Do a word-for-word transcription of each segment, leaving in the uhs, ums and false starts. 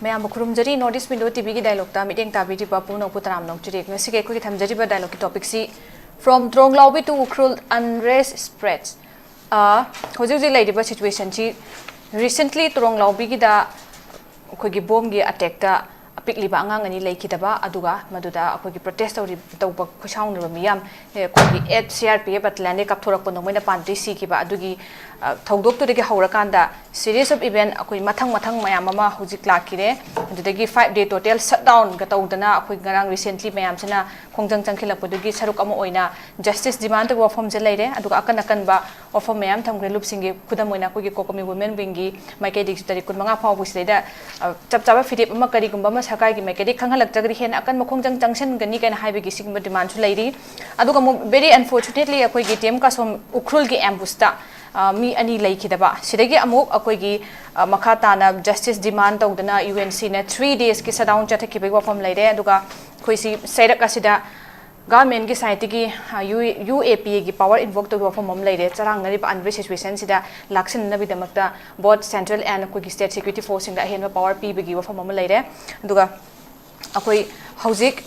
ꯃꯌꯥꯝꯕꯨ ꯈꯨꯔꯨꯝꯖꯔꯤ꯫ North East Window ꯇꯤꯚꯤꯒꯤ ꯗꯥꯏꯂꯣꯛꯇ ꯃꯤꯠꯌꯦꯡ ꯇꯥꯕꯤꯔꯤꯕ ꯄꯨꯝꯅꯃꯛꯄꯨ ꯇꯔꯥꯝꯅ ꯑꯣꯛꯆꯔꯤ꯫ ꯉꯁꯤꯒꯤ ꯑꯩꯈꯣꯏꯒꯤ ꯊꯝꯖꯔꯤꯕ ꯗꯥꯏꯂꯣꯛꯀꯤ ꯇꯣꯄꯤꯛꯁꯤ From Turonglaubi to Ukhrul, Unrest Spreads꯫ ꯑ, ꯍꯧꯖꯤꯛ ꯍꯧꯖꯤꯛ ꯂꯩꯔꯤꯕ ꯁꯤꯆꯨꯋꯦꯁꯟꯁꯤ, ꯔꯤꯁꯦꯟꯠꯂꯤ ꯇꯨꯔꯣꯡꯂꯥꯎꯕꯤꯒꯤꯗ ꯑꯩꯈꯣꯏꯒꯤ ꯕꯣꯝꯒꯤ ꯑꯇꯦꯛꯇ ꯑꯄꯤꯛꯂꯤꯕ ꯑꯉꯥꯡ ꯑꯅꯤ ꯂꯩꯈꯤꯗꯕ, ꯑꯗꯨꯒ ꯃꯗꯨꯗ ꯑꯩꯈꯣꯏꯒꯤ ꯄ꯭ꯔꯣꯇꯦꯁ ꯇꯧꯔꯤ, ꯇꯧꯕ ꯈꯨꯠꯁꯥꯎꯅꯔꯕ ꯃꯤꯌꯥꯝ, ꯑꯦ, ꯑꯩꯈꯣꯏꯒꯤ eight C R P F ꯕꯇꯥꯂꯤꯌꯟꯗꯒꯤ ꯀꯥꯞꯊꯣꯔꯛꯄ ꯅꯣꯡꯃꯩꯅ ꯄꯥꯟꯗꯨꯗꯒꯤ ꯁꯤꯈꯤꯕ, ꯑꯗꯨꯒꯤ, ꯑ, ꯊꯧꯗꯣꯛꯇꯨꯗꯒꯤ ꯍꯧꯔꯀꯥꯟꯗ series of event ꯑꯩꯈꯣꯏ ꯃꯊꯪ ꯃꯊꯪ ꯃꯌꯥꯝ ꯑꯃ ꯍꯧꯖꯤꯛ ꯂꯥꯛꯈꯤꯔꯦ꯫ ꯑꯗꯨꯗꯒꯤ five day total shutdownꯒ ꯇꯧꯗꯅ ꯑꯩꯈꯣꯏ ꯉꯔꯥꯡ ꯔꯤꯁꯦꯟꯠꯂꯤ ꯃꯌꯥꯝꯁꯤꯅ ꯈꯣꯡꯖꯪ ꯆꯪꯈꯠꯂꯛꯄꯗꯨꯒꯤ ꯁꯔꯨꯛ ꯑꯃ ꯑꯣꯏꯅ ꯖꯁꯇꯤꯁ ꯗꯤꯃꯥꯟ ꯇꯧꯕ ꯋꯥꯐꯝꯁꯦ ꯂꯩꯔꯦ꯫ ꯑꯗꯨꯒ ꯑꯀꯟ ꯑꯀꯟꯕ ꯋꯥꯐꯝ ꯃꯌꯥꯝ ꯊꯝꯈ꯭ꯔꯦ꯫ ꯂꯨꯞꯁꯤꯡꯒꯤ ꯈꯨꯗꯝ ꯑꯣꯏꯅ ꯑꯩꯈꯣꯏꯒꯤ ꯀꯣꯀꯣꯃꯤ ꯋꯨꯃꯦꯟ ꯋꯤꯡꯒꯤ ꯃꯥꯏꯀꯩꯗꯒꯤꯁꯨ ꯇꯥꯔꯤꯛ ꯀꯨꯟꯃꯉꯥ ꯐꯥꯎꯕꯁꯤꯗꯩꯗ, ꯑ, ꯆꯞ ꯆꯥꯕ ꯐꯤꯔꯦꯞ ꯑꯃ ꯀꯔꯤꯒꯨꯝꯕ ꯑꯃ ꯁꯔꯀꯥꯔꯒꯤ ꯃꯥꯏꯀꯩꯗꯒꯤ ꯈꯪꯍꯜꯂꯛꯇ꯭ꯔꯒꯗꯤ ꯍꯦꯟꯅ ꯑꯀꯟꯕ ꯈꯣꯡꯖꯪ ꯆꯪꯁꯤꯟꯒꯅꯤ ꯀꯥꯏꯅ ꯍꯥꯏꯕꯒꯤ ꯁꯤꯒꯨꯝꯕ ꯗꯤꯃꯥꯟꯁꯨ ꯂꯩꯔꯤ꯫ ꯑꯗꯨꯒ ꯑꯃꯨꯛ very unfortunately ꯑꯩꯈꯣꯏꯒꯤ ꯇꯤ ꯑꯦꯝ ꯀꯥꯁꯣꯝ ꯎꯈ꯭ꯔꯨꯜꯒꯤ ꯑꯦꯝꯕꯨꯁꯇ, ꯑ, ꯃꯤ ꯑꯅꯤ ꯂꯩꯈꯤꯗꯕ, ꯁꯤꯗꯒꯤ ꯑꯃꯨꯛ ꯑꯩꯈꯣꯏꯒꯤ, ꯑ, ꯃꯈꯥ ꯇꯥꯅ ꯖꯁꯇꯤꯁ ꯗꯤꯃꯥꯟ ꯇꯧꯗꯅ ꯌꯨ ꯑꯦꯟ ꯁꯤꯅ three daysꯀꯤ shutdown ꯆꯠꯊꯈꯤꯕꯒꯤ ꯋꯥꯐꯝ ꯂꯩꯔꯦ꯫ ꯑꯗꯨꯒ ꯑꯩꯈꯣꯏꯁꯤ ꯆꯩꯔꯛ ꯑꯁꯤꯗ ꯒꯚꯔꯟꯃꯦꯟꯠꯀꯤ ꯁꯥꯏꯠꯇꯒꯤ, ꯑ, ꯌꯨ, ꯌꯨ ꯑꯦ ꯄꯤ ꯑꯦꯒꯤ ꯄꯋꯥꯔ ꯏꯟꯚꯣꯛ ꯇꯧꯕꯒꯤ ꯋꯥꯐꯝ ꯑꯃ ꯂꯩꯔꯦ꯫ ꯆꯔꯥꯡꯅꯔꯤꯕ unrest ꯁꯤꯆꯨꯋꯦꯁꯟꯁꯤꯗ ꯂꯥꯛꯁꯤꯟꯅꯅꯕꯒꯤꯗꯃꯛꯇ both central and ꯑꯩꯈꯣꯏꯒꯤ state security forceꯁꯤꯡꯗ ꯑꯍꯦꯟꯕ ꯄꯋꯥꯔ ꯄꯤꯕꯒꯤ ꯋꯥꯐꯝ ꯑꯃ ꯂꯩꯔꯦ꯫ ꯑꯗꯨꯒ ꯑꯩꯈꯣꯏ ꯍꯧꯖꯤꯛ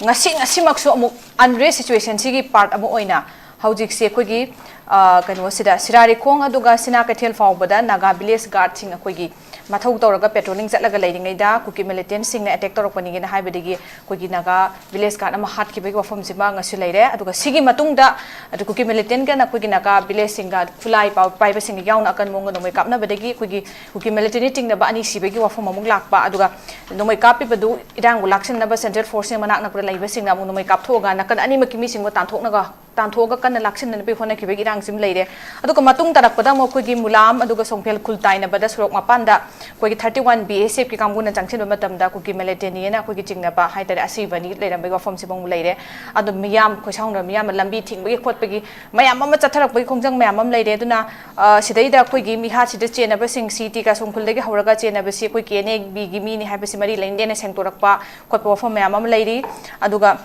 ꯉꯁꯤ, ꯉꯁꯤꯃꯛꯁꯨ ꯑꯃꯨꯛ unrest ꯁꯤꯆꯨꯋꯦꯁꯟꯁꯤꯒꯤ ꯄꯥꯔꯠ ꯑꯃ ꯑꯣꯏꯅ ꯍꯧꯖꯤꯛꯁꯦ ꯑꯩꯈꯣꯏꯒꯤ, ꯑ, ꯀꯩꯅꯣꯁꯤꯗ, ꯁꯤꯔꯥꯔꯤꯈꯣꯡ ꯑꯗꯨꯒ ꯁꯤꯅꯥ ꯀꯩꯊꯦꯜ ꯐꯥꯎꯕꯗ ꯅꯥꯒꯥ ꯚꯤꯂꯦꯖ ꯒꯥꯔꯗꯁꯤꯡ ꯑꯩꯈꯣꯏꯒꯤ ꯃꯊꯧ ꯇꯧꯔꯒ ꯄꯦꯇ꯭ꯔꯣꯂꯤꯡ ꯆꯠꯂꯒ ꯂꯩꯔꯤꯉꯩꯗ ꯀꯨꯀꯤ ꯃꯤꯂꯤꯇꯦꯟꯠꯁꯤꯡꯅ ꯑꯦꯇꯦꯛ ꯇꯧꯔꯛꯄꯅꯤꯅ ꯍꯥꯏꯕꯗꯒꯤ ꯑꯩꯈꯣꯏꯒꯤ ꯅꯥꯒꯥ ꯚꯤꯂꯦꯖ ꯒꯥꯔꯗ ꯑꯃ ꯍꯥꯠꯈꯤꯕꯒꯤ ꯋꯥꯐꯝꯁꯤꯃ ꯉꯁꯤ ꯂꯩꯔꯦ꯫ ꯑꯗꯨꯒ ꯁꯤꯒꯤ ꯃꯇꯨꯡꯗ ꯑꯗꯨ ꯀꯨꯀꯤ ꯃꯤꯂꯤꯇꯦꯟꯠꯀꯅ ꯑꯩꯈꯣꯏꯒꯤ ꯅꯥꯒꯥ ꯚꯤꯂꯦꯖꯁꯤꯡꯒ ꯈꯨꯠꯂꯥꯏ ꯄꯥ-, ꯄꯥꯏꯕꯁꯤꯡꯒ ꯌꯥꯎꯅ ꯑꯀꯟꯕ ꯃꯑꯣꯡꯗ ꯅꯣꯡꯃꯩ ꯀꯥꯞꯅꯕꯗꯒꯤ ꯑꯩꯈꯣꯏꯒꯤ ꯀꯨꯀꯤ ꯃꯤꯂꯤꯇꯦꯟꯠꯅ ꯆꯤꯡꯅꯕ ꯑꯅꯤ ꯁꯤꯕꯒꯤ ꯋꯥꯐꯝ ꯑꯃꯨꯛ ꯂꯥꯛꯄ꯫ ꯑꯗꯨꯒ ꯅꯣꯡꯃꯩ ꯀꯥꯞꯄꯤꯕꯗꯨ ꯏꯔꯥꯡꯕꯨ ꯂꯥꯛꯁꯤꯟꯅꯕ ꯁꯦꯟꯇ꯭ꯔꯦꯜ ꯐꯣꯔꯁꯁꯤꯡ ꯃꯅꯥꯛ ꯅꯛꯄꯗ ꯂꯩꯕꯁꯤꯡꯅ ꯑꯃꯨꯛ ꯅꯣꯡꯃꯩ ꯀꯥꯞꯊꯣꯛꯑꯒ ꯅꯥꯀꯟ ꯑꯅꯤꯃꯛꯀꯤ ꯃꯤꯁꯤꯡꯕꯨ ꯇꯥꯟꯊꯣꯛꯅꯒ ꯇꯥꯟꯊꯣꯛꯑꯒ ꯀꯟꯅ ꯂꯥꯛꯁꯤꯟꯅꯅꯕꯒꯤ ꯍꯣꯠꯅꯈꯤꯕꯒꯤ ꯏꯔꯥꯡꯁꯤ ꯑꯃ ꯂꯩꯔꯦ꯫ ꯑꯗꯨꯒ ꯃꯇꯨꯡ ꯇꯥꯔꯛꯄꯗ ꯑꯃꯨꯛ ꯑꯩꯈꯣꯏꯒꯤ ꯃꯨꯂꯥꯝ ꯑꯗꯨꯒ ꯁꯣꯡꯐꯦꯜ ꯈꯨꯜ ꯇꯥꯏꯅꯕꯗ ꯁꯣꯔꯣꯛ ꯃꯄꯥꯟꯗ ꯑꯩꯈꯣꯏꯒꯤ thirty one B S F ꯀꯤ ꯀꯥꯡꯕꯨꯅ ꯆꯪꯁꯤꯟꯕ ꯃꯇꯝꯗ ꯀꯨꯀꯤ ꯃꯤꯂꯤꯇꯦꯟꯠꯅꯤꯅ ꯑꯩꯈꯣꯏꯒꯤ ꯆꯤꯡꯅꯕ ꯍꯥꯏꯇꯥꯔꯦ, ꯑꯁꯤꯕ ꯑꯅꯤ ꯂꯩꯔꯝꯕꯒꯤ ꯋꯥꯐꯝꯁꯤꯃ ꯑꯃꯨꯛ ꯂꯩꯔꯦ꯫ ꯑꯗꯣ ꯃꯤꯌꯥꯝ ꯈꯣꯏꯁꯥꯎꯅꯕ ꯃꯤꯌꯥꯝ ꯑꯃ ꯂꯝꯕꯤ ꯊꯤꯡꯕꯒꯤ ꯈꯣꯠꯄꯒꯤ ꯃꯌꯥꯝ ꯑꯃ ꯆꯠꯊꯔꯛꯄꯒꯤ ꯈꯣꯡꯖꯪ ꯃꯌꯥꯝ ꯑꯃ ꯂꯩꯔꯦ꯫ ꯑꯗꯨꯅ, ꯑ, ꯁꯤꯗꯩꯗ ꯑꯩꯈꯣꯏꯒꯤ ꯃꯤꯍꯥꯠꯁꯤꯗ ꯆꯦꯟꯅꯕꯁꯤꯡ, ꯁꯤ ꯇꯤ ꯀꯥꯁꯣꯡ ꯈꯨꯜꯗꯒꯤ ꯍꯧꯔꯒ ꯆꯦꯟꯅꯕꯁꯤ ꯑꯩꯈꯣꯏ ꯀꯦ ꯑꯦꯟ ꯑꯦ ꯕꯤꯒꯤ ꯃꯤꯅꯤ ꯍꯥꯏꯕꯁꯤ ꯃꯔꯤ ꯂꯩꯅꯗꯦꯅ ꯁꯦꯡꯗꯣꯔꯛꯄ ꯈꯣꯠꯄ ꯋꯥꯐꯝ ꯃꯌꯥꯝ ꯑꯃ ꯂꯩꯔꯤ꯫ ꯑꯗꯨꯒ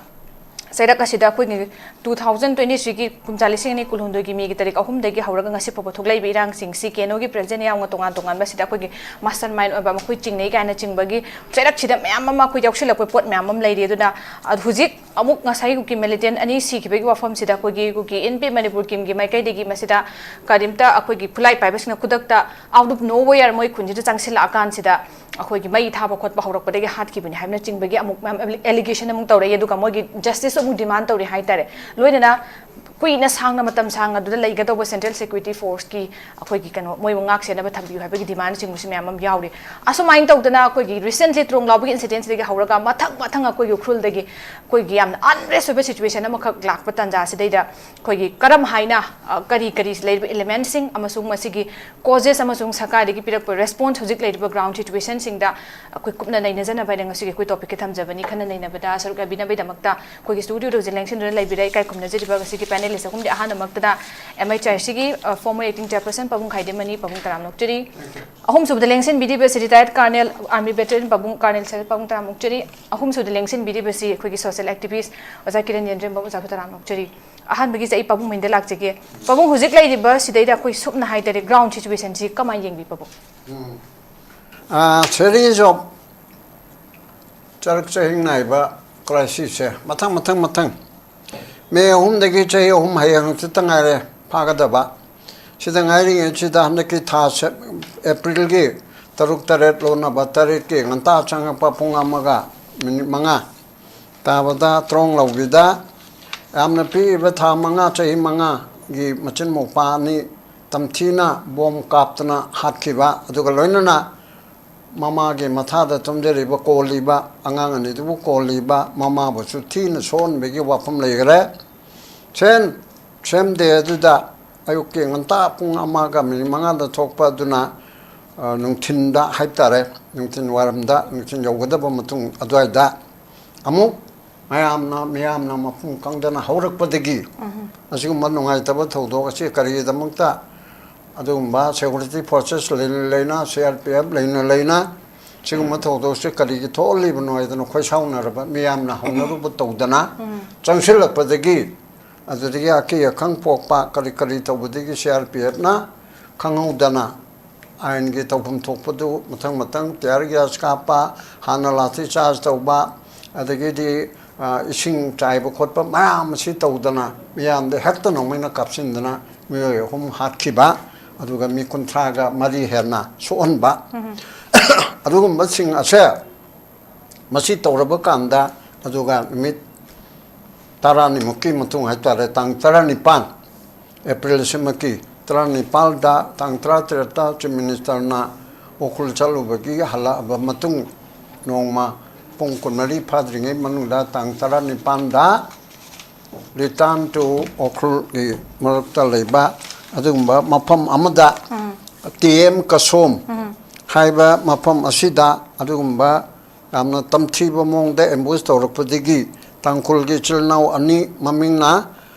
ꯆꯩꯔꯛ ꯑꯁꯤꯗ ꯑꯩꯈꯣꯏꯒꯤ two thousand twenty threeꯒꯤ ꯀꯨꯝꯖꯥ ꯂꯤꯁꯤꯡ ꯑꯅꯤ ꯀꯨꯟꯍꯨꯝꯗꯣꯏꯒꯤ ꯃꯦꯒꯤ ꯇꯥꯔꯤꯛ ꯑꯍꯨꯝꯗꯒꯤ ꯍꯧꯔꯒ ꯉꯁꯤ ꯐꯥꯎꯕ ꯊꯣꯛꯂꯛꯏꯕ ꯏꯔꯥꯡꯁꯤꯡꯁꯤ ꯀꯦꯅꯣꯒꯤ ꯄ꯭ꯔꯖꯦꯟ ꯌꯥꯎꯅ ꯇꯣꯉꯥꯟ ꯇꯣꯉꯥꯟꯕ ꯁꯤꯗ ꯑꯩꯈꯣꯏꯒꯤ ꯃꯥꯁꯇꯔ ꯃꯥꯏꯟ ꯑꯣꯏꯕ ꯃꯈꯣꯏ ꯆꯤꯡꯅꯩ ꯀꯥꯏꯅ ꯆꯤꯡꯕꯒꯤ ꯆꯩꯔꯛꯁꯤꯗ ꯃꯌꯥꯝ ꯑꯃ ꯑꯩꯈꯣꯏ ꯌꯥꯎꯁꯤꯜꯂꯛꯄ ꯄꯣꯠ ꯃꯌꯥꯝ ꯑꯃ ꯂꯩꯔꯤ꯫ ꯑꯗꯨꯅ ꯑ, ꯍꯧꯖꯤꯛ ꯑꯃꯨꯛ ꯉꯁꯥꯏ ꯀꯨꯀꯤ ꯃꯤꯂꯤꯇꯦꯟ ꯑꯅꯤ ꯁꯤꯈꯤꯕꯒꯤ ꯋꯥꯐꯝꯁꯤꯗ ꯑꯩꯈꯣꯏꯒꯤ ꯀꯨꯀꯤ ꯏꯟ ꯄꯤ ꯃꯅꯤꯄꯨꯔ ꯀꯤꯝꯒꯤ ꯃꯥꯏꯀꯩꯗꯒꯤ ꯃꯁꯤꯗ ꯀꯔꯤꯝꯇ ꯑꯩꯈꯣꯏꯒꯤ ꯈꯨꯠꯂꯥꯏ ꯄꯥꯏꯕꯁꯤꯡꯅ ꯈꯨꯗꯛꯇ out of nowhere ꯃꯣꯏ ꯈꯨꯟꯁꯤꯗ ꯆꯪꯁꯤꯜꯂꯛꯑꯀꯥꯟꯁꯤꯗ ꯑꯩꯈꯣꯏꯒꯤ ꯃꯩ ꯊꯥꯕ ꯈꯣꯠꯄ ꯍꯧꯔꯛꯄꯗꯒꯤ ꯍꯥꯠꯈꯤꯕꯅꯤ ꯍꯥꯏꯕꯅ ꯆꯤꯡꯕꯒꯤ ꯑꯃꯨꯛ ꯃꯌꯥꯝ allegation ꯑꯃꯨꯛ ꯇꯧꯔꯛꯏ꯫ ꯑꯗꯨꯒ ꯃꯣꯏꯒꯤ ꯖꯁꯇꯤꯁ ꯑꯃꯨꯛ ꯗꯤꯃꯥꯟ ꯇꯧꯔꯤ ꯍꯥꯏꯇꯥꯔꯦ꯫ ꯂꯣꯏꯅꯅ ꯀꯨꯏꯅ ꯁꯥꯡꯅ ꯃꯇꯝ ꯁꯥꯡꯅ ꯑꯗꯨꯗ ꯂꯩꯒꯗꯧꯕ ꯁꯦꯟꯇ꯭ꯔꯦꯜ ꯁꯦꯀ꯭ꯌꯨꯔꯤꯇꯤ ꯐꯣꯔꯁꯀꯤ ꯑꯩꯈꯣꯏꯒꯤ ꯀꯩꯅꯣ ꯃꯣꯏꯕꯨ ꯉꯥꯛ ꯁꯦꯟꯅꯕ ꯊꯝꯕꯤꯌꯨ ꯍꯥꯏꯕꯒꯤ ꯗꯤꯃꯥꯟꯅꯆꯤꯡꯕꯁꯨ ꯃꯌꯥꯝ ꯑꯃ ꯌꯥꯎꯔꯤ꯫ ꯑꯁꯨꯃꯥꯏꯅ ꯇꯧꯗꯅ ꯑꯩꯈꯣꯏꯒꯤ ꯔꯤꯁꯦꯟꯠꯂꯤ ꯇ꯭ꯔꯣꯡ ꯂꯥꯎꯕꯒꯤ ꯏꯟꯁꯤꯗꯦꯟꯁꯤꯗꯒꯤ ꯍꯧꯔꯒ ꯃꯊꯪ ꯃꯊꯪ ꯑꯩꯈꯣꯏꯒꯤ ꯎꯈ꯭ꯔꯨꯜꯗꯒꯤ ꯑꯩꯈꯣꯏꯒꯤ ꯌꯥꯝꯅ ꯑꯟꯔꯦꯁ ꯑꯣꯏꯕ ꯁꯤꯆꯨꯋꯦꯁꯟ ꯑꯃꯈꯛ ꯂꯥꯛꯄ ꯇꯥꯟꯖꯥꯁꯤꯗꯩꯗ ꯑꯩꯈꯣꯏꯒꯤ ꯀꯔꯝ ꯍꯥꯏꯅ ꯑ, ꯀꯔꯤ ꯀꯔꯤ ꯂꯩꯔꯤꯕ ꯏꯂꯤꯃꯦꯟꯁꯤꯡ ꯑꯃꯁꯨꯡ ꯃꯁꯤꯒꯤ ꯀꯣꯖꯦꯁ ꯑꯃꯁꯨꯡ ꯁꯔꯀꯥꯔꯗꯒꯤ ꯄꯤꯔꯛꯄ ꯔꯦꯁꯄꯣꯟꯁ ꯍꯧꯖꯤꯛ ꯂꯩꯔꯤꯕ ꯒ꯭ꯔꯥꯎꯟ ꯁꯤꯆꯨꯋꯦꯁꯟꯁꯤꯡꯗ ꯑꯩꯈꯣꯏ ꯀꯨꯞꯅ ꯅꯩꯅꯖꯅꯕ ꯍꯥꯏꯅ ꯉꯁꯤꯒꯤ ꯑꯩꯈꯣꯏ ꯇꯣꯄꯤꯛꯀꯤ ꯊꯝꯖꯕꯅꯤ꯫ ꯈꯟꯅ ꯅꯩꯅꯕꯗ ꯁꯔꯨꯛ ꯌꯥꯕꯤꯅꯕꯒꯤꯗꯃꯛꯇ ꯑꯩꯈꯣꯏꯒꯤ ꯁ꯭ꯇꯨꯗꯤꯑꯣꯗ ꯍꯧꯖꯤꯛ ꯂꯦꯡꯁꯤꯟꯗꯨꯅ ꯂꯩꯕꯤꯔꯦ ꯏꯀꯥꯏ ꯈꯨꯝꯅꯖꯔꯤꯕ ꯉꯁꯤꯒꯤ ꯄꯦꯅꯦꯂꯤꯁ ꯑꯍꯨꯝꯗꯤ꯫ ꯑꯍꯥꯟꯕꯃꯛꯇꯗ ꯑꯦꯝ ꯑꯩꯆ ꯑꯥꯔ ꯁꯤꯒꯤ ꯐꯣꯔꯃꯔ ꯑꯦꯛꯇꯤꯡ ꯆꯦꯌꯔꯄꯔꯁꯟ ꯄꯥꯕꯨꯡ ꯈꯥꯏꯗꯦꯝꯃꯅꯤ, ꯄꯥꯕꯨꯡ ꯇꯔꯥꯝ ꯅꯣꯛꯆꯔꯤ꯫ ꯑꯍꯨꯝꯁꯨꯕꯗ ꯂꯦꯡꯁꯤꯟꯕꯤꯔꯤꯕꯁꯤ ꯔꯤꯇꯥꯌꯔꯠ ꯀꯥꯔꯅꯦꯜ ꯑꯥꯔꯃꯤ ꯚꯦꯇꯔꯟ ꯄꯥꯕꯨꯡ ꯀꯥꯔꯅꯦꯜ ꯁꯔ ꯄꯥꯕꯨꯡ ꯇꯔꯥꯝ ꯅꯣꯛꯆꯔꯤ꯫ ꯑꯍꯨꯝꯁꯨꯕꯗ ꯂꯦꯡꯁꯤꯟꯕꯤꯔꯤꯕꯁꯤ ꯑꯩꯈꯣꯏꯒꯤ ꯁꯣꯁꯤꯌꯦꯜ ꯑꯦꯛꯇꯤꯚꯤꯁ ꯑꯣꯖꯥ ꯀꯤꯔꯟ ꯌꯦꯟꯗ꯭ꯔꯦꯝꯕꯝ, ꯑꯣꯖꯥꯁꯨ ꯇꯔꯥꯝ ꯅꯣꯛꯆꯔꯤ꯫ ꯑꯍꯥꯟꯕꯒꯤꯁꯦ ꯑꯩ ꯄꯥꯕꯨꯡ ꯃꯅꯤꯡꯗ ꯂꯥꯛꯆꯒꯦ꯫ ꯄꯥꯕꯨꯡ, ꯍꯧꯖꯤꯛ ꯂꯩꯔꯤꯕ ꯁꯤꯗꯩꯗ ꯑꯩꯈꯣꯏ ꯁꯨꯞꯅ ꯍꯥꯏꯇꯥꯔꯦ ꯒ꯭ꯔꯥꯎꯟ ꯁꯤꯆꯨꯋꯦꯁꯟꯁꯤ ꯀꯃꯥꯏꯅ ꯌꯦꯡꯕꯤ ꯄꯥꯕꯨꯡ? ꯁꯦꯔꯤꯁ ꯑꯣꯐ ꯆꯔꯛ ꯆꯍꯤꯡ ꯅꯥꯏꯕ ꯀ꯭ꯔꯥꯏꯁꯤꯁꯁꯦ ꯃꯊꯪ ꯃꯊꯪ ꯃꯊꯪ ꯃꯦ ꯑꯍꯨꯝꯗꯒꯤ ꯆꯍꯤ ꯑꯍꯨꯝ ꯍꯌꯦꯡ ꯍꯪꯆꯤꯠꯇ ꯉꯥꯏꯔꯦ ꯐꯥꯒꯗꯕ꯫ ꯁꯤꯗ ꯉꯥꯏꯔꯤꯉꯩꯁꯤꯗ ꯍꯟꯗꯛꯀꯤ ꯊꯥ ꯁꯦꯞ- ꯑꯦꯄ꯭ꯔꯤꯜꯒꯤ ꯇꯔꯨꯛ ꯇꯔꯦꯠ ꯂꯣꯟꯅꯕ ꯇꯔꯦꯠꯀꯤ ꯉꯟꯇꯥ ꯆꯪꯉꯛꯄ ꯄꯨꯡ ꯑꯃꯒ ꯃꯤꯅꯤꯠ ꯃꯉꯥ ꯇꯥꯕꯗ ꯇ꯭ꯔꯣꯡ ꯂꯥꯎꯕꯤꯗ ꯌꯥꯝꯅ ꯄꯤꯛꯏꯕ ꯊꯥ ꯃꯉꯥ ꯆꯍꯤ ꯃꯉꯥꯒꯤ ꯃꯆꯤꯟ ꯃꯧꯄꯥ ꯑꯅꯤ ꯇꯝꯊꯤꯅ ꯕꯣꯝ ꯀꯥꯞꯇꯅ ꯍꯥꯠꯈꯤꯕ ꯑꯗꯨꯒ ꯂꯣꯏꯅꯅ ꯃꯃꯥꯒꯤ ꯃꯊꯥꯗ ꯇꯨꯝꯖꯔꯤꯕ ꯀꯣꯜꯂꯤꯕ ꯑꯉꯥꯡ ꯑꯅꯤꯗꯨꯕꯨ ꯀꯣꯜꯂꯤꯕ ꯃꯃꯥꯕꯨꯁꯨ ꯊꯤꯅ ꯁꯣꯛꯍꯟꯕꯒꯤ ꯋꯥꯐꯝ ꯂꯩꯈꯔꯦ꯫ ꯁꯦꯝ ꯁꯦꯝ ꯗꯦ ꯑꯗꯨꯗ ꯑꯌꯨꯛꯀꯤ ꯉꯟꯇꯥ ꯄꯨꯡ ꯑꯃꯒ ꯃꯤꯅꯤꯠ ꯃꯉꯥꯗ ꯊꯣꯛꯄ ꯑꯗꯨꯅ ꯅꯨꯡꯊꯤꯟꯗ ꯍꯥꯏꯕ ꯇꯥꯔꯦ, ꯅꯨꯡꯊꯤꯟ ꯋꯥꯏꯔꯝꯗ ꯅꯨꯡꯊꯤꯟ ꯌꯧꯒꯗꯕ ꯃꯇꯨꯡ ꯑꯗꯨꯋꯥꯏꯗ ꯑꯃꯨꯛ ꯃꯌꯥꯝꯅ ꯃꯤꯌꯥꯝꯅ ꯃꯄꯨꯝ ꯀꯪꯗꯅ ꯍꯧꯔꯛꯄꯗꯒꯤ ꯑꯁꯤꯒꯨꯝꯕ ꯅꯨꯡꯉꯥꯏꯇꯕ ꯊꯧꯗꯣꯛ ꯑꯁꯤ ꯀꯔꯤꯒꯤꯗꯃꯛꯇ ꯑꯗꯨꯒꯨꯝꯕ ꯁꯦꯀ꯭ꯌꯨꯔꯤꯇꯤ ꯐꯣꯔꯁꯦꯁ ꯂꯩꯅ ꯂꯩꯅ ꯁꯤ ꯑꯥꯔ ꯄꯤ ꯑꯦꯐ ꯂꯩꯅ ꯂꯩꯅ ꯁꯤꯒꯨꯝꯕ ꯊꯧꯗꯣꯛꯁꯦ ꯀꯔꯤꯒꯤ ꯊꯣꯛꯍꯜꯂꯤꯕꯅꯣ ꯍꯥꯏꯗꯅ ꯈꯣꯏ ꯁꯥꯎꯅꯔꯕ ꯃꯤꯌꯥꯝꯅ ꯍꯧꯅꯔꯨꯕ ꯇꯧꯗꯅ ꯆꯪꯁꯤꯜꯂꯛꯄꯗꯒꯤ, ꯑꯗꯨꯗꯒꯤ ꯑꯀꯤ ꯑꯈꯪ ꯄꯣꯛꯄ ꯀꯔꯤ ꯀꯔꯤ ꯇꯧꯕꯗꯒꯤ ꯁꯤ ꯑꯥꯔ ꯄꯤ ꯑꯦꯐꯅ ꯈꯪꯍꯧꯗꯅ ꯑꯥꯏꯟꯒꯤ ꯇꯧꯐꯝ ꯊꯣꯛꯄꯗꯨ ꯃꯊꯪ ꯃꯊꯪ tear gas ꯀꯥꯞꯄ, ꯍꯥꯟꯅ ꯂꯥꯊꯤ ꯆꯥꯔꯖ ꯇꯧꯕ, ꯑꯗꯒꯤꯗꯤ, ꯑ, ꯏꯁꯤꯡ ꯆꯥꯏꯕ ꯈꯣꯠꯄ ꯃꯌꯥꯝ ꯑꯁꯤ ꯇꯧꯗꯅ ꯃꯤꯌꯥꯝꯗ ꯍꯦꯛꯇ ꯅꯣꯡꯃꯩꯅ ꯀꯥꯞꯁꯤꯟꯗꯅ ꯃꯤꯑꯣꯏ ꯑꯍꯨꯝ ꯍꯥꯠꯈꯤꯕ, ꯑꯗꯨꯒ ꯃꯤ ꯀꯨꯟꯊ꯭ꯔꯥꯒ ꯃꯔꯤ ꯍꯦꯟꯅ ꯁꯣꯛꯍꯟꯕ, ꯑꯗꯨꯒꯨꯝꯕꯁꯤꯡ ꯑꯁꯦ ꯃꯁꯤ ꯇꯧꯔꯕ ꯀꯥꯟꯗ, ꯑꯗꯨꯒ ꯅꯨꯃꯤꯠ ꯇꯔꯥꯅꯤꯃꯨꯛꯀꯤ ꯃꯇꯨꯡ ꯍꯥꯏꯇꯥꯔꯦ, ꯇꯥꯡ ꯇꯔꯥꯅꯤꯄꯥꯟ ꯑꯦꯄ꯭ꯔꯤꯜ ꯑꯁꯤꯃꯛꯀꯤ ꯇꯔꯥꯅꯤꯄꯥꯜꯗ, ꯇꯥꯡ ꯇꯔꯥꯇꯔꯦꯠꯇ Chief Ministerꯅ ꯎꯈ꯭ꯔꯨꯜ ꯆꯠꯂꯨꯕꯒꯤ ꯍꯜꯂꯛꯑꯕ ꯃꯇꯨꯡ, ꯅꯣꯡꯃ ꯄꯨꯡ ꯀꯨꯟꯃꯔꯤ ꯐꯥꯗ꯭ꯔꯤꯉꯩ ꯃꯅꯨꯡꯗ, ꯇꯥꯡ ꯇꯔꯥꯅꯤꯄꯥꯟꯗ return to ꯎꯈ꯭ꯔꯨꯜꯒꯤ ꯃꯔꯛꯇ ꯂꯩꯕ ꯑꯗꯨꯒꯨꯝꯕ ꯃꯐꯝ ꯑꯃꯗ, ꯇꯤ ꯑꯦꯝ ꯀꯁꯣꯝ ꯍꯥꯏꯕ ꯃꯐꯝ ꯑꯁꯤꯗ ꯑꯗꯨꯒꯨꯝꯕ ꯌꯥꯝꯅ ꯇꯝꯊꯤꯕ ꯃꯑꯣꯡꯗ ambush ꯇꯧꯔꯛꯄꯗꯒꯤ ꯇꯥꯡꯈꯨꯜꯒꯤ ꯏꯆꯤꯜ ꯏꯅꯥꯎ ꯑꯅꯤ, ꯃꯃꯤꯡꯅ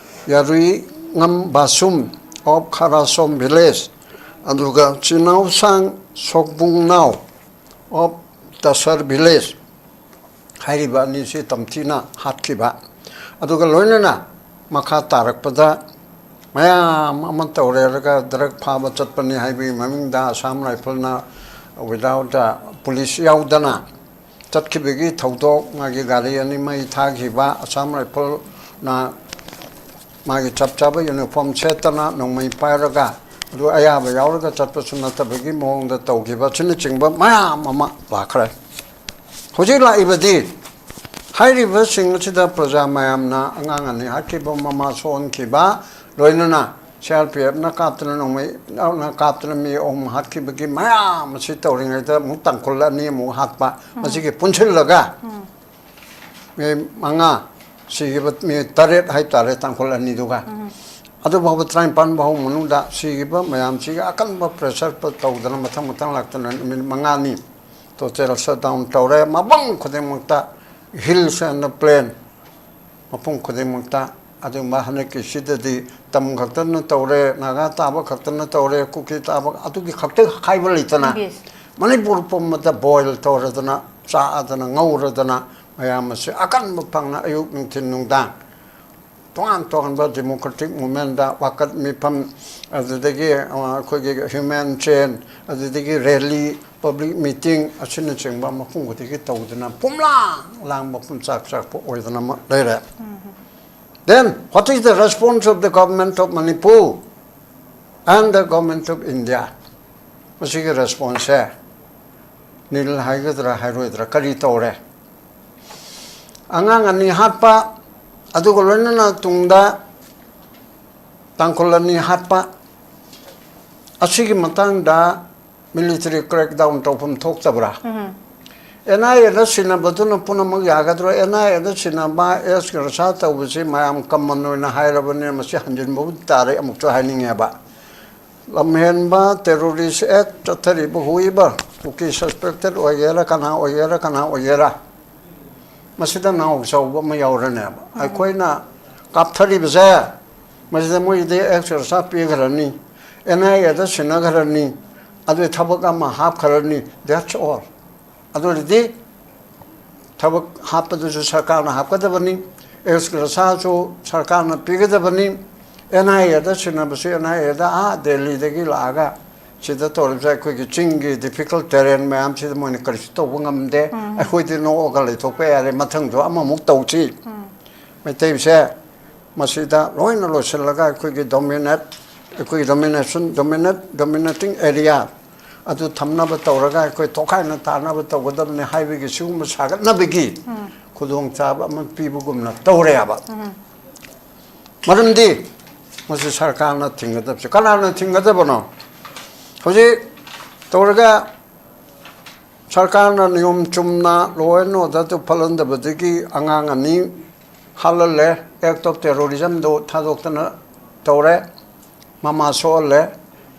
ꯌꯥꯔꯨꯏꯉꯝ ꯕꯥꯁꯨꯝ of ꯈꯔꯥꯁꯣꯝ village, ꯑꯗꯨꯒ ꯆꯤꯅꯥꯎꯁꯥꯡ ꯁꯣꯛꯕꯨꯡꯅꯥꯎ of ꯇꯁꯔ village, ꯍꯥꯏꯔꯤꯕ ꯑꯅꯤꯁꯤ ꯇꯝꯊꯤꯅ ꯍꯥꯠꯈꯤꯕ꯫ ꯑꯗꯨꯒ ꯂꯣꯏꯅꯅ ꯃꯈꯥ ꯇꯥꯔꯛꯄꯗ ꯃꯌꯥꯝ ꯑꯃ ꯇꯧꯔꯦꯔꯒ drug ꯐꯥꯕ ꯆꯠꯄꯅꯤ ꯍꯥꯏꯕꯒꯤ ꯃꯃꯤꯡꯗ Assam Riflesꯅ without, ꯑ, police ꯌꯥꯎꯗꯅ ꯆꯠꯈꯤꯕꯒꯤ ꯊꯧꯗꯣꯛ, ꯃꯥꯒꯤ ꯒꯥꯔꯤ ꯑꯅꯤ ꯃꯩ ꯊꯥꯈꯤꯕ, Assam Riflesꯅ ꯃꯥꯒꯤ ꯆꯞ ꯆꯥꯕ uniform ꯁꯦꯠꯇꯅ ꯅꯣꯡꯃꯩ ꯄꯥꯏꯔꯒ, ꯑꯗꯨ ꯑꯌꯥꯕ ꯌꯥꯎꯔꯒ ꯆꯠꯄꯁꯨ ꯅꯠꯇꯕꯒꯤ ꯃꯑꯣꯡꯗ ꯇꯧꯈꯤꯕ ꯑꯁꯤꯅꯆꯤꯡꯕ ꯃꯌꯥꯝ ꯑꯃ ꯂꯥꯛꯈ꯭ꯔꯦ꯫ ꯍꯧꯖꯤꯛ ꯂꯥꯛꯏꯕꯗꯤ ꯍꯥꯏꯔꯤꯕꯁꯤꯡ ꯑꯁꯤꯗ ꯄ꯭ꯔꯖꯥ ꯃꯌꯥꯝꯅ ꯑꯉꯥꯡ ꯑꯅꯤ ꯍꯥꯠꯈꯤꯕ, ꯃꯃꯥ ꯁꯣꯛꯍꯟꯈꯤꯕ, ꯂꯣꯏꯅꯅ ꯁꯤ ꯑꯥꯔ ꯄꯤ ꯑꯦꯐꯅ ꯀꯥꯞꯇꯅ, ꯅꯣꯡꯃꯩꯅ ꯀꯥꯞꯇꯅ ꯃꯤ ꯑꯍꯨꯝ ꯍꯥꯠꯈꯤꯕꯒꯤ ꯃꯌꯥꯝ ꯑꯁꯤ ꯇꯧꯔꯤꯉꯩꯗ ꯑꯃꯨꯛ ꯇꯥꯡꯈꯨꯜ ꯑꯅꯤ ꯑꯃꯨꯛ ꯍꯥꯠꯄ, ꯃꯁꯤꯒꯤ ꯄꯨꯟꯁꯤꯜꯂꯒ ꯃꯤ ꯃꯉꯥ ꯁꯤꯈꯤꯕ, ꯃꯤ ꯇꯔꯦꯠ ꯍꯥꯏꯇꯥꯔꯦ, ꯇꯥꯡꯈꯨꯜ ꯑꯅꯤꯗꯨꯒ꯫ ꯑꯗꯨ ꯐꯥꯎꯕ ꯇꯔꯥꯅꯤꯄꯥꯟ ꯐꯥꯎ ꯃꯅꯨꯡꯗ ꯁꯤꯈꯤꯕ ꯃꯌꯥꯝꯁꯤꯒꯤ ꯑꯀꯟꯕ pressure ꯇꯧꯗꯅ ꯃꯊꯪ ꯃꯊꯪ ꯂꯥꯛꯇꯅ ꯅꯨꯃꯤꯠ ꯃꯉꯥꯅꯤ total shutdown ꯇꯧꯔꯦ꯫ ꯃꯐꯝ ꯈꯨꯗꯤꯡꯃꯛꯇ, hills and plain, ꯃꯐꯝ ꯈꯨꯗꯤꯡꯃꯛꯇ꯫ ꯑꯗꯨꯒꯨꯝꯕ ꯍꯟꯗꯛꯀꯤꯁꯤꯗꯗꯤ ꯇꯝ ꯈꯛꯇꯅ ꯇꯧꯔꯦ, ꯅꯥꯒꯥ ꯇꯥꯕ ꯈꯛꯇꯅ ꯇꯧꯔꯦ, ꯀꯨꯀꯤ ꯇꯥꯕ, ꯑꯗꯨꯒꯤ ꯈꯛꯇ ꯍꯥꯏꯕ ꯂꯩꯇꯅ, Yes. ꯃꯅꯤꯄꯨꯔ ꯄꯨꯝꯕꯗ ꯕꯣꯏꯜ ꯇꯧꯔꯗꯅ, ꯆꯥꯛꯑꯗꯅ, ꯉꯧꯔꯗꯅ, ꯃꯌꯥꯝ ꯑꯁꯤ ꯑꯀꯟꯕ ꯐꯪꯅ ꯑꯌꯨꯛ, ꯅꯨꯡꯊꯤꯟ, ꯅꯨꯡꯗꯥꯡ ꯇꯣꯉꯥꯟ ꯇꯣꯉꯥꯟꯕ ꯗꯦꯃꯣꯀ꯭ꯔꯦꯇꯤꯛ ꯃꯨꯞꯃꯦꯟꯗ ꯋꯥꯀꯠ ꯃꯤꯐꯝ, ꯑꯗꯨꯗꯒꯤ, ꯑ, ꯑꯩꯈꯣꯏꯒꯤ ꯍ꯭ꯌꯨꯃꯦꯟ ꯇ꯭ꯔꯦꯟ, ꯑꯗꯨꯗꯒꯤ ꯔꯦꯂꯤ, ꯄꯕ꯭ꯂꯤꯛ ꯃꯤꯇꯤꯡ ꯑꯁꯤꯅꯆꯤꯡꯕ ꯃꯐꯝ ꯈꯨꯗꯤꯡꯒꯤ ꯇꯧꯗꯨꯅ ꯄꯨꯝꯂꯥꯡ ꯂꯥꯡꯕ, ꯄꯨꯝꯆꯥꯛ ꯆꯥꯛꯄ ꯑꯣꯏꯗꯅ ꯑꯃ ꯂꯩꯔꯦ꯫ Then, what is the response of the government of Manipur and the government of India? ꯃꯁꯤꯒꯤ ꯔꯦꯁꯄꯣꯟꯁꯁꯦ ꯅꯤꯜ ꯍꯥꯏꯒꯗ꯭ꯔꯥ ꯍꯥꯏꯔꯣꯏꯗ꯭ꯔꯥ, ꯀꯔꯤ ꯇꯧꯔꯦ? ꯑꯉꯥꯡ ꯑꯅꯤ ꯍꯥꯠꯄ, ꯑꯗꯨꯒ ꯂꯣꯏꯅꯅ ꯇꯨꯡꯗ ꯇꯥꯡꯈꯨꯜ ꯑꯅꯤ ꯍꯥꯠꯄ, ꯑꯁꯤꯒꯤ ꯃꯇꯥꯡꯗ ꯃꯤꯂꯤꯇꯔꯤ ꯀ꯭ꯔꯦꯛꯗꯥꯎꯟ ꯇꯧꯐꯝ ꯊꯣꯛꯇꯕ꯭ꯔꯥ? ꯑꯦꯟ ꯑꯥꯏ ꯑꯦꯗ ꯁꯤꯟꯅꯕꯗꯨꯅ ꯄꯨꯝꯅꯃꯛ ꯌꯥꯒꯗ꯭ꯔꯣ? ꯑꯦꯟ ꯑꯥꯏ ꯑꯦꯗ ꯁꯤꯟꯅꯕ ꯑꯦꯁ ꯒ꯭ꯔꯁꯥ ꯇꯧꯕꯁꯤ ꯃꯌꯥꯝ ꯀꯃꯟ ꯑꯣꯏꯅ ꯍꯥꯏꯔꯕꯅꯤꯅ ꯃꯁꯤ ꯍꯟꯖꯤꯟꯕꯕꯨꯗꯤ ꯇꯥꯔꯦ, ꯑꯃꯨꯛꯁꯨ ꯍꯥꯏꯅꯤꯡꯉꯦꯕ꯫ ꯂꯝꯍꯦꯟꯕ, ꯇꯦꯔꯣꯔꯤꯁ ꯑꯦꯛ ꯆꯠꯊꯔꯤꯕ, ꯍꯨꯏꯕ ꯀꯨꯀꯤ ꯁꯁꯄꯦꯛꯇꯦꯠ ꯑꯣꯏꯒꯦꯔꯥ, ꯀꯅꯥ ꯑꯣꯏꯒꯦꯔꯥ, ꯀꯅꯥ ꯑꯣꯏꯒꯦꯔꯥ, ꯃꯁꯤꯗ ꯅꯥꯎ ꯆꯥꯎꯕ ꯑꯃ ꯌꯥꯎꯔꯅꯦꯕ꯫ ꯑꯩꯈꯣꯏꯅ ꯀꯥꯞꯊꯔꯤꯕꯁꯦ, ꯃꯁꯤꯗ ꯃꯣꯏꯒꯤꯗꯤ ꯑꯦꯛꯁ ꯒ꯭ꯔꯁꯥ ꯄꯤꯈ꯭ꯔꯅꯤ, ꯑꯦꯟ ꯑꯥꯏ ꯑꯦꯗ ꯁꯤꯟꯅꯈ꯭ꯔꯅꯤ, ꯑꯗꯨꯒꯤ ꯊꯕꯛ ꯑꯃ ꯍꯥꯞꯈ꯭ꯔꯅꯤ, that's all꯫ ꯑꯗꯨ ꯑꯣꯏꯔꯗꯤ ꯊꯕꯛ ꯍꯥꯞꯄꯗꯨꯁꯨ ꯁꯔꯀꯥꯔꯅ ꯍꯥꯞꯀꯗꯕꯅꯤ, ꯑꯦꯛꯁ ꯒ꯭ꯔꯁꯥꯁꯨ ꯁꯔꯀꯥꯔꯅ ꯄꯤꯒꯗꯕꯅꯤ, ꯑꯦꯟ ꯑꯥꯏ ꯑꯦꯗ ꯁꯤꯟꯅꯕꯁꯨ ꯑꯦꯟ ꯑꯥꯏ ꯑꯦꯗ ꯑꯥ ꯗꯦꯜꯂꯤꯗꯒꯤ ꯂꯥꯛꯑꯒ ꯁꯤꯗ ꯇꯧꯔꯤꯕꯁꯦ ꯑꯩꯈꯣꯏꯒꯤ ꯆꯤꯡꯒꯤ ꯗꯤꯐꯤꯀꯜꯠ ꯇꯦꯔꯦꯟ ꯃꯌꯥꯝꯁꯤꯗ ꯃꯣꯏꯅ ꯀꯔꯤꯁꯨ ꯇꯧꯕ ꯉꯝꯗꯦ꯫ ꯑꯩꯈꯣꯏꯗꯤ ꯅꯣꯛꯑꯒ ꯂꯩꯊꯣꯛꯄ ꯌꯥꯔꯦ, ꯃꯊꯪꯁꯨ ꯑꯃꯃꯨꯛ ꯇꯧꯁꯤ꯫ ꯃꯩꯇꯩꯁꯦ ꯃꯁꯤꯗ ꯂꯣꯏꯅ ꯂꯣꯏꯁꯤꯜꯂꯒ ꯑꯩꯈꯣꯏꯒꯤ ꯗꯣꯃꯤꯅꯦꯠ, ꯑꯩꯈꯣꯏꯒꯤ ꯗꯣꯃꯤꯅꯦꯁꯟ, ꯗꯣꯃꯤꯅꯦꯠ, ꯗꯣꯃꯤꯅꯦꯇꯤꯡ ꯑꯦꯔꯤꯌꯥ ꯑꯗꯨ ꯊꯝꯅꯕ ꯇꯧꯔꯒ ꯑꯩꯈꯣꯏ ꯇꯣꯈꯥꯏꯅ ꯇꯥꯅꯕ ꯇꯧꯒꯗꯕꯅꯤ ꯍꯥꯏꯕꯒꯤ ꯁꯤꯒꯨꯝꯕ ꯁꯥꯒꯠꯅꯕꯒꯤ ꯈꯨꯗꯣꯡꯆꯥꯕ ꯑꯃ ꯄꯤꯕꯒꯨꯝꯅ ꯇꯧꯔꯦꯕ꯫ ꯃꯔꯝꯗꯤ ꯃꯁꯤ ꯁꯔꯀꯥꯔꯅ ꯊꯤꯡꯒꯗꯕꯁꯦ ꯀꯅꯥꯅ ꯊꯤꯡꯒꯗꯕꯅꯣ? ꯍꯧꯖꯤꯛ ꯇꯧꯔꯒ ꯁꯔꯀꯥꯔꯅ ꯅꯤꯌꯣꯝ ꯆꯨꯝꯅ law and order ꯗꯨ ꯐꯠꯍꯟꯗꯕꯗꯒꯤ ꯑꯉꯥꯡ ꯑꯅꯤ ꯍꯥꯠꯍꯜꯂꯦ, act of terrorism ꯗꯨ ꯊꯥꯗꯣꯛꯇꯅ ꯇꯧꯔꯦ, ꯃꯃꯥ ꯁꯣꯛꯍꯜꯂꯦ꯫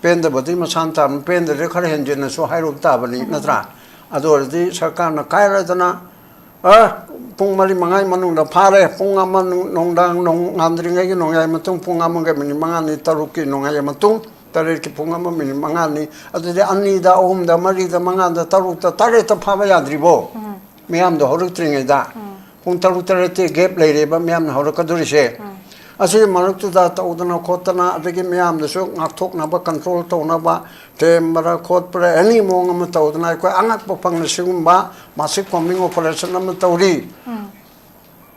ꯄꯦꯟꯗꯕꯗꯤ ꯃꯁꯥꯅ ꯇꯥꯕꯅꯤ, ꯄꯦꯟꯗ꯭ꯔꯗꯤ ꯈꯔ ꯍꯦꯟꯖꯤꯟꯅꯁꯨ ꯍꯥꯏꯔꯨꯕ ꯇꯥꯕꯅꯤ, ꯅꯠꯇ꯭ꯔꯥ? ꯑꯗꯨ ꯑꯣꯏꯔꯗꯤ ꯁꯔꯀꯥꯔꯅ ꯀꯥꯏꯔꯗꯅ, ꯑ, ꯄꯨꯡ ꯃꯔꯤ ꯃꯉꯥꯒꯤ ꯃꯅꯨꯡꯗ ꯐꯥꯔꯦ, ꯄꯨꯡ ꯑꯃ ꯅꯨꯡ-, ꯅꯨꯡꯗꯥꯡ ꯅꯣꯡ-, ꯉꯥꯟꯗ꯭ꯔꯤꯉꯩꯒꯤ ꯅꯣꯡꯌꯥꯏ ꯃꯇꯨꯡ, ꯄꯨꯡ ꯑꯃꯒ ꯃꯤꯅꯤꯠ ꯃꯉꯥꯅꯤ ꯇꯔꯨꯛꯀꯤ ꯅꯣꯡꯌꯥꯏ ꯃꯇꯨꯡ ꯇꯔꯦꯠꯀꯤ ꯄꯨꯡ ꯑꯃ ꯃꯤꯅꯤꯠ ꯃꯉꯥꯅꯤ, ꯑꯗꯨꯗꯤ ꯑꯅꯤꯗ, ꯑꯍꯨꯝꯗ, ꯃꯔꯤꯗ, ꯃꯉꯥꯗ, ꯇꯔꯨꯛꯇ, ꯇꯔꯦꯠꯇ ꯐꯥꯕ ꯌꯥꯗ꯭ꯔꯤꯕꯣ? ꯃꯤꯌꯥꯝꯗꯣ ꯍꯧꯔꯛꯇ꯭ꯔꯤꯉꯩꯗ ꯄꯨꯡ ꯇꯔꯨꯛ ꯇꯔꯦꯠꯇꯤ ꯒꯦꯞ ꯂꯩꯔꯦꯕ ꯃꯤꯌꯥꯝꯅ ꯍꯧꯔꯛꯀꯗꯣꯔꯤꯁꯦ꯫ ꯑꯁꯤꯒꯤ ꯃꯔꯛꯇꯨꯗ ꯇꯧꯗꯅ ꯈꯣꯠꯇꯅ, ꯑꯗꯒꯤ ꯃꯤꯌꯥꯝꯗꯁꯨ ꯉꯥꯛꯊꯣꯛꯅꯕ, ꯀꯟꯇ꯭ꯔꯣꯜ ꯇꯧꯅꯕ, ꯊꯦꯝꯕꯔꯥ ꯈꯣꯠꯄꯔꯥ, ꯑꯦꯅꯤ ꯃꯑꯣꯡ ꯑꯃ ꯇꯧꯗꯅ ꯑꯩꯈꯣꯏ ꯑꯉꯛꯄ ꯐꯪꯅ ꯁꯤꯒꯨꯝꯕ ꯃꯥꯁꯤꯛ ꯀꯣꯝꯕꯤꯡ ꯑꯣꯄꯔꯦꯁꯟ ꯑꯃ ꯇꯧꯔꯤ꯫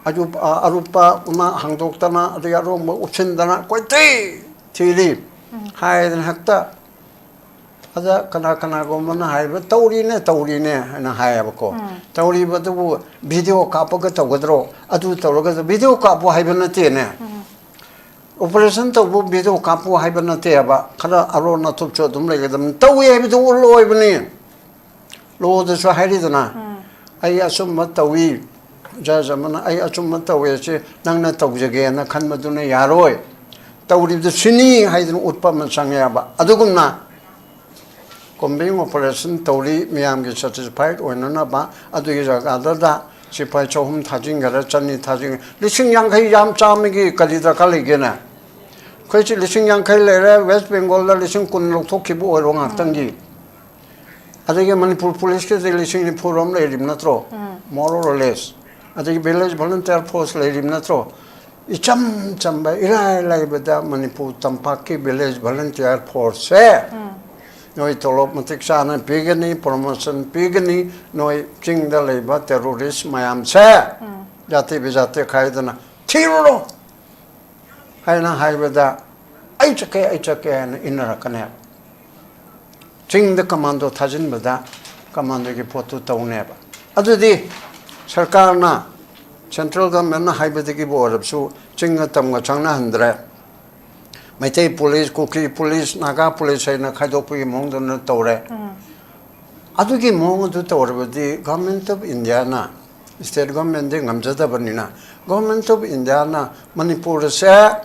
ꯑꯔꯨꯞ-, ꯑ, ꯑꯔꯨꯞꯄ ꯑꯃ ꯍꯥꯡꯗꯣꯛꯇꯅ, ꯑꯗꯒꯤ ꯑꯔꯣꯡꯕ ꯎꯞꯁꯤꯟꯗꯅ ꯀꯣꯏꯊꯤ ꯊꯤꯔꯤ ꯍꯥꯏꯗꯅ ꯍꯦꯛꯇ ꯑꯗ ꯀꯅꯥ ꯀꯅꯥꯒꯨꯝꯕꯅ ꯍꯥꯏꯕ, "ꯇꯧꯔꯤꯅꯦ, ꯇꯧꯔꯤꯅꯦ" ꯍꯥꯏꯅ ꯍꯥꯏꯌꯦꯕꯀꯣ꯫ ꯇꯧꯔꯤꯕꯗꯨꯕꯨ ꯚꯤꯗꯤꯑꯣ ꯀꯥꯞꯄꯒ ꯇꯧꯒꯗ꯭ꯔꯣ? ꯑꯗꯨ ꯇꯧꯔꯒ ꯚꯤꯗꯤꯑꯣ ꯀꯥꯞꯄꯨ ꯍꯥꯏꯕ ꯅꯠꯇꯦꯅꯦ꯫ ꯑꯣꯄꯔꯦꯁꯟ ꯇꯧꯕ ꯚꯤꯗꯤꯑꯣ ꯀꯥꯞꯄꯨ ꯍꯥꯏꯕ ꯅꯠꯇꯦꯕ꯫ ꯈꯔ ꯑꯔꯣꯟ ꯑꯊꯨꯞꯁꯨ ꯑꯗꯨꯝ ꯂꯩꯒꯗꯕꯅꯤ꯫ ꯇꯧꯏ ꯍꯥꯏꯕꯗꯨ ꯎꯠꯂꯣ ꯍꯥꯏꯕꯅꯤ꯫ ꯂꯣꯗꯁꯨ ꯍꯥꯏꯔꯤꯗꯅ, "ꯑꯩ ꯑꯆꯨꯝꯕ ꯇꯧꯏ"꯫ ꯖꯖ ꯑꯃꯅ "ꯑꯩ ꯑꯆꯨꯝꯕ ꯇꯧꯏ" ꯍꯥꯏꯁꯦ ꯅꯪꯅ ꯇꯧꯖꯒꯦꯅ ꯈꯟꯕꯗꯨꯅ ꯌꯥꯔꯣꯏ꯫ ꯇꯧꯔꯤꯕꯗꯨ ꯁꯤꯅꯤ ꯍꯥꯏꯗꯅ ꯎꯠꯄ ꯑꯃ ꯆꯪꯉꯦꯕ꯫ ꯑꯗꯨꯒꯨꯝꯅ ꯀꯣꯝꯕꯤꯡ ꯑꯣꯄꯔꯦꯁꯟ ꯇꯧꯔꯤ, ꯃꯤꯌꯥꯝꯒꯤ ꯁꯦꯇꯤꯁꯐꯥꯏꯠ ꯑꯣꯏꯅꯅꯕ꯫ ꯑꯗꯨꯒꯤ ꯖꯒꯥꯗꯨꯗ ꯁꯤꯐꯥꯏ ꯆꯍꯨꯝ ꯊꯥꯖꯤꯟꯈꯔꯦ, ꯆꯅꯤ ꯊꯥꯖꯤꯟꯈꯔꯦ, ꯂꯤꯁꯤꯡ ꯌꯥꯡꯈꯩ ꯌꯥꯝ ꯆꯥꯝꯃꯒꯤ ꯀꯔꯤ ꯗꯔꯀꯥꯔ ꯂꯩꯒꯦꯅꯦ? ꯑꯩꯈꯣꯏꯁꯤ ꯂꯤꯁꯤꯡ ꯌꯥꯡꯈꯩ ꯂꯩꯔꯦ, ꯋꯦꯁ ꯕꯦꯡꯒꯣꯜꯗ ꯂꯤꯁꯤꯡ ꯀꯨꯟ ꯂꯧꯊꯣꯛꯈꯤꯕ ꯑꯣꯏꯔꯣ ꯉꯥꯛꯇꯪꯒꯤ꯫ ꯑꯗꯒꯤ ꯃꯅꯤꯄꯨꯔ ꯄꯨꯂꯤꯁꯀꯤꯗꯤ ꯂꯤꯁꯤꯡ ꯅꯤꯐꯨꯔꯣꯝ ꯂꯩꯔꯤꯕ ꯅꯠꯇ꯭ꯔꯣ? More or less꯫ ꯑꯗꯒꯤ ꯚꯤꯂꯦꯖ ꯚꯣꯂꯨꯟꯇꯤꯌꯔ ꯐꯣꯔꯁ ꯂꯩꯔꯤꯕ ꯅꯠꯇ꯭ꯔꯣ? ꯏꯆꯝ ꯆꯝꯕ, ꯏꯔꯥꯏ ꯂꯥꯏꯕꯗ ꯃꯅꯤꯄꯨꯔ ꯇꯝꯄꯥꯛꯀꯤ ꯚꯤꯂꯦꯖ ꯚꯣꯂꯨꯟꯇꯤꯌꯔ ꯐꯣꯔꯁꯁꯦ ꯅꯣꯏ ꯇꯣꯂꯣꯞ ꯃꯇꯤꯛ ꯆꯥꯅ ꯄꯤꯒꯅꯤ, ꯄ꯭ꯔꯣꯃꯣꯁꯟ ꯄꯤꯒꯅꯤ, ꯅꯣꯏ ꯆꯤꯡꯗ ꯂꯩꯕ ꯇꯦꯔꯣꯔꯤꯁ ꯃꯌꯥꯝꯁꯦ ꯖꯥꯇꯤ ꯕꯤꯖꯥꯇꯤ ꯈꯥꯏꯗꯅ ꯊꯤꯔꯨꯔꯣ ꯍꯥꯏꯅ ꯍꯥꯏꯕꯗ, "ꯑꯩ ꯆꯠꯀꯦ, ꯑꯩ ꯆꯠꯀꯦ" ꯍꯥꯏꯅ ꯏꯟꯅꯔꯛꯀꯅꯦꯕ꯫ ꯆꯤꯡꯗ ꯀꯃꯥꯟꯗꯣ ꯊꯥꯖꯤꯟꯕꯗ ꯀꯃꯥꯟꯗꯣꯒꯤ ꯄꯣꯠꯇꯨ ꯇꯧꯅꯦꯕ꯫ ꯑꯗꯨꯗꯤ ꯁꯔꯀꯥꯔꯅ, ꯁꯦꯟꯇ꯭ꯔꯦꯜ ꯒꯚꯔꯟꯃꯦꯟꯠꯅ ꯍꯥꯏꯕꯗꯒꯤꯕꯨ ꯑꯣꯏꯔꯕꯁꯨ ꯆꯤꯡꯒ ꯇꯝꯒ ꯆꯪꯅꯍꯟꯗ꯭ꯔꯦ꯫ ꯃꯩꯇꯩ ꯄꯨꯂꯤꯁ, ꯀꯨꯀꯤ ꯄꯨꯂꯤꯁ, ꯅꯥꯒꯥ ꯄꯨꯂꯤꯁ ꯍꯥꯏꯅ ꯈꯥꯏꯗꯣꯛꯄꯒꯤ ꯃꯑꯣꯡꯗꯨꯅ ꯇꯧꯔꯦ꯫ ꯑꯗꯨꯒꯤ ꯃꯑꯣꯡ ꯑꯗꯨ ꯇꯧꯔꯕꯗꯤ Government of Indiaꯅ, state governmentꯗꯤ ꯉꯝꯖꯗꯕꯅꯤꯅ, Government of Indiaꯅ ꯃꯅꯤꯄꯨꯔꯁꯦ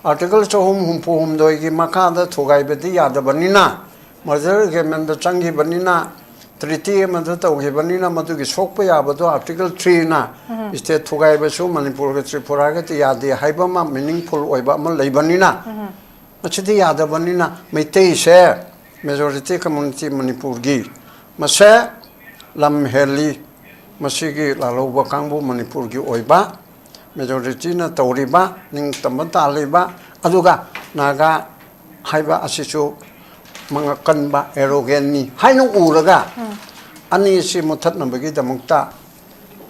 Article ꯆꯍꯨꯝ ꯍꯨꯝꯐꯨ ꯍꯨꯝꯗꯣꯏꯒꯤ ꯃꯈꯥꯗ ꯊꯨꯒꯥꯏꯕꯗꯤ ꯌꯥꯗꯕꯅꯤꯅ, merger agreementꯗ ꯆꯪꯈꯤꯕꯅꯤꯅ, treaty ꯑꯃꯗ ꯇꯧꯈꯤꯕꯅꯤꯅ, ꯃꯗꯨꯒꯤ ꯁꯣꯛꯄ ꯌꯥꯕꯗꯣ Article threeꯅ state ꯊꯨꯒꯥꯏꯕꯁꯨ ꯃꯅꯤꯄꯨꯔꯒ ꯇ꯭ꯔꯤꯄꯨꯔꯥꯒꯗꯤ ꯌꯥꯗꯦ ꯍꯥꯏꯕ ꯑꯃ meaningful ꯑꯣꯏꯕ ꯑꯃ ꯂꯩꯕꯅꯤꯅ, ꯃꯁꯤꯗꯤ ꯌꯥꯗꯕꯅꯤꯅ ꯃꯩꯇꯩꯁꯦ majority community ꯃꯅꯤꯄꯨꯔꯒꯤ ꯃꯁꯦ ꯂꯝ ꯍꯦꯜꯂꯤ꯫ ꯃꯁꯤꯒꯤ ꯂꯥꯜꯍꯧꯕ ꯀꯥꯡꯕꯨ ꯃꯅꯤꯄꯨꯔꯒꯤ ꯑꯣꯏꯕ majorityꯅ ꯇꯧꯔꯤꯕ ꯅꯤꯡꯇꯝꯕ ꯇꯥꯜꯂꯤꯕ, ꯑꯗꯨꯒ ꯅꯥꯒꯥ ꯍꯥꯏꯕ ꯑꯁꯤꯁꯨ ꯃꯉꯛ ꯀꯟꯕ arrogantꯅꯤ ꯍꯥꯏꯅ ꯎꯔꯒ ꯑꯅꯤꯁꯤ ꯃꯨꯊꯠꯅꯕꯒꯤꯗꯃꯛꯇ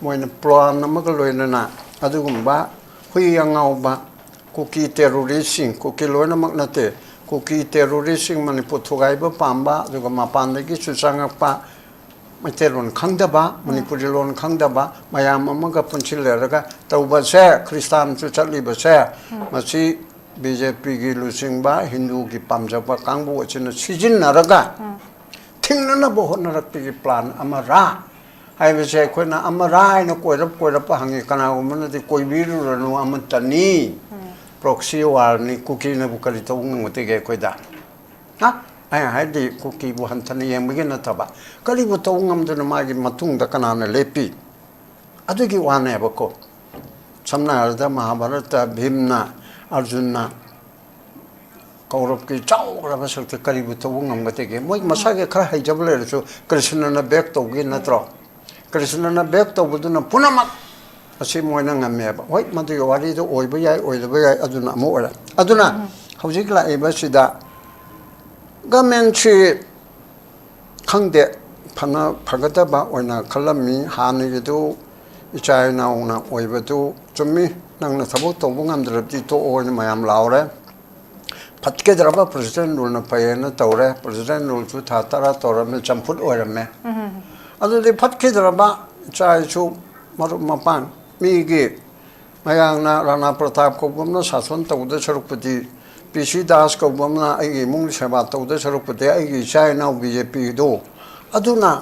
ꯃꯣꯏꯅ plan ꯑꯃꯒ ꯂꯣꯏꯅꯅ ꯑꯗꯨꯒꯨꯝꯕ ꯍꯨꯏ ꯑꯉꯥꯎꯕ ꯀꯨꯀꯤ terroristꯁꯤꯡ, ꯀꯨꯀꯤ ꯂꯣꯏꯅꯃꯛ ꯅꯠꯇꯦ, ꯀꯨꯀꯤ terroristꯁꯤꯡ ꯃꯅꯤꯄꯨꯔ ꯊꯨꯒꯥꯏꯕ ꯄꯥꯝꯕ, ꯑꯗꯨꯒ ꯃꯄꯥꯟꯗꯒꯤꯁꯨ ꯆꯪꯉꯛꯄ, ꯃꯩꯇꯩꯂꯣꯟ ꯈꯪꯗꯕ, ꯃꯅꯤꯄꯨꯔꯤ ꯂꯣꯟ ꯈꯪꯗꯕ ꯃꯌꯥꯝ ꯑꯃꯒ ꯄꯨꯟꯁꯤꯜꯂꯔꯒ ꯇꯧꯕꯁꯦ, ꯈ꯭ꯔꯤꯁꯇꯥꯟꯁꯨ ꯆꯠꯂꯤꯕꯁꯦ, ꯃꯁꯤ BJPꯒꯤ ꯂꯨꯆꯤꯡꯕ ꯍꯤꯟꯗꯨꯒꯤ ꯄꯥꯝꯖꯕ ꯀꯥꯡꯕꯨ ꯑꯁꯤꯅ ꯁꯤꯖꯤꯟꯅꯔꯒ ꯊꯤꯡꯅꯅꯕ ꯍꯣꯠꯅꯔꯛꯄꯒꯤ plan ꯑꯃꯔꯥ ꯍꯥꯏꯕꯁꯦ ꯑꯩꯈꯣꯏꯅ ꯑꯃꯔꯥ ꯍꯥꯏꯅ ꯀꯣꯏꯔꯞ ꯀꯣꯏꯔꯞꯄ ꯍꯪꯉꯤ꯫ ꯀꯅꯥꯒꯨꯝꯕꯅꯗꯤ ꯀꯣꯏꯕꯤꯔꯨꯔꯅꯨ, ꯑꯃꯠꯇꯅꯤ, proxy warꯅꯤ, ꯀꯨꯀꯤꯅꯕꯨ ꯀꯔꯤ ꯇꯧꯕ ꯉꯝꯒꯗꯒꯦ ꯑꯩꯈꯣꯏꯗ? ꯍꯥ? ꯑꯩ ꯍꯥꯏꯗꯤ ꯀꯨꯀꯤꯕꯨ ꯍꯟꯊꯅ ꯌꯦꯡꯕꯒꯤ ꯅꯠꯇꯕ, ꯀꯔꯤꯕꯨ ꯇꯧꯕ ꯉꯝꯗꯅ ꯃꯥꯒꯤ ꯃꯇꯨꯡꯗ ꯀꯅꯥꯅ ꯂꯦꯞꯄꯤ? ꯑꯗꯨꯒꯤ ꯋꯥꯅꯦꯕꯀꯣ꯫ ꯁꯝꯅ ꯍꯥꯏꯔꯕꯗ ꯃꯍꯥꯚꯥꯔꯠꯇ ꯚꯤꯝꯅ, ꯑꯔꯖꯨꯟꯅ ꯀꯧꯔꯕꯀꯤ ꯆꯥꯎꯈ꯭ꯔꯕ ꯁꯔꯨꯛꯇ ꯀꯔꯤꯕꯨ ꯇꯧꯕ ꯉꯝꯒꯗꯒꯦ? ꯃꯣꯏ ꯃꯁꯥꯒꯤ ꯈꯔ ꯍꯩꯖꯕ ꯂꯩꯔꯁꯨ ꯀ꯭ꯔꯤꯁꯅꯅ back ꯇꯧꯒꯦ ꯅꯠꯇ꯭ꯔꯣ? ꯀ꯭ꯔꯤꯁꯅꯅ back ꯇꯧꯕꯗꯨꯅ ꯄꯨꯝꯅꯃꯛ ꯑꯁꯤ ꯃꯣꯏꯅ ꯉꯝꯃꯦꯕ꯫ ꯍꯣꯏ, ꯃꯗꯨꯒꯤ ꯋꯥꯔꯤꯗꯨ ꯑꯣꯏꯕ ꯌꯥꯏ, ꯑꯣꯏꯗꯕ ꯌꯥꯏ, ꯑꯗꯨꯅ ꯑꯃ ꯑꯣꯏꯔꯦ꯫ ꯑꯗꯨꯅ ꯍꯧꯖꯤꯛ ꯂꯥꯛꯏꯕꯁꯤꯗ governmentꯁꯤ ꯈꯪꯗꯦ, ꯐꯅ ꯐꯒꯗꯕ ꯑꯣꯏꯅ ꯈꯜꯂꯝꯃꯤ꯫ ꯍꯥꯟꯅꯒꯤꯗꯨ ꯏꯆꯥ ꯏꯅꯥꯎꯅ ꯑꯣꯏꯕꯗꯨ ꯆꯨꯝꯃꯤ, ꯅꯪꯅ ꯊꯕꯛ ꯇꯧꯕ ꯉꯝꯗ꯭ꯔꯕꯗꯤ ꯇꯣꯛꯑꯣ ꯍꯥꯏꯅ ꯃꯌꯥꯝ ꯂꯥꯎꯔꯦ꯫ ꯐꯠꯈꯤꯗ꯭ꯔꯕ president ruleꯅ ꯐꯩꯌꯦꯅ ꯇꯧꯔꯦ꯫ President ruleꯁꯨ ꯊꯥ ꯇꯔꯥ ꯇꯧꯔꯝꯃꯦ, ꯆꯝꯐꯨꯠ ꯑꯣꯏꯔꯝꯃꯦ꯫ ꯑꯗꯨꯗꯤ ꯐꯠꯈꯤꯗ꯭ꯔꯕ ꯏꯆꯥ ꯏꯁꯨ, ꯃꯔꯨꯞ ꯃꯄꯥꯡ, ꯃꯤꯒꯤ ꯃꯌꯥꯝꯅ ꯔꯥꯅꯥ ꯄ꯭ꯔꯇꯥꯞ ꯀꯧꯕ ꯑꯃꯅ ꯁꯥꯁꯟ ꯇꯧꯗ ꯁꯔꯨꯛꯄꯨꯗꯤ, ꯄꯤ ꯁꯤ ꯗꯥꯁ ꯀꯧꯕ ꯑꯃꯅ ꯑꯩꯒꯤ ꯏꯃꯨꯡꯒꯤ ꯁꯦꯕꯥ ꯇꯧꯗ ꯁꯔꯨꯛꯄꯨꯗꯤ, ꯑꯩꯒꯤ ꯏꯆꯥ ꯏꯅꯥꯎ BJPꯗꯣ ꯑꯗꯨꯅ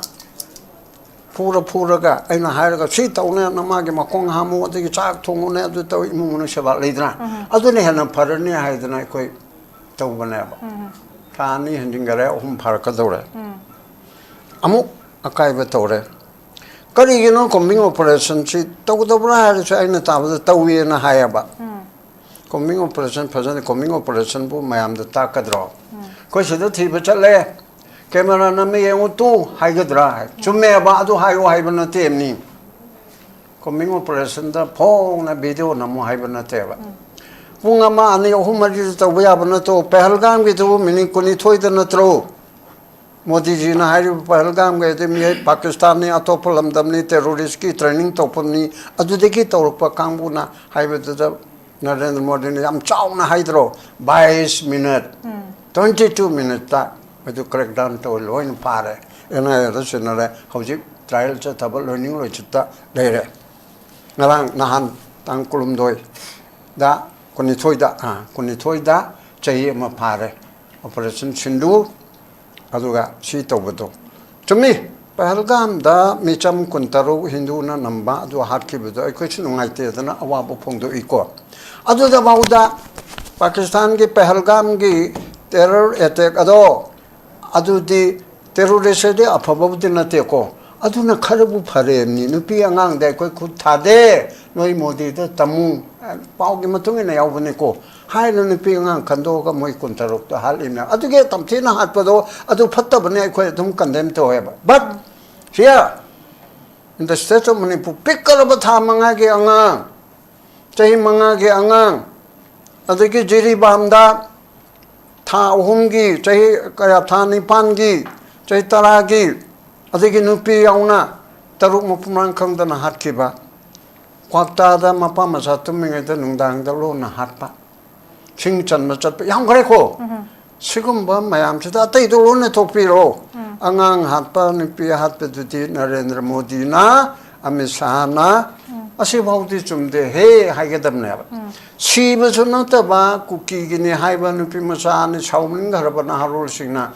ꯐꯨꯔ ꯐꯨꯔꯒ ꯑꯩꯅ ꯍꯥꯏꯔꯒ ꯁꯤ ꯇꯧꯅꯦꯅ ꯃꯥꯒꯤ ꯃꯈꯣꯡ ꯍꯥꯝꯃꯨ, ꯑꯗꯒꯤ ꯆꯥꯛ ꯊꯣꯡꯉꯨꯅꯦ, ꯑꯗꯨ ꯇꯧ, ꯏꯃꯨꯡ ꯃꯅꯨꯡ ꯁꯦꯕꯥ ꯂꯩꯗꯅ, ꯑꯗꯨꯅ ꯍꯦꯟꯅ ꯐꯔꯅꯤ ꯍꯥꯏꯗꯅ ꯑꯩꯈꯣꯏ ꯇꯧꯕꯅꯦꯕ꯫ ꯊꯥ ꯑꯅꯤ ꯍꯦꯟꯖꯤꯟꯈꯔꯦ, ꯑꯍꯨꯝ ꯐꯥꯔꯛꯀꯗꯧꯔꯦ꯫ ꯑꯃꯨꯛ ꯑꯀꯥꯏꯕ ꯇꯧꯔꯦ꯫ ꯀꯔꯤꯒꯤꯅꯣ combing operationꯁꯤ ꯇꯧꯗꯕ꯭ꯔꯥ ꯍꯥꯏꯔꯁꯨ ꯑꯩꯅ ꯇꯥꯕꯗ ꯇꯧꯋꯦꯅ ꯍꯥꯏꯌꯦꯕ꯫ ꯀꯣꯝꯕꯤꯡ ꯑꯣꯄꯔꯦꯁꯟ ꯐꯖꯅ, ꯀꯣꯝꯕꯤꯡ ꯑꯣꯄꯔꯦꯁꯟꯕꯨ ꯃꯌꯥꯝꯗ ꯇꯥꯛꯀꯗ꯭ꯔꯣ? ꯑꯩꯈꯣꯏ ꯁꯤꯗ ꯊꯤꯕ ꯆꯠꯂꯦ, ꯀꯦꯃꯦꯔꯥ ꯅꯝꯃꯤ ꯌꯦꯡꯉꯨ ꯇꯨ ꯍꯥꯏꯒꯗ꯭ꯔꯥ? ꯆꯨꯝꯃꯦꯕ, ꯑꯗꯨ ꯍꯥꯏꯌꯨ ꯍꯥꯏꯕ ꯅꯠꯇꯦ꯫ ꯃꯤ ꯀꯣꯝꯕꯤꯡ ꯑꯣꯄꯔꯦꯁꯟꯗ ꯐꯣꯡꯅ ꯚꯤꯗꯤꯑꯣ ꯅꯝꯃꯨ ꯍꯥꯏꯕ ꯅꯠꯇꯦꯕ꯫ ꯄꯨꯡ ꯑꯃ, ꯑꯅꯤ, ꯑꯍꯨꯝ, ꯃꯔꯤꯗ ꯇꯧꯕ ꯌꯥꯕ ꯅꯠꯇ꯭ꯔꯣ? ꯄꯦꯍꯜꯒꯥꯝꯒꯤꯗꯨꯕꯨ ꯃꯤꯅꯤꯠ ꯀꯨꯟꯅꯤꯊꯣꯏꯗ ꯅꯠꯇ꯭ꯔꯣ? ꯃꯣꯗꯤꯖꯤꯅ ꯍꯥꯏꯔꯤꯕ ꯄꯍꯜꯒꯥꯝꯒꯤ ꯑꯗꯨ ꯃꯤꯑꯣꯏ ꯄꯥꯀꯤꯁꯇꯥꯟꯅꯤ, ꯑꯇꯣꯞꯄ ꯂꯝꯗꯝꯅꯤ, ꯇꯦꯔꯣꯔꯤꯁꯀꯤ ꯇ꯭ꯔꯦꯅꯤꯡ ꯇꯧꯐꯝꯅꯤ, ꯑꯗꯨꯗꯒꯤ ꯇꯧꯔꯛꯄ ꯀꯥꯡꯕꯨꯅ ꯍꯥꯏꯕꯗꯨꯗ ꯅꯔꯦꯟꯗ꯭ꯔ ꯃꯣꯗꯤꯅ ꯌꯥꯝ ꯆꯥꯎꯅ ꯍꯥꯏꯗ꯭ꯔꯣ? ꯕꯥꯏꯁ ꯃꯤꯅꯠ, ꯇ꯭ꯋꯦꯟꯇꯤ ꯇꯨ ꯃꯤꯅꯠꯇ ꯃꯗꯨ ꯀ꯭ꯔꯦꯛ ꯗꯥꯎꯟ ꯇꯧꯋꯤ, ꯂꯣꯏꯅ ꯐꯥꯔꯦ꯫ ꯑꯦꯟ ꯑꯥꯏ ꯑꯦꯗ ꯁꯤꯟꯅꯔꯦ꯫ ꯍꯧꯖꯤꯛ ꯇ꯭ꯔꯥꯏꯌꯦꯜ ꯆꯠꯊꯕ ꯂꯣꯏꯅꯤꯡ ꯂꯣꯏꯆꯠꯇ ꯂꯩꯔꯦ꯫ ꯉꯔꯥꯡ ꯅꯍꯥꯟ ꯇꯥꯡ ꯀꯨꯟꯍꯨꯝꯗꯣꯏꯗ, ꯀꯨꯟꯅꯤꯊꯣꯏꯗ, ꯑꯥ, ꯀꯨꯟꯅꯤꯊꯣꯏꯗ ꯆꯍꯤ ꯑꯃ ꯐꯥꯔꯦ ꯑꯣꯄꯔꯦꯁꯟ ꯁꯤꯟꯗꯨꯔ꯫ ꯑꯗꯨꯒ ꯁꯤ ꯇꯧꯕꯗꯣ ꯆꯨꯝꯃꯤ꯫ ꯄꯍꯜꯒꯥꯝꯗ ꯃꯤꯆꯝ ꯀꯨꯟꯇꯔꯨꯛ ꯍꯤꯟꯗꯨꯅ ꯅꯝꯕ ꯑꯗꯨ ꯍꯥꯠꯈꯤꯕꯗꯣ ꯑꯩꯈꯣꯏꯁꯨ ꯅꯨꯡꯉꯥꯏꯇꯦꯗꯅ ꯑꯋꯥꯕ ꯐꯣꯡꯗꯣꯛꯏꯀꯣ꯫ ꯑꯗꯨꯗꯐꯥꯎꯗ ꯄꯥꯀꯤꯁꯇꯥꯟꯒꯤ ꯄꯍꯜꯒꯥꯝꯒꯤ ꯇꯦꯔꯔ ꯑꯦꯇꯦꯛ ꯑꯗꯣ, ꯑꯗꯨꯗꯤ ꯇꯦꯔꯣꯔꯤꯁ ꯍꯥꯏꯗꯤ ꯑꯐꯕꯕꯨꯗꯤ ꯅꯠꯇꯦꯀꯣ꯫ ꯑꯗꯨꯅ ꯈꯔꯕꯨ ꯐꯔꯦꯕꯅꯤ꯫ ꯅꯨꯄꯤ ꯑꯉꯥꯡꯗ ꯑꯩꯈꯣꯏ ꯈꯨꯠ ꯊꯥꯗꯦ, ꯅꯣꯏ ꯃꯣꯗꯤꯗ ꯇꯝꯃꯨ꯫ ꯄꯥꯎꯒꯤ ꯃꯇꯨꯡ ꯏꯟꯅ ꯌꯥꯎꯕꯅꯤꯀꯣ꯫ ꯍꯥꯏꯅ ꯅꯨꯄꯤ ꯑꯉꯥꯡ ꯈꯟꯗꯣꯛꯑꯒ ꯃꯣꯏ ꯀꯨꯟꯇꯔꯨꯛꯇ ꯍꯥꯠꯂꯤꯕꯅꯦ꯫ ꯑꯗꯨꯒꯤ ꯇꯝꯊꯤꯅ ꯍꯥꯠꯄꯗꯣ ꯑꯗꯨ ꯐꯠꯇꯕꯅꯤ, ꯑꯩꯈꯣꯏ ꯑꯗꯨꯝ ꯀꯟꯗꯦꯝ ꯇꯧꯋꯦꯕ꯫ But here in the state of Manipur, ꯄꯤꯛꯈ꯭ꯔꯕ ꯊꯥ ꯃꯉꯥꯒꯤ ꯑꯉꯥꯡ, ꯆꯍꯤ ꯃꯉꯥꯒꯤ ꯑꯉꯥꯡ, ꯑꯗꯒꯤ ꯖꯤꯔꯤꯕꯥꯝꯗ ꯊꯥ ꯑꯍꯨꯝꯒꯤ, ꯆꯍꯤ ꯀꯌꯥ, ꯊꯥ ꯅꯤꯄꯥꯟꯒꯤ, ꯆꯍꯤ ꯇꯔꯥꯒꯤ, ꯑꯗꯒꯤ ꯅꯨꯄꯤ ꯌꯥꯎꯅ ꯇꯔꯨꯛ ꯃꯄꯨꯝ ꯃꯔꯥꯡ ꯈꯪꯗꯅ ꯍꯥꯠꯈꯤꯕ, ꯀ꯭ꯋꯥꯛꯇꯥꯗ ꯃꯄꯥ ꯃꯆꯥ ꯇꯨꯝꯃꯤꯉꯩꯗ ꯅꯨꯡꯗꯥꯡꯗ ꯂꯣꯟꯅ ꯍꯥꯠꯄ, ꯁꯤꯡ ꯆꯟꯕ ꯆꯠꯄ ꯌꯥꯝꯈ꯭ꯔꯦꯀꯣ꯫ ꯁꯤꯒꯨꯝꯕ ꯃꯌꯥꯝꯁꯤꯗ ꯑꯇꯩꯗꯣ ꯂꯣꯏꯅ ꯊꯣꯛꯄꯤꯔꯣ꯫ ꯑꯉꯥꯡ ꯍꯥꯠꯄ, ꯅꯨꯄꯤ ꯍꯥꯠꯄꯗꯨꯗꯤ ꯅꯔꯦꯟꯗ꯭ꯔ ꯃꯣꯗꯤꯅ, ꯑꯃꯤꯠ ꯁꯥꯍꯅ, ꯑꯁꯤꯐꯥꯎꯗꯤ ꯆꯨꯝꯗꯦ ꯍꯦ ꯍꯥꯏꯒꯗꯕꯅꯦꯕ꯫ ꯁꯤꯕꯁꯨ ꯅꯠꯇꯕ ꯀꯨꯀꯤꯒꯤꯅꯤ ꯍꯥꯏꯕ ꯅꯨꯄꯤ ꯃꯆꯥ ꯑꯅꯤ ꯁꯥꯎꯅꯤꯡꯈ꯭ꯔꯕ ꯅꯍꯥꯔꯣꯜꯁꯤꯡꯅ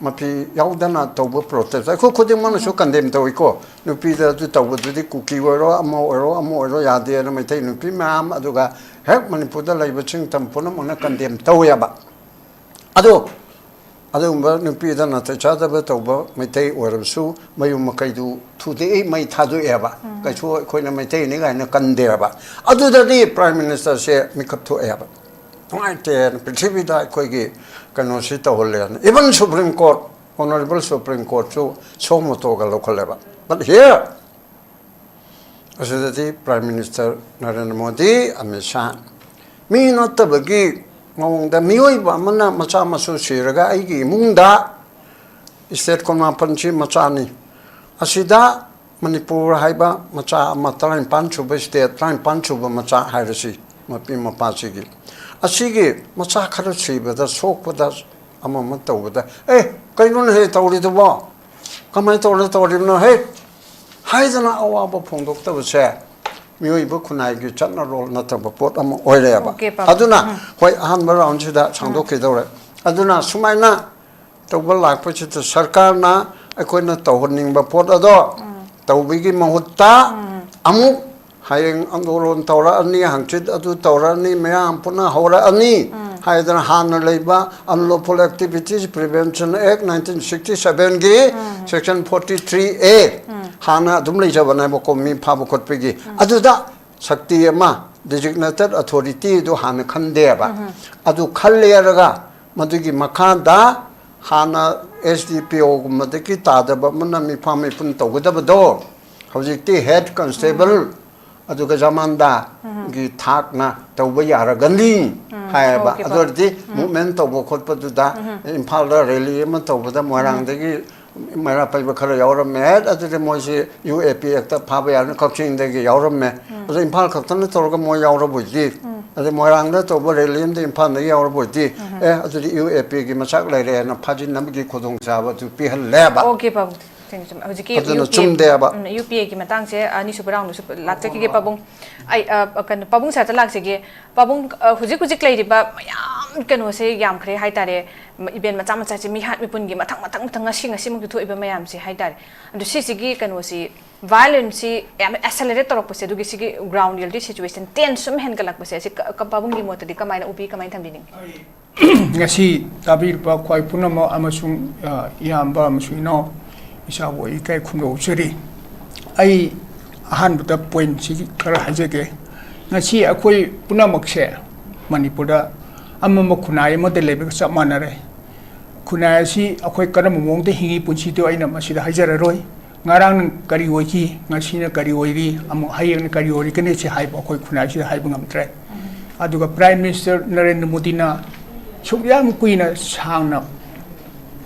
ꯃꯐꯤ ꯌꯥꯎꯗꯅ ꯇꯧꯕ ꯄ꯭ꯔꯣꯇꯦꯁ ꯑꯩꯈꯣꯏ ꯈꯨꯗꯤꯡꯃꯛꯅꯁꯨ ꯀꯟꯗꯦꯝ ꯇꯧꯏꯀꯣ꯫ ꯅꯨꯄꯤꯗ ꯑꯗꯨ ꯇꯧꯕꯗꯨꯗꯤ ꯀꯨꯀꯤ ꯑꯣꯏꯔꯣ, ꯑꯃ ꯑꯣꯏꯔꯣ, ꯑꯃ ꯑꯣꯏꯔꯣ ꯌꯥꯗꯦꯅ ꯃꯩꯇꯩ ꯅꯨꯄꯤ ꯃꯌꯥꯝ, ꯑꯗꯨꯒ ꯍꯦꯛ ꯃꯅꯤꯄꯨꯔꯗ ꯂꯩꯕ ꯆꯤꯡ ꯇꯝ ꯄꯨꯝꯅꯃꯛꯅ ꯀꯟꯗꯦꯝ ꯇꯧꯋꯦꯕ꯫ ꯑꯗꯣ ꯑꯗꯨꯒꯨꯝꯕ ꯅꯨꯄꯤꯗ ꯅꯥꯇꯩ ꯆꯥꯗꯕ ꯇꯧꯕ ꯃꯩꯇꯩ ꯑꯣꯏꯔꯕꯁꯨ ꯃꯌꯨꯝ ꯃꯀꯩꯗꯨ ꯊꯨꯗꯦꯛꯏ, ꯃꯩ ꯊꯥꯗꯣꯛꯑꯦꯕ꯫ ꯀꯩꯁꯨ ꯑꯩꯈꯣꯏꯅ ꯃꯩꯇꯩꯅꯤ ꯀꯥꯏꯅ ꯀꯟꯗꯦꯕ꯫ ꯑꯗꯨꯗꯗꯤ Prime Ministerꯁꯦ ꯃꯤꯀꯞ ꯊꯣꯛꯑꯦꯕ꯫ ꯅꯨꯡꯉꯥꯏꯇꯦꯅ, ꯄ꯭ꯔꯤꯊꯤꯕꯤꯗ ꯑꯩꯈꯣꯏꯒꯤ ꯀꯩꯅꯣꯁꯤ ꯇꯧꯍꯜꯂꯦꯅ꯫ Even Supreme Court, Honorable Supreme Courtꯁꯨ suo motoꯒ ꯂꯧꯈꯠꯂꯦꯕ꯫ But here ꯑꯁꯤꯗꯗꯤ Prime Minister ꯅꯔꯦꯟꯗ꯭ꯔ ꯃꯣꯗꯤ, ꯑꯃꯤꯠ ꯁꯥꯍ, ꯃꯤ ꯅꯠꯇꯕꯒꯤ ꯃꯑꯣꯡꯗ ꯃꯤꯑꯣꯏꯕ ꯑꯃꯅ ꯃꯆꯥ ꯃꯁꯨ ꯁꯤꯔꯒ ꯑꯩꯒꯤ ꯏꯃꯨꯡꯗ state ꯀꯨꯟꯃꯥꯄꯟꯁꯤ ꯃꯆꯥꯅꯤ꯫ ꯑꯁꯤꯗ ꯃꯅꯤꯄꯨꯔ ꯍꯥꯏꯕ ꯃꯆꯥ ꯑꯃ, ꯇꯔꯥꯅꯤꯄꯥꯟ ꯁꯨꯕ state, ꯇꯔꯥꯅꯤꯄꯥꯟ ꯁꯨꯕ ꯃꯆꯥ ꯍꯥꯏꯔꯁꯤ, ꯃꯄꯤ ꯃꯄꯥꯁꯤꯒꯤ, ꯑꯁꯤꯒꯤ ꯃꯆꯥ ꯈꯔ ꯁꯤꯕꯗ, ꯁꯣꯛꯄꯗ, ꯑꯃ ꯑꯃ ꯇꯧꯕꯗ, "ꯑꯦ, ꯀꯩꯅꯣꯅꯦ ꯍꯦ ꯇꯧꯔꯤꯗꯨꯕꯣ? ꯀꯃꯥꯏꯅ ꯇꯧꯔ ꯇꯧꯔꯤꯕꯅꯣ ꯍꯦ?" ꯍꯥꯏꯗꯅ ꯑꯋꯥꯕ ꯐꯣꯡꯗꯣꯛꯇꯕꯁꯦ ꯃꯤꯑꯣꯏꯕ ꯈꯨꯟꯅꯥꯏꯒꯤ ꯆꯠꯅꯔꯣꯜ ꯅꯠꯇꯕ ꯄꯣꯠ ꯑꯃ ꯑꯣꯏꯔꯦꯕ꯫ Okay, ꯄꯥꯕꯨꯡ꯫ ꯑꯗꯨꯅ, ꯎꯝ꯫ ꯍꯣꯏ, ꯑꯍꯥꯟꯕ roundꯁꯤꯗ ꯁꯥꯡꯗꯣꯛꯈꯤꯗꯧꯔꯦ꯫ ꯑꯗꯨꯅ ꯁꯨꯃꯥꯏꯅ ꯇꯧꯕ ꯂꯥꯛꯄꯁꯤꯗ ꯁꯔꯀꯥꯔꯅ ꯑꯩꯈꯣꯏꯅ ꯇꯧꯍꯟꯅꯤꯡꯕ ꯄꯣꯠ ꯑꯗꯣ ꯇꯧꯕꯒꯤ ꯃꯍꯨꯠꯇ ꯑꯃꯨꯛ ꯍꯌꯦꯡ ꯑꯟꯗꯣꯂꯣꯟ ꯇꯧꯔꯛꯑꯅꯤ, ꯍꯪꯆꯤꯠ ꯑꯗꯨ ꯇꯧꯔꯛꯑꯅꯤ, ꯃꯌꯥꯝ ꯄꯨꯟꯅ ꯍꯧꯔꯛꯑꯅꯤ ꯍꯥꯏꯗꯅ ꯍꯥꯟꯅ ꯂꯩꯕ Unlawful Activities Prevention Act nineteen sixty sevenꯒꯤ section forty three A ꯍꯥꯟꯅ ꯑꯗꯨꯝ ꯂꯩꯖꯕꯅꯦꯕꯀꯣ, ꯃꯤ ꯐꯥꯕ ꯈꯣꯠꯄꯒꯤ꯫ ꯑꯗꯨꯗ ꯁꯛꯇꯤ ꯑꯃ, designated authorityꯗꯨ ꯍꯥꯟꯅ ꯈꯟꯗꯦꯕ꯫ ꯑꯗꯨ ꯈꯜꯂꯦꯔꯒ ꯃꯗꯨꯒꯤ ꯃꯈꯥꯗ ꯍꯥꯟꯅ SDPOꯒꯨꯝꯕꯗꯒꯤ ꯇꯥꯗꯕ ꯑꯃꯅ ꯃꯤꯐꯥ ꯃꯤꯄꯨꯟ ꯇꯧꯒꯗꯕꯗꯣ ꯍꯧꯖꯤꯛꯇꯤ head constable ꯑꯗꯨꯒ ꯖꯃꯥꯟꯗꯥꯔꯒꯤ ꯊꯥꯛꯅ ꯇꯧꯕ ꯌꯥꯔꯒꯅꯤ ꯍꯥꯏꯌꯦꯕ꯫ Okay, ꯑꯗꯨ ꯑꯣꯏꯔꯗꯤ movement ꯇꯧꯕ ꯈꯣꯠꯄꯗꯨꯗ ꯏꯝꯐꯥꯜꯗ rally ꯑꯃ ꯇꯧꯕꯗ ꯃꯣꯏꯔꯥꯡꯗꯒꯤ ꯃꯩꯔꯥ ꯄꯩꯕ ꯈꯔ ꯌꯥꯎꯔꯝꯃꯦ꯫ ꯑꯗꯨꯗꯤ ꯃꯣꯏꯁꯤ UAP Actꯇ ꯐꯥꯕ ꯌꯥꯔꯅꯤ, ꯀꯛꯆꯤꯡꯗꯒꯤ ꯌꯥꯎꯔꯝꯃꯦ꯫ ꯑꯗꯣ ꯏꯝꯐꯥꯜ ꯈꯛꯇꯅ ꯇꯧꯔꯒ ꯃꯣꯏ ꯌꯥꯎꯔꯕꯣꯏꯗꯤ, ꯑꯗꯩ ꯃꯣꯏꯔꯥꯡꯗ ꯇꯧꯕ rally ꯑꯃꯗꯤ ꯏꯝꯐꯥꯜꯗꯒꯤ ꯌꯥꯎꯔꯕꯣꯏꯗꯤ, ꯑꯦ, ꯑꯗꯨꯗꯤ UAPꯒꯤ ꯃꯆꯥꯛ ꯂꯩꯔꯦꯅ ꯐꯥꯖꯤꯟꯅꯕꯒꯤ ꯈꯨꯗꯣꯡꯆꯥꯕ ꯑꯗꯨ ꯄꯤꯍꯜꯂꯦꯕ꯫ Okay, ꯄꯥꯕꯨꯡ꯫ ꯆꯨꯝꯃꯦ, ꯆꯨꯝꯃꯦ꯫ ꯍꯧꯖꯤꯛꯀꯤ ꯑꯗꯨꯅ UPA, ꯆꯨꯝꯗꯦꯕ꯫ ꯎꯝ, UPAꯒꯤ ꯃꯇꯥꯡꯁꯦ ꯑꯅꯤꯁꯨꯕ roundꯗꯁꯨ ꯂꯥꯛꯆꯈꯤꯒꯦ, ꯄꯥꯕꯨꯡ꯫ ꯑꯩ, ꯑ, ꯀꯩꯅꯣ, ꯄꯥꯕꯨꯡ sirꯗ ꯂꯥꯛꯆꯒꯦ꯫ ꯄꯥꯕꯨꯡ, ꯑ, ꯍꯧꯖꯤꯛ ꯍꯧꯖꯤꯛ ꯂꯩꯔꯤꯕ ꯃꯌꯥꯝ ꯀꯩꯅꯣꯁꯦ ꯌꯥꯝꯈ꯭ꯔꯦ ꯍꯥꯏꯇꯥꯔꯦ꯫ ꯏꯚꯦꯟ ꯃꯆꯥ ꯃꯆꯥꯁꯦ ꯃꯤꯍꯥꯠ ꯃꯤꯄꯨꯟꯒꯤ ꯃꯊꯪ ꯃꯊꯪ ꯃꯊꯪ ꯉꯁꯤ ꯉꯁꯤꯃꯛꯇ ꯊꯣꯛꯏꯕ ꯃꯌꯥꯝꯁꯦ ꯍꯥꯏꯇꯥꯔꯦ꯫ ꯑꯗꯣ ꯁꯤꯁꯤꯒꯤ ꯀꯩꯅꯣꯁꯤ, ꯚꯥꯏꯑꯣꯂꯦꯟꯁꯁꯤ ꯌꯥꯝ ꯑꯦꯛꯁꯦꯂꯔꯦꯠ ꯇꯧꯔꯛꯄꯁꯦ, ꯑꯗꯨꯒꯤ ꯁꯤꯒꯤ ꯒ꯭ꯔꯥꯎꯟ ꯔꯤꯌꯦꯂꯤꯇꯤ ꯁꯤꯆꯨꯋꯦꯁꯟ ꯇꯦꯟꯁ ꯁꯨꯝ ꯍꯦꯟꯒꯠꯂꯛꯄꯁꯦ, ꯑꯁꯤ ꯀ-, ꯀ-, ꯄꯥꯕꯨꯡꯒꯤ ꯃꯣꯠꯇꯗꯤ ꯀꯃꯥꯏꯅ ꯎꯕꯤ, ꯀꯃꯥꯏꯅ ꯊꯝꯕꯤꯅꯤꯡꯉꯤ? ꯉꯁꯤ ꯇꯥꯕꯤꯔꯤꯕ ꯈ꯭ꯋꯥꯏ ꯄꯨꯝꯅꯃꯛ ꯑꯃꯁꯨꯡ, ꯑ, ꯏꯌꯥꯝꯕ ꯑꯃꯁꯨꯡ ꯏꯅꯥꯎ ꯏꯆꯥꯕꯨ ꯑꯩ ꯏꯀꯥꯏ ꯈꯨꯝꯅꯧꯖꯔꯤ꯫ ꯑꯩ ꯑꯍꯥꯟꯕꯗ ꯄꯣꯏꯟꯁꯤ ꯈꯔ ꯍꯥꯏꯖꯒꯦ꯫ ꯉꯁꯤ ꯑꯩꯈꯣꯏ ꯄꯨꯝꯅꯃꯛꯁꯦ ꯃꯅꯤꯄꯨꯔꯗ ꯑꯃꯝꯕ ꯈꯨꯟꯅꯥꯏ ꯑꯃꯗ ꯂꯩꯕꯒ ꯆꯞ ꯃꯥꯟꯅꯔꯦ꯫ ꯈꯨꯟꯅꯥꯏ ꯑꯁꯤ ꯑꯩꯈꯣꯏ ꯀꯔꯝꯕ ꯃꯑꯣꯡꯗ ꯍꯤꯡꯉꯤ ꯄꯨꯟꯁꯤꯗꯣ ꯑꯩꯅ ꯃꯁꯤꯗ ꯍꯥꯏꯖꯔꯔꯣꯏ꯫ ꯉꯔꯥꯡꯅ ꯀꯔꯤ ꯑꯣꯏꯈꯤ, ꯉꯁꯤꯅ ꯀꯔꯤ ꯑꯣꯏꯔꯤ, ꯑꯃꯨꯛ ꯍꯌꯦꯡꯅ ꯀꯔꯤ ꯑꯣꯏꯔꯛꯀꯅꯤ ꯁꯤ ꯍꯥꯏꯕ ꯑꯩꯈꯣꯏ ꯈꯨꯟꯅꯥꯏꯁꯤꯗ ꯍꯥꯏꯕ ꯉꯝꯗ꯭ꯔꯦ꯫ ꯑꯗꯨꯒ ꯄ꯭ꯔꯥꯏꯝ ꯃꯤꯅꯤꯁꯇꯔ ꯅꯔꯦꯟꯗ꯭ꯔ ꯃꯣꯗꯤꯅ ꯁꯨꯛ ꯌꯥꯝ ꯀꯨꯏꯅ ꯁꯥꯡꯅ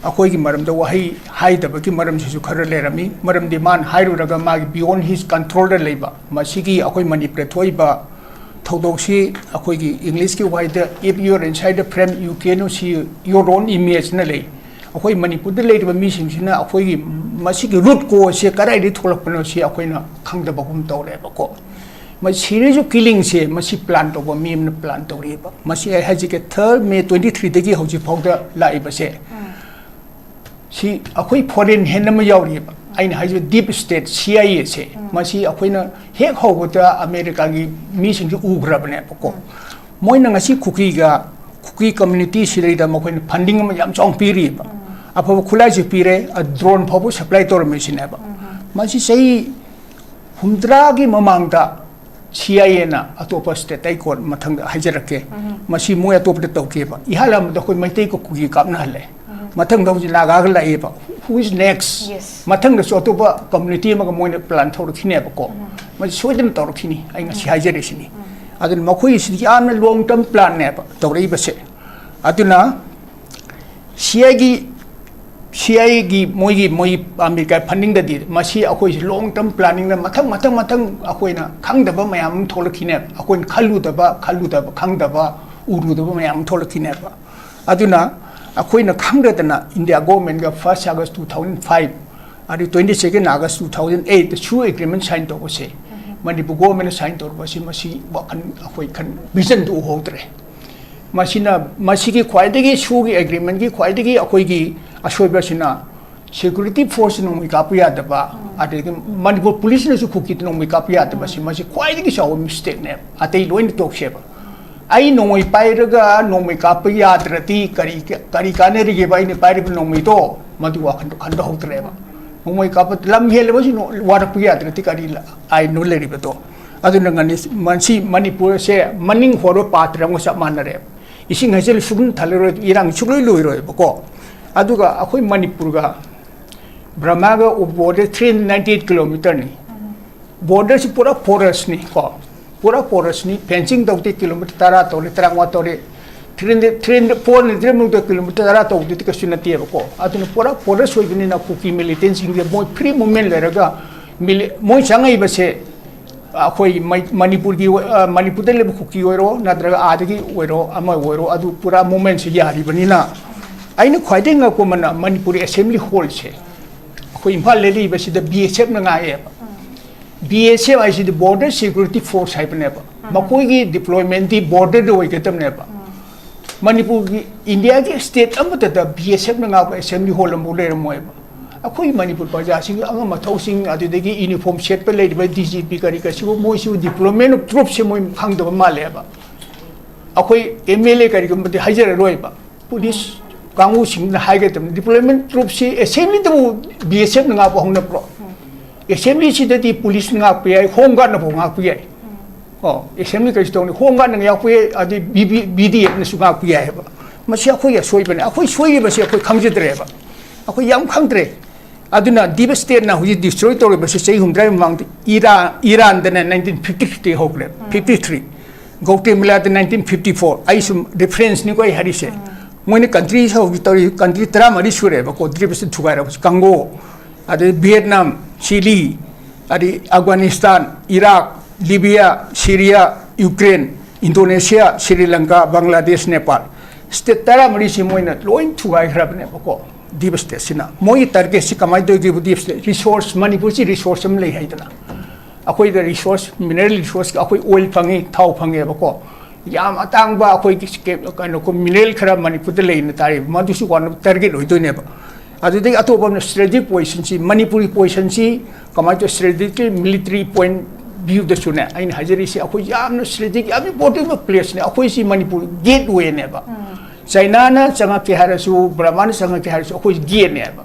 ꯑꯩꯈꯣꯏꯒꯤ ꯃꯔꯝꯗ ꯋꯥꯍꯩ ꯍꯥꯏꯗꯕꯒꯤ ꯃꯔꯝꯁꯤꯁꯨ ꯈꯔ ꯂꯩꯔꯝꯃꯤ꯫ ꯃꯔꯝꯗꯤ ꯃꯥꯅ ꯍꯥꯏꯔꯨꯔꯒ ꯃꯥꯒꯤ beyond his controlꯗ ꯂꯩꯕ, ꯃꯁꯤꯒꯤ ꯑꯩꯈꯣꯏ ꯃꯅꯤꯄꯨꯔꯗ ꯊꯣꯛꯏꯕ ꯊꯧꯗꯣꯛꯁꯤ ꯑꯩꯈꯣꯏꯒꯤ Englishꯀꯤ ꯋꯥꯍꯩꯗ "If you are inside the frame, you cannot see your own imageꯅ ꯂꯩ꯫ ꯑꯩꯈꯣꯏ ꯃꯅꯤꯄꯨꯔꯗ ꯂꯩꯔꯤꯕ ꯃꯤꯁꯤꯡꯁꯤꯅ ꯑꯩꯈꯣꯏꯒꯤ ꯃꯁꯤꯒꯤ root causeꯁꯦ ꯀꯗꯥꯏꯗꯒꯤ ꯊꯣꯛꯂꯛꯄꯅꯣ ꯁꯤ ꯑꯩꯈꯣꯏꯅ ꯈꯪꯗꯕꯒꯨꯝ ꯇꯧꯔꯦꯕꯀꯣ꯫ ꯃꯁꯤ series of killingꯁꯦ ꯃꯁꯤ plan ꯇꯧꯕ ꯃꯤ ꯑꯃꯅ plan ꯇꯧꯔꯤꯕ꯫ ꯃꯁꯤ ꯑꯩ ꯍꯥꯏꯖꯒꯦ, third May twenty threeꯗꯒꯤ ꯍꯧꯖꯤꯛ ꯐꯥꯎꯗ ꯂꯥꯛꯏꯕꯁꯦ, ꯁꯤ ꯑꯩꯈꯣꯏ foreign hand ꯑꯃ ꯌꯥꯎꯔꯤꯑꯕ꯫ ꯑꯩꯅ ꯍꯥꯏꯖꯕ deep state, CIAꯁꯦ, ꯃꯁꯤ ꯑꯩꯈꯣꯏꯅ ꯍꯦꯛ ꯍꯧꯕꯗ ꯑꯃꯦꯔꯤꯀꯥꯒꯤ ꯃꯤꯁꯤꯡꯁꯨ ꯎꯈ꯭ꯔꯕꯅꯦꯕꯀꯣ꯫ ꯃꯣꯏꯅ ꯉꯁꯤ ꯀꯨꯀꯤꯒ, ꯀꯨꯀꯤ community ꯁꯤꯗꯩꯗ ꯃꯈꯣꯏꯅ funding ꯑꯃ ꯌꯥꯝ ꯆꯥꯎꯅ ꯄꯤꯔꯤꯕ꯫ ꯑꯐꯕ ꯈꯨꯠꯂꯥꯏꯁꯨ ꯄꯤꯔꯦ, ꯑ, drone ꯐꯥꯎꯕ supply ꯇꯧꯔꯝꯃꯤꯁꯤꯅꯦꯕ꯫ ꯃꯁꯤ ꯆꯍꯤ ꯍꯨꯝꯗ꯭ꯔꯥꯒꯤ ꯃꯃꯥꯡꯗ CIAꯅ ꯑꯇꯣꯞꯄ stateꯇ, ꯑꯩ ꯀꯣꯟ ꯃꯊꯪꯗ ꯍꯥꯏꯖꯔꯛꯀꯦ꯫ ꯃꯁꯤ ꯃꯣꯏ ꯑꯇꯣꯞꯄꯗ ꯇꯧꯈꯤꯕ꯫ ꯏꯍꯥꯟ ꯍꯥꯟꯕꯗ ꯑꯩꯈꯣꯏ ꯃꯩꯇꯩꯒ ꯀꯨꯀꯤ ꯀꯥꯞꯅꯍꯜꯂꯦ꯫ ꯃꯊꯪꯗ ꯍꯧꯖꯤꯛ ꯅꯥꯒꯥꯒ ꯂꯥꯛꯑꯦꯕ꯫ Who is next? Yes. ꯃꯊꯪꯗꯁꯨ ꯑꯇꯣꯞꯄ community ꯑꯃꯒ ꯃꯣꯏꯅ plan ꯇꯧꯔꯛꯈꯤꯅꯦꯕꯀꯣ꯫ ꯃꯁꯤ ꯁꯣꯏꯗꯅ ꯇꯧꯔꯛꯈꯤꯅꯤ, ꯑꯩ ꯉꯁꯤ ꯍꯥꯏꯖꯔꯤꯁꯤꯅꯤ꯫ ꯑꯗꯨꯅ ꯃꯈꯣꯏꯒꯤꯁꯤꯗꯤ ꯌꯥꯝꯅ long term planꯅꯦꯕ ꯇꯧꯔꯛꯏꯕꯁꯦ꯫ ꯑꯗꯨꯅ CIAꯒꯤ, CIAꯒꯤ ꯃꯣꯏꯒꯤ, ꯃꯣꯏꯒꯤ ꯑꯃꯦꯔꯤꯀꯥ fundingꯗꯗꯤ ꯃꯁꯤ ꯑꯩꯈꯣꯏꯁꯦ long term planningꯗ ꯃꯊꯪ, ꯃꯊꯪ, ꯃꯊꯪ ꯑꯩꯈꯣꯏꯅ ꯈꯪꯗꯕ ꯃꯌꯥꯝ ꯑꯃ ꯊꯣꯛꯂꯛꯈꯤꯅꯦꯕ꯫ ꯑꯩꯈꯣꯏꯅ ꯈꯜꯂꯨꯗꯕ, ꯈꯜꯂꯨꯗꯕ, ꯈꯪꯗꯕ, ꯎꯔꯨꯗꯕ ꯃꯌꯥꯝ ꯑꯃ ꯊꯣꯛꯂꯛꯈꯤꯅꯦꯕ꯫ ꯑꯗꯨꯅ ꯑꯩꯈꯣꯏꯅ ꯈꯪꯗꯗꯅ India governmentꯒ first August two thousand five, ꯑꯗꯩ twenty second August two thousand eight ꯁꯨ agreement sign ꯇꯧꯕꯁꯦ, ꯃꯅꯤꯄꯨꯔ governmentꯅ sign ꯇꯧꯔꯨꯕꯁꯤ, ꯃꯁꯤ ꯋꯥꯈꯜ ꯑꯩꯈꯣꯏ ꯈꯟ-, visionꯗꯨ ꯎꯍꯧꯗ꯭ꯔꯦ꯫ ꯃꯁꯤꯅ, ꯃꯁꯤꯒꯤ ꯈ꯭ꯋꯥꯏꯗꯒꯤ ꯁꯨꯒꯤ ꯑꯦꯒ꯭ꯔꯤꯃꯦꯟꯒꯤ ꯈ꯭ꯋꯥꯏꯗꯒꯤ ꯑꯩꯈꯣꯏꯒꯤ ꯑꯁꯣꯏꯕꯁꯤꯅ, ꯁꯦꯀ꯭ꯌꯨꯔꯤꯇꯤ ꯐꯣꯔꯁ ꯅꯣꯡꯃꯩ ꯀꯥꯞꯄ ꯌꯥꯗꯕ, ꯑꯗꯒꯤ ꯃꯅꯤꯄꯨꯔ ꯄꯨꯂꯤꯁꯅꯁꯨ ꯀꯨꯀꯤꯗ ꯅꯣꯡꯃꯩ ꯀꯥꯞꯄ ꯌꯥꯗꯕꯁꯤ, ꯃꯁꯤ ꯈ꯭ꯋꯥꯏꯗꯒꯤ ꯆꯥꯎꯕ ꯃꯤꯁꯇꯦꯛꯅꯦꯕ꯫ ꯑꯇꯩ ꯂꯣꯏꯅ ꯇꯣꯛꯁꯦꯕ꯫ ꯑꯩ ꯅꯣꯡꯃꯩ ꯄꯥꯏꯔꯒ ꯅꯣꯡꯃꯩ ꯀꯥꯞꯄ ꯌꯥꯗ꯭ꯔꯗꯤ ꯀꯔꯤ, ꯀꯔꯤ ꯀꯥꯟꯅꯔꯤꯒꯦꯕ ꯑꯩꯅ ꯄꯥꯏꯔꯤꯕ ꯅꯣꯡꯃꯩꯗꯣ? ꯃꯗꯨ ꯋꯥꯈꯟꯗꯣ ꯈꯟꯊꯍꯧꯗ꯭ꯔꯦꯕ꯫ ꯅꯣꯡꯃꯩ ꯀꯥꯞꯄ ꯂꯝ ꯍꯦꯜꯂꯕꯁꯨ ꯅꯣ-, ꯋꯥꯔꯛꯄ ꯌꯥꯗ꯭ꯔꯗꯤ ꯀꯔꯤ ꯂ-, ꯑꯥꯏꯟꯅꯣ ꯂꯩꯔꯤꯕꯗꯣ? ꯑꯗꯨꯅ ꯉꯅꯤ-, ꯃꯁꯤ ꯃꯅꯤꯄꯨꯔꯁꯦ ꯃꯅꯤꯡ ꯍꯣꯔꯕ ꯄꯥꯇ꯭ꯔ ꯑꯃꯒ ꯆꯞ ꯃꯥꯟꯅꯔꯦꯕ꯫ ꯏꯁꯤꯡ ꯍꯩꯖꯤꯜꯂ ꯁꯨꯡꯊꯜ ꯊꯜꯂꯔꯣꯏ, ꯏꯔꯥꯡ ꯁꯨꯡꯂꯣꯏ ꯂꯣꯏꯔꯣꯏꯕꯀꯣ꯫ ꯑꯗꯨꯒ ꯑꯩꯈꯣꯏ ꯃꯅꯤꯄꯨꯔꯒ ꯕꯔꯃꯥꯒ border three ninety eight ꯀꯤꯂꯣꯃꯤꯇꯔꯅꯤ꯫ ꯕꯣꯔꯗꯔꯁꯤ ꯄꯨꯔꯥ ꯐꯣꯔꯦꯁꯅꯤ ꯀꯣ, ꯄꯨꯔꯥ ꯐꯣꯔꯦꯁꯅꯤ꯫ ꯐꯦꯟꯁꯤꯡ ꯇꯧꯗꯦ, ꯀꯤꯂꯣꯃꯤꯇꯔ ꯇꯔꯥ ꯇꯧꯔꯦ, ꯇꯔꯥꯃꯉꯥ ꯇꯧꯔꯦ, three hundred, three hundred, four hundred ꯃꯅꯨꯡꯗ ꯀꯤꯂꯣꯃꯤꯇꯔ ꯇꯔꯥ ꯇꯧꯕꯗꯨꯗꯤ ꯀꯩꯁꯨ ꯅꯠꯇꯦꯕꯀꯣ꯫ ꯑꯗꯨꯅ ꯄꯨꯔꯥ ꯐꯣꯔꯦꯁ ꯑꯣꯏꯕꯅꯤꯅ ꯀꯨꯀꯤ ꯃꯤꯂꯤꯇꯦꯟꯁꯤꯡꯁꯦ ꯃꯣꯏ ꯐ꯭ꯔꯤ ꯃꯨꯞꯃꯦꯟ ꯂꯩꯔꯒ ꯃꯤꯂꯤ-, ꯃꯣꯏ ꯆꯪꯉꯛꯏꯕꯁꯦ ꯑꯩꯈꯣꯏ ꯃꯩ-, ꯃꯅꯤꯄꯨꯔꯒꯤ ꯑꯣꯏ-, ꯑ, ꯃꯅꯤꯄꯨꯔꯗ ꯂꯩꯕ ꯀꯨꯀꯤ ꯑꯣꯏꯔꯣ, ꯅꯠꯇ꯭ꯔꯒ ꯑꯥꯗꯒꯤ ꯑꯣꯏꯔꯣ, ꯑꯃ ꯑꯣꯏꯔꯣ, ꯑꯗꯨ ꯄꯨꯔꯥ ꯃꯨꯞꯃꯦꯟꯁꯦ ꯌꯥꯔꯤꯕꯅꯤꯅ꯫ ꯑꯩꯅ ꯈ꯭ꯋꯥꯏꯗꯒꯤ ꯉꯛꯄ ꯑꯃꯅ ꯃꯅꯤꯄꯨꯔꯤ ꯑꯦꯁꯦꯝꯕ꯭ꯂꯤ ꯍꯣꯜꯁꯦ ꯑꯩꯈꯣꯏ ꯏꯝꯐꯥꯜꯗ ꯂꯩꯔꯤꯕꯁꯤꯗ ꯕꯤ ꯑꯦꯁ ꯑꯦꯐꯅ ꯉꯥꯛꯑꯦꯕ꯫ ꯕꯤ ꯑꯦꯁ ꯑꯦꯐ ꯍꯥꯏꯁꯤꯗꯤ ꯕꯣꯔꯗꯔ ꯁꯦꯀ꯭ꯌꯨꯔꯤꯇꯤ ꯐꯣꯔꯁ ꯍꯥꯏꯕꯅꯦꯕ꯫ ꯃꯈꯣꯏꯒꯤ ꯗꯤꯄ꯭ꯂꯣꯏꯃꯦꯟꯗꯤ ꯕꯣꯔꯗꯔꯗ ꯑꯣꯏꯒꯗꯕꯅꯦꯕ꯫ ꯃꯅꯤꯄꯨꯔꯒꯤ, ꯏꯟꯗꯤꯌꯥꯒꯤ ꯁ꯭ꯇꯦꯠ ꯑꯃꯠꯇꯗ ꯕꯤ ꯑꯦꯁ ꯑꯦꯐꯅ ꯉꯥꯛꯄ ꯑꯦꯁꯦꯝꯕ꯭ꯂꯤ ꯍꯣꯜ ꯑꯃꯐꯥꯎ ꯂꯩꯔꯝꯃꯣꯏꯕ꯫ ꯑꯩꯈꯣꯏ ꯃꯅꯤꯄꯨꯔ ꯄ꯭ꯔꯖꯥꯁꯤꯡꯒꯤ ꯑꯉꯝ ꯑꯊꯧꯁꯤꯡ, ꯑꯗꯨꯗꯒꯤ ꯌꯨꯅꯤꯐꯣꯔꯝ ꯁꯦꯠꯄ ꯂꯩꯔꯤꯕ ꯗꯤ ꯖꯤ ꯄꯤ ꯀꯔꯤ ꯀꯔꯤꯁꯤꯕꯨ, ꯃꯣꯏꯁꯤꯕꯨ ꯗꯤꯄ꯭ꯂꯣꯏꯃꯦꯟ ꯑꯣꯐ ꯇ꯭ꯔꯨꯞꯁꯦ ꯃꯣꯏ ꯈꯪꯗꯕ ꯃꯥꯜꯂꯦꯕ꯫ ꯑꯩꯈꯣꯏ ꯑꯦꯝ ꯑꯦꯜ ꯑꯦ ꯀꯔꯤꯒꯨꯝꯕꯗꯤ ꯍꯥꯏꯖꯔꯔꯣꯏꯕ꯫ ꯄꯨꯂꯤꯁ ꯀꯥꯡꯕꯨꯁꯤꯡꯅ ꯍꯥꯏꯒꯗꯕꯅꯤ, ꯗꯤꯄ꯭ꯂꯣꯏꯃꯦꯟ ꯇ꯭ꯔꯨꯞꯁꯤ ꯑꯦꯁꯦꯝꯕ꯭ꯂꯤꯗꯕꯨ ꯕꯤ ꯑꯦꯁ ꯑꯦꯐꯅ ꯉꯥꯛꯄ ꯍꯧꯅꯕ꯭ꯔꯣ? ꯑꯦꯁꯦꯝꯕ꯭ꯂꯤꯁꯤꯗꯗꯤ ꯄꯨꯂꯤꯁꯅ ꯉꯥꯛꯄ ꯌꯥꯏ, ꯍꯣꯝ ꯒꯥꯔꯗꯅꯐꯥꯎ ꯉꯥꯛꯄ ꯌꯥꯏ꯫ ꯑꯣ, ꯑꯦꯁꯦꯝꯕ꯭ꯂꯤ ꯀꯩꯁꯨ ꯇꯧꯅꯤ, ꯍꯣꯝ ꯒꯥꯔꯗꯅ ꯉꯥꯛꯄ ꯌꯥꯏ, ꯑꯗꯩ ꯕꯤ ꯕꯤ, ꯕꯤ ꯗꯤ ꯑꯦꯐꯅꯁꯨ ꯉꯥꯛꯄ ꯌꯥꯏ ꯍꯥꯏꯕ꯫ ꯃꯁꯤ ꯑꯩꯈꯣꯏꯒꯤ ꯑꯁꯣꯏꯕꯅꯦ꯫ ꯑꯩꯈꯣꯏ ꯁꯣꯏꯔꯤꯕꯁꯤ ꯑꯩꯈꯣꯏ ꯈꯪꯖꯗ꯭ꯔꯦꯕ꯫ ꯑꯩꯈꯣꯏ ꯌꯥꯝ ꯈꯪꯗ꯭ꯔꯦ꯫ ꯑꯗꯨꯅ ꯗꯤꯞ ꯁ꯭ꯇꯦꯠꯅ ꯍꯧꯖꯤꯛ ꯗꯤꯁꯇ꯭ꯔꯣꯏ ꯇꯧꯔꯤꯕꯁꯤ ꯆꯍꯤ ꯍꯨꯝꯗ꯭ꯔꯥꯒꯤ ꯃꯃꯥꯡꯗ ꯏꯔꯥ-, ꯏꯔꯥꯟꯗꯅ ꯅꯥꯏꯟꯇꯤꯟ ꯐꯤꯐꯇꯤ ꯊ꯭ꯔꯤꯗꯒꯤ ꯍꯧꯈ꯭ꯔꯦ, ꯐꯤꯐꯇꯤ ꯊ꯭ꯔꯤ꯫ ꯒꯧꯇꯦꯃꯂꯥꯗ ꯅꯥꯏꯟꯇꯤꯟ ꯐꯤꯐꯇꯤ ꯐꯣꯔ꯫ ꯑꯩ ꯁꯨꯝ ꯔꯤꯐꯔꯦꯟꯁꯅꯤꯀꯣ ꯑꯩ ꯍꯥꯏꯔꯤꯁꯦ꯫ ꯃꯣꯏꯅ ꯀꯟꯇ꯭ꯔꯤ ꯍꯧꯖꯤꯛ ꯇꯧꯔꯤ ꯀꯟꯇ꯭ꯔꯤ ꯇꯔꯥꯃꯔꯤ ꯁꯨꯔꯦꯕꯀꯣ, ꯗꯤꯞ ꯁ꯭ꯇꯦꯠ ꯊꯨꯒꯥꯏꯔꯕꯁꯦ꯫ ꯀꯪꯒꯣ, ꯑꯗꯩ ꯚꯤꯌꯦꯠꯅꯥꯝ, ꯆꯤꯂꯤ, ꯑꯗꯩ Afghanistan, Iraq, Libya, Syria, Ukraine, Indonesia, Sri Lanka, Bangladesh, Nepal. State ꯇꯔꯥꯃꯔꯤꯁꯤ ꯃꯣꯏꯅ ꯂꯣꯏ ꯊꯨꯒꯥꯏꯈ꯭ꯔꯕꯅꯦꯕꯀꯣ꯫ ꯗꯤꯞ ꯁ꯭ꯇꯦꯠꯁꯤꯅ ꯃꯣꯏꯒꯤ ꯇꯥꯔꯒꯦꯠꯁꯤ ꯀꯃꯥꯏꯅ ꯇꯧꯒꯦꯕꯨ, ꯗꯤꯞ ꯁ꯭ꯇꯦꯠ ꯔꯤꯁꯣꯔꯁ, ꯃꯅꯤꯄꯨꯔꯁꯤ ꯔꯤꯁꯣꯔꯁ ꯑꯃ ꯂꯩ ꯍꯥꯏꯗꯅ꯫ ꯑꯩꯈꯣꯏꯗ ꯔꯤꯁꯣꯔꯁ, ꯃꯤꯅꯔꯦꯜ ꯔꯤꯁꯣꯔꯁ, ꯑꯩꯈꯣꯏ ꯑꯣꯏꯜ ꯐꯪꯉꯤ, ꯊꯥꯎ ꯐꯪꯉꯦꯕꯀꯣ꯫ ꯌꯥꯝ ꯑꯇꯥꯡꯕ ꯑꯩꯈꯣꯏꯒꯤ ꯀꯩꯅꯣ ꯃꯤꯅꯔꯦꯜ ꯈꯔ ꯃꯅꯤꯄꯨꯔꯗ ꯂꯩꯅ ꯇꯥꯔꯤꯕ, ꯃꯗꯨꯁꯨ ꯋꯥꯟ ꯑꯣꯐ ꯇꯥꯔꯒꯦꯠ ꯑꯣꯏꯗꯣꯏꯅꯦꯕ꯫ ꯑꯗꯨꯗꯒꯤ ꯑꯇꯣꯞꯄ ꯑꯃꯅ ꯁ꯭ꯇ꯭ꯔꯦꯇꯦꯖꯤꯛ ꯄꯣꯖꯤꯁꯟꯁꯤ, ꯃꯅꯤꯄꯨꯔꯒꯤ ꯄꯣꯖꯤꯁꯟꯁꯤ ꯀꯃꯥꯏꯅ ꯇꯧ, ꯁ꯭ꯇ꯭ꯔꯦꯇꯦꯖꯤꯛ ꯃꯤꯂꯤꯇꯔꯤ ꯄꯣꯏꯟ ꯚ꯭ꯌꯨꯗꯁꯨꯅꯦ, ꯑꯩꯅ ꯍꯥꯏꯖꯔꯤꯁꯤ ꯑꯩꯈꯣꯏ ꯌꯥꯝꯅ ꯁ꯭ꯇ꯭ꯔꯦꯇꯦꯖꯤꯛ ꯌꯥꯝ ꯏꯝꯄꯣꯔꯇꯦꯟ ꯑꯣꯏꯕ ꯄ꯭ꯂꯦꯁꯅꯦ꯫ ꯑꯩꯈꯣꯏꯁꯤ ꯃꯅꯤꯄꯨꯔ ꯒꯦꯠ ꯋꯦꯅꯦꯕ꯫ ꯆꯥꯏꯅꯥꯅ ꯆꯪꯉꯛꯀꯦ ꯍꯥꯏꯔꯁꯨ, ꯕ꯭ꯔꯃꯥꯅ ꯆꯪꯉꯛꯀꯦ ꯍꯥꯏꯔꯁꯨ, ꯑꯩꯈꯣꯏ ꯒꯦꯠꯅꯦꯕ꯫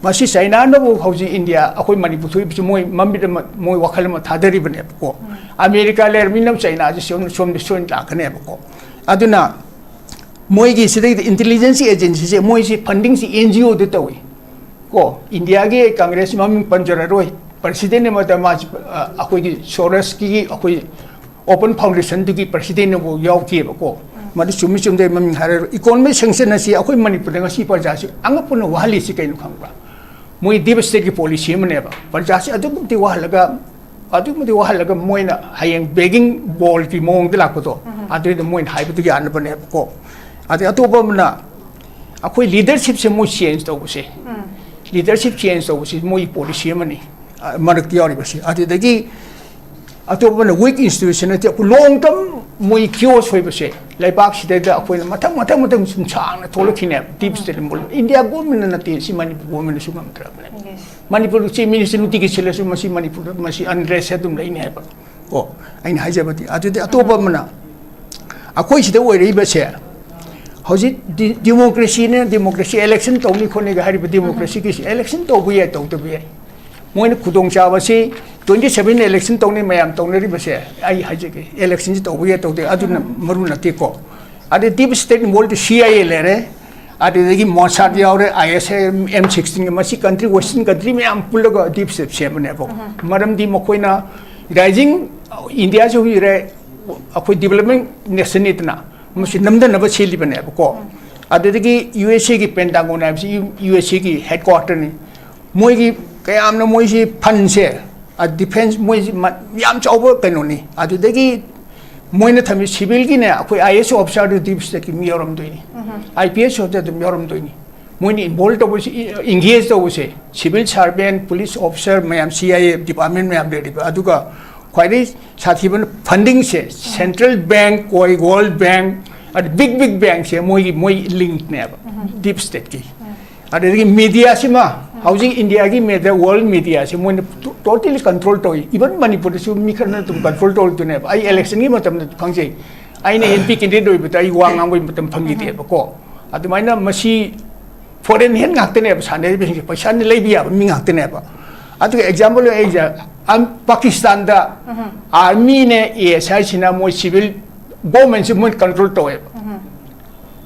ꯃꯁꯤ ꯆꯥꯏꯅꯥꯅꯕꯨ ꯍꯧꯖꯤꯛ ꯏꯟꯗꯤꯌꯥ, ꯑꯩꯈꯣꯏ ꯃꯅꯤꯄꯨꯔ ꯊꯣꯛꯏꯕꯁꯤ ꯃꯣꯏ ꯃꯃꯤꯠ ꯑꯃ, ꯃꯣꯏ ꯋꯥꯈꯜ ꯑꯃ ꯊꯥꯗꯔꯤꯕꯅꯦꯕꯀꯣ꯫ ꯑꯃꯦꯔꯤꯀꯥ ꯂꯩꯔꯕꯅꯤꯅ ꯆꯥꯏꯅꯥꯁꯤ ꯁꯣꯝꯗ, ꯁꯣꯝꯗ ꯁꯣꯏꯅ ꯂꯥꯛꯀꯅꯦꯕꯀꯣ꯫ ꯑꯗꯨꯅ ꯃꯣꯏꯒꯤ ꯁꯤꯗꯩꯗ ꯏꯟꯇꯦꯂꯤꯖꯦꯟꯁ ꯑꯦꯖꯦꯟꯁꯤꯁꯦ, ꯃꯣꯏꯁꯤ ꯐꯟꯗꯤꯡꯁꯤ ꯑꯦꯟ ꯖꯤ ꯑꯣꯗ ꯇꯧꯏ ꯀꯣ꯫ ꯏꯟꯗꯤꯌꯥꯒꯤ ꯀꯪꯒ꯭ꯔꯦꯁ ꯃꯃꯤꯡ ꯄꯟꯖꯔꯔꯣꯏ, ꯄ꯭ꯔꯁꯤꯗꯦꯟ ꯑꯃꯗ ꯃꯥꯁꯤ, ꯑ, ꯑꯩꯈꯣꯏꯒꯤ ꯁꯣꯔꯁꯀꯤ ꯑꯩꯈꯣꯏ ꯑꯣꯄꯟ ꯐꯥꯎꯟꯗꯦꯁꯟꯗꯨꯒꯤ ꯄ꯭ꯔꯁꯤꯗꯦꯟ ꯑꯃꯐꯥꯎ ꯌꯥꯎꯈꯤꯑꯕꯀꯣ꯫ ꯃꯗꯨ ꯆꯨꯝꯃꯤ ꯆꯨꯝꯗꯦ ꯃꯃꯤꯡ ꯍꯥꯏꯔꯔꯣꯏ꯫ ꯏꯀꯣꯅꯣꯃꯤꯛ ꯁꯦꯡꯁꯟ ꯑꯁꯤ ꯑꯩꯈꯣꯏ ꯃꯅꯤꯄꯨꯔꯗ ꯉꯁꯤ ꯄ꯭ꯔꯖꯥꯁꯤ ꯑꯉꯛꯄꯅ ꯋꯥꯍꯜꯂꯤꯁꯤ ꯀꯩꯅꯣ ꯈꯪꯕ꯭ꯔꯥ? ꯃꯣꯏ ꯗꯤꯞ ꯁ꯭ꯇꯦꯠꯀꯤ ꯄꯣꯂꯤꯁꯤ ꯑꯃꯅꯦꯕ꯫ ꯄ꯭ꯔꯖꯥꯁꯤ ꯑꯗꯨꯛꯀꯤ ꯃꯇꯤꯛ ꯋꯥꯍꯜꯂꯒ, ꯑꯗꯨꯛꯀꯤ ꯃꯇꯤꯛ ꯋꯥꯍꯜꯂꯒ ꯃꯣꯏꯅ ꯍꯌꯦꯡ ꯕꯦꯒꯤꯡ ꯕꯣꯜꯒꯤ ꯃꯑꯣꯡꯗ ꯂꯥꯛꯄꯗꯣ, ꯑꯗꯨꯏꯗ ꯃꯣꯏꯅ ꯍꯥꯏꯕꯗꯨ ꯌꯥꯅꯕꯅꯦꯕꯀꯣ꯫ ꯑꯗꯩ ꯑꯇꯣꯞꯄ ꯑꯃꯅ ꯑꯩꯈꯣꯏ ꯂꯤꯗꯔꯁꯤꯞꯁꯦ ꯃꯣꯏ ꯆꯦꯟꯖ ꯇꯧꯕꯁꯦ, ꯂꯤꯗꯔꯁꯤꯞ ꯆꯦꯟꯖ ꯇꯧꯕꯁꯤ ꯃꯣꯏ ꯄꯣꯂꯤꯁꯤ ꯑꯃꯅꯤ, ꯑ, ꯃꯔꯛꯇ ꯌꯥꯎꯔꯤꯕꯁꯤ꯫ ꯑꯗꯨꯗꯒꯤ ꯑꯇꯣꯞꯄꯅ ꯋꯤꯛ ꯏꯟꯁꯇꯤꯇ꯭ꯌꯨꯁꯟ ꯅꯠꯇꯦ, ꯂꯣꯡ ꯇꯔꯝ ꯃꯣꯏ ꯀꯤꯌꯣꯁ ꯑꯣꯏꯕꯁꯦ ꯂꯩꯕꯥꯛꯁꯤꯗꯩꯗ ꯑꯩꯈꯣꯏꯅ ꯃꯊꯪ, ꯃꯊꯪ, ꯃꯊꯪ ꯁꯨꯝ ꯁꯥꯡꯅ ꯊꯣꯛꯂꯛꯈꯤꯅꯦꯕ꯫ ꯗꯤꯞ ꯁ꯭ꯇꯦꯠ ꯃꯣꯜ ꯏꯟꯗꯤꯌꯥ ꯒꯣꯔꯃꯦꯟꯅ ꯅꯠꯇꯦ, ꯁꯤ ꯃꯅꯤꯄꯨꯔ ꯒꯣꯔꯃꯦꯟꯅꯁꯨ ꯉꯝꯗ꯭ꯔꯕꯅꯦ꯫ ꯃꯅꯤꯄꯨꯔ ꯆꯤꯐ ꯃꯤꯅꯤꯁꯇꯔ ꯅꯨꯡꯇꯤꯒꯤ ꯁꯤꯜꯂꯁꯨ ꯃꯁꯤ ꯃꯅꯤꯄꯨꯔꯗ ꯃꯁꯤ ꯑꯟꯔꯦꯁ ꯑꯗꯨꯝ ꯂꯩꯅꯤ ꯍꯥꯏꯕ꯫ ꯀꯣ, ꯑꯩꯅ ꯍꯥꯏꯖꯕꯗꯤ꯫ ꯑꯗꯨꯗꯤ ꯑꯇꯣꯞꯄ ꯑꯃꯅ ꯑꯩꯈꯣꯏ ꯁꯤꯗ ꯑꯣꯏꯔꯛꯏꯕꯁꯦ ꯍꯧꯖꯤꯛ ꯗꯤ-, ꯗꯤꯃꯣꯀ꯭ꯔꯦꯁꯤꯅꯦ, ꯗꯤꯃꯣꯀ꯭ꯔꯦꯁꯤ, ꯏꯂꯦꯛꯁꯟ ꯇꯧꯅꯤ ꯈꯣꯠꯅꯤꯒ ꯍꯥꯏꯔꯤꯕ ꯗꯤꯃꯣꯀ꯭ꯔꯦꯁꯤꯒꯤꯁꯤ ꯏꯂꯦꯛꯁꯟ ꯇꯧꯕ ꯌꯥꯏ, ꯇꯧꯗꯕ ꯌꯥꯏ꯫ ꯃꯣꯏꯅ ꯈꯨꯗꯣꯡꯆꯥꯕꯁꯤ ꯇ꯭ꯋꯦꯟꯇꯤ ꯁꯚꯦꯟ ꯏꯂꯦꯛꯁꯟ ꯇꯧꯅꯤ ꯃꯌꯥꯝ ꯇꯧꯅꯔꯤꯕꯁꯦ, ꯑꯩ ꯍꯥꯏꯖꯒꯦ, ꯏꯂꯦꯛꯁꯟꯁꯤ ꯇꯧꯕ ꯌꯥꯏ, ꯇꯧꯗꯦ, ꯑꯗꯨꯅ ꯃꯔꯨ ꯅꯠꯇꯦꯀꯣ꯫ ꯑꯗꯩ deep state ꯏꯟꯚꯣꯜꯗ C I A ꯂꯩꯔꯦ, ꯑꯗꯨꯗꯒꯤ ꯃꯣꯁꯥꯗ ꯌꯥꯎꯔꯦ, ꯑꯥꯏ ꯑꯦꯁ ꯑꯥꯏ, ꯑꯦꯝ ꯁꯤꯛꯁꯇꯤꯟ, ꯃꯁꯤ ꯀꯟꯇ꯭ꯔꯤ, ꯋꯦꯁꯇꯔꯟ ꯀꯟꯇ꯭ꯔꯤ ꯃꯌꯥꯝ ꯄꯨꯜꯂꯒ ꯗꯤꯞ ꯁ꯭ꯇꯦꯠ ꯁꯦꯝꯕꯅꯦꯕ꯫ ꯃꯔꯝꯗꯤ ꯃꯈꯣꯏꯅ ꯔꯥꯏꯖꯤꯡ ꯏꯟꯗꯤꯌꯥꯁꯨ ꯍꯧꯖꯤꯛ ꯑꯩꯈꯣꯏ ꯗꯤꯕꯂꯞꯃꯦꯟ ꯅꯦꯁꯟꯅꯤꯗꯅ, ꯃꯁꯤ ꯅꯝꯊꯅꯕ ꯁꯤꯜꯂꯤꯕꯅꯦꯕꯀꯣ꯫ ꯑꯗꯨꯗꯒꯤ ꯌꯨ ꯑꯦꯁ ꯑꯦꯒꯤ ꯄꯦꯟꯇꯥꯒꯣꯟ ꯍꯥꯏꯕꯁꯤ ꯌꯨ ꯑꯦꯁ ꯑꯦꯒꯤ ꯍꯦꯗꯀ꯭ꯋꯥꯇꯔꯅꯤ꯫ ꯃꯣꯏꯒꯤ ꯀꯌꯥꯝꯅ ꯃꯣꯏꯁꯤ ꯐꯟꯁꯦ, ꯗꯤꯐꯦꯟꯁ ꯃꯣꯏꯁꯤ ꯃ-, ꯌꯥꯝ ꯆꯥꯎꯕ ꯀꯩꯅꯣꯅꯤ꯫ ꯑꯗꯨꯗꯒꯤ ꯃꯣꯏꯅ ꯊꯝꯃꯤ ꯁꯤꯚꯤꯜꯒꯤꯅꯦ, ꯑꯩꯈꯣꯏ ꯑꯥꯏ ꯑꯦꯁ ꯑꯣꯐꯤꯁꯥꯔꯗꯨ ꯗꯤꯞ ꯁ꯭ꯇꯦꯠꯀꯤ ꯃꯤ ꯌꯥꯎꯔꯝꯗꯣꯏꯅꯤ, ꯑꯥꯏ ꯄꯤ ꯑꯦꯁ ꯑꯣꯐꯤꯁꯥꯔ ꯑꯗꯨꯝ ꯌꯥꯎꯔꯝꯗꯣꯏꯅꯤ꯫ ꯃꯣꯏꯅ ꯏꯟꯚꯣꯜꯕ ꯇꯧꯕꯁꯤ, ꯏꯟꯒꯦꯖ ꯇꯧꯕꯁꯦ, ꯁꯤꯚꯤꯜ ꯁꯥꯔꯚꯦꯟ, ꯄꯨꯂꯤꯁ ꯑꯣꯐꯤꯁꯥꯔ ꯃꯌꯥꯝ, ꯁꯤ ꯑꯥꯏ ꯑꯦ ꯗꯤꯄꯥꯔꯠꯃꯦꯟ ꯃꯌꯥꯝ ꯂꯩꯔꯤꯕ, ꯑꯗꯨꯒ ꯈ꯭ꯋꯥꯏꯗꯒꯤ ꯁꯥꯊꯤꯕꯅ ꯐꯟꯗꯤꯡꯁꯦ, ꯁꯦꯟꯇ꯭ꯔꯦꯜ ꯕꯦꯡꯛ, ꯀꯣꯏ ꯋꯥꯔꯜ ꯕꯦꯡꯛ, ꯑꯗ ꯕꯤꯛ ꯕꯤꯛ ꯕꯦꯡꯛꯁꯦ ꯃꯣꯏꯒꯤ, ꯃꯣꯏ ꯂꯤꯡꯛꯅꯦꯕ, ꯗꯤꯞ ꯁ꯭ꯇꯦꯠꯀꯤ꯫ ꯑꯗꯨꯗꯒꯤ ꯃꯦꯗꯤꯌꯥꯁꯤꯃ, ꯍꯧꯖꯤꯛ ꯏꯟꯗꯤꯌꯥꯒꯤ ꯃꯦꯗꯤꯌꯥ, ꯋꯥꯔꯜ ꯃꯦꯗꯤꯌꯥꯁꯦ ꯃꯣꯏꯅ ꯇꯣꯇꯦꯂꯤ ꯀꯟꯇ꯭ꯔꯣꯜ ꯇꯧꯏ꯫ ꯏꯚꯟ ꯃꯅꯤꯄꯨꯔꯗꯁꯨ ꯃꯤ ꯈꯔꯅ ꯑꯗꯨꯝ ꯀꯟꯇ꯭ꯔꯣꯜ ꯇꯧꯔꯤꯗꯨꯅꯦꯕ꯫ ꯑꯩ ꯏꯂꯦꯛꯁꯟꯒꯤ ꯃꯇꯝꯗ ꯈꯪꯖꯩ, ꯑꯩꯅ ꯑꯦꯝ ꯄꯤ ꯀꯦꯟꯗꯤꯗꯦꯠ ꯑꯣꯏꯕꯗ ꯑꯩ ꯋꯥ ꯉꯥꯡꯕꯒꯤ ꯃꯇꯝ ꯐꯪꯈꯤꯗꯦꯕꯀꯣ꯫ ꯑꯗꯨꯃꯥꯏꯅ ꯃꯁꯤ ꯐꯣꯔꯦꯟ ꯍꯦꯟ ꯉꯥꯛꯇꯅꯦꯕ ꯁꯥꯟꯅꯔꯤꯕꯁꯤꯡꯁꯦ, ꯄꯩꯁꯥꯅ ꯂꯩꯕ ꯌꯥꯕ ꯃꯤ ꯉꯥꯛꯇꯅꯦꯕ꯫ ꯑꯗꯨꯒ ꯑꯦꯛꯖꯥꯝꯄꯜ ꯑꯩꯁꯦ, ꯑꯝ, ꯄꯥꯀꯤꯁꯇꯥꯟꯗ ꯑꯥꯔꯃꯤꯅꯦ, ꯑꯦ ꯑꯦꯁ ꯑꯥꯏꯁꯤꯅ ꯃꯣꯏ ꯁꯤꯚꯤꯜ ꯒꯣꯔꯃꯦꯟꯁꯦ ꯃꯣꯏ ꯀꯟꯇ꯭ꯔꯣꯜ ꯇꯧꯋꯦꯕ꯫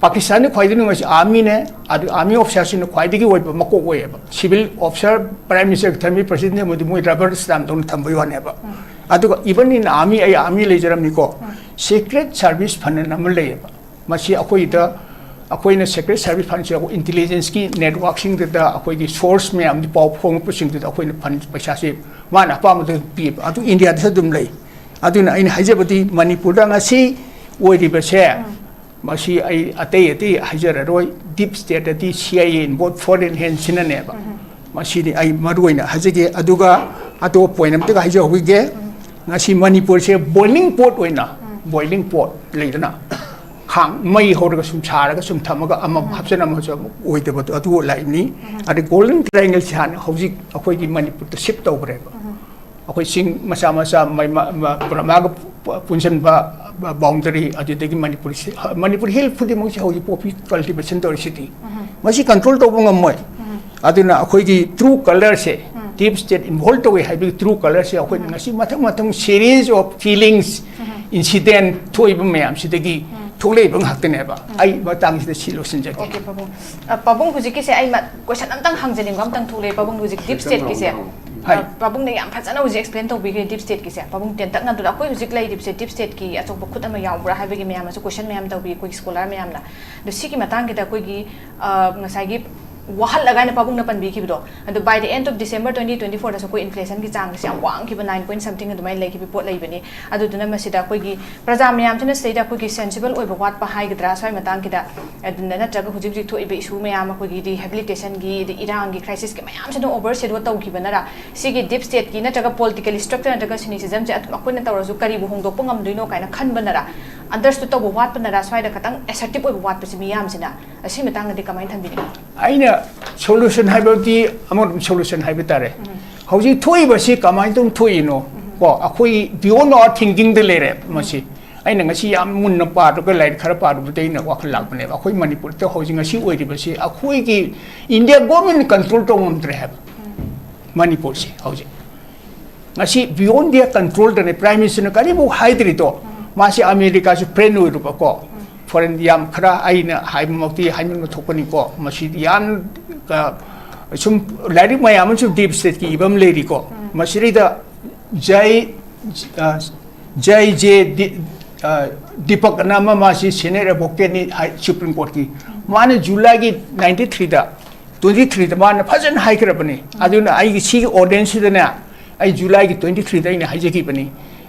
ꯄꯥꯀꯤꯁꯇꯥꯟꯗ ꯈ꯭ꯋꯥꯏꯗꯒꯤ ꯅꯨꯡꯉꯥꯏꯁꯦ ꯑꯥꯔꯃꯤꯅꯦ, ꯑꯗꯨ ꯑꯥꯔꯃꯤ ꯑꯣꯐꯤꯁꯥꯔꯁꯤꯡꯅ ꯈ꯭ꯋꯥꯏꯗꯒꯤ ꯑꯣꯏꯕ ꯃꯀꯣꯛ ꯑꯣꯏꯌꯦꯕ꯫ ꯁꯤꯚꯤꯜ ꯑꯣꯐꯤꯁꯥꯔ ꯄ꯭ꯔꯥꯏꯝ ꯃꯤꯅꯤꯁꯇꯔꯒ ꯊꯝꯃꯤ, ꯄ꯭ꯔꯁꯤꯗꯦꯟ ꯊꯝꯃꯗꯤ ꯃꯣꯏ ꯔꯕꯔ ꯁ꯭ꯇꯥꯝꯞ ꯇꯧꯅ ꯊꯝꯕꯒꯤ ꯋꯥꯅꯦꯕ꯫ ꯑꯗꯨꯒ ꯏꯚꯟ ꯏꯟ ꯑꯥꯔꯃꯤ, ꯑꯩ ꯑꯥꯔꯃꯤ ꯂꯩꯖꯔꯝꯃꯤꯀꯣ, ꯁꯤꯀ꯭ꯔꯦꯠ ꯁꯥꯔꯚꯤꯁ ꯐꯟ ꯑꯃ ꯂꯩꯌꯦꯕ꯫ ꯃꯁꯤ ꯑꯩꯈꯣꯏꯗ, ꯑꯩꯈꯣꯏꯅ ꯁꯤꯀ꯭ꯔꯦꯠ ꯁꯥꯔꯚꯤꯁ ꯐꯟꯁꯦ ꯑꯩꯈꯣꯏ ꯏꯟꯇꯦꯂꯤꯖꯦꯟꯁꯀꯤ ꯅꯦꯠꯋꯥꯛꯁꯤꯡꯗꯨꯗ, ꯑꯩꯈꯣꯏꯒꯤ ꯁꯣꯔꯁ ꯃꯌꯥꯝꯗꯤ ꯄꯥꯎ ꯐꯣꯡꯉꯛꯄꯁꯤꯡꯗꯨꯗ ꯑꯩꯈꯣꯏꯅ ꯐꯟ ꯄꯩꯁꯥꯁꯦ ꯃꯥꯅ ꯑꯄꯥꯝꯕꯗ ꯄꯤꯌꯦꯕ꯫ ꯑꯗꯨ ꯏꯟꯗꯤꯌꯥꯗꯁꯨ ꯑꯗꯨꯝ ꯂꯩ꯫ ꯑꯗꯨꯅ ꯑꯩꯅ ꯍꯥꯏꯖꯕꯗꯤ ꯃꯅꯤꯄꯨꯔꯗ ꯉꯁꯤ ꯑꯣꯏꯔꯤꯕꯁꯦ, ꯃꯁꯤ ꯑꯩ ꯑꯇꯩ ꯑꯇꯩ ꯍꯥꯏꯖꯔꯔꯣꯏ, deep ꯁ꯭ꯇꯦꯠꯇꯗꯤ C I A ꯏꯟꯚꯣꯜꯚ, foreign ꯍꯦꯟꯁꯤꯅꯅꯦꯕ꯫ ꯃꯁꯤꯗꯤ ꯑꯩ ꯃꯔꯨ ꯑꯣꯏꯅ ꯍꯥꯏꯖꯒꯦ꯫ ꯑꯗꯨꯒ ꯑꯇꯣꯞꯄ ꯄꯣꯏꯟ ꯑꯃꯇꯒ ꯍꯥꯏꯖꯍꯧꯈꯤꯒꯦ꯫ ꯉꯁꯤ ꯃꯅꯤꯄꯨꯔꯁꯦ ꯕꯣꯏꯂꯤꯡ ꯄꯣꯠ ꯑꯣꯏꯅ, ꯕꯣꯏꯂꯤꯡ ꯄꯣꯠ ꯂꯩꯗꯅ, ꯈꯥꯡ, ꯃꯩ ꯍꯧꯔꯒ ꯁꯨꯝ ꯁꯥꯔꯒ ꯁꯨꯝ ꯊꯝꯃꯒ ꯑꯃ ꯍꯥꯞꯆꯟ ꯑꯃꯁꯨ ꯑꯃꯨꯛ ꯑꯣꯏꯗꯕꯗꯣ ꯑꯗꯨ ꯂꯥꯛꯏꯕꯅꯤ꯫ ꯑꯗꯩ ꯒꯣꯜꯗꯟ ꯇ꯭ꯔꯥꯏꯡꯒꯜꯁꯦ ꯍꯥꯟꯅ ꯍꯧꯖꯤꯛ ꯑꯩꯈꯣꯏꯒꯤ ꯃꯅꯤꯄꯨꯔꯗ ꯁꯤꯞ ꯇꯧꯈ꯭ꯔꯦꯕ꯫ ꯑꯩꯈꯣꯏ ꯆꯤꯡ ꯃꯆꯥ ꯃꯆꯥ ꯃꯩ-, ꯃ-, ꯃ-, ꯕꯔꯃꯥꯒ ꯄꯨ-, ꯄꯨꯟꯁꯤꯟꯕ ꯕ-, ꯕꯥꯎꯟꯗꯔꯤ, ꯑꯗꯨꯗꯒꯤ ꯃꯅꯤꯄꯨꯔ ꯁꯤ-, ꯃꯅꯤꯄꯨꯔ ꯍꯤꯜ ꯈꯨꯗꯤꯡꯃꯛꯁꯦ ꯍꯧꯖꯤꯛ ꯄꯣꯄꯤ ꯀꯜꯇꯤꯚꯦꯁꯟ ꯇꯧꯔꯤꯁꯤꯗꯤ꯫ ꯃꯁꯤ ꯀꯟꯇ꯭ꯔꯣꯜ ꯇꯧꯕ ꯉꯝꯃꯣꯏ꯫ ꯑꯗꯨꯅ ꯑꯩꯈꯣꯏꯒꯤ ꯇ꯭ꯔꯨ ꯀꯂꯔꯁꯦ, ꯗꯤꯞ ꯁ꯭ꯇꯦꯠ ꯏꯟꯚꯣꯜꯚ ꯇꯧꯋꯦ ꯍꯥꯏꯕꯒꯤ ꯇ꯭ꯔꯨ ꯀꯂꯔꯁꯦ ꯑꯩꯈꯣꯏꯅ ꯉꯁꯤ ꯃꯊꯪ ꯃꯊꯪ ꯁꯦꯔꯤꯁ ꯑꯣꯐ ꯀꯤꯂꯤꯡꯁ, ꯏꯟꯁꯤꯗꯦꯟꯠ ꯊꯣꯛꯏꯕ ꯃꯌꯥꯝꯁꯤꯗꯒꯤ ꯊꯣꯛꯂꯛꯏꯕ ꯉꯥꯛꯇꯅꯦꯕ꯫ ꯑꯩ ꯃꯇꯥꯡꯁꯤꯗ ꯁꯤ ꯂꯣꯏꯁꯤꯟꯖꯒꯦ꯫ ꯑꯣꯀꯦ, ꯄꯥꯕꯨꯡ꯫ ꯑ, ꯄꯥꯕꯨꯡ, ꯍꯧꯖꯤꯛꯀꯤꯁꯦ ꯑꯩ ꯃ-, ꯀꯣꯏꯁꯟ ꯑꯝꯇꯪ ꯍꯪꯖꯅꯤꯡꯕ ꯑꯝꯇꯪ ꯊꯣꯛꯂꯛꯑꯦ, ꯄꯥꯕꯨꯡ, ꯍꯧꯖꯤꯛ ꯗꯤꯞ ꯁ꯭ꯇꯦꯠꯀꯤꯁꯦ꯫ ꯍꯥꯏ꯫ ꯑ, ꯄꯥꯕꯨꯡꯅ ꯌꯥꯝ ꯐꯖꯅ ꯍꯧꯖꯤꯛ ꯑꯦꯛꯁꯄ꯭ꯂꯦꯟ ꯇꯧꯕꯤꯈ꯭ꯔꯦ ꯗꯤꯞ ꯁ꯭ꯇꯦꯠꯀꯤꯁꯦ꯫ ꯄꯥꯕꯨꯡ ꯇꯦꯟꯇꯛꯅ ꯑꯗꯨꯗ ꯑꯩꯈꯣꯏ ꯍꯧꯖꯤꯛ ꯂꯩꯔꯤꯕꯁꯦ ꯗꯤꯞ ꯁ꯭ꯇꯦꯠꯀꯤ ꯑꯆꯧꯕ ꯈꯨꯠ ꯑꯃ ꯌꯥꯎꯕ꯭ꯔꯥ ꯍꯥꯏꯕꯒꯤ ꯃꯌꯥꯝꯅꯁꯨ ꯀꯣꯏꯁꯟ ꯃꯌꯥꯝ ꯇꯧꯕꯤ ꯑꯩꯈꯣꯏꯒꯤ ꯁ꯭ꯀꯣꯂꯔ ꯃꯌꯥꯝꯅ꯫ ꯑꯗꯣ ꯁꯤꯒꯤ ꯃꯇꯥꯡꯒꯤꯗ ꯑꯩꯈꯣꯏꯒꯤ, ꯑ, ꯉꯁꯥꯏꯒꯤ ꯋꯥꯍꯜꯂꯒ ꯍꯥꯏꯅ ꯄꯥꯕꯨꯡꯅ ꯄꯟꯕꯤꯈꯤꯕꯗꯣ, ꯑꯗꯣ by the end of December twenty twenty fourꯗꯁꯨ ꯑꯩꯈꯣꯏ ꯏꯟꯐ꯭ꯂꯦꯁꯟꯒꯤ ꯆꯥꯡꯁꯦ ꯌꯥꯝ ꯋꯥꯡꯈꯤꯕ, nine point something ꯑꯗꯨꯃꯥꯏꯅ ꯂꯩꯈꯤꯕ ꯄꯣꯠ ꯂꯩꯕꯅꯤ꯫ ꯑꯗꯨꯗꯨꯅ ꯃꯁꯤꯗ ꯑꯩꯈꯣꯏꯒꯤ ꯄ꯭ꯔꯖꯥ ꯃꯌꯥꯝꯁꯤꯅ ꯁꯤꯗꯩꯗ ꯑꯩꯈꯣꯏꯒꯤ ꯁꯦꯟꯁꯤꯕꯜ ꯑꯣꯏꯕ ꯋꯥꯠꯄ ꯍꯥꯏꯒꯗ꯭ꯔꯥ, ꯁ꯭ꯋꯥꯏ ꯃꯇꯥꯡꯒꯤꯗ, ꯑꯗꯨꯅ ꯅꯠꯇ꯭ꯔꯒ ꯍꯧꯖꯤꯛ ꯍꯧꯖꯤꯛ ꯊꯣꯛꯏꯕ ꯏꯁꯨ ꯃꯌꯥꯝ, ꯑꯩꯈꯣꯏꯒꯤ ꯔꯤꯍꯦꯕꯤꯂꯤꯇꯦꯁꯟꯒꯤ, ꯑꯗꯩ ꯏꯔꯥꯡꯒꯤ ꯀ꯭ꯔꯥꯏꯁꯤꯁꯀꯤ ꯃꯌꯥꯝꯁꯤꯅ ꯑꯣꯚꯔ ꯁꯦꯗꯣ ꯇꯧꯈꯤꯕꯅꯔ, ꯁꯤꯒꯤ ꯗꯤꯞ ꯁ꯭ꯇꯦꯠꯀꯤ ꯅꯠꯇ꯭ꯔꯒ ꯄꯣꯂꯤꯇꯤꯀꯦꯜ ꯁ꯭ꯇ꯭ꯔꯛꯆꯔ ꯅꯠꯇ꯭ꯔꯒ ꯁꯤꯅꯤꯁꯤꯖꯝꯁꯦ ꯑꯗꯨꯝ ꯑꯩꯈꯣꯏꯅ ꯇꯧꯔꯁꯨ ꯀꯔꯤꯕꯨ ꯍꯣꯡꯗꯣꯛꯄ ꯉꯝꯗꯣꯏꯅꯣ ꯀꯥꯏꯅ ꯈꯟꯕꯅꯔ, ꯑꯟꯗꯔꯁ꯭ꯇꯨꯠ ꯇꯧꯕ ꯋꯥꯠꯄꯅꯔ, ꯁ꯭ꯋꯥꯏꯗ ꯈꯇꯪ ꯑꯦꯁꯔꯇꯤꯞ ꯑꯣꯏꯕ ꯋꯥꯠꯄꯁꯤ ꯃꯤꯌꯥꯝꯁꯤꯅ, ꯑꯁꯤ ꯃꯇꯥꯡꯗꯗꯤ ꯀꯃꯥꯏꯅ ꯊꯝꯕꯤꯅꯤꯡꯉꯤ? ꯑꯩꯅ ꯁꯣꯂꯨꯁꯟ ꯍꯥꯏꯕꯗꯤ ꯑꯃꯔꯣꯝ ꯁꯣꯂꯨꯁꯟ ꯍꯥꯏꯕ ꯇꯥꯔꯦ꯫ ꯍꯧꯖꯤꯛ ꯊꯣꯛꯏꯕꯁꯤ ꯀꯃꯥꯏꯅ ꯇꯧꯅ ꯊꯣꯛꯏꯅꯣ? ꯀꯣ, ꯑꯩꯈꯣꯏ beyond our thinkingꯗ ꯂꯩꯔꯦ ꯃꯁꯤ꯫ ꯑꯩꯅ ꯉꯁꯤ ꯌꯥꯝ ꯃꯨꯟꯅ ꯄꯥꯔꯒ, ꯂꯥꯏꯔꯤꯛ ꯈꯔ ꯄꯥꯔꯨꯕꯗ ꯑꯩꯅ ꯋꯥꯈꯜ ꯂꯥꯛꯄꯅꯦꯕ꯫ ꯑꯩꯈꯣꯏ ꯃꯅꯤꯄꯨꯔꯗ ꯍꯧꯖꯤꯛ ꯉꯁꯤ ꯑꯣꯏꯔꯤꯕꯁꯤ ꯑꯩꯈꯣꯏꯒꯤ ꯏꯟꯗꯤꯌꯥ ꯒꯣꯔꯃꯦꯟꯅ ꯀꯟꯇ꯭ꯔꯣꯜ ꯇꯧꯕ ꯉꯝꯗ꯭ꯔꯦ ꯍꯥꯏꯕ ꯃꯅꯤꯄꯨꯔꯁꯤ ꯍꯧꯖꯤꯛ꯫ ꯉꯁꯤ beyond their controlꯗꯅꯦ꯫ ꯄ꯭ꯔꯥꯏꯝ ꯃꯤꯅꯤꯁꯇꯔꯅ ꯀꯔꯤꯕꯨ ꯍꯥꯏꯗ꯭ꯔꯤꯗꯣ꯫ ꯃꯥꯁꯤ ꯑꯃꯦꯔꯤꯀꯥꯁꯨ ꯐ꯭ꯔꯦꯟ ꯑꯣꯏꯔꯨꯕꯀꯣ꯫ ꯐꯣꯔꯦꯟ ꯌꯥꯝ ꯈꯔ ꯑꯩꯅ ꯍꯥꯏꯕꯃꯛꯇꯤ ꯍꯥꯏꯃꯟꯕ ꯊꯣꯛꯄꯅꯤꯀꯣ꯫ ꯃꯁꯤꯗꯤ ꯌꯥꯝ, ꯑ, ꯁꯨꯝ ꯂꯥꯏꯔꯤꯛ ꯃꯌꯥꯝ ꯑꯃꯁꯨ ꯗꯤꯞ ꯁ꯭ꯇꯦꯠꯀꯤ ꯏꯕ ꯑꯃ ꯂꯩꯔꯤꯀꯣ꯫ ꯃꯁꯤꯗꯩꯗ ꯖꯩ, ꯑ, ꯖꯩ ꯖꯦ ꯗꯤ-, ꯑ, ꯗꯤꯄꯛ ꯑꯅ ꯑꯃ, ꯃꯥꯁꯤ ꯁꯦꯅꯤꯌꯔ ꯑꯦꯗꯚꯣꯀꯦꯠꯅꯤ ꯍꯥꯏ ꯁꯨꯄ꯭ꯔꯤꯝ ꯀꯣꯔꯠꯀꯤ꯫ ꯃꯥꯅ ꯖꯨꯂꯥꯏꯒꯤ ninety threeꯗ, twenty threeꯗ ꯃꯥꯅ ꯐꯖꯅ ꯍꯥꯏꯈ꯭ꯔꯕꯅꯤ꯫ ꯑꯗꯨꯅ ꯑꯩꯒꯤ ꯁꯤꯒꯤ ꯑꯣꯗꯤꯌꯦꯟꯁꯁꯤꯗꯅꯦ, ꯑꯩ ꯖꯨꯂꯥꯏꯒꯤ twenty threeꯗ ꯑꯩꯅ ꯍꯥꯏꯖꯈꯤꯕꯅꯤ,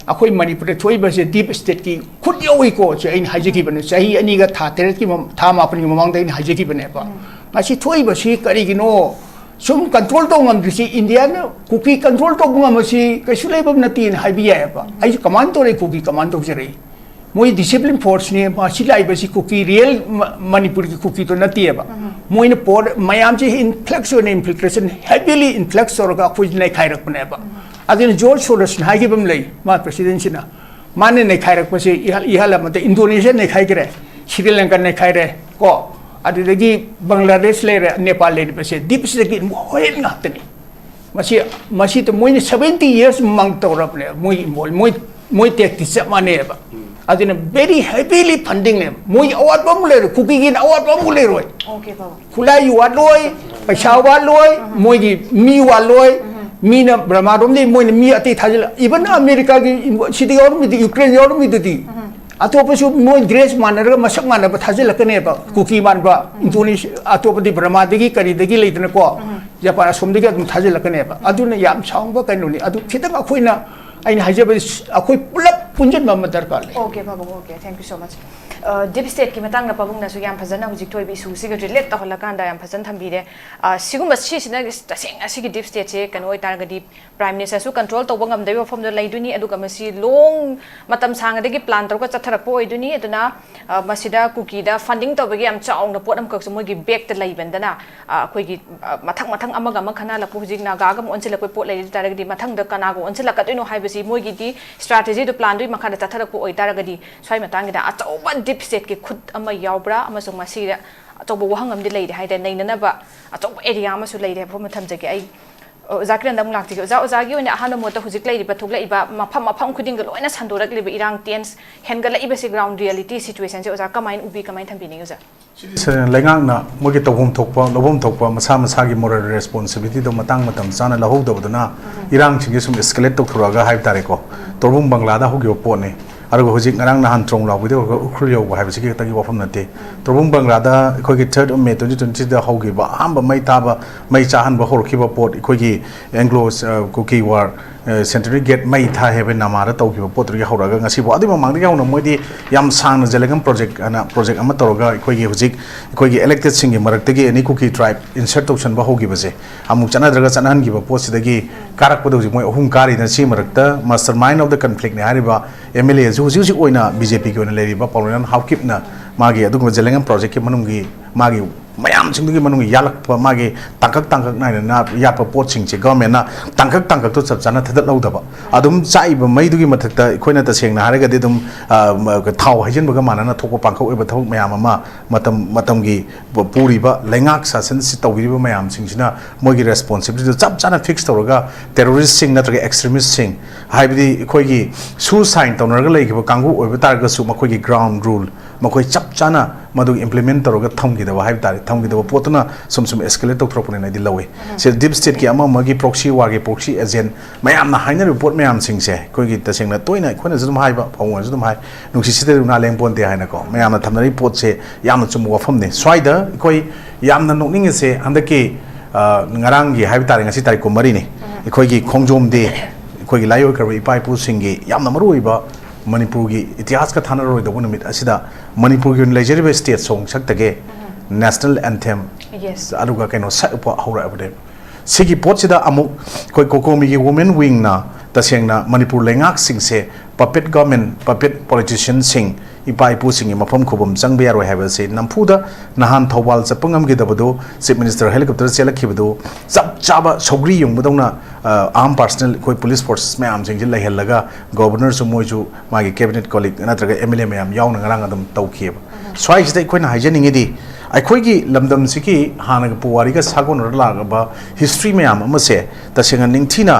ꯑꯩꯈꯣꯏ ꯃꯅꯤꯄꯨꯔꯗ ꯊꯣꯛꯏꯕꯁꯦ ꯗꯤꯞ ꯁ꯭ꯇꯦꯠꯀꯤ ꯈꯨꯠ ꯌꯥꯎꯏꯀꯣ꯫ ꯁꯦ ꯑꯩꯅ ꯍꯥꯏꯖꯈꯤꯕꯅꯤ, ꯆꯍꯤ ꯑꯅꯤꯒ ꯊꯥ ꯇꯔꯦꯠꯀꯤ ꯃꯃ-, ꯊꯥ ꯃꯥꯄꯟꯒꯤ ꯃꯃꯥꯡꯗ ꯑꯩꯅ ꯍꯥꯏꯖꯈꯤꯕꯅꯦꯕ꯫ ꯉꯁꯤ ꯊꯣꯛꯏꯕꯁꯤ ꯀꯔꯤꯒꯤꯅꯣ? ꯁꯨꯝ ꯀꯟꯇ꯭ꯔꯣꯜ ꯇꯧ ꯉꯝꯗ꯭ꯔꯤꯁꯤ, ꯏꯟꯗꯤꯌꯥꯅ ꯀꯨꯀꯤ ꯀꯟꯇ꯭ꯔꯣꯜ ꯇꯧꯕ ꯉꯝꯕꯁꯤ ꯀꯩꯁꯨ ꯂꯩꯕ ꯅꯠꯇꯦꯅ ꯍꯥꯏꯕ ꯌꯥꯏꯑꯕ꯫ ꯑꯩꯁꯨ ꯀꯃꯥꯏꯅ ꯇꯧꯔꯦ, ꯀꯨꯀꯤ ꯀꯃꯥꯏꯅ ꯇꯧꯖꯔꯛꯏ? ꯃꯣꯏ ꯗꯤꯁꯤꯄ꯭ꯂꯤꯟ ꯐꯣꯔꯁꯅꯤ, ꯃꯁꯤ ꯂꯥꯛꯏꯕꯁꯤ ꯀꯨꯀꯤ, ꯔꯤꯌꯦꯜ ꯃ-, ꯃꯅꯤꯄꯨꯔꯒꯤ ꯀꯨꯀꯤꯗꯣ ꯅꯠꯇꯦꯕ꯫ ꯃꯣꯏꯅ ꯄꯣꯔ-, ꯃꯌꯥꯝꯁꯦ ꯏꯟꯐ꯭ꯂꯛꯁ ꯑꯣꯏꯅ, ꯏꯟꯐꯤꯜꯇ꯭ꯔꯦꯁꯟ, ꯍꯦꯕꯤꯂꯤ ꯏꯟꯐ꯭ꯂꯛꯁ ꯇꯧꯔꯒ ꯑꯩꯈꯣꯏ ꯅꯩꯈꯥꯏꯔꯛꯄꯅꯦꯕ꯫ ꯑꯗꯨꯅ ꯖꯣꯔꯖ ꯁꯣꯔꯣꯁꯅ ꯍꯥꯏꯈꯤꯕ ꯑꯃ ꯂꯩ, ꯃꯥ ꯄ꯭ꯔꯦꯁꯤꯗꯦꯟꯁꯤꯅ꯫ ꯃꯥꯅ ꯅꯩꯈꯥꯏꯔꯛꯄꯁꯦ ꯏꯍ-, ꯏꯍꯜ ꯑꯃꯗ ꯏꯟꯗꯣꯅꯦꯁꯤꯌꯥ ꯅꯩꯈꯥꯏꯈ꯭ꯔꯦ, ꯁ꯭ꯔꯤ ꯂꯪꯀꯥ ꯅꯩꯈꯥꯏꯔꯦ ꯀꯣ, ꯑꯗꯨꯗꯒꯤ ꯕꯪꯒ꯭ꯂꯥꯗꯦꯁ ꯂꯩꯔꯦ, ꯅꯦꯄꯥꯜ ꯂꯩꯔꯤꯕꯁꯦ ꯗꯤꯞ ꯁ꯭ꯇꯦꯠꯀꯤ ꯍꯣꯔꯦꯟ ꯉꯥꯛꯇꯅꯤ꯫ ꯃꯁꯤ, ꯃꯁꯤꯗ ꯃꯣꯏꯅ seventy years ꯃꯃꯥꯡ ꯇꯧꯔꯕꯅꯦ, ꯃꯣꯏ ꯏꯟꯚꯣꯜ-, ꯃꯣꯏ, ꯃꯣꯏ ꯇꯦꯛꯇꯤ ꯆꯞ ꯃꯥꯟꯅꯩꯑꯕ꯫ ꯑꯗꯨꯅ very heavily fundingꯅꯦꯕ꯫ ꯃꯣꯏꯒꯤ ꯑꯋꯥꯠꯄ ꯑꯃꯨꯛ ꯂꯩꯔꯣꯏ, ꯀꯨꯀꯤꯒꯤꯅ ꯑꯋꯥꯠꯄ ꯑꯃꯨꯛ ꯂꯩꯔꯣꯏ꯫ ꯑꯣꯀꯦ, ꯕꯕꯥ꯫ ꯈꯨꯠꯂꯥꯏ ꯋꯥꯠꯂꯣꯏ, ꯄꯩꯁꯥ ꯋꯥꯠꯂꯣꯏ, ꯃꯣꯏꯒꯤ ꯃꯤ ꯋꯥꯠꯂꯣꯏ꯫ ꯃꯤꯅ ꯕ꯭ꯔꯃꯥꯔꯣꯝꯗꯒꯤ ꯃꯣꯏꯅ ꯃꯤ ꯑꯇꯩ ꯊꯥꯖꯤꯜꯂ, even ꯑꯃꯦꯔꯤꯀꯥꯒꯤ ꯏꯟꯚꯣ-, ꯁꯤꯗ ꯌꯥꯎꯔꯝꯃꯤꯗꯨ, ꯌꯨꯀ꯭ꯔꯦꯟ ꯌꯥꯎꯔꯝꯃꯤꯗꯨꯗꯤ꯫ ꯑꯇꯣꯞꯄꯁꯨ ꯃꯣꯏ ꯗ꯭ꯔꯦꯁ ꯃꯥꯟꯅꯔꯒ ꯃꯁꯛ ꯃꯥꯟꯅꯕ ꯊꯥꯖꯤꯜꯂꯛꯀꯅꯦꯕ꯫ ꯀꯨꯀꯤ ꯃꯥꯟꯕ, ꯏꯟꯗꯣꯅꯦꯁꯤꯌꯥ, ꯑꯇꯣꯞꯄꯗꯤ ꯕꯔꯃꯥꯗꯒꯤ ꯀꯔꯤꯗꯒꯤ ꯂꯩꯗꯅꯀꯣ, ꯖꯄꯥꯟ ꯑꯁꯣꯝꯗꯒꯤ ꯑꯗꯨꯝ ꯊꯥꯖꯤꯜꯂꯛꯀꯅꯦꯕ꯫ ꯑꯗꯨꯅ ꯌꯥꯝ ꯁꯥꯎꯕ ꯀꯩꯅꯣꯅꯤ꯫ ꯑꯗꯨ ꯈꯤꯇꯪ ꯑꯩꯈꯣꯏꯅ, ꯑꯩꯅ ꯍꯥꯏꯖꯕꯗꯤ, ꯑꯩꯈꯣꯏ ꯄꯨꯂꯞ ꯄꯨꯟꯁꯤꯟꯕ ꯑꯃ ꯗꯔꯀꯥꯔ ꯂꯩ꯫ Okay, ꯄꯥꯕꯨꯡ, okay, thank you so much. ꯑ, deep stateꯀꯤ ꯃꯇꯥꯡꯗ ꯄꯥꯕꯨꯡꯅꯁꯨ ꯌꯥꯝ ꯐꯖꯅ ꯍꯧꯖꯤꯛ ꯊꯣꯛꯏꯕ issueꯁꯤꯒ relate ꯇꯧꯍꯜꯂꯀꯥꯟꯗ ꯌꯥꯝ ꯐꯖꯅ ꯊꯝꯕꯤꯔꯦ꯫ ꯑ, ꯁꯤꯒꯨꯝꯕ, ꯁꯤꯁꯤꯅ ꯇꯁꯦꯡꯅ ꯁꯤꯒꯤ deep stateꯁꯦ ꯀꯩꯅꯣ ꯑꯣꯏꯇꯥꯔꯒꯗꯤ, Prime Ministerꯁꯨ control ꯇꯧꯕ ꯉꯝꯗꯕꯒꯤ ꯋꯥꯐꯝꯗ ꯂꯩꯗꯣꯏꯅꯤ꯫ ꯑꯗꯨꯒ ꯃꯁꯤ long, ꯃꯇꯝ ꯁꯥꯡꯅꯗꯒꯤ plan ꯇꯧꯔꯒ ꯆꯠꯊꯔꯛꯄ ꯑꯣꯏꯗꯣꯏꯅꯤ꯫ ꯑꯗꯨꯅ, ꯑ, ꯃꯁꯤꯗ ꯀꯨꯀꯤꯗ funding ꯇꯧꯕꯒꯤ ꯌꯥꯝ ꯆꯥꯎꯅ ꯄꯣꯠ ꯑꯃꯈꯛꯁꯨ ꯃꯣꯏꯒꯤ backꯇ ꯂꯩꯕꯅꯤꯅ, ꯑ, ꯑꯩꯈꯣꯏꯒꯤ, ꯑ, ꯃꯊꯪ ꯃꯊꯪ ꯑꯃꯒ ꯑꯃ ꯈꯟꯅꯍꯜꯂꯛꯄ, ꯍꯧꯖꯤꯛ ꯅꯥꯒꯥꯒ ꯑꯃꯨꯛ ꯑꯣꯟꯁꯤꯜꯂꯛꯄ ꯄꯣꯠ ꯂꯩꯔꯤ ꯇꯥꯔꯒꯗꯤ, ꯃꯊꯪꯗ ꯀꯅꯥꯒ ꯑꯣꯟꯁꯤꯜꯂꯛꯀꯗꯣꯏꯅꯣ ꯍꯥꯏꯕꯁꯤ ꯃꯣꯏꯒꯤꯗꯤ strategyꯗꯨ, planꯗꯨꯒꯤ ꯃꯈꯥꯗ ꯆꯠꯊꯔꯛꯄ ꯑꯣꯏꯇꯥꯔꯒꯗꯤ, ꯁ꯭ꯋꯥꯏ ꯃꯇꯥꯡꯒꯤꯗ ꯑꯆꯧꯕ deep stateꯀꯤ ꯈꯨꯠ ꯑꯃ ꯌꯥꯎꯕ꯭ꯔꯥ? ꯑꯃꯁꯨꯡ ꯃꯁꯤꯗ ꯑꯆꯧꯕ ꯋꯥꯍꯪ ꯑꯃꯗꯤ ꯂꯩꯔꯦ ꯍꯥꯏꯇꯥꯔꯦ, ꯅꯩꯅꯅꯕ ꯑꯆꯧꯕ area ꯑꯃꯁꯨ ꯂꯩꯔꯦ ꯍꯥꯏꯕ ꯑꯃ ꯊꯝꯖꯒꯦ꯫ ꯑꯩ ꯑꯣꯖꯥ ꯀꯤꯔꯟꯗ ꯑꯃꯨꯛ ꯂꯥꯛꯆꯒꯦ꯫ ꯑꯣꯖꯥ, ꯑꯣꯖꯥꯒꯤ ꯑꯣꯏꯅ ꯑꯍꯥꯟꯕ ꯃꯣꯠꯇ ꯍꯧꯖꯤꯛ ꯂꯩꯔꯤꯕ, ꯊꯣꯛꯂꯛꯏꯕ ꯃꯐꯝ ꯃꯐꯝ ꯈꯨꯗꯤꯡꯒ ꯂꯣꯏꯅ ꯁꯟꯗꯣꯔꯛꯂꯤꯕ ꯏꯔꯥꯡ, tense ꯍꯦꯟꯒꯠꯂꯛꯏꯕꯁꯤ, ground reality situationꯁꯦ ꯑꯣꯖꯥ ꯀꯃꯥꯏꯅ ꯎꯕꯤ, ꯀꯃꯥꯏꯅ ꯊꯝꯕꯤꯅꯤꯡꯉꯤ ꯑꯣꯖꯥ? ꯁꯤꯗꯤ ꯁ-, ꯂꯩꯉꯥꯛꯅ ꯃꯣꯏꯒꯤ ꯇꯧꯐꯝ ꯊꯣꯛꯄ, ꯂꯧꯐꯝ ꯊꯣꯛꯄ ꯃꯁꯥ ꯃꯁꯥꯒꯤ moral responsibilityꯗꯣ ꯃꯇꯥꯡ ꯃꯇꯝ ꯆꯥꯅ ꯂꯧꯍꯧꯗꯕꯗꯨꯅ ꯏꯔꯥꯡꯁꯤꯡꯁꯦ ꯁꯨꯝ escalate ꯇꯧꯊꯣꯔꯛꯑꯒ ꯍꯥꯏꯕ ꯇꯥꯔꯦꯀꯣ, ꯇꯣꯔꯕꯨꯡ ꯕꯪꯒ꯭ꯂꯥꯗ ꯍꯧꯈꯤꯕ ꯄꯣꯠꯅꯤ꯫ ꯑꯗꯨꯒ ꯍꯧꯖꯤꯛ ꯉꯔꯥꯡ ꯅꯍꯥꯟ ꯇ꯭ꯔꯣꯡ ꯂꯥꯎꯕꯗꯒꯤ ꯍꯧꯔꯒ ꯎꯈ꯭ꯔꯨꯜ ꯌꯧꯕ ꯍꯥꯏꯕꯁꯤꯒꯤ ꯈꯛꯇꯒꯤ ꯋꯥꯐꯝ ꯅꯠꯇꯦ꯫ ꯇꯣꯔꯕꯨꯡ ꯕꯪꯒ꯭ꯂꯥꯗ ꯑꯩꯈꯣꯏꯒꯤ third of May twenty twenty threeꯗ ꯍꯧꯈꯤꯕ ꯑꯍꯥꯟꯕ ꯃꯩ ꯊꯥꯕ, ꯃꯩ ꯆꯥꯍꯟꯕ ꯍꯧꯔꯛꯈꯤꯕ ꯄꯣꯠ, ꯑꯩꯈꯣꯏꯒꯤ Anglo, ꯑ, Kuki War, ꯑ, Centenary Gate ꯃꯩ ꯊꯥꯏ ꯍꯥꯏꯕ ꯅꯃꯥꯗ ꯇꯧꯈꯤꯕ ꯄꯣꯠꯇꯨꯗꯒꯤ ꯍꯧꯔꯒ ꯉꯁꯤꯐꯥꯎ, ꯑꯗꯨꯒꯤ ꯃꯃꯥꯡꯗꯒꯤ ꯍꯧꯅ ꯃꯣꯏꯗꯤ ꯌꯥꯝ ꯁꯥꯡꯅ ꯖꯦꯂꯦꯡꯒꯝ project ꯍꯥꯏꯅ project ꯑꯃ ꯇꯧꯔꯒ ꯑꯩꯈꯣꯏꯒꯤ ꯍꯧꯖꯤꯛ ꯑꯩꯈꯣꯏꯒꯤ electedꯁꯤꯡꯒꯤ ꯃꯔꯛꯇꯒꯤ any Kuki tribe insert ꯇꯧꯁꯟꯕ ꯍꯧꯈꯤꯕꯁꯦ, ꯑꯃꯨꯛ ꯆꯠꯅꯗ꯭ꯔꯒ ꯆꯠꯅꯍꯟꯈꯤꯕ ꯄꯣꯠꯁꯤꯗꯒꯤ ꯀꯥꯔꯛꯄꯗ ꯍꯧꯖꯤꯛ ꯃꯣꯏ ꯑꯍꯨꯝ ꯀꯥꯔꯤꯗꯅ, ꯁꯤ ꯃꯔꯛꯇ mastermind of the conflictꯅꯦ ꯍꯥꯏꯔꯤꯕ MLAꯁꯨ ꯍꯧꯖꯤꯛ ꯍꯧꯖꯤꯛ ꯑꯣꯏꯅ BJPꯒꯤ ꯑꯣꯏꯅ ꯂꯩꯔꯤꯕ ꯄꯥꯎꯂꯦꯅꯥꯝ ꯍꯥꯎꯀꯤꯞꯅ ꯃꯥꯒꯤ ꯑꯗꯨꯒꯨꯝꯕ ꯖꯦꯂꯦꯡꯒꯝ projectꯀꯤ ꯃꯅꯨꯡꯒꯤ ꯃꯥꯒꯤ ꯃꯌꯥꯝꯁꯤꯡꯗꯨꯒꯤ ꯃꯅꯨꯡꯒꯤ ꯌꯥꯜꯂꯛꯄ, ꯃꯥꯒꯤ ꯇꯥꯡꯀꯛ ꯇꯥꯡꯀꯛ ꯅꯥꯏꯅ ꯌꯥꯠꯄ ꯄꯣꯠꯁꯤꯡꯁꯦ governmentꯅ ꯇꯥꯡꯀꯛ ꯇꯥꯡꯀꯛꯇꯣ ꯆꯞ ꯆꯥꯅ ꯊꯥꯗꯠꯍꯧꯗꯕ, ꯑꯗꯨꯝ ꯆꯥꯛꯏꯕ ꯃꯩꯗꯨꯒꯤ ꯃꯊꯛꯇ ꯑꯩꯈꯣꯏꯅ ꯇꯁꯦꯡꯅ ꯍꯥꯏꯔꯒꯗꯤ ꯑꯗꯨꯝ, ꯑ, ꯊꯥꯎ ꯍꯩꯖꯤꯟꯕꯒ ꯃꯥꯟꯅꯅ ꯊꯣꯛꯄ ꯄꯥꯡꯊꯣꯛ ꯑꯣꯏꯕ ꯊꯕꯛ ꯃꯌꯥꯝ ꯑꯃ ꯃꯇꯝ ꯃꯇꯝꯒꯤ ꯄꯨꯔꯤꯕ ꯂꯩꯉꯥꯛ ꯁꯥꯁꯟꯁꯤ ꯇꯧꯕꯤꯔꯤꯕ ꯃꯌꯥꯝꯁꯤꯡꯁꯤꯅ ꯃꯣꯏꯒꯤ responsibilityꯗꯨ ꯆꯞ ꯆꯥꯅ fix ꯇꯧꯔꯒ terroristꯁꯤꯡ ꯅꯠꯇ꯭ꯔꯒ extremistꯁꯤꯡ, ꯍꯥꯏꯕꯗꯤ ꯑꯩꯈꯣꯏꯒꯤ ꯁꯨ ꯁꯥꯏꯟ ꯇꯧꯅꯔꯒ ꯂꯩꯈꯤꯕ ꯀꯥꯡꯕꯨ ꯑꯣꯏꯕ ꯇꯥꯔꯒꯁꯨ ꯃꯈꯣꯏꯒꯤ ground rule, ꯃꯈꯣꯏ ꯆꯞ ꯆꯥꯅ ꯃꯗꯨ implement ꯇꯧꯔꯒ ꯊꯝꯈꯤꯗꯕ ꯍꯥꯏꯕ ꯇꯥꯔꯦ, ꯊꯝꯈꯤꯗꯕ ꯄꯣꯠꯇꯨꯅ ꯁꯨꯝ ꯁꯨꯝ escalate ꯇꯧꯊꯣꯔꯛꯄꯅꯦꯅ ꯑꯩꯗꯤ ꯂꯧꯏ꯫ ꯁꯤ deep stateꯀꯤ ꯑꯃ ꯑꯃꯒꯤ proxy warꯒꯤ proxy agent ꯃꯌꯥꯝꯅ ꯍꯥꯏꯅꯔꯤꯕ ꯄꯣꯠ ꯃꯌꯥꯝꯁꯤꯡꯁꯦ ꯑꯩꯈꯣꯏꯒꯤ ꯇꯁꯦꯡꯅ ꯇꯣꯏꯅ ꯑꯩꯈꯣꯏꯅꯁꯨ ꯑꯗꯨꯝ ꯍꯥꯏꯕ, ꯐꯧꯅꯁꯨ ꯑꯗꯨꯝ ꯍꯥꯏ, ꯅꯨꯡꯁꯤ ꯁꯤꯗ ꯂꯨꯅꯥ ꯂꯦꯡ ꯄꯣꯟꯇꯦ ꯍꯥꯏꯅꯀꯣ ꯃꯌꯥꯝꯅ ꯊꯝꯅꯔꯤꯕ ꯄꯣꯠꯁꯦ ꯌꯥꯝꯅ ꯆꯨꯝꯕ ꯋꯥꯐꯝꯅꯤ꯫ ꯁ꯭ꯋꯥꯏꯗ ꯑꯩꯈꯣꯏ ꯌꯥꯝꯅ ꯅꯣꯛꯅꯤꯡꯉꯤꯁꯦ ꯍꯟꯗꯛꯀꯤ, ꯑ, ꯉꯔꯥꯡꯒꯤ ꯍꯥꯏꯕ ꯇꯥꯔꯦ, ꯉꯁꯤ ꯇꯥꯔꯤꯛ ꯀꯨꯟꯃꯔꯤꯅꯤ, ꯑꯩꯈꯣꯏꯒꯤ ꯈꯣꯡꯖꯣꯝ day, ꯑꯩꯈꯣꯏꯒꯤ ꯂꯥꯏꯑꯣꯏꯈ꯭ꯔꯕ ꯏꯄꯥ ꯏꯄꯨꯁꯤꯡꯒꯤ ꯌꯥꯝꯅ ꯃꯔꯨ ꯑꯣꯏꯕ ꯃꯅꯤꯄꯨꯔꯒꯤ ꯏꯇꯤꯍꯥꯁꯀ ꯊꯥꯅꯔꯣꯏꯗꯧꯕ ꯅꯨꯃꯤꯠ ꯑꯁꯤꯗ ꯃꯅꯤꯄꯨꯔꯒꯤ ꯑꯣꯏꯅ ꯂꯩꯖꯔꯤꯕ state song ꯁꯛꯇꯒꯦ national anthem, yes, ꯑꯗꯨꯒ ꯀꯩꯅꯣ ꯁꯛꯄ ꯍꯧꯔꯛꯑꯕꯅꯦꯕ꯫ ꯁꯤꯒꯤ ꯄꯣꯠꯁꯤꯗ ꯑꯃꯨꯛ ꯑꯩꯈꯣꯏ COCOMIꯒꯤ women wingꯅ ꯇꯁꯦꯡꯅ ꯃꯅꯤꯄꯨꯔ ꯂꯩꯉꯥꯛꯁꯤꯡꯁꯦ puppet government, puppet politicianꯁꯤꯡ, ꯏꯄꯥ ꯏꯄꯨꯁꯤꯡꯒꯤ ꯃꯐꯝ ꯈꯨꯕꯝ ꯆꯪꯕ ꯌꯥꯔꯣꯏ ꯍꯥꯏꯕꯁꯤ ꯅꯝꯐꯨꯗ ꯅꯍꯥꯟ ꯊꯧꯕꯥꯜ ꯆꯠꯄ ꯉꯝꯈꯤꯗꯕꯗꯨ, chief minister helicopter ꯆꯦꯜꯂꯛꯈꯤꯕꯗꯨ, ꯆꯞ ꯆꯥꯕ ꯁꯧꯒ꯭ꯔꯤ ꯌꯨꯡꯕꯗꯧꯅ, ꯑ, arm personnel ꯑꯩꯈꯣꯏ police forces ꯃꯌꯥꯝꯁꯤꯡꯁꯤ ꯂꯩꯍꯜꯂꯒ governorꯁꯨ ꯃꯣꯏꯁꯨ ꯃꯥꯒꯤ cabinet colleague ꯅꯠꯇ꯭ꯔꯒ MLA ꯃꯌꯥꯝ ꯌꯥꯎꯅ ꯉꯔꯥꯡ ꯑꯗꯨꯝ ꯇꯧꯈꯤꯑꯕ꯫ ꯁ꯭ꯋꯥꯏꯁꯤꯗ ꯑꯩꯈꯣꯏꯅ ꯍꯥꯏꯖꯅꯤꯡꯉꯤꯗꯤ, ꯑꯩꯈꯣꯏꯒꯤ ꯂꯝꯗꯝꯁꯤꯒꯤ ꯍꯥꯟꯅꯒꯤ ꯄꯨꯋꯥꯔꯤꯒ ꯁꯥꯒꯣꯟꯅꯔ ꯂꯥꯛꯂꯕ history ꯃꯌꯥꯝ ꯑꯃꯁꯦ ꯇꯁꯦꯡꯅ ꯅꯤꯡꯊꯤꯅ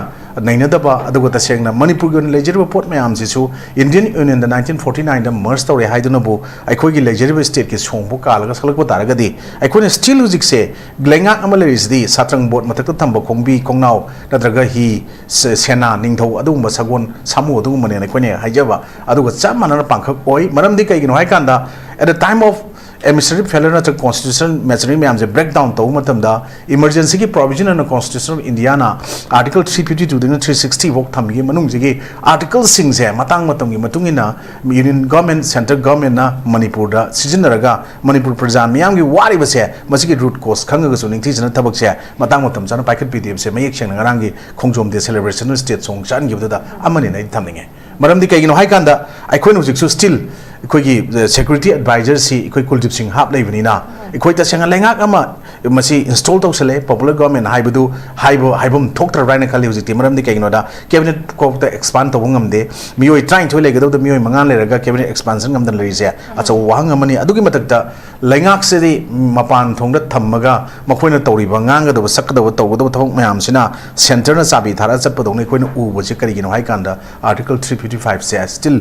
ꯅꯩꯅꯗꯕ, ꯑꯗꯨꯒ ꯇꯁꯦꯡꯅ ꯃꯅꯤꯄꯨꯔꯒꯤ ꯑꯣꯏꯅ ꯂꯩꯖꯔꯤꯕ ꯄꯣꯠ ꯃꯌꯥꯝꯁꯤꯁꯨ Indian Unionꯗ nineteen forty nineꯗ merge ꯇꯧꯔꯦ ꯍꯥꯏꯗꯨꯅꯕꯨ ꯑꯩꯈꯣꯏꯒꯤ ꯂꯩꯖꯔꯤꯕ stateꯀꯤ songꯕꯨ ꯀꯥꯜꯂꯒ ꯁꯛꯂꯛꯄ ꯇꯥꯔꯒꯗꯤ, ꯑꯩꯈꯣꯏꯅ still ꯍꯧꯖꯤꯛꯁꯦ ꯂꯩꯉꯥꯛ ꯑꯃ ꯂꯩꯔꯤꯁꯤꯗꯤ ꯁꯥꯇ꯭ꯔꯪ ꯕꯣꯠ ꯃꯊꯛꯇ ꯊꯝꯕ ꯈꯣꯡꯕꯤ ꯈꯣꯡꯅꯥꯎ ꯅꯠꯇ꯭ꯔꯒ ꯍꯤ, ꯁ-, ꯁꯦꯅꯥ, ꯅꯤꯡꯊꯧ, ꯑꯗꯨꯒꯨꯝꯕ ꯁꯒꯣꯜ ꯁꯥꯃꯨ ꯑꯗꯨꯒꯨꯝꯕꯅꯦꯅ ꯑꯩꯈꯣꯏꯅ ꯍꯥꯏꯖꯕ, ꯑꯗꯨꯒ ꯆꯞ ꯃꯥꯟꯅꯅ ꯄꯥꯡꯈꯛ ꯑꯣꯏ꯫ ꯃꯔꯝꯗꯤ ꯀꯩꯒꯤꯅꯣ ꯍꯥꯏꯀꯥꯟꯗ, at the time of administrative failure ꯅꯠꯇ꯭ꯔꯒ constitutional machinery ꯃꯌꯥꯝꯁꯦ break down ꯇꯧꯕ ꯃꯇꯝꯗ, emergencyꯒꯤ provision ꯑꯣꯏꯅ Constitution of Indiaꯅ Article three fifty twoꯗꯒꯤꯅ three sixty ꯐꯥꯎ ꯊꯝꯃꯤꯒꯤ ꯃꯅꯨꯡꯁꯤꯒꯤ articleꯁꯤꯡꯁꯦ ꯃꯇꯥꯡ ꯃꯇꯝꯒꯤ ꯃꯇꯨꯡ ꯏꯟꯅ Union Government, Central Governmentꯅ ꯃꯅꯤꯄꯨꯔꯗ ꯁꯤꯖꯤꯟꯅꯔꯒ ꯃꯅꯤꯄꯨꯔ ꯄ꯭ꯔꯖꯥ ꯃꯤꯌꯥꯝꯒꯤ ꯋꯥꯔꯤꯕꯁꯦ ꯃꯁꯤꯒꯤ root cause ꯈꯪꯉꯒꯁꯨ ꯅꯤꯡꯊꯤꯖꯅ ꯊꯕꯛꯁꯦ ꯃꯇꯥꯡ ꯃꯇꯝ ꯆꯥꯅ ꯄꯥꯏꯈꯠꯄꯤꯗꯦꯕꯁꯦ ꯃꯌꯦꯛ ꯁꯦꯡꯅ ꯉꯔꯥꯡꯒꯤ ꯈꯣꯡꯖꯣꯝ day celebrationꯗ state song ꯆꯠꯍꯟꯈꯤꯕꯗꯨꯗ ꯑꯃꯅꯤꯅ ꯑꯩꯗꯤ ꯊꯝꯅꯤꯡꯉꯦ꯫ ꯃꯔꯝꯗꯤ ꯀꯩꯒꯤꯅꯣ ꯍꯥꯏꯀꯥꯟꯗ, ꯑꯩꯈꯣꯏꯅ ꯍꯧꯖꯤꯛꯁꯨ still ꯑꯩꯈꯣꯏꯒꯤ, ꯑ, security advisorꯁꯤ ꯑꯩꯈꯣꯏ ꯀꯨꯜꯗꯤꯞ ꯁꯤꯡ ꯍꯥꯞ ꯂꯩꯕꯅꯤꯅ, ꯑꯩꯈꯣꯏ ꯇꯁꯦꯡꯅ ꯂꯩꯉꯥꯛ ꯑꯃ ꯃꯁꯤ ꯏꯟꯁꯇꯣꯜ ꯇꯧꯁꯜꯂꯦ, ꯄꯣꯄꯨꯂꯔ ꯒꯣꯚꯔꯟꯃꯦꯟ ꯍꯥꯏꯕꯗꯨ ꯍꯥꯏꯕ ꯍꯥꯏꯐꯝ ꯊꯣꯛꯇ꯭ꯔꯕ꯭ꯔꯥ ꯍꯥꯏꯅ ꯈꯜꯂꯤ ꯍꯧꯖꯤꯛꯇꯤ꯫ ꯃꯔꯝꯗꯤ ꯀꯩꯒꯤꯅꯣꯗ, ꯀꯦꯕꯤꯅꯦꯠ ꯐꯥꯎꯗ ꯑꯦꯛꯁꯄꯥꯟ ꯇꯧꯕ ꯉꯝꯗꯦ꯫ ꯃꯤꯑꯣꯏ ꯇꯔꯥꯅꯤꯊꯣꯏ ꯂꯩꯒꯗꯕꯗ ꯃꯤꯑꯣꯏ ꯃꯉꯥ ꯂꯩꯔꯒ ꯀꯦꯕꯤꯅꯦꯠ ꯑꯦꯛꯁꯄꯥꯟꯁꯟ ꯉꯝꯗꯅ ꯂꯩꯔꯤꯁꯦ ꯑꯆꯧꯕ ꯋꯥꯍꯪ ꯑꯃꯅꯤ꯫ ꯑꯗꯨꯒꯤ ꯃꯊꯛꯇ ꯂꯩꯉꯥꯛꯁꯤꯗꯤ ꯃꯄꯥꯟ ꯊꯣꯡꯗ ꯊꯝꯃꯒ ꯃꯈꯣꯏꯅ ꯇꯧꯔꯤꯕ, ꯉꯥꯡꯒꯗꯕ, ꯁꯛꯀꯗꯕ, ꯇꯧꯒꯗꯕ ꯊꯕꯛ ꯃꯌꯥꯝꯁꯤꯅ ꯁꯦꯟꯇꯔꯅ ꯆꯥꯕꯤ ꯊꯥꯔꯒ ꯆꯠꯄꯗꯧꯅ ꯑꯩꯈꯣꯏꯅ ꯎꯕꯁꯦ ꯀꯔꯤꯒꯤꯅꯣ ꯍꯥꯏ ꯀꯥꯟꯗ, ꯑꯥꯔꯇꯤꯀꯜ ꯊ꯭ꯔꯤ ꯐꯤꯐꯇꯤ ꯐꯥꯏꯚꯁꯦ ꯁ꯭ꯇꯤꯜ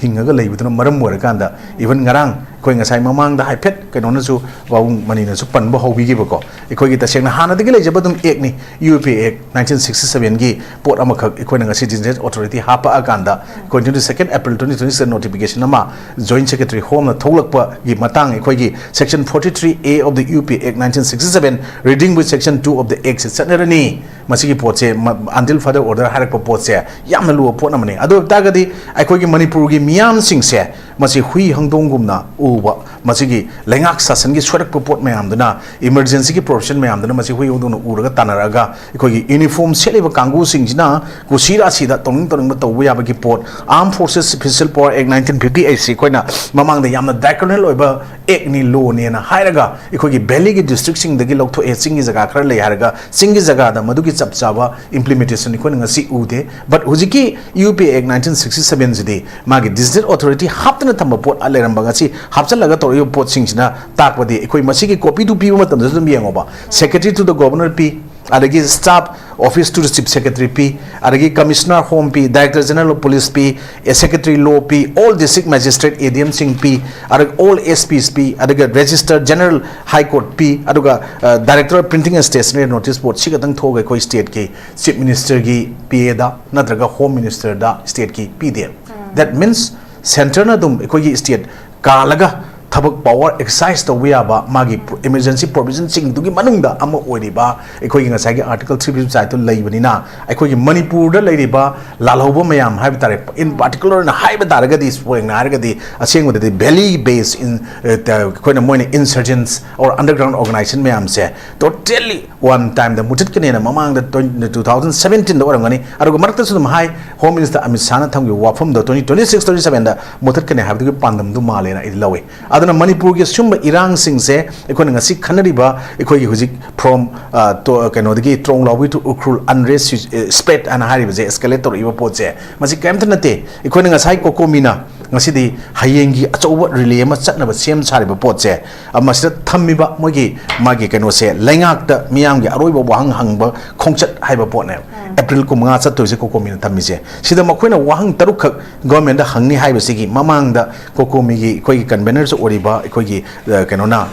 ꯍꯤꯡꯉꯒ ꯂꯩꯕꯗꯨꯅ ꯃꯔꯝ ꯑꯣꯏꯔꯀꯥꯟꯗ, ꯏꯚꯟ ꯉꯔꯥꯡ ꯑꯩꯈꯣꯏ ꯉꯁꯥꯏ ꯃꯃꯥꯡꯗ ꯍꯥꯏꯐꯦꯠ ꯀꯩꯅꯣꯅꯁꯨ, ꯄꯥꯕꯨꯡ ꯃꯅꯤꯅꯁꯨ ꯄꯟꯕ ꯍꯧꯕꯤꯈꯤꯕꯀꯣ, ꯑꯩꯈꯣꯏꯒꯤ ꯇꯁꯦꯡꯅ ꯍꯥꯟꯅꯗꯒꯤ ꯂꯩꯖꯕ ꯑꯗꯨꯝ ꯑꯦꯛꯅꯤ, ꯌꯨ ꯄꯤ ꯑꯦ ꯑꯦꯛ ꯅꯥꯏꯟꯇꯤꯟ ꯁꯤꯛꯁꯇꯤ ꯁꯚꯦꯟꯒꯤ ꯄꯣꯠ ꯑꯃꯈꯛ ꯑꯩꯈꯣꯏꯅ ꯉꯁꯤ ꯗꯤꯖꯤꯇꯦꯜ ꯑꯣꯊꯣꯔꯤꯇꯤ ꯍꯥꯞꯄꯛꯑꯀꯥꯟꯗ, ꯑꯩꯈꯣꯏ twenty second April twenty twenty six notification ꯑꯃ Joint Secretary Homeꯅ ꯊꯣꯛꯂꯛꯄꯒꯤ ꯃꯇꯥꯡ, ꯑꯩꯈꯣꯏꯒꯤ Section forty three A of the U P Act nineteen sixty seven, reading with Section two of the Act ꯁꯦ ꯆꯠꯅꯔꯅꯤ꯫ ꯃꯁꯤꯒꯤ ꯄꯣꯠꯁꯦ, ꯃ-, until further order ꯍꯥꯏꯔꯛꯄ ꯄꯣꯠꯁꯦ ꯌꯥꯝꯅ ꯂꯨꯕ ꯄꯣꯠ ꯑꯃꯅꯤ꯫ ꯑꯗꯨ ꯑꯣꯏꯕ ꯇꯥꯔꯒꯗꯤ ꯑꯩꯈꯣꯏꯒꯤ ꯃꯅꯤꯄꯨꯔꯒꯤ ꯃꯤꯌꯥꯝꯁꯤꯡꯁꯦ ꯃꯁꯤ ꯍꯨꯏ ꯍꯪꯗꯣꯡꯒꯨꯝꯅ ꯎꯕ, ꯃꯁꯤꯒꯤ ꯂꯩꯉꯥꯛ ꯁꯥꯁꯟꯒꯤ ꯁꯣꯏꯔꯛꯄ ꯄꯣꯠ ꯃꯌꯥꯝꯗꯨꯅ, ꯏꯃꯔꯖꯦꯟꯁꯤꯒꯤ ꯄ꯭ꯔꯣꯐꯦꯁꯟ ꯃꯌꯥꯝꯗꯨꯅ ꯃꯁꯤ ꯍꯨꯏ ꯍꯪꯗꯣꯡꯅ ꯎꯔꯒ ꯇꯥꯟꯅꯔꯛꯑꯒ, ꯑꯩꯈꯣꯏꯒꯤ ꯌꯨꯅꯤꯐꯣꯔꯝ ꯁꯦꯠꯂꯤꯕ ꯀꯥꯡꯕꯨꯁꯤꯡꯁꯤꯅ ꯀꯨꯁꯤ ꯔꯥꯁꯤꯗ ꯇꯧꯅꯤꯡ ꯇꯧꯅꯤꯡꯕ ꯇꯧꯕ ꯌꯥꯕꯒꯤ ꯄꯣꯠ, Armed Forces Special Power Act nineteen fifty eight ꯁꯤ ꯑꯩꯈꯣꯏꯅ ꯃꯃꯥꯡꯗ ꯌꯥꯝꯅ ꯗ꯭ꯔꯦꯀꯣꯅꯤꯌꯟ ꯑꯣꯏꯕ ꯑꯦꯛꯅꯤ, ꯂꯣꯅꯦꯅ ꯍꯥꯏꯔꯒ ꯑꯩꯈꯣꯏꯒꯤ ꯚꯦꯂꯤꯒꯤ ꯗꯤꯁꯇ꯭ꯔꯤꯛꯁꯤꯡꯗꯒꯤ ꯂꯧꯊꯣꯛꯑꯦ, ꯆꯤꯡꯒꯤ ꯖꯒꯥ ꯈꯔ ꯂꯩ ꯍꯥꯏꯔꯒ ꯆꯤꯡꯒꯤ ꯖꯒꯥꯗ ꯃꯗꯨꯒꯤ ꯆꯞ ꯆꯥꯕ ꯏꯝꯄ꯭ꯂꯤꯃꯦꯟꯇꯦꯁꯟ ꯑꯩꯈꯣꯏꯅ ꯉꯁꯤ ꯎꯗꯦ꯫ But ꯍꯧꯖꯤꯛꯀꯤ U P Act nineteen sixty seven ꯁꯤꯗꯤ ꯃꯥꯒꯤ ꯗꯤꯖꯤꯇꯦꯜ ꯑꯣꯊꯣꯔꯤꯇꯤ ꯍꯥꯞꯇꯅ ꯊꯝꯕ ꯄꯣꯠ ꯂꯩꯔꯝꯕ, ꯉꯁꯤ ꯍꯥꯞꯆꯤꯜꯂꯒ ꯇꯧꯔꯛꯏꯕ ꯄꯣꯠꯁꯤꯡꯁꯤꯅ ꯇꯥꯛꯄꯗꯤ ꯑꯩꯈꯣꯏ ꯃꯁꯤꯒꯤ ꯀꯣꯄꯤꯗꯨ ꯄꯤꯕ ꯃꯇꯝꯗꯁꯨ ꯑꯗꯨꯝ ꯌꯦꯡꯉꯣꯕ, Secretary to the Governor ꯄꯤ, ꯑꯗꯒꯤ Staff Office to the Chief Secretary ꯄꯤ, ꯑꯗꯒꯤ Commissioner Home P, Director General of Police P, A, Secretary Law P, all District Magistrate, A D M ꯁꯤꯡ ꯄꯤ, ꯑꯗꯨꯒ all S Ps ꯄꯤ, ꯑꯗꯨꯒ Registrar General High Court ꯄꯤ, ꯑꯗꯨꯒ, ꯑ, Director of Printing and Stationery Notice Board, ꯁꯤ ꯈꯛꯇꯪ ꯊꯣꯛꯑꯒ ꯑꯩꯈꯣꯏ ꯁ꯭ꯇꯦꯠꯀꯤ ꯆꯤꯐ ꯃꯤꯅꯤꯁꯇꯔꯒꯤ ꯄꯤ ꯑꯦꯗ ꯅꯠꯇ꯭ꯔꯒ ꯍꯣꯝ ꯃꯤꯅꯤꯁꯇꯔꯗ ꯁ꯭ꯇꯦꯠꯀꯤ ꯄꯤꯗꯦ꯫ That means ꯁꯦꯟꯇꯔꯅ ꯑꯗꯨꯝ ꯑꯩꯈꯣꯏꯒꯤ ꯁ꯭ꯇꯦꯠ ꯀꯥꯜꯂꯒ ꯊꯕꯛ ꯄꯋꯥꯔ ꯑꯦꯛꯁꯔꯁꯥꯏꯁ ꯇꯧꯕ ꯌꯥꯕ, ꯃꯥꯒꯤ ꯏꯃꯔꯖꯦꯟꯁꯤ ꯄ꯭ꯔꯣꯚꯤꯖꯟꯁꯤꯡꯗꯨꯒꯤ ꯃꯅꯨꯡꯗ ꯑꯃ ꯑꯣꯏꯔꯤꯕ ꯑꯩꯈꯣꯏꯒꯤ ꯉꯁꯥꯏꯒꯤ ꯑꯥꯔꯇꯤꯀꯜ ꯊ꯭ꯔꯤ ꯐꯤꯐꯇꯤ ꯐꯥꯏꯚꯇꯨ ꯂꯩꯕꯅꯤꯅ, ꯑꯩꯈꯣꯏꯒꯤ ꯃꯅꯤꯄꯨꯔꯗ ꯂꯩꯔꯤꯕ ꯂꯥꯜꯍꯧꯕ ꯃꯌꯥꯝ ꯍꯥꯏꯕ ꯇꯥꯔꯦ, in particular ꯑꯣꯏꯅ ꯍꯥꯏꯕ ꯇꯥꯔꯒꯗꯤ, ꯁꯦꯡꯅ ꯍꯥꯏꯔꯒꯗꯤ, ꯑꯁꯦꯡꯕꯗꯗꯤ valley based in, ꯑ, ꯇ-, ꯑꯩꯈꯣꯏꯅ, ꯃꯣꯏꯅ insurgents or underground organization ꯃꯌꯥꯝꯁꯦ totally one time ꯗ ꯃꯨꯊꯠꯀꯅꯦꯅ ꯃꯃꯥꯡꯗ twenty, two thousand seventeen ꯗ ꯑꯣꯏꯔꯝꯒꯅꯤ, ꯑꯗꯨꯒ ꯃꯔꯛꯇꯁꯨ ꯑꯗꯨꯝ ꯍꯥꯏ, ꯍꯣꯝ ꯃꯤꯅꯤꯁꯇꯔ ꯑꯃꯤꯠ ꯁꯥꯍꯅ ꯊꯝꯈꯤꯕ ꯋꯥꯐꯝꯗꯣ twenty twenty six, twenty seven ꯗ ꯃꯨꯊꯠꯀꯅꯤ ꯍꯥꯏꯕꯗꯨꯒꯤ ꯄꯥꯟꯗꯝꯗꯨ ꯃꯥꯜꯂꯦꯅ ꯑꯩꯗꯤ ꯂꯧꯏ꯫ ꯑꯗꯨꯅ ꯃꯅꯤꯄꯨꯔꯒꯤ ꯁꯨꯝꯕ ꯏꯔꯥꯡꯁꯤꯡꯁꯦ, ꯑꯩꯈꯣꯏꯅ ꯉꯁꯤ ꯈꯟꯅꯔꯤꯕ, ꯑꯩꯈꯣꯏꯒꯤ ꯍꯧꯖꯤꯛ from, ꯑ, ꯇꯣ-, ꯀꯩꯅꯣꯗꯒꯤ ꯇ꯭ꯔꯣꯡ ꯂꯥꯎꯕꯤ to ꯎꯈ꯭ꯔꯨꯜ unrest, ꯑ, spread ꯍꯥꯏꯅ ꯍꯥꯏꯔꯤꯕꯁꯦ, escalate ꯇꯧꯔꯛꯏꯕ ꯄꯣꯠꯁꯦ, ꯃꯁꯤ ꯀꯔꯤꯝꯇ ꯅꯠꯇꯦ꯫ ꯑꯩꯈꯣꯏꯅ ꯉꯁꯥꯏ ꯀꯣꯀꯣꯃꯤꯅ ꯉꯁꯤꯗꯤ ꯍꯌꯦꯡꯒꯤ ꯑꯆꯧꯕ rally ꯑꯃ ꯆꯠꯅꯕ ꯁꯦꯝ ꯁꯥꯔꯤꯕ ꯄꯣꯠꯁꯦ, ꯑ, ꯃꯁꯤꯗ ꯊꯝꯃꯤꯕ ꯃꯣꯏꯒꯤ, ꯃꯥꯒꯤ ꯀꯩꯅꯣꯁꯦ, ꯂꯩꯉꯥꯛꯇ ꯃꯤꯌꯥꯝꯒꯤ ꯑꯔꯣꯏꯕ ꯋꯥꯍꯪ ꯍꯪꯕ ꯈꯣꯡꯆꯠ ꯍꯥꯏꯕ ꯄꯣꯠꯅꯦꯕ꯫ ꯑꯦꯄ꯭ꯔꯤꯜ ꯀꯨꯟꯃꯉꯥ ꯆꯠꯇꯣꯏꯁꯦ ꯀꯣꯀꯣꯃꯤꯅ ꯊꯝꯃꯤꯁꯦ꯫ ꯁꯤꯗ ꯃꯈꯣꯏꯅ ꯋꯥꯍꯪ ꯇꯔꯨꯛꯈꯛ ꯒꯣꯔꯃꯦꯟꯗ ꯍꯪꯅꯤ ꯍꯥꯏꯕꯁꯤꯒꯤ ꯃꯃꯥꯡꯗ ꯀꯣꯀꯣꯃꯤꯒꯤ ꯑꯩꯈꯣꯏꯒꯤ convenerꯁꯨ ꯑꯣꯏꯔꯤꯕ ꯑꯩꯈꯣꯏꯒꯤ, ꯑ, ꯀꯩꯅꯣꯅ,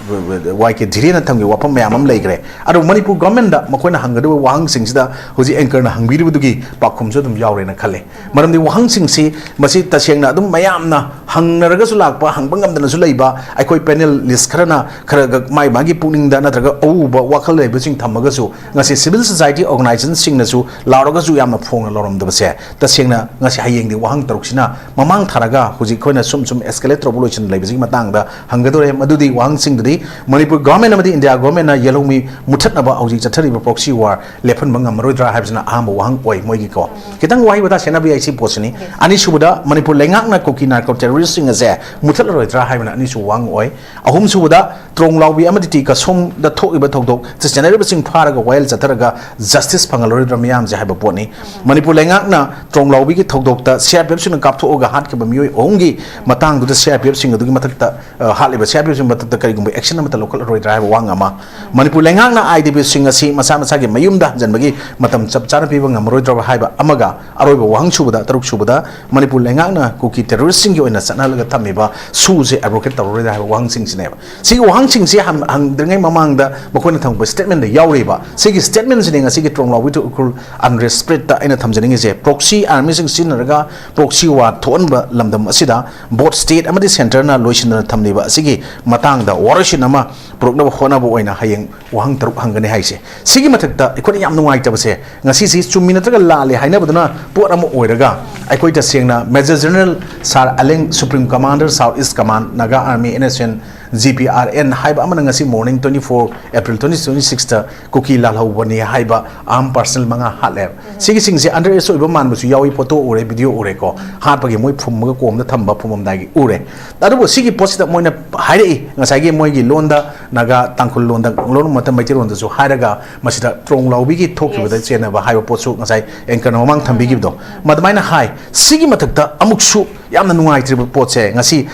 ꯋꯥꯏ ꯀꯦ ꯙꯤꯔꯦꯟꯅ ꯊꯝꯈꯤꯕ ꯋꯥꯐꯝ ꯃꯌꯥꯝ ꯑꯃ ꯂꯩꯈ꯭ꯔꯦ꯫ ꯑꯗꯣ ꯃꯅꯤꯄꯨꯔ ꯒꯣꯔꯃꯦꯟꯗ ꯃꯈꯣꯏꯅ ꯍꯪꯒꯗꯕ ꯋꯥꯍꯪꯁꯤꯡꯁꯤꯗ ꯍꯧꯖꯤꯛ anchorꯅ ꯍꯪꯕꯤꯔꯤꯕꯗꯨꯒꯤ ꯄꯥꯎꯈꯨꯝꯁꯨ ꯑꯗꯨꯝ ꯌꯥꯎꯔꯦꯅ ꯈꯜꯂꯦ꯫ ꯃꯔꯝꯗꯤ ꯋꯥꯍꯪꯁꯤꯡꯁꯤ ꯃꯁꯤ ꯇꯁꯦꯡꯅ ꯑꯗꯨꯝ ꯃꯌꯥꯝꯅ ꯍꯪꯅꯔꯒꯁꯨ ꯂꯥꯛꯄ, ꯍꯪꯕ ꯉꯝꯗꯅꯁꯨ ꯂꯩꯕ, ꯑꯩꯈꯣꯏ panelist ꯈꯔꯅ ꯈꯔ ꯈ-, ꯃꯥꯏ ꯃꯥꯒꯤ ꯄꯨꯛꯅꯤꯡꯗ ꯅꯠꯇ꯭ꯔꯒ ꯑꯎꯕ ꯋꯥꯈꯜ ꯂꯩꯕꯁꯤꯡ ꯊꯝꯃꯒꯁꯨ, ꯉꯁꯤ civil society organisationꯁꯤꯡꯅꯁꯨ ꯂꯥꯎꯔꯒꯁꯨ ꯌꯥꯝꯅ ꯐꯣꯡꯅ ꯂꯥꯎꯔꯝꯗꯕꯁꯦ, ꯇꯁꯦꯡꯅ ꯉꯁꯤ ꯍꯌꯦꯡꯗꯤ ꯋꯥꯍꯪ ꯇꯔꯨꯛꯁꯤꯅ ꯃꯃꯥꯡ ꯊꯥꯔꯒ ꯍꯧꯖꯤꯛ ꯑꯩꯈꯣꯏꯅ ꯁꯨꯝ ꯁꯨꯝ escalate ꯇꯧꯔꯛꯄ ꯂꯣꯏꯁꯤꯟ ꯂꯩꯕꯁꯤꯒꯤ ꯃꯇꯥꯡꯗ ꯍꯪꯒꯗꯧꯔꯦ꯫ ꯃꯗꯨꯗꯤ ꯋꯥꯍꯪꯁꯤꯡꯗꯨꯗꯤ ꯃꯅꯤꯄꯨꯔ ꯒꯣꯔꯃꯦꯟ ꯑꯃꯗꯤ ꯏꯟꯗꯤꯌꯥ ꯒꯣꯔꯃꯦꯟꯅ ꯌꯦꯜꯍꯧꯃꯤ ꯃꯨꯊꯠꯅꯕ ꯍꯧꯖꯤꯛ ꯆꯠꯊꯔꯤꯕ proxy war ꯂꯦꯞꯍꯟꯕ ꯉꯝꯃꯔꯣꯏꯗ꯭ꯔꯥ ꯍꯥꯏꯕꯁꯤꯅ ꯑꯍꯥꯟꯕ ꯋꯥꯍꯪ ꯑꯣꯏ ꯃꯣꯏꯒꯤꯀꯣ꯫ ꯈꯤꯇꯪ ꯋꯥꯍꯩ ꯋꯥꯇꯥ ꯁꯦꯟꯅꯕ ꯌꯥꯏ ꯁꯤ ꯄꯣꯠꯁꯤꯅꯤ꯫ ꯑꯅꯤꯁꯨꯕꯗ, ꯃꯅꯤꯄꯨꯔ ꯂꯩꯉꯥꯛꯅ ꯀꯨꯀꯤ narco terroristꯁꯤꯡ ꯑꯁꯦ ꯃꯨꯊꯠꯂꯔꯣꯏꯗ꯭ꯔꯥ ꯍꯥꯏꯕꯅ ꯑꯅꯤꯁꯨꯕ ꯋꯥꯍꯪ ꯑꯣꯏ꯫ ꯑꯍꯨꯝꯁꯨꯕꯗ, ꯇ꯭ꯔꯣꯡ ꯂꯥꯎꯕꯤ ꯑꯃꯗꯤ ꯇꯤ ꯀꯁꯣꯝꯗ ꯊꯣꯛꯂꯤꯕ ꯊꯧꯗꯣꯛ ꯆꯤꯟꯖꯅꯔꯤꯕꯁꯤꯡ ꯐꯥꯔꯒ ꯋꯥꯌꯦꯜ ꯆꯠꯊꯔꯒ justice ꯐꯪꯍꯜꯂꯔꯣꯏꯗ꯭ꯔꯥ ꯃꯤꯌꯥꯝꯁꯦ ꯍꯥꯏꯕ ꯄꯣꯠꯅꯤ꯫ ꯃꯅꯤꯄꯨꯔ ꯂꯩꯉꯥꯛꯅ ꯇ꯭ꯔꯣꯡ ꯂꯥꯎꯕꯤꯒꯤ ꯊꯧꯗꯣꯛꯇ C R P Fꯁꯤꯡꯅ ꯀꯥꯞꯊꯣꯛꯑꯒ ꯍꯥꯠꯈꯤꯕ ꯃꯤꯑꯣꯏ ꯑꯍꯨꯝꯒꯤ ꯃꯇꯥꯡꯗꯨꯗ C R P Fꯁꯤꯡ ꯑꯗꯨꯒꯤ ꯃꯊꯛꯇ, ꯑ, ꯍꯥꯠꯂꯤꯕ C R P Fꯁꯤꯡ ꯃꯊꯛꯇ ꯀꯔꯤꯒꯨꯝꯕ action ꯑꯃꯠꯇ ꯂꯧꯈꯠꯂꯔꯣꯏꯗ꯭ꯔꯥ ꯍꯥꯏꯕ ꯋꯥꯍꯪ ꯑꯃ꯫ ꯃꯅꯤꯄꯨꯔ ꯂꯩꯉꯥꯛꯅ I D Pꯁꯤꯡ ꯑꯁꯤ ꯃꯁꯥ ꯃꯁꯥꯒꯤ ꯃꯌꯨꯝꯗ ꯍꯟꯖꯤꯟꯕꯒꯤ ꯃꯇꯝ ꯆꯞ ꯆꯥꯅ ꯄꯤꯕ ꯉꯝꯃꯔꯣꯏꯗ꯭ꯔꯕ ꯍꯥꯏꯕ ꯑꯃꯒ, ꯑꯔꯣꯏꯕ ꯋꯥꯍꯪ ꯁꯨꯕꯗ, ꯇꯔꯨꯛ ꯁꯨꯕꯗ, ꯃꯅꯤꯄꯨꯔ ꯂꯩꯉꯥꯛꯅ ꯀꯨꯀꯤ terroristꯁꯤꯡꯒꯤ ꯑꯣꯏꯅ ꯆꯠꯅꯍꯜꯂꯒ ꯊꯝꯃꯤꯕ ꯁꯨꯁꯦ abrogate ꯇꯧꯔꯔꯣꯏꯗ꯭ꯔꯥ ꯍꯥꯏꯕ ꯋꯥꯍꯪꯁꯤꯡꯁꯤꯅꯦꯕ꯫ ꯁꯤꯒꯤ ꯋꯥꯍꯪꯁꯤꯡꯁꯤ ꯍꯪ-, ꯍꯪꯗ꯭ꯔꯤꯉꯩ ꯃꯃꯥꯡꯗ ꯃꯈꯣꯏꯅ ꯊꯝꯃꯛꯄ statementꯗ ꯌꯥꯎꯔꯤꯕ꯫ ꯁꯤꯒꯤ statementꯁꯤꯅꯤ ꯉꯁꯤꯒꯤ ꯇ꯭ꯔꯣꯡ ꯂꯥꯎꯕꯤ to ꯎꯈ꯭ꯔꯨꯜ unrest spreadꯇ ꯑꯩꯅ ꯊꯝꯖꯅꯤꯡꯉꯤꯁꯦ꯫ Proxy armyꯁꯤꯡ ꯁꯤꯖꯤꯟꯅꯔꯒ proxy war ꯊꯣꯛꯍꯟꯕ ꯂꯝꯗꯝ ꯑꯁꯤꯗ both state ꯑꯃꯗꯤ centreꯅ ꯂꯣꯏꯁꯤꯟꯗꯅ ꯊꯝꯂꯤꯕ ꯑꯁꯤꯒꯤ ꯃꯇꯥꯡꯗ ꯋꯥꯔꯣꯏꯁꯤꯟ ꯑꯃ ꯄꯨꯔꯛꯅꯕ ꯍꯣꯠꯅꯕ ꯑꯣꯏꯅ ꯍꯌꯦꯡ ꯋꯥꯍꯪ ꯇꯔꯨꯛ ꯍꯪꯒꯅꯤ ꯍꯥꯏꯁꯦ꯫ ꯁꯤꯒꯤ ꯃꯊꯛꯇ ꯑꯩꯈꯣꯏꯅ ꯌꯥꯝ ꯅꯨꯡꯉꯥꯏꯇꯕꯁꯦ, ꯉꯁꯤꯁꯤ ꯆꯨꯝꯃꯤ ꯅꯠꯇ꯭ꯔꯒ ꯂꯥꯜꯂꯤ ꯍꯥꯏꯅꯕꯗꯨꯅ ꯄꯣꯠ ꯑꯃ ꯑꯣꯏꯔꯒ, ꯑꯩꯈꯣꯏ ꯇꯁꯦꯡꯅ Major General Sir ꯑꯂꯦꯡ, Supreme Commander South East Command, Naga Army, N S C N G P R N ꯍꯥꯏꯕ ꯑꯃꯅ ꯉꯁꯤ morning twenty four April twenty twenty sixꯇ ꯀꯨꯀꯤ ꯂꯥꯜꯍꯧꯕꯅꯤ ꯍꯥꯏꯕ armed personnel ꯃꯉꯥ ꯍꯥꯠꯂꯦꯕ꯫ ꯁꯤꯒꯤꯁꯤꯡꯁꯦ under age ꯑꯣꯏꯕ ꯃꯥꯟꯕꯁꯨ ꯌꯥꯎꯏ, ꯐꯣꯇꯣ ꯎꯔꯦ, ꯚꯤꯗꯤꯑꯣ ꯎꯔꯦꯀꯣ, ꯍꯥꯠꯄꯒꯤ ꯃꯣꯏ ꯐꯨꯝꯃꯒ ꯀꯣꯝꯗ ꯊꯝꯕ ꯐꯨꯝꯃꯝꯗꯥꯏꯒꯤ ꯎꯔꯦ꯫ ꯑꯗꯨꯕꯨ ꯁꯤꯒꯤ ꯄꯣꯠꯁꯤꯗ ꯃꯣꯏꯅ ꯍꯥꯏꯔꯛꯏ, ꯉꯁꯥꯏꯒꯤ ꯃꯣꯏꯒꯤ ꯂꯣꯟꯗ, ꯅꯥꯒꯥ, ꯇꯥꯡꯈꯨꯜ ꯂꯣꯟꯗ, ꯂꯣꯟ ꯃꯇꯝ ꯃꯩꯇꯩꯂꯣꯟꯗꯁꯨ ꯍꯥꯏꯔꯒ ꯃꯁꯤꯗ ꯇ꯭ꯔꯣꯡ ꯂꯥꯎꯕꯤꯒꯤ ꯊꯣꯛꯈꯤꯕꯗ Yes. ꯆꯦꯟꯅꯕ ꯍꯥꯏꯕ ꯄꯣꯠꯁꯨ ꯉꯁꯥꯏ anchorꯅ ꯃꯃꯥꯡ ꯊꯝꯕꯤꯈꯤꯕꯗꯣ, ꯃꯗꯨꯃꯥꯏꯅ ꯍꯥꯏ꯫ ꯁꯤꯒꯤ ꯃꯊꯛꯇ ꯑꯃꯨꯛꯁꯨ ꯌꯥꯝꯅ ꯅꯨꯡꯉꯥꯏꯇ꯭ꯔꯤꯕ ꯄꯣꯠꯁꯦ, ꯉꯁꯤ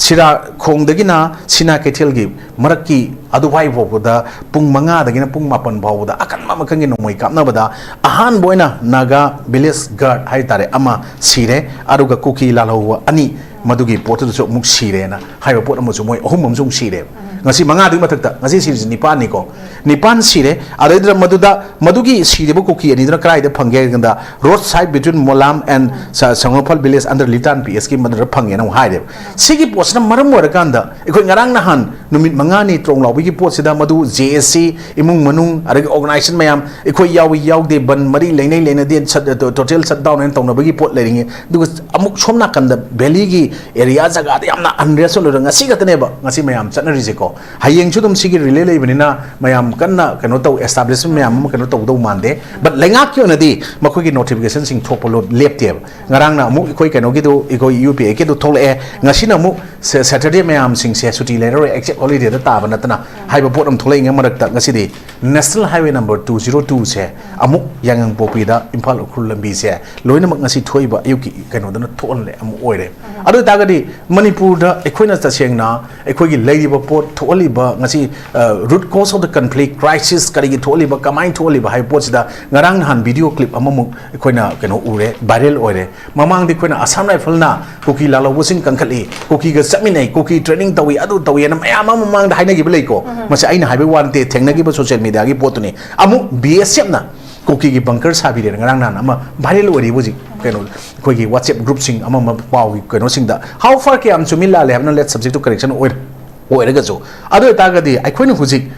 ꯁꯤꯔꯥꯈꯣꯡꯗꯒꯤꯅ ꯁꯤꯅꯥ ꯀꯩꯊꯦꯜꯒꯤ ꯃꯔꯛꯀꯤ ꯑꯗꯨꯋꯥꯏ ꯐꯥꯎꯕꯗ ꯄꯨꯡ ꯃꯉꯥꯗꯒꯤꯅ ꯄꯨꯡ ꯃꯥꯄꯟ ꯐꯥꯎꯕꯗ ꯑꯀꯟꯕ ꯃꯈꯜꯒꯤ ꯅꯣꯡꯃꯩ ꯀꯥꯞꯅꯕꯗ ꯑꯍꯥꯟꯕ ꯑꯣꯏꯅ ꯅꯥꯒꯥ village guard ꯍꯥꯏ ꯇꯥꯔꯦ ꯑꯃ ꯁꯤꯔꯦ, ꯑꯗꯨꯒ ꯀꯨꯀꯤ ꯂꯥꯜꯍꯧꯕ ꯑꯅꯤ ꯃꯗꯨꯒꯤ ꯄꯣꯠꯇꯨꯗꯁꯨ ꯑꯃꯨꯛ ꯁꯤꯔꯦꯅ ꯍꯥꯏꯕ ꯄꯣꯠ ꯑꯃꯁꯨ ꯃꯣꯏ ꯑꯍꯨꯝ ꯑꯃꯁꯨ ꯑꯃꯨꯛ ꯁꯤꯔꯦ꯫ ꯉꯁꯤ ꯃꯉꯥꯗꯨꯒꯤ ꯃꯊꯛꯇ ꯉꯁꯤ ꯁꯤꯔꯤꯁꯤ ꯅꯤꯄꯥꯟꯅꯤꯀꯣ꯫ ꯅꯤꯄꯥꯟ ꯁꯤꯔꯦ꯫ ꯑꯗꯩꯗꯨꯗ ꯃꯗꯨꯗ ꯃꯗꯨꯒꯤ ꯁꯤꯔꯤꯕ ꯀꯨꯀꯤ ꯑꯅꯤꯗꯨꯅ ꯀꯗꯥꯏꯗ ꯐꯪꯒꯦ ꯍꯥꯏ ꯀꯥꯟꯗ, road side between Molam and ꯁ-, ꯁꯪꯒꯣꯐꯜ village under Litan P S ꯀꯤ ꯃꯗꯨꯗ ꯐꯪꯉꯦꯅ ꯑꯃꯨꯛ ꯍꯥꯏꯔꯦꯕ꯫ ꯁꯤꯒꯤ ꯄꯣꯠꯁꯤꯅ ꯃꯔꯝ ꯑꯣꯏꯔꯀꯥꯟꯗ ꯑꯩꯈꯣꯏ ꯉꯔꯥꯡ ꯅꯍꯥꯟ ꯅꯨꯃꯤꯠ ꯃꯉꯥꯅꯤ ꯇ꯭ꯔꯣꯡ ꯂꯥꯎꯕꯒꯤ ꯄꯣꯠꯁꯤꯗ ꯃꯗꯨ J A C ꯏꯃꯨꯡ ꯃꯅꯨꯡ ꯑꯗꯒꯤ organization ꯃꯌꯥꯝ, ꯑꯩꯈꯣꯏ ꯌꯥꯎꯏ ꯌꯥꯎꯗꯦ, ꯕꯟ ꯃꯔꯤ ꯂꯩꯅꯩ ꯂꯩꯅꯗꯦ, ꯁꯠ-, ꯇꯣ-, total shutdown ꯍꯥꯏꯅ ꯇꯧꯅꯕꯒꯤ ꯄꯣꯠ ꯂꯩꯔꯤꯉꯩ, ꯑꯗꯨꯒ ꯑꯃꯨꯛ ꯁꯣꯝ ꯅꯥꯀꯟꯗ valleyꯒꯤ area ꯖꯒꯥꯗ ꯌꯥꯝꯅ unrest ꯑꯣꯏꯔꯒ ꯉꯁꯤ ꯈꯛꯇꯅꯦꯕ ꯉꯁꯤ ꯃꯌꯥꯝ ꯆꯠꯅꯔꯤꯁꯦꯀꯣ꯫ ꯍꯌꯦꯡꯁꯨ ꯑꯗꯨꯝ ꯁꯤꯒꯤ relay ꯂꯩꯕꯅꯤꯅ ꯃꯌꯥꯝ ꯀꯟꯅ ꯀꯩꯅꯣ ꯇꯧ, establishment ꯃꯌꯥꯝ ꯑꯃ ꯀꯩꯅꯣ ꯇꯧꯗꯧ ꯃꯥꯟꯗꯦ꯫ But ꯂꯩꯉꯥꯛꯀꯤ ꯑꯣꯏꯅꯗꯤ ꯃꯈꯣꯏꯒꯤ notificationꯁꯤꯡ ꯊꯣꯛꯄ ꯂꯣ-, ꯂꯦꯞꯇꯦꯕ꯫ ꯉꯔꯥꯡꯅ ꯑꯃꯨꯛ ꯑꯩꯈꯣꯏ ꯀꯩꯅꯣꯒꯤꯗꯨ, ꯑꯩꯈꯣꯏ U P A ꯀꯤꯗꯨ ꯊꯣꯛꯂꯛꯑꯦ, ꯉꯁꯤꯅ ꯑꯃꯨꯛ ꯁꯦ-, Saturday ꯃꯌꯥꯝꯁꯤꯡꯁꯦ ꯁꯨꯇꯤ ꯂꯩꯔꯔꯣꯏ, exact holidayꯗ ꯇꯥꯕ ꯅꯠꯇꯅ ꯍꯥꯏꯕ ꯄꯣꯠ ꯑꯃ ꯊꯣꯛꯂꯛꯏꯉꯩ ꯃꯔꯛꯇ ꯉꯁꯤꯗꯤ National Highway number two zero twoꯁꯦ ꯑꯃꯨꯛ ꯌꯥꯏꯉꯪꯄꯣꯛꯄꯤꯗ ꯏꯝꯐꯥꯜ ꯎꯈ꯭ꯔꯨꯜ ꯂꯝꯕꯤꯁꯦ ꯂꯣꯏꯅꯃꯛ ꯉꯁꯤ ꯊꯣꯛꯏꯕ ꯑꯌꯨꯛꯀꯤ ꯀꯩꯅꯣꯗꯨꯅ ꯊꯣꯛꯍꯜꯂꯦ ꯑꯃꯨꯛ ꯑꯣꯏꯔꯦ꯫ ꯑꯗꯨ ꯑꯣꯏꯇꯥꯔꯒꯗꯤ ꯃꯅꯤꯄꯨꯔꯗ ꯑꯩꯈꯣꯏꯅ ꯇꯁꯦꯡꯅ ꯑꯩꯈꯣꯏꯒꯤ ꯂꯩꯔꯤꯕ ꯄꯣꯠ ꯊꯣꯛꯍꯜꯂꯤꯕ ꯉꯁꯤ, ꯑ, root cause of the conflict, crisis ꯀꯔꯤꯒꯤ ꯊꯣꯛꯍꯜꯂꯤꯕ, ꯀꯃꯥꯏꯅ ꯊꯣꯛꯍꯜꯂꯤꯕ ꯍꯥꯏꯕ ꯄꯣꯠꯁꯤꯗ ꯉꯔꯥꯡ ꯅꯍꯥꯟ video clip ꯑꯃꯃꯨꯛ ꯑꯩꯈꯣꯏꯅ ꯀꯩꯅꯣ ꯎꯔꯦ, viral ꯑꯣꯏꯔꯦ꯫ ꯃꯃꯥꯡꯗ ꯑꯩꯈꯣꯏꯅ Assam Riflesꯅ ꯀꯨꯀꯤ ꯂꯥꯜꯍꯧꯕꯁꯤꯡ ꯀꯟꯈꯠꯂꯤ, ꯀꯨꯀꯤꯒ ꯆꯠꯃꯤꯟꯅꯩ, ꯀꯨꯀꯤ training ꯇꯧꯏ, ꯑꯗꯨ ꯇꯧꯏ ꯍꯥꯏꯅ ꯃꯌꯥꯝ ꯑꯃ ꯃꯃꯥꯡꯗ ꯍꯥꯏꯅꯈꯤꯕ ꯂꯩꯀꯣ꯫ ꯃꯁꯤ ꯑꯩꯅ ꯍꯥꯏꯕꯒꯤ ꯋꯥ ꯅꯠꯇꯦ, ꯊꯦꯡꯅꯈꯤꯕ social mediaꯒꯤ ꯄꯣꯠꯇꯨꯅꯤ꯫ ꯑꯃꯨꯛ B S Fꯅ ꯀꯨꯀꯤꯒꯤ bunker ꯁꯥꯕꯤꯔꯦꯅ ꯉꯔꯥꯡ ꯅꯍꯥꯟ ꯑꯃ viral ꯑꯣꯏꯔꯤꯕ ꯍꯧꯖꯤꯛ ꯀꯩꯅꯣ ꯑꯩꯈꯣꯏꯒꯤ WhatsApp groupꯁꯤꯡ ꯑꯃ ꯑꯃ ꯄꯥꯎꯒꯤ ꯀꯩꯅꯣꯁꯤꯡꯗ꯫ How far ꯀꯌꯥꯝ ꯆꯨꯝꯃꯤ ꯂꯥꯜꯂꯦ ꯍꯥꯏꯕꯅ let subject to correction ꯑꯣꯏꯔ-, ꯑꯣꯏꯔꯒꯁꯨ, ꯑꯗꯨ ꯑꯣꯏꯇꯥꯔꯒꯗꯤ ꯑꯩꯈꯣꯏꯅ ꯍꯧꯖꯤꯛ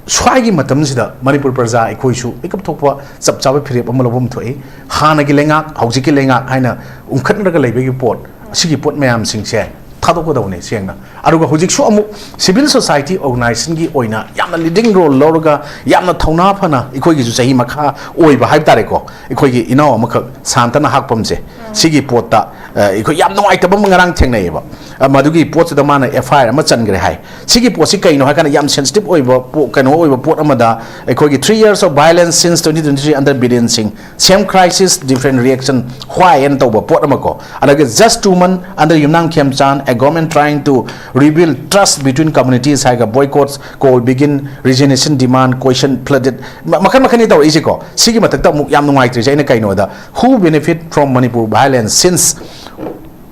ꯁ꯭ꯋꯥꯏꯒꯤ ꯃꯇꯝꯁꯤꯗ ꯃꯅꯤꯄꯨꯔ ꯄ꯭ꯔꯖꯥ ꯑꯩꯈꯣꯏꯁꯨ ꯃꯤꯀꯞ ꯊꯣꯛꯄ ꯆꯞ ꯆꯥꯕ ꯐꯤꯔꯦꯞ ꯑꯃ ꯂꯧꯐꯝ ꯊꯣꯛꯏ꯫ ꯍꯥꯟꯅꯒꯤ ꯂꯩꯉꯥꯛ, ꯍꯧꯖꯤꯛꯀꯤ ꯂꯩꯉꯥꯛ ꯍꯥꯏꯅ ꯎꯪꯈꯠꯅꯔꯒ ꯂꯩꯕꯒꯤ ꯄꯣꯠ, ꯑꯁꯤꯒꯤ ꯄꯣꯠ ꯃꯌꯥꯝꯁꯤꯡꯁꯦ ꯊꯥꯗꯣꯛꯀꯗꯧꯕꯅꯤ ꯁꯦꯡꯅ꯫ ꯑꯗꯨꯒ ꯍꯧꯖꯤꯛꯁꯨ ꯑꯃꯨꯛ civil society organizationꯒꯤ ꯑꯣꯏꯅ ꯌꯥꯝꯅ leading role ꯂꯧꯔꯒ, ꯌꯥꯝꯅ ꯊꯧꯅꯥ ꯐꯅ ꯑꯩꯈꯣꯏꯒꯤꯁꯨ ꯆꯍꯤ ꯃꯈꯥ ꯑꯣꯏꯕ ꯍꯥꯏꯕ ꯇꯥꯔꯦꯀꯣ, ꯑꯩꯈꯣꯏꯒꯤ ꯏꯅꯥꯎ ꯑꯃꯈꯛ ꯁꯥꯟꯇꯅ ꯍꯥꯛꯄꯝꯁꯦ, ꯁꯤꯒꯤ ꯄꯣꯠꯇ ꯑ, ꯑꯩꯈꯣꯏ ꯌꯥꯝ ꯅꯨꯡꯉꯥꯏꯇꯕ ꯑꯃ ꯉꯔꯥꯡ ꯊꯦꯡꯅꯩꯌꯦꯕ꯫ ꯑ, ꯃꯗꯨꯒꯤ ꯄꯣꯠꯁꯤꯗ ꯃꯥꯅ F I R ꯑꯃ ꯆꯟꯈ꯭ꯔꯦ ꯍꯥꯏ꯫ ꯁꯤꯒꯤ ꯄꯣꯠꯁꯤ ꯀꯩꯅꯣ ꯍꯥꯏ ꯀꯥꯟꯗ ꯌꯥꯝ sensitive ꯑꯣꯏꯕ ꯄꯣ-, ꯀꯩꯅꯣ ꯑꯣꯏꯕ ꯄꯣꯠ ꯑꯃꯗ ꯑꯩꯈꯣꯏꯒꯤ three years of violence since twenty twenty-three under Biren Singh, same crisis, different reaction, why ꯍꯥꯏꯅ ꯇꯧꯕ ꯄꯣꯠ ꯑꯃ ꯀꯣ꯫ ꯑꯗꯒꯤ just two month under Yumnam Khemchand, a government trying to rebuild trust between communities ꯍꯥꯏꯔꯒ boycotts, call begin, resignation demand, question flooded, ꯃ-, ꯃꯈꯜ ꯃꯈꯜꯅꯤ ꯇꯧꯔꯛꯏꯁꯦꯀꯣ꯫ ꯁꯤꯒꯤ ꯃꯊꯛꯇ ꯑꯃꯨꯛ ꯌꯥꯝ ꯅꯨꯡꯉꯥꯏꯇ꯭ꯔꯤꯁꯦ ꯑꯩꯅ ꯀꯩꯅꯣꯗ, who benefit from Manipur violence since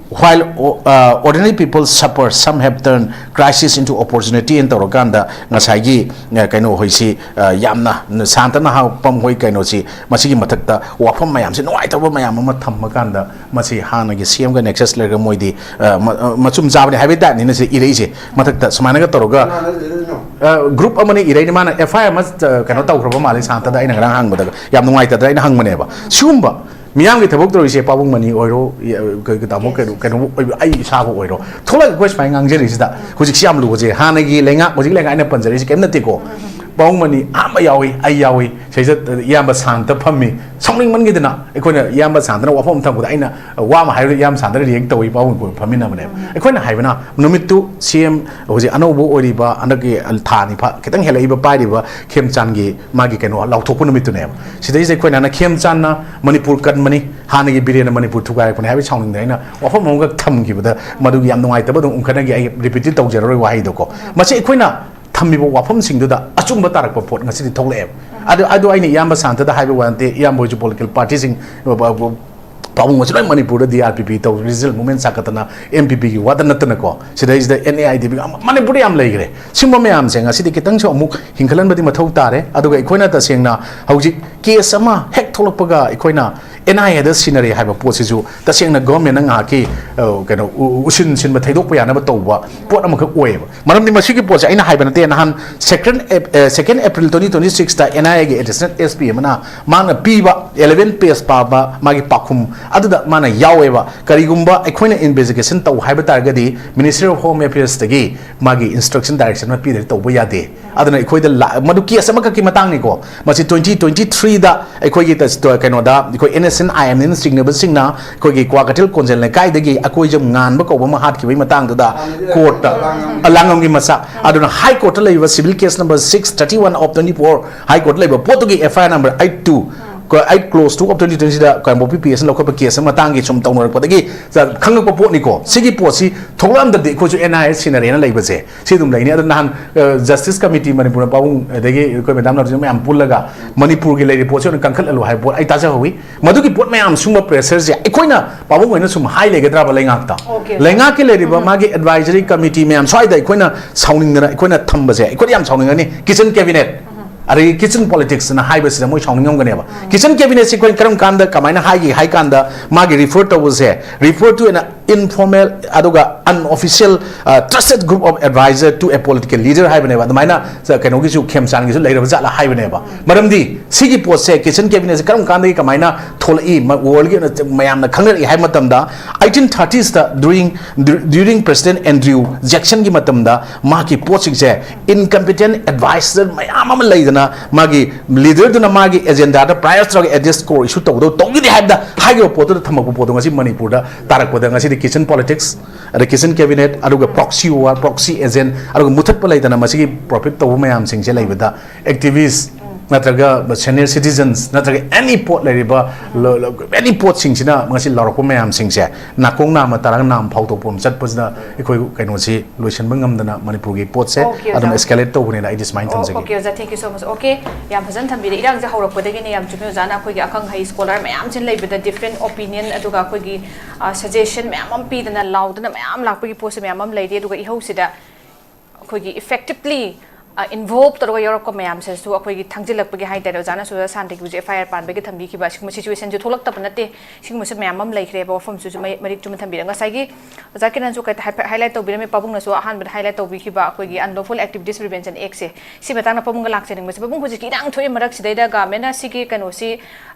while uh, ordinary people suffer, some have turned crisis into opportunity ꯍꯥꯏꯅ ꯇꯧꯔꯀꯥꯟꯗ ꯉꯁꯥꯏꯒꯤ ꯑ, ꯀꯩꯅꯣ ꯍꯣꯏꯁꯤ ꯑ, ꯌꯥꯝꯅ ꯁꯥꯟꯇꯅ ꯍꯥꯛꯄꯝ ꯍꯣꯏ ꯀꯩꯅꯣꯁꯤ ꯃꯁꯤꯒꯤ ꯃꯊꯛꯇ ꯋꯥꯐꯝ ꯃꯌꯥꯝꯁꯤ ꯅꯨꯡꯉꯥꯏꯇꯕ ꯃꯌꯥꯝ ꯑꯃ ꯊꯝꯃꯀꯥꯟꯗ ꯃꯁꯤ ꯍꯥꯟꯅꯒꯤ C M ꯒ nexus ꯂꯩꯔꯒ ꯃꯣꯏꯗꯤ ꯑ, ꯃ-, ꯑ, ꯃꯆꯨꯝ ꯆꯥꯕꯅꯤ ꯍꯥꯏꯕꯒꯤ type ꯅꯤꯅ ꯁꯤ ꯏꯔꯛꯏꯁꯦ꯫ ꯃꯊꯛꯇ ꯁꯨꯃꯥꯏꯅꯒ ꯇꯧꯔꯒ ꯀꯅꯥꯅ ꯏꯔꯛꯏꯅꯣ? ꯑ, group ꯑꯃꯅ ꯏꯔꯛꯏꯅꯤ꯫ ꯃꯥꯅ F I R ꯑꯃ ꯑ, ꯀꯩꯅꯣ ꯇꯧꯈ꯭ꯔꯕ ꯃꯥꯜꯂꯦ ꯁꯥꯟꯇꯗ, ꯑꯩꯅ ꯉꯔꯥꯡ ꯍꯪꯕꯗ ꯌꯥꯝ ꯅꯨꯡꯉꯥꯏꯇꯗꯅ ꯑꯩꯅ ꯍꯪꯕꯅꯦꯕ꯫ ꯁꯤꯒꯨꯝꯕ ꯃꯤꯌꯥꯝꯒꯤ ꯊꯕꯛ ꯇꯧꯔꯤꯁꯦ, ꯄꯥꯕꯨꯡ ꯃꯅꯤ ꯑꯣꯏꯔꯣ, ꯌ-, ꯀ-, ꯀ-, ꯇꯥꯃꯣ ꯀꯩꯅꯣ, ꯀꯩꯅꯣ ꯑꯣꯏꯕ, ꯑꯩ ꯏꯁꯥꯕꯨ ꯑꯣꯏꯔꯣ, ꯊꯣꯛꯂꯛꯑꯒ ꯑꯩꯈꯣꯏ ꯁꯨꯃꯥꯏꯅ ꯉꯥꯡꯖꯔꯤꯁꯤꯗ ꯍꯧꯖꯤꯛꯁꯤ ꯌꯥꯝ ꯂꯨꯕꯁꯦ꯫ ꯍꯥꯟꯅꯒꯤ ꯂꯩꯉꯥꯛ, ꯍꯧꯖꯤꯛ ꯂꯩꯉꯥꯛ ꯑꯩꯅ ꯄꯟꯖꯔꯤꯁꯦ ꯀꯩꯝ ꯅꯠꯇꯦꯀꯣ꯫ ꯄꯥꯕꯨꯡ ꯃꯅꯤ ꯑꯍꯥꯟꯕ ꯌꯥꯎꯏ, ꯑꯩ ꯌꯥꯎꯏ, ꯁꯤꯗꯩꯁꯤꯗ ꯏꯌꯥꯝꯕ ꯁꯥꯟꯇ ꯐꯝꯃꯤ꯫ ꯁꯥꯎꯅꯤꯡꯃꯟꯈꯤꯗꯅ ꯑꯩꯈꯣꯏꯅ ꯏꯌꯥꯝꯕ ꯁꯥꯟꯇꯅ ꯋꯥꯐꯝ ꯑꯃ ꯊꯝꯕꯗ ꯑꯩꯅ ꯋꯥ ꯑꯃ ꯍꯥꯏꯕꯗ ꯏꯌꯥꯝꯕ ꯁꯥꯟꯇꯅ react ꯇꯧꯏ, ꯄꯥꯕꯨꯡ ꯑꯩꯈꯣꯏ ꯐꯝꯃꯤꯟꯅꯕꯅꯦꯕ꯫ ꯑꯩꯈꯣꯏꯅ ꯍꯥꯏꯕꯅ ꯅꯨꯃꯤꯠꯇꯨ C M ꯍꯧꯖꯤꯛ ꯑꯅꯧꯕ ꯑꯣꯏꯔꯤꯕ ꯍꯟꯗꯛꯀꯤ ꯊꯥ ꯅꯤꯄꯥ ꯈꯤꯇꯪ ꯍꯦꯜꯂꯛꯏꯕ ꯄꯥꯏꯔꯤꯕ ꯈꯦꯝꯆꯥꯟꯒꯤ ꯃꯥꯒꯤ ꯀꯩꯅꯣ ꯂꯥꯎꯊꯣꯛꯄ ꯅꯨꯃꯤꯠꯇꯨꯅꯦꯕ꯫ ꯁꯤꯗꯩꯁꯤꯗ ꯑꯩꯈꯣꯏꯅ ꯍꯥꯏꯅ ꯈꯦꯝꯆꯥꯟꯅ ꯃꯅꯤꯄꯨꯔ ꯀꯟꯕꯅꯤ, ꯍꯥꯟꯅꯒꯤ ꯕꯤꯔꯦꯟꯅ ꯃꯅꯤꯄꯨꯔ ꯊꯨꯒꯥꯏꯔꯛꯄꯅꯤ ꯍꯥꯏꯕꯒꯤ ꯁꯥꯎꯅꯤꯡꯗꯅ ꯑꯩꯅ ꯋꯥꯐꯝ ꯑꯃꯈꯛ ꯊꯝꯈꯤꯕꯗ ꯃꯗꯨꯒꯤ ꯌꯥꯝ ꯅꯨꯡꯉꯥꯏꯇꯕ ꯑꯗꯨꯝ ꯎꯝꯈꯠꯅꯈꯤ꯫ ꯑꯩ repeat ꯇꯧꯖꯔꯔꯣꯏ ꯋꯥꯍꯩꯗꯣꯀꯣ꯫ ꯃꯁꯤ ꯑꯩꯈꯣꯏꯅ ꯊꯝꯃꯤꯕ ꯋꯥꯐꯝꯁꯤꯡꯗꯨꯗ ꯑꯆꯨꯝꯕ ꯇꯥꯔꯛꯄ ꯄꯣꯠ ꯉꯁꯤꯗꯤ ꯊꯣꯛꯂꯛꯑꯦꯕ꯫ ꯑꯗꯨ, ꯑꯗꯨ ꯑꯩꯅ ꯏꯌꯥꯝꯕ ꯁꯥꯟꯇꯗ ꯍꯥꯏꯕ ꯋꯥ ꯅꯠꯇꯦ, ꯏꯌꯥꯝꯕ ꯍꯣꯏꯁꯨ political party ꯁꯤꯡ, ꯄꯥꯕꯨꯡ ꯑꯁꯤ ꯂꯣꯏ ꯃꯅꯤꯄꯨꯔꯗ D R P P ꯇꯧ, regional movement ꯁꯥꯒꯠꯇꯅ, M P P ꯒꯤ ꯋꯥꯗ ꯅꯠꯇꯅꯀꯣ, ꯁꯤꯗꯩꯁꯤꯗ N A I D P ꯒ ꯃꯅꯤꯄꯨꯔꯗ ꯌꯥꯝ ꯂꯩꯈ꯭ꯔꯦ꯫ ꯁꯤꯒꯨꯝꯕ ꯃꯌꯥꯝꯁꯦ ꯉꯁꯤꯗꯤ ꯈꯤꯇꯪꯁꯨ ꯑꯃꯨꯛ ꯍꯤꯡꯒꯠꯍꯟꯕꯗꯤ ꯃꯊꯧ ꯇꯥꯔꯦ꯫ ꯑꯗꯨꯒ ꯑꯩꯈꯣꯏꯅ ꯇꯁꯦꯡꯅ ꯍꯧꯖꯤꯛ case ꯑꯃ ꯍꯦꯛ ꯊꯣꯛꯂꯛꯄꯒ ꯑꯩꯈꯣꯏꯅ ꯑꯦꯟ ꯑꯥꯏ ꯑꯦꯗ ꯁꯤꯟꯅꯔꯦ ꯍꯥꯏꯕ ꯄꯣꯠꯁꯤꯁꯨ ꯇꯁꯦꯡꯅ ꯒꯚꯔꯟꯃꯦꯟꯠꯅ ꯉꯥꯏꯍꯥꯛꯀꯤ, ꯑ, ꯀꯩꯅꯣ, ꯎ-, ꯎꯁꯤꯟ ꯁꯤꯟꯕ ꯊꯩꯗꯣꯛꯄ ꯌꯥꯅꯕ ꯇꯧꯕ ꯄꯣꯠ ꯑꯃꯈꯛ ꯑꯣꯏꯌꯦꯕ꯫ ꯃꯔꯝꯗꯤ ꯃꯁꯤꯒꯤ ꯄꯣꯠꯁꯦ ꯑꯩꯅ ꯍꯥꯏꯕ ꯅꯠꯇꯦ, ꯅꯍꯥꯟ second Ap-, ꯑ, second April twenty twenty sixꯇ ꯑꯦꯟ ꯑꯥꯏ ꯑꯦꯒꯤ ꯑꯦꯗꯤꯁꯅꯦꯜ ꯑꯦꯁ ꯄꯤ ꯑꯃꯅ ꯃꯥꯅ ꯄꯤꯕ eleven page ꯄꯥꯕ ꯃꯥꯒꯤ ꯄꯥꯎꯈꯨꯝ ꯑꯗꯨꯗ ꯃꯥꯅ ꯌꯥꯎꯋꯦꯕ꯫ ꯀꯔꯤꯒꯨꯝꯕ ꯑꯩꯈꯣꯏꯅ ꯏꯟꯚꯦꯁꯇꯤꯒꯦꯁꯟ ꯇꯧ ꯍꯥꯏꯕ ꯇꯥꯔꯒꯗꯤ Ministry of Home Affairsꯇꯒꯤ ꯃꯥꯒꯤ ꯏꯟꯁꯇ꯭ꯔꯛꯁꯟ ꯗꯥꯏꯔꯦꯛꯁꯟ ꯑꯃ ꯄꯤꯗ꯭ꯔꯗꯤ ꯇꯧꯕ ꯌꯥꯗꯦ꯫ ꯑꯗꯨꯅ ꯑꯩꯈꯣꯏꯗ ꯂꯥ-, ꯃꯗꯨ ꯀꯦꯁ ꯑꯃꯈꯛꯀꯤ ꯃꯇꯥꯡꯅꯤꯀꯣ꯫ ꯃꯁꯤ twenty twenty threeꯗ ꯑꯩꯈꯣꯏꯒꯤ ꯇ-, ꯀꯩꯅꯣꯗ ꯑꯩꯈꯣꯏ N S N I M N ꯆꯤꯡꯅꯕꯁꯤꯡꯅ ꯑꯩꯈꯣꯏꯒꯤ ꯀ꯭ꯋꯥꯀꯩꯊꯦꯜ ꯀꯣꯟꯖꯦꯜ ꯂꯩꯀꯥꯏꯗꯒꯤ ꯑꯩꯈꯣꯏꯁꯦ ꯉꯥꯟꯕ ꯀꯧꯕ ꯑꯃ ꯍꯥꯠꯈꯤꯕꯒꯤ ꯃꯇꯥꯡꯗꯨꯗ ꯀꯣꯔꯠꯇ, ꯑ, ꯂꯥꯡꯉꯝꯒꯤ ꯃꯆꯥ, ꯑꯗꯨꯅ ꯍꯥꯏ ꯀꯣꯔꯠꯇ ꯂꯩꯔꯤꯕ civil case number six thirty one of twenty four, ꯍꯥꯏ ꯀꯣꯔꯠꯇ ꯂꯩꯕ ꯄꯣꯠꯇꯨꯒꯤ F I R number eight two, eight clause two of twenty twentyꯗ Kangpokpi P S ꯅ ꯂꯧꯈꯠꯄ ꯀꯦꯁ ꯑꯃ ꯃꯇꯥꯡꯒꯤ ꯁꯨꯝ ꯇꯧꯅꯔꯛꯄꯗꯒꯤ ꯈꯪꯉꯛꯄ ꯄꯣꯠꯅꯤꯀꯣ꯫ ꯁꯤꯒꯤ ꯄꯣꯠꯁꯤ ꯊꯣꯛꯂꯛꯑꯝꯗꯗꯤ ꯑꯩꯈꯣꯏꯁꯨ ꯑꯦꯟ ꯑꯥꯏ ꯑꯦ ꯁꯤꯟꯅꯔꯦꯅ ꯂꯩꯕꯁꯦ ꯁꯤ ꯑꯗꯨꯝ ꯂꯩꯅꯤ꯫ ꯑꯗꯣ ꯅꯍꯥꯟ, ꯑ, ꯖꯁꯇꯤꯁ ꯀꯃꯤꯇꯤ ꯃꯅꯤꯄꯨꯔꯅ ꯄꯥꯕꯨꯡ, ꯑꯗꯒꯤ ꯑꯩꯈꯣꯏ ꯃꯦꯗꯥꯝ ꯅꯥꯎꯇꯣꯟ ꯃꯌꯥꯝ ꯄꯨꯜꯂꯒ ꯃꯅꯤꯄꯨꯔꯒꯤ ꯂꯩꯔꯤꯕ ꯄꯣꯠꯁꯤ ꯑꯣꯏꯅ ꯀꯟꯈꯠꯍꯜꯂꯨ ꯍꯥꯏꯕ ꯄꯣꯠ ꯑꯩ ꯇꯥꯖꯍꯧꯋꯤ꯫ ꯃꯗꯨꯒꯤ ꯄꯣꯠ ꯃꯌꯥꯝ ꯁꯨꯝꯕ ꯄ꯭ꯔꯦꯁꯔꯁꯦ ꯑꯩꯈꯣꯏꯅ ꯄꯥꯕꯨꯡ ꯑꯣꯏꯅ ꯁꯨꯝ ꯍꯥꯏ ꯂꯩꯒꯗ꯭ꯔꯕ ꯂꯩꯉꯥꯛꯇ? Okay, okay. ꯂꯩꯉꯥꯛꯀꯤ ꯂꯩꯔꯤꯕ ꯃꯥꯒꯤ ꯑꯦꯗꯚꯥꯏꯖꯔꯤ ꯀꯃꯤꯇꯤ ꯃꯌꯥꯝ ꯁ꯭ꯋꯥꯏꯗ ꯑꯩꯈꯣꯏꯅ ꯁꯥꯎꯅꯤꯡꯗꯅ ꯑꯩꯈꯣꯏꯅ ꯊꯝꯕꯁꯦ ꯑꯩꯈꯣꯏꯗ ꯌꯥꯝ ꯁꯥꯎꯅꯤꯡꯒꯅꯤ꯫ ꯀꯤꯆꯟ ꯀꯦꯕꯤꯅꯦꯠ, ꯑꯗꯒꯤ ꯀꯤꯆꯟ ꯄꯣꯂꯤꯇꯤꯛꯁꯅ ꯍꯥꯏꯕꯁꯤꯗ ꯃꯣꯏ ꯁꯥꯎꯅꯤꯡꯉꯝꯒꯅꯦꯕ꯫ ꯀꯤꯆꯟ ꯀꯦꯕꯤꯅꯦꯠꯁꯤ ꯑꯩꯈꯣꯏ ꯀꯔꯝ ꯀꯥꯟꯗ ꯀꯃꯥꯏꯅ ꯍꯥꯏꯒꯦ ꯍꯥꯏ ꯀꯥꯟꯗ ꯃꯥꯒꯤ ꯔꯤꯐꯔ ꯇꯧꯕꯁꯦ, refer to an informal ꯑꯗꯨꯒ unofficial, uh, trusted group of advisor to a political leader ꯍꯥꯏꯕꯅꯦꯕ꯫ ꯑꯗꯨꯃꯥꯏꯅ ꯀꯩꯅꯣꯒꯤꯁꯨ, ꯈꯦꯝꯆꯥꯟꯒꯤꯁꯨ ꯂꯩꯔꯕ ꯖꯥꯠꯂ ꯍꯥꯏꯕꯅꯦꯕ꯫ ꯃꯔꯝꯗꯤ ꯁꯤꯒꯤ ꯄꯣꯠꯁꯦ ꯀꯤꯆꯟ ꯀꯦꯕꯤꯅꯦꯠꯁꯦ ꯀꯔꯝ ꯀꯥꯟꯗꯒꯤ ꯀꯃꯥꯏꯅ ꯊꯣꯛꯂꯛꯏ, ꯃ-, ꯋꯥꯔꯜꯒꯤ ꯑꯣꯏꯅ ꯃꯌꯥꯝꯅ ꯈꯪꯅꯔꯛꯏ ꯍꯥꯏꯕ ꯃꯇꯝꯗ eighteen thirtiesꯇ during, during President Andrew Jacksonꯒꯤ ꯃꯇꯝꯗ ꯃꯥꯒꯤ ꯄꯣꯠꯁꯤꯡꯁꯦ incompetent advisor ꯃꯌꯥꯝ ꯑꯃ ꯂꯩꯗꯅ ꯃꯥꯒꯤ ꯂꯤꯗꯔꯗꯨꯅ ꯃꯥꯒꯤ ꯑꯦꯖꯦꯟꯗꯥꯗ prior ꯇꯧꯔꯒ ꯑꯦꯗ꯭ꯔꯦꯁ ꯀꯣꯔ ꯏꯁꯨ ꯇꯧꯒꯗꯧ ꯇꯧꯈꯤꯗꯦ ꯍꯥꯏꯕꯗ ꯍꯥꯏꯈꯤꯕ ꯄꯣꯠꯇꯨꯗ ꯊꯝꯃꯛꯄ ꯄꯣꯠꯇꯣ ꯉꯁꯤ ꯃꯅꯤꯄꯨꯔꯗ ꯇꯥꯔꯛꯄꯗ ꯉꯁꯤꯗꯤ ꯀꯤꯆꯟ ꯄꯣꯂꯤꯇꯤꯛꯁ, ꯑꯗ ꯀꯤꯆꯟ ꯀꯦꯕꯤꯅꯦꯠ, ꯑꯗꯨꯒ proxy war, proxy agent, ꯑꯗꯨꯒ ꯃꯨꯊꯠꯄ ꯂꯩꯗꯅ ꯃꯁꯤꯒꯤ ꯄ꯭ꯔꯣꯐꯤꯠ ꯇꯧꯕ ꯃꯌꯥꯝꯁꯤꯡꯁꯦ ꯂꯩꯕꯗ activist ꯅꯠꯇ꯭ꯔꯒ senior citizens ꯅꯠꯇ꯭ꯔꯒ any ꯄꯣꯠ ꯂꯩꯔꯤꯕ ꯂ-, ꯂ-, any ꯄꯣꯠꯁꯤꯡꯁꯤꯅ ꯉꯁꯤ ꯂꯥꯎꯔꯛꯄ ꯃꯌꯥꯝꯁꯤꯡꯁꯦ ꯅꯥꯀꯣꯡ ꯅꯥꯝꯃ ꯇꯥꯔꯒ ꯅꯥꯝ ꯐꯥꯎꯗꯣꯛꯄ ꯑꯃ ꯆꯠꯄꯁꯤꯅ ꯑꯩꯈꯣꯏ ꯀꯩꯅꯣꯁꯤ ꯂꯣꯏꯁꯤꯟꯕ ꯉꯝꯗꯅ ꯃꯅꯤꯄꯨꯔꯒꯤ ꯄꯣꯠꯁꯦ Okay, ꯑꯗꯨꯝ ꯑꯣꯖꯥ꯫ Escalate ꯇꯧꯕꯅꯤꯅ ꯑꯩꯗꯤ ꯁꯨꯃꯥꯏꯅ ꯑꯣ, ꯊꯝꯖꯒꯦ꯫ Okay, ꯑꯣꯖꯥ, thank you so much꯫ Okay, ꯌꯥꯝ ꯐꯖꯅ ꯊꯝꯕꯤꯔꯦ꯫ ꯏꯔꯥꯡꯁꯦ ꯍꯧꯔꯛꯄꯗꯒꯤꯅꯦ ꯌꯥꯝ ꯆꯨꯝꯃꯦ ꯑꯣꯖꯥꯅ ꯑꯩꯈꯣꯏꯒꯤ ꯑꯈꯪ ꯑꯍꯩ scholar ꯃꯌꯥꯝꯁꯤꯅ ꯂꯩꯕꯗ different opinion ꯑꯗꯨꯒ ꯑꯩꯈꯣꯏꯒꯤ, ꯑ, suggestion ꯃꯌꯥꯝ ꯑꯃ ꯄꯤꯗꯅ ꯂꯥꯎꯗꯅ ꯃꯌꯥꯝ ꯂꯥꯛꯄꯒꯤ ꯄꯣꯠꯁꯦ ꯃꯌꯥꯝ ꯑꯃ ꯂꯩꯔꯤ꯫ ꯑꯗꯨꯒ ꯏꯍꯧꯁꯤꯗ ꯑꯩꯈꯣꯏꯒꯤ effectively ꯏꯟꯚꯣꯜꯕ ꯇꯧꯔꯒ ꯌꯥꯎꯔꯛꯄ ꯃꯌꯥꯝꯁꯤꯁꯨ ꯑꯩꯈꯣꯏꯒꯤ ꯊꯥꯡꯖꯤꯜꯂꯛꯄꯒꯤ ꯍꯥꯏꯇꯥꯔꯦ, ꯑꯣꯖꯥꯅꯁꯨ ꯑꯣꯖꯥ ꯁꯥꯟꯇꯤꯒꯤ ꯍꯧꯖꯤꯛ F I R ꯄꯥꯟꯕꯒꯤ ꯊꯝꯕꯤꯈꯤꯕ ꯁꯤꯒꯨꯝꯕ ꯁꯤꯆꯨꯋꯦꯁꯟꯁꯨ ꯊꯣꯛꯂꯛꯇꯕ ꯅꯠꯇꯦ꯫ ꯁꯤꯒꯨꯝꯕꯁꯨ ꯃꯌꯥꯝ ꯑꯃ ꯂꯩꯈ꯭ꯔꯦꯕ, ꯋꯥꯐꯝꯁꯤꯁꯨ ꯃꯩ- ꯃꯔꯤꯛ ꯆꯨꯝꯅ ꯊꯝꯕꯤꯔꯒ ꯉꯁꯥꯏꯒꯤ ꯑꯣꯖꯥ ꯀꯤꯔꯟꯁꯨ ꯀꯩ- ꯍꯥꯏꯐꯦꯠ ꯍꯥꯏꯂꯥꯏꯠ ꯇꯧꯕꯤꯔꯝꯃꯤ, ꯄꯥꯕꯨꯡꯅꯁꯨ ꯑꯍꯥꯟꯕꯗ ꯍꯥꯏꯂꯥꯏꯠ ꯇꯧꯕꯤꯈꯤꯕ ꯑꯩꯈꯣꯏꯒꯤ Unlawful Activities Prevention Act ꯁꯦ, ꯁꯤ ꯃꯇꯥꯡꯗ ꯄꯥꯕꯨꯡꯒ ꯂꯥꯛꯆꯅꯤꯡꯕꯁꯦ꯫ ꯄꯥꯕꯨꯡ, ꯍꯧꯖꯤꯛꯀꯤ ꯏꯔꯥꯡ ꯊꯣꯛꯏ ꯃꯔꯛꯁꯤꯗꯩꯗ ꯒꯚꯔꯟꯃꯦꯟꯅ ꯁꯤꯒꯤ ꯀꯩꯅꯣꯁꯤ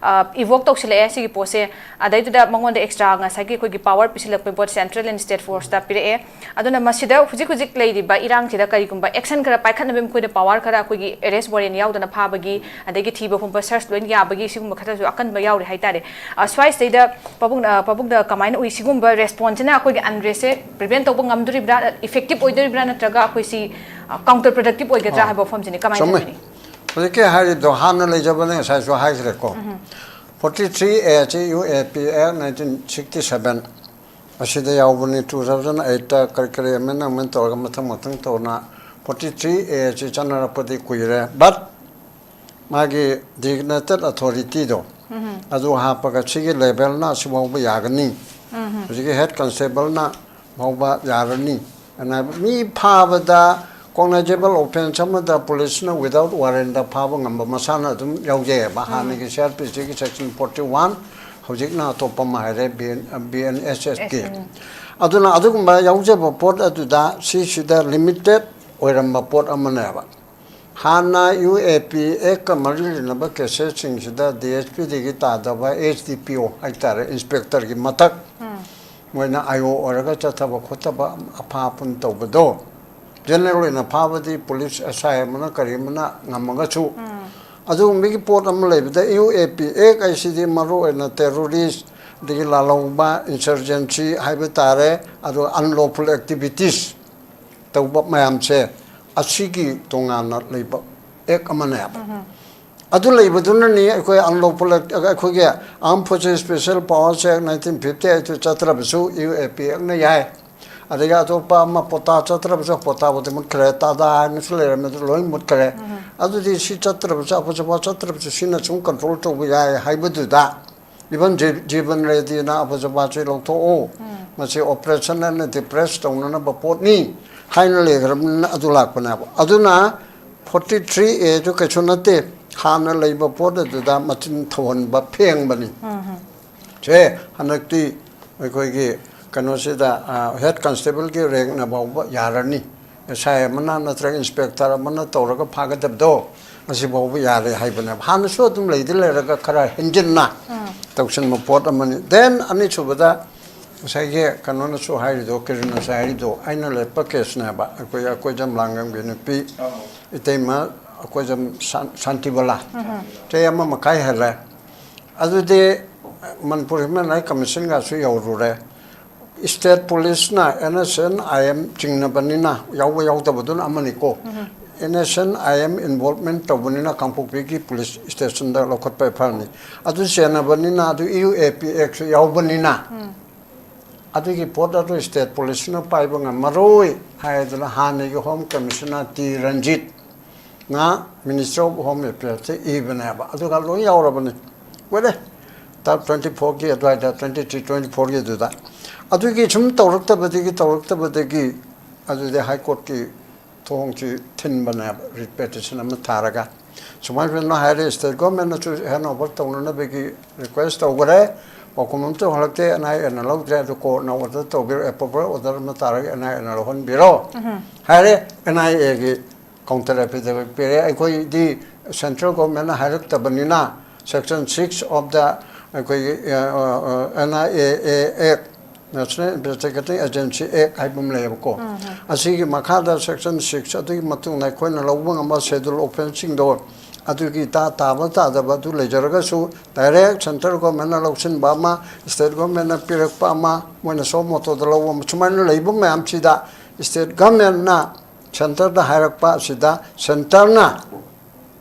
ꯏꯚꯣꯛ ꯇꯧꯁꯤꯜꯂꯛꯑꯦ ꯁꯤꯒꯤ ꯄꯣꯠꯁꯦ, ꯑꯗꯩꯗꯨꯗ ꯃꯉꯣꯟꯗ ꯑꯦꯛꯁꯇ꯭ꯔꯥ ꯉꯁꯥꯏꯒꯤ ꯑꯩꯈꯣꯏꯒꯤ ꯄꯋꯥꯔ ꯄꯤꯁꯤꯜꯂꯛꯄꯒꯤ ꯄꯣꯠ ꯁꯦꯟꯇ꯭ꯔꯦꯜ ꯑꯦꯟ ꯁ꯭ꯇꯦꯠ ꯐꯣꯔꯁꯇ ꯄꯤꯔꯛꯑꯦ꯫ ꯑꯗꯨꯅ ꯃꯁꯤꯗ ꯍꯧꯖꯤꯛ ꯍꯧꯖꯤꯛ ꯂꯩꯔꯤꯕ ꯏꯔꯥꯡꯁꯤꯗ ꯀꯔꯤꯒꯨꯝꯕ ꯑꯦꯛꯁꯟ ꯈꯔ ꯄꯥꯏꯈꯠꯅꯕꯒꯤ ꯃꯈꯣꯏꯗ ꯄꯋꯥꯔ ꯈꯔ, ꯑꯩꯈꯣꯏꯒꯤ ꯑꯦꯔꯦꯁ ꯋꯥꯔꯦꯟ ꯌꯥꯎꯗꯅ ꯐꯥꯕꯒꯤ, ꯑꯗꯒꯤ ꯊꯤꯕ ꯍꯨꯝꯕ, ꯁꯔꯆ ꯂꯣꯏꯅ ꯌꯥꯕꯒꯤ ꯁꯤꯒꯨꯝꯕ ꯈꯔꯁꯨ ꯑꯀꯟꯕ ꯌꯥꯎꯔꯤ ꯍꯥꯏꯇꯥꯔꯦ꯫ ꯑ, ꯁ꯭ꯋꯥꯏꯁꯤꯗꯩꯗ ꯄꯥꯕꯨꯡꯅ, ꯄꯥꯕꯨꯡꯗ ꯀꯃꯥꯏꯅ ꯎꯏ? ꯁꯤꯒꯨꯝꯕ ꯔꯦꯁꯄꯣꯟꯁꯁꯤꯅ ꯑꯩꯈꯣꯏꯒꯤ ꯑꯟꯔꯦꯁꯁꯦ ꯄ꯭ꯔꯤꯚꯦꯟ ꯇꯧꯕ ꯉꯝꯗꯣꯔꯤꯕ꯭ꯔꯥ, ꯏꯐꯦꯛꯇꯤꯞ ꯑꯣꯏꯗꯣꯔꯤꯕ꯭ꯔꯥ, ꯅꯠꯇ꯭ꯔꯒ ꯑꯩꯈꯣꯏꯁꯤ ꯀꯥꯎꯟꯇꯔ ꯄ꯭ꯔꯗꯛꯇꯤꯞ ꯑꯣꯏꯒꯗ꯭ꯔꯥ ꯑꯥ, ꯍꯥꯏꯕ ꯋꯥꯐꯝꯁꯤꯅꯤ꯫ ꯀꯃꯥꯏꯅ ꯆꯨꯝꯃꯦ꯫ ꯊꯝꯕꯤꯅꯤ? ꯍꯧꯖꯤꯛꯀꯤ ꯍꯥꯏꯔꯤꯗꯣ ꯍꯥꯟꯅ ꯂꯩꯖꯕꯅꯦ, ꯉꯁꯥꯏꯁꯨ ꯍꯥꯏꯈ꯭ꯔꯦꯀꯣ꯫ Forty three A ꯑꯁꯤ U A P Act nineteen sixty seven ꯑꯁꯤꯗ ꯌꯥꯎꯕꯅꯤ꯫ Two thousand eight ꯀꯔꯤ ꯀꯔꯤ ꯑꯃꯦꯟ ꯑꯃꯦꯟ ꯇꯧꯔꯒ ꯃꯊꯪ ꯃꯊꯪ ꯇꯧꯅ forty three A ꯑꯁꯤ ꯆꯠꯅꯔꯛꯄꯗꯤ ꯀꯨꯏꯔꯦ, but ꯃꯥꯒꯤ designated authorityꯗꯣ ꯑꯗꯨ ꯍꯥꯞꯄꯒ ꯁꯤꯒꯤ ꯂꯦꯚꯦꯜꯅ ꯑꯁꯤꯐꯥꯎꯕ ꯌꯥꯒꯅꯤ, ꯍꯧꯖꯤꯛꯀꯤ ꯍꯦꯗ ꯀꯟꯁꯇꯦꯕꯜꯅ ꯐꯥꯎꯕ ꯌꯥꯔꯅꯤ꯫ ꯑꯅꯥꯕ ꯃꯤ ꯐꯥꯕꯗ, cognizable offence ꯑꯃꯗ ꯄꯨꯂꯤꯁꯅ without warrantꯇ ꯐꯥꯕ ꯉꯝꯕ ꯃꯁꯥꯅ ꯑꯗꯨꯝ ꯌꯥꯎꯖꯩꯑꯕ꯫ ꯍꯥꯟꯅꯒꯤ C R P Cꯒꯤ section forty one, ꯍꯧꯖꯤꯛꯅ ꯑꯇꯣꯞꯄ ꯑꯃ ꯍꯥꯏꯔꯦ, B N, B N S Sꯀꯤ꯫ ꯑꯗꯨꯅ ꯑꯗꯨꯒꯨꯝꯕ ꯌꯥꯎꯖꯕ ꯄꯣꯠ ꯑꯗꯨꯗ ꯁꯤꯁꯤꯗ limited ꯑꯣꯏꯔꯝꯕ ꯄꯣꯠ ꯑꯃꯅꯦꯕ꯫ ꯍꯥꯟꯅ U A P Actꯀ ꯃꯔꯤ ꯂꯩꯅꯕ caseꯁꯤꯡꯁꯤꯗ D S Pꯗꯒꯤ ꯇꯥꯗꯕ S D P O ꯍꯥꯏꯇꯥꯔꯦ, inspectorꯒꯤ ꯃꯊꯛ, ꯃꯣꯏꯅ I O ꯑꯣꯏꯔꯒ ꯆꯠꯊꯕ ꯈꯣꯠꯊꯕ, ꯑꯐꯥ ꯑꯄꯨꯟ ꯇꯧꯕꯗꯣ, general ꯑꯣꯏꯅ ꯐꯥꯕꯗꯤ ꯄꯨꯂꯤꯁ S I ꯑꯃꯅ ꯀꯔꯤ ꯑꯃꯅ ꯉꯝꯃꯒꯁꯨ, ꯑꯗꯨꯒꯨꯝꯕꯒꯤ ꯄꯣꯠ ꯑꯃ ꯂꯩꯕꯗ U A P Act ꯍꯥꯏꯁꯤꯗꯤ ꯃꯔꯨ ꯑꯣꯏꯅ terrorist, ꯑꯗꯒꯤ ꯂꯥꯜꯍꯧꯕ, insurgency ꯍꯥꯏꯕ ꯇꯥꯔꯦ, ꯑꯗꯨꯒ unlawful activities ꯇꯧꯕ ꯃꯌꯥꯝꯁꯦ ꯑꯁꯤꯒꯤ ꯇꯣꯉꯥꯟꯅ ꯂꯩꯕ act ꯑꯃꯅꯦꯕ꯫ ꯑꯗꯨ ꯂꯩꯕꯗꯨꯅꯅꯤ ꯑꯩꯈꯣꯏ unlawful act, ꯑꯩꯈꯣꯏꯒꯤ Armed Forces Special Powers Act nineteen fifty eight ꯆꯠꯇ꯭ꯔꯕꯁꯨ U A P Actꯅ ꯌꯥꯏ꯫ ꯑꯗꯒꯤ ꯑꯇꯣꯞꯄ ꯑꯃ ꯄꯣꯇꯥ ꯆꯠꯇ꯭ꯔꯕꯁꯨ, ꯄꯣꯇꯥꯕꯨꯗꯤ ꯃꯨꯠꯈ꯭ꯔꯦ, ꯇꯥꯗꯥ ꯍꯥꯏꯅꯁꯨ ꯂꯩꯔꯝꯃꯦ, ꯑꯗꯨ ꯂꯣꯏ ꯃꯨꯠꯈ꯭ꯔꯦ꯫ ꯑꯗꯨꯗꯤ ꯁꯤ ꯆꯠꯇ꯭ꯔꯕꯁꯨ, ꯑꯐꯖꯕ ꯆꯠꯇ꯭ꯔꯕꯁꯨ ꯁꯤꯅ ꯁꯨꯝ control ꯇꯧꯕ ꯌꯥꯏ ꯍꯥꯏꯕꯗꯨꯗ, even ꯖꯤ-, ꯖꯤꯕꯟ ꯔꯦꯗꯤꯅ ꯑꯐꯖꯕꯁꯦ ꯂꯧꯊꯣꯛꯑꯣ, ꯃꯁꯤ oppression ꯑꯅ depress ꯇꯧꯅꯅꯕ ꯄꯣꯠꯅꯤ ꯍꯥꯏꯅ ꯂꯩꯈ꯭ꯔꯕꯅꯤꯅ ꯑꯗꯨ ꯂꯥꯛꯄꯅꯦꯕ꯫ ꯑꯗꯨꯅ ꯐꯣꯔꯇꯤ ꯊ꯭ꯔꯤ ꯑꯦꯗꯨ ꯀꯩꯁꯨ ꯅꯠꯇꯦ, ꯍꯥꯟꯅ ꯂꯩꯕ ꯄꯣꯠ ꯑꯗꯨꯗ ꯃꯆꯤꯟ ꯊꯧꯍꯟꯕ, ꯐꯦꯡꯕꯅꯤ꯫ ꯁꯦ, ꯍꯟꯗꯛꯇꯤ ꯑꯩꯈꯣꯏꯒꯤ ꯀꯩꯅꯣꯁꯤꯗ, ꯍꯦꯗ ꯀꯟꯁꯇꯦꯕꯜꯒꯤ ꯔꯦꯡꯅ ꯐꯥꯎꯕ ꯌꯥꯔꯅꯤ꯫ ꯑꯦꯁ ꯑꯥꯏ ꯑꯃꯅ ꯅꯠꯇ꯭ꯔꯒ ꯏꯟꯁꯄꯦꯛꯇꯔ ꯑꯃꯅ ꯇꯧꯔꯒ ꯐꯥꯒꯗꯕꯗꯣ, ꯑꯁꯤꯐꯥꯎꯕ ꯌꯥꯔꯦ ꯍꯥꯏꯕꯅꯦꯕ꯫ ꯍꯥꯟꯅꯁꯨ ꯑꯗꯨꯝ ꯂꯩꯗꯤ ꯂꯩꯔꯒ ꯈꯔ ꯍꯦꯟꯖꯤꯟꯅ ꯇꯧꯁꯤꯟꯕ ꯄꯣꯠ ꯑꯃꯅꯤ꯫ ꯗꯦꯟ ꯑꯅꯤꯁꯨꯕꯗ ꯉꯁꯥꯏꯒꯤ ꯀꯩꯅꯣꯅꯁꯨ ꯍꯥꯏꯔꯤꯗꯣ, ꯀꯤꯔꯟꯅꯁꯨ ꯍꯥꯏꯔꯤꯗꯣ, ꯑꯩꯅ ꯂꯦꯞꯄ ꯀꯦꯁꯅꯦꯕ꯫ ꯑꯩꯈꯣꯏ ꯑꯩꯈꯣꯏꯖꯝ ꯂꯥꯡꯉꯝꯒꯤ ꯅꯨꯄꯤ ꯏꯇꯩꯃ ꯑꯩꯈꯣꯏꯖꯝ ꯁꯥꯟ-, ꯁꯥꯟꯇꯤꯕꯂꯥ꯫ ꯆꯍꯤ ꯑꯃ ꯃꯈꯥꯏ ꯍꯦꯜꯂꯦ꯫ ꯑꯗꯨꯗꯤ ꯃꯅꯤꯄꯨꯔ ꯍ꯭ꯌꯨꯃꯦꯟ ꯔꯥꯏꯠ ꯀꯃꯤꯁꯟꯒꯁꯨ ꯌꯧꯔꯨꯔꯦ꯫ ꯁ꯭ꯇꯦꯠ ꯄꯨꯂꯤꯁꯅ N S N I M ꯆꯤꯡꯅꯕꯅꯤꯅ, ꯌꯥꯎꯕ ꯌꯥꯎꯗꯕꯗꯨꯅ ꯑꯃꯅꯤꯀꯣ, N S N I M involvement ꯇꯧꯕꯅꯤꯅ ꯀꯥꯡꯄꯣꯛꯄꯤꯒꯤ ꯄꯨꯂꯤꯁ ꯁ꯭ꯇꯦꯁꯟꯗ ꯂꯧꯈꯠꯄ ꯑꯦꯐ ꯑꯥꯏ ꯑꯥꯔꯅꯤ꯫ ꯑꯗꯨ ꯆꯦꯟꯅꯕꯅꯤꯅ, ꯑꯗꯨ ꯌꯨ ꯑꯦ ꯄꯤ ꯑꯦꯛꯁꯨ ꯌꯥꯎꯕꯅꯤꯅ, ꯑꯗꯨꯒꯤ ꯄꯣꯠ ꯑꯗꯨ ꯁ꯭ꯇꯦꯠ ꯄꯨꯂꯤꯁꯅ ꯄꯥꯏꯕ ꯉꯝꯃꯔꯣꯏ ꯍꯥꯏꯗꯅ ꯍꯥꯟꯅꯒꯤ ꯍꯣꯝ ꯀꯃꯤꯁꯅꯔ ꯇꯤ ꯔꯟꯖꯤꯠꯅ ꯃꯤꯅꯤꯁꯇꯔ ꯑꯣꯐ ꯍꯣꯝ ꯑꯦꯐꯤꯌꯔꯁꯇ ꯏꯕꯅꯦꯕ꯫ ꯑꯗꯨꯒ ꯂꯣꯏ ꯌꯥꯎꯔꯕꯅꯤ꯫ ꯀꯨꯏꯔꯦ, ꯇꯥꯡ ꯇ꯭ꯋꯦꯟꯇꯤ ꯐꯣꯔꯒꯤ ꯑꯗꯨꯋꯥꯏꯗ, ꯇ꯭ꯋꯦꯟꯇꯤ ꯊ꯭ꯔꯤ, ꯇ꯭ꯋꯦꯟꯇꯤ ꯐꯣꯔꯒꯤ ꯑꯗꯨꯗ꯫ ꯑꯗꯨꯒꯤ ꯁꯨꯝ ꯇꯧꯔꯛꯇꯕꯗꯒꯤ, ꯇꯧꯔꯛꯇꯕꯗꯒꯤ ꯑꯗꯨꯗꯤ ꯍꯥꯏ ꯀꯣꯔꯠꯀꯤ ꯊꯣꯡꯁꯤ ꯊꯤꯟꯕꯅꯦꯕ, ꯔꯤꯠ ꯄꯦꯇꯤꯁꯟ ꯑꯃ ꯊꯥꯔꯒ꯫ ꯁꯨꯃꯥꯏ ꯁꯨꯃꯥꯏꯅ ꯍꯥꯏꯔꯦ, ꯁ꯭ꯇꯦꯠ ꯒꯣꯔꯃꯦꯟꯅꯁꯨ ꯍꯦꯟ ꯑꯣꯚꯔ ꯇꯧꯅꯅꯕꯒꯤ ꯔꯤꯀ꯭ꯋꯦꯁ ꯇꯧꯈꯔꯦ, ꯄꯥꯎꯈꯨꯝ ꯑꯃꯇ ꯍꯜꯂꯛꯇꯦ, ꯑꯦꯟ ꯑꯥꯏ ꯑꯦꯅ ꯂꯧꯗ꯭ꯔꯦ꯫ ꯑꯗꯨ ꯀꯣꯔꯠꯅ ꯑꯣꯔꯗꯔ ꯇꯧꯕꯤꯔꯣ, ꯑꯦꯄ꯭ꯔꯣꯄ꯭ꯔꯤꯌꯦꯠ ꯑꯣꯔꯗꯔ ꯑꯃ ꯇꯥꯔꯒ ꯑꯦꯟ ꯑꯥꯏ ꯑꯦꯅ ꯂꯧꯍꯟꯕꯤꯔꯣ ꯍꯥꯏꯔꯦ꯫ ꯑꯦꯟ ꯑꯥꯏ ꯑꯦꯒꯤ ꯀꯥꯎꯟꯇꯔ ꯑꯦꯐꯤꯗꯦꯚꯤꯠ ꯄꯤꯔꯦ꯫ ꯑꯩꯈꯣꯏꯗꯤ ꯁꯦꯟꯇ꯭ꯔꯦꯜ ꯒꯣꯔꯃꯦꯟꯅ ꯍꯥꯏꯔꯛꯇꯕꯅꯤꯅ, section six of the ꯑꯩꯈꯣꯏꯒꯤ, ꯑ, ꯑ, ꯑ, N I A A Act, National Investigating Agency Act ꯍꯥꯏꯕ ꯑꯃ ꯂꯩꯌꯦꯕꯀꯣ꯫ ꯑꯁꯤꯒꯤ ꯃꯈꯥꯗ section six, ꯑꯗꯨꯒꯤ ꯃꯇꯨꯡꯗ ꯑꯩꯈꯣꯏꯅ ꯂꯧꯕ ꯉꯝꯕ schedule offenceꯁꯤꯡꯗꯣ, ꯑꯗꯨꯒꯤ ꯇꯥ-, ꯇꯥꯕ ꯇꯥꯗꯕ ꯑꯗꯨ ꯂꯩꯖꯔꯒꯁꯨ, direct central governmentꯅ ꯂꯧꯁꯤꯟꯕ ꯑꯃ, state governmentꯅ ꯄꯤꯔꯛꯄ ꯑꯃ, ꯃꯣꯏꯅ suo motoꯗ ꯂꯧꯕ ꯑꯃ, ꯁꯨꯃꯥꯏꯅ ꯂꯩꯕ ꯃꯌꯥꯝꯁꯤꯗ state governmentꯅ centreꯗ ꯍꯥꯏꯔꯛꯄ ꯑꯁꯤꯗ centreꯅ,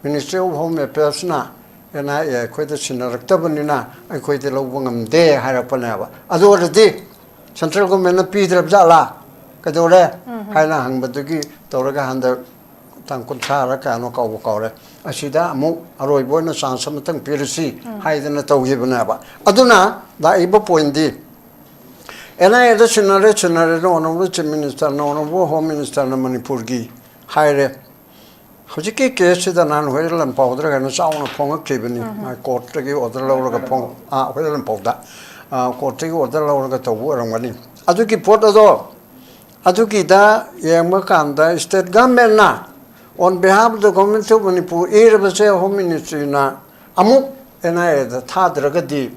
Ministry of Home Affairsꯅ, N I A ꯑꯩꯈꯣꯏꯗ ꯁꯤꯟꯅꯔꯛꯇꯕꯅꯤꯅ ꯑꯩꯈꯣꯏꯗꯤ ꯂꯧꯕ ꯉꯝꯗꯦ ꯍꯥꯏꯔꯛꯄꯅꯦꯕ꯫ ꯑꯗꯨ ꯑꯣꯏꯔꯗꯤ central governmentꯅ ꯄꯤꯗ꯭ꯔꯕ ꯖꯥꯠꯂꯥ, ꯀꯩꯗꯧꯔꯦ ꯍꯥꯏꯅ ꯍꯪꯕꯗꯨꯒꯤ ꯇꯧꯔꯒ ꯍꯟꯗꯛ ꯇꯥꯡ ꯀꯨꯟꯊ꯭ꯔꯥꯔ ꯀꯌꯥꯅꯣ ꯀꯥꯎꯕ ꯀꯥꯎꯔꯦ, ꯑꯁꯤꯗ ꯑꯃꯨꯛ ꯑꯔꯣꯏꯕ ꯑꯣꯏꯅ chance ꯑꯃꯇꯪ ꯄꯤꯔꯁꯤ ꯍꯥꯏꯗꯅ ꯇꯧꯈꯤꯕꯅꯦꯕ꯫ ꯑꯗꯨꯅ ꯂꯥꯛꯏꯕ pointꯗꯤ, N I Aꯗ ꯁꯤꯟꯅꯔꯦ, ꯁꯤꯟꯅꯔꯦ, Honourable Chief Ministerꯅ, Honourable Home Ministerꯅ ꯃꯅꯤꯄꯨꯔꯒꯤ ꯍꯥꯏꯔꯦ꯫ ꯍꯧꯖꯤꯛꯀꯤ ꯀꯦꯁꯁꯤꯗ ꯅꯍꯥꯟ ꯍꯨꯏꯔꯦꯜ ꯂꯟꯄꯥꯎꯗꯔ ꯀꯩꯅꯣ ꯆꯥꯎꯅ ꯐꯣꯡꯉꯛꯈꯤꯕꯅꯤ꯫ ꯃꯥ ꯀꯣꯔꯠꯇꯒꯤ ꯑꯣꯔꯗꯔ ꯂꯧꯔꯒ ꯐꯣꯡ ꯑꯥ ꯍꯨꯏꯔꯦꯜ ꯂꯟꯄꯥꯎꯗ ꯀꯣꯔꯠꯇꯒꯤ ꯑꯣꯔꯗꯔ ꯂꯧꯔꯒ ꯇꯧꯕ ꯑꯣꯏꯔꯝꯒꯅꯤ꯫ ꯑꯗꯨꯒꯤ ꯄꯣꯠ ꯑꯗꯣ ꯑꯗꯨꯒꯤꯗ ꯌꯦꯡꯕ ꯀꯥꯟꯗ state governmentꯅ on behalf of the Government of Manipur ꯏꯔꯕꯁꯦ Home Ministryꯅ ꯑꯃꯨꯛ ꯑꯦꯟ ꯑꯥꯏ ꯑꯦꯗ ꯊꯥꯗ꯭ꯔꯒꯗꯤ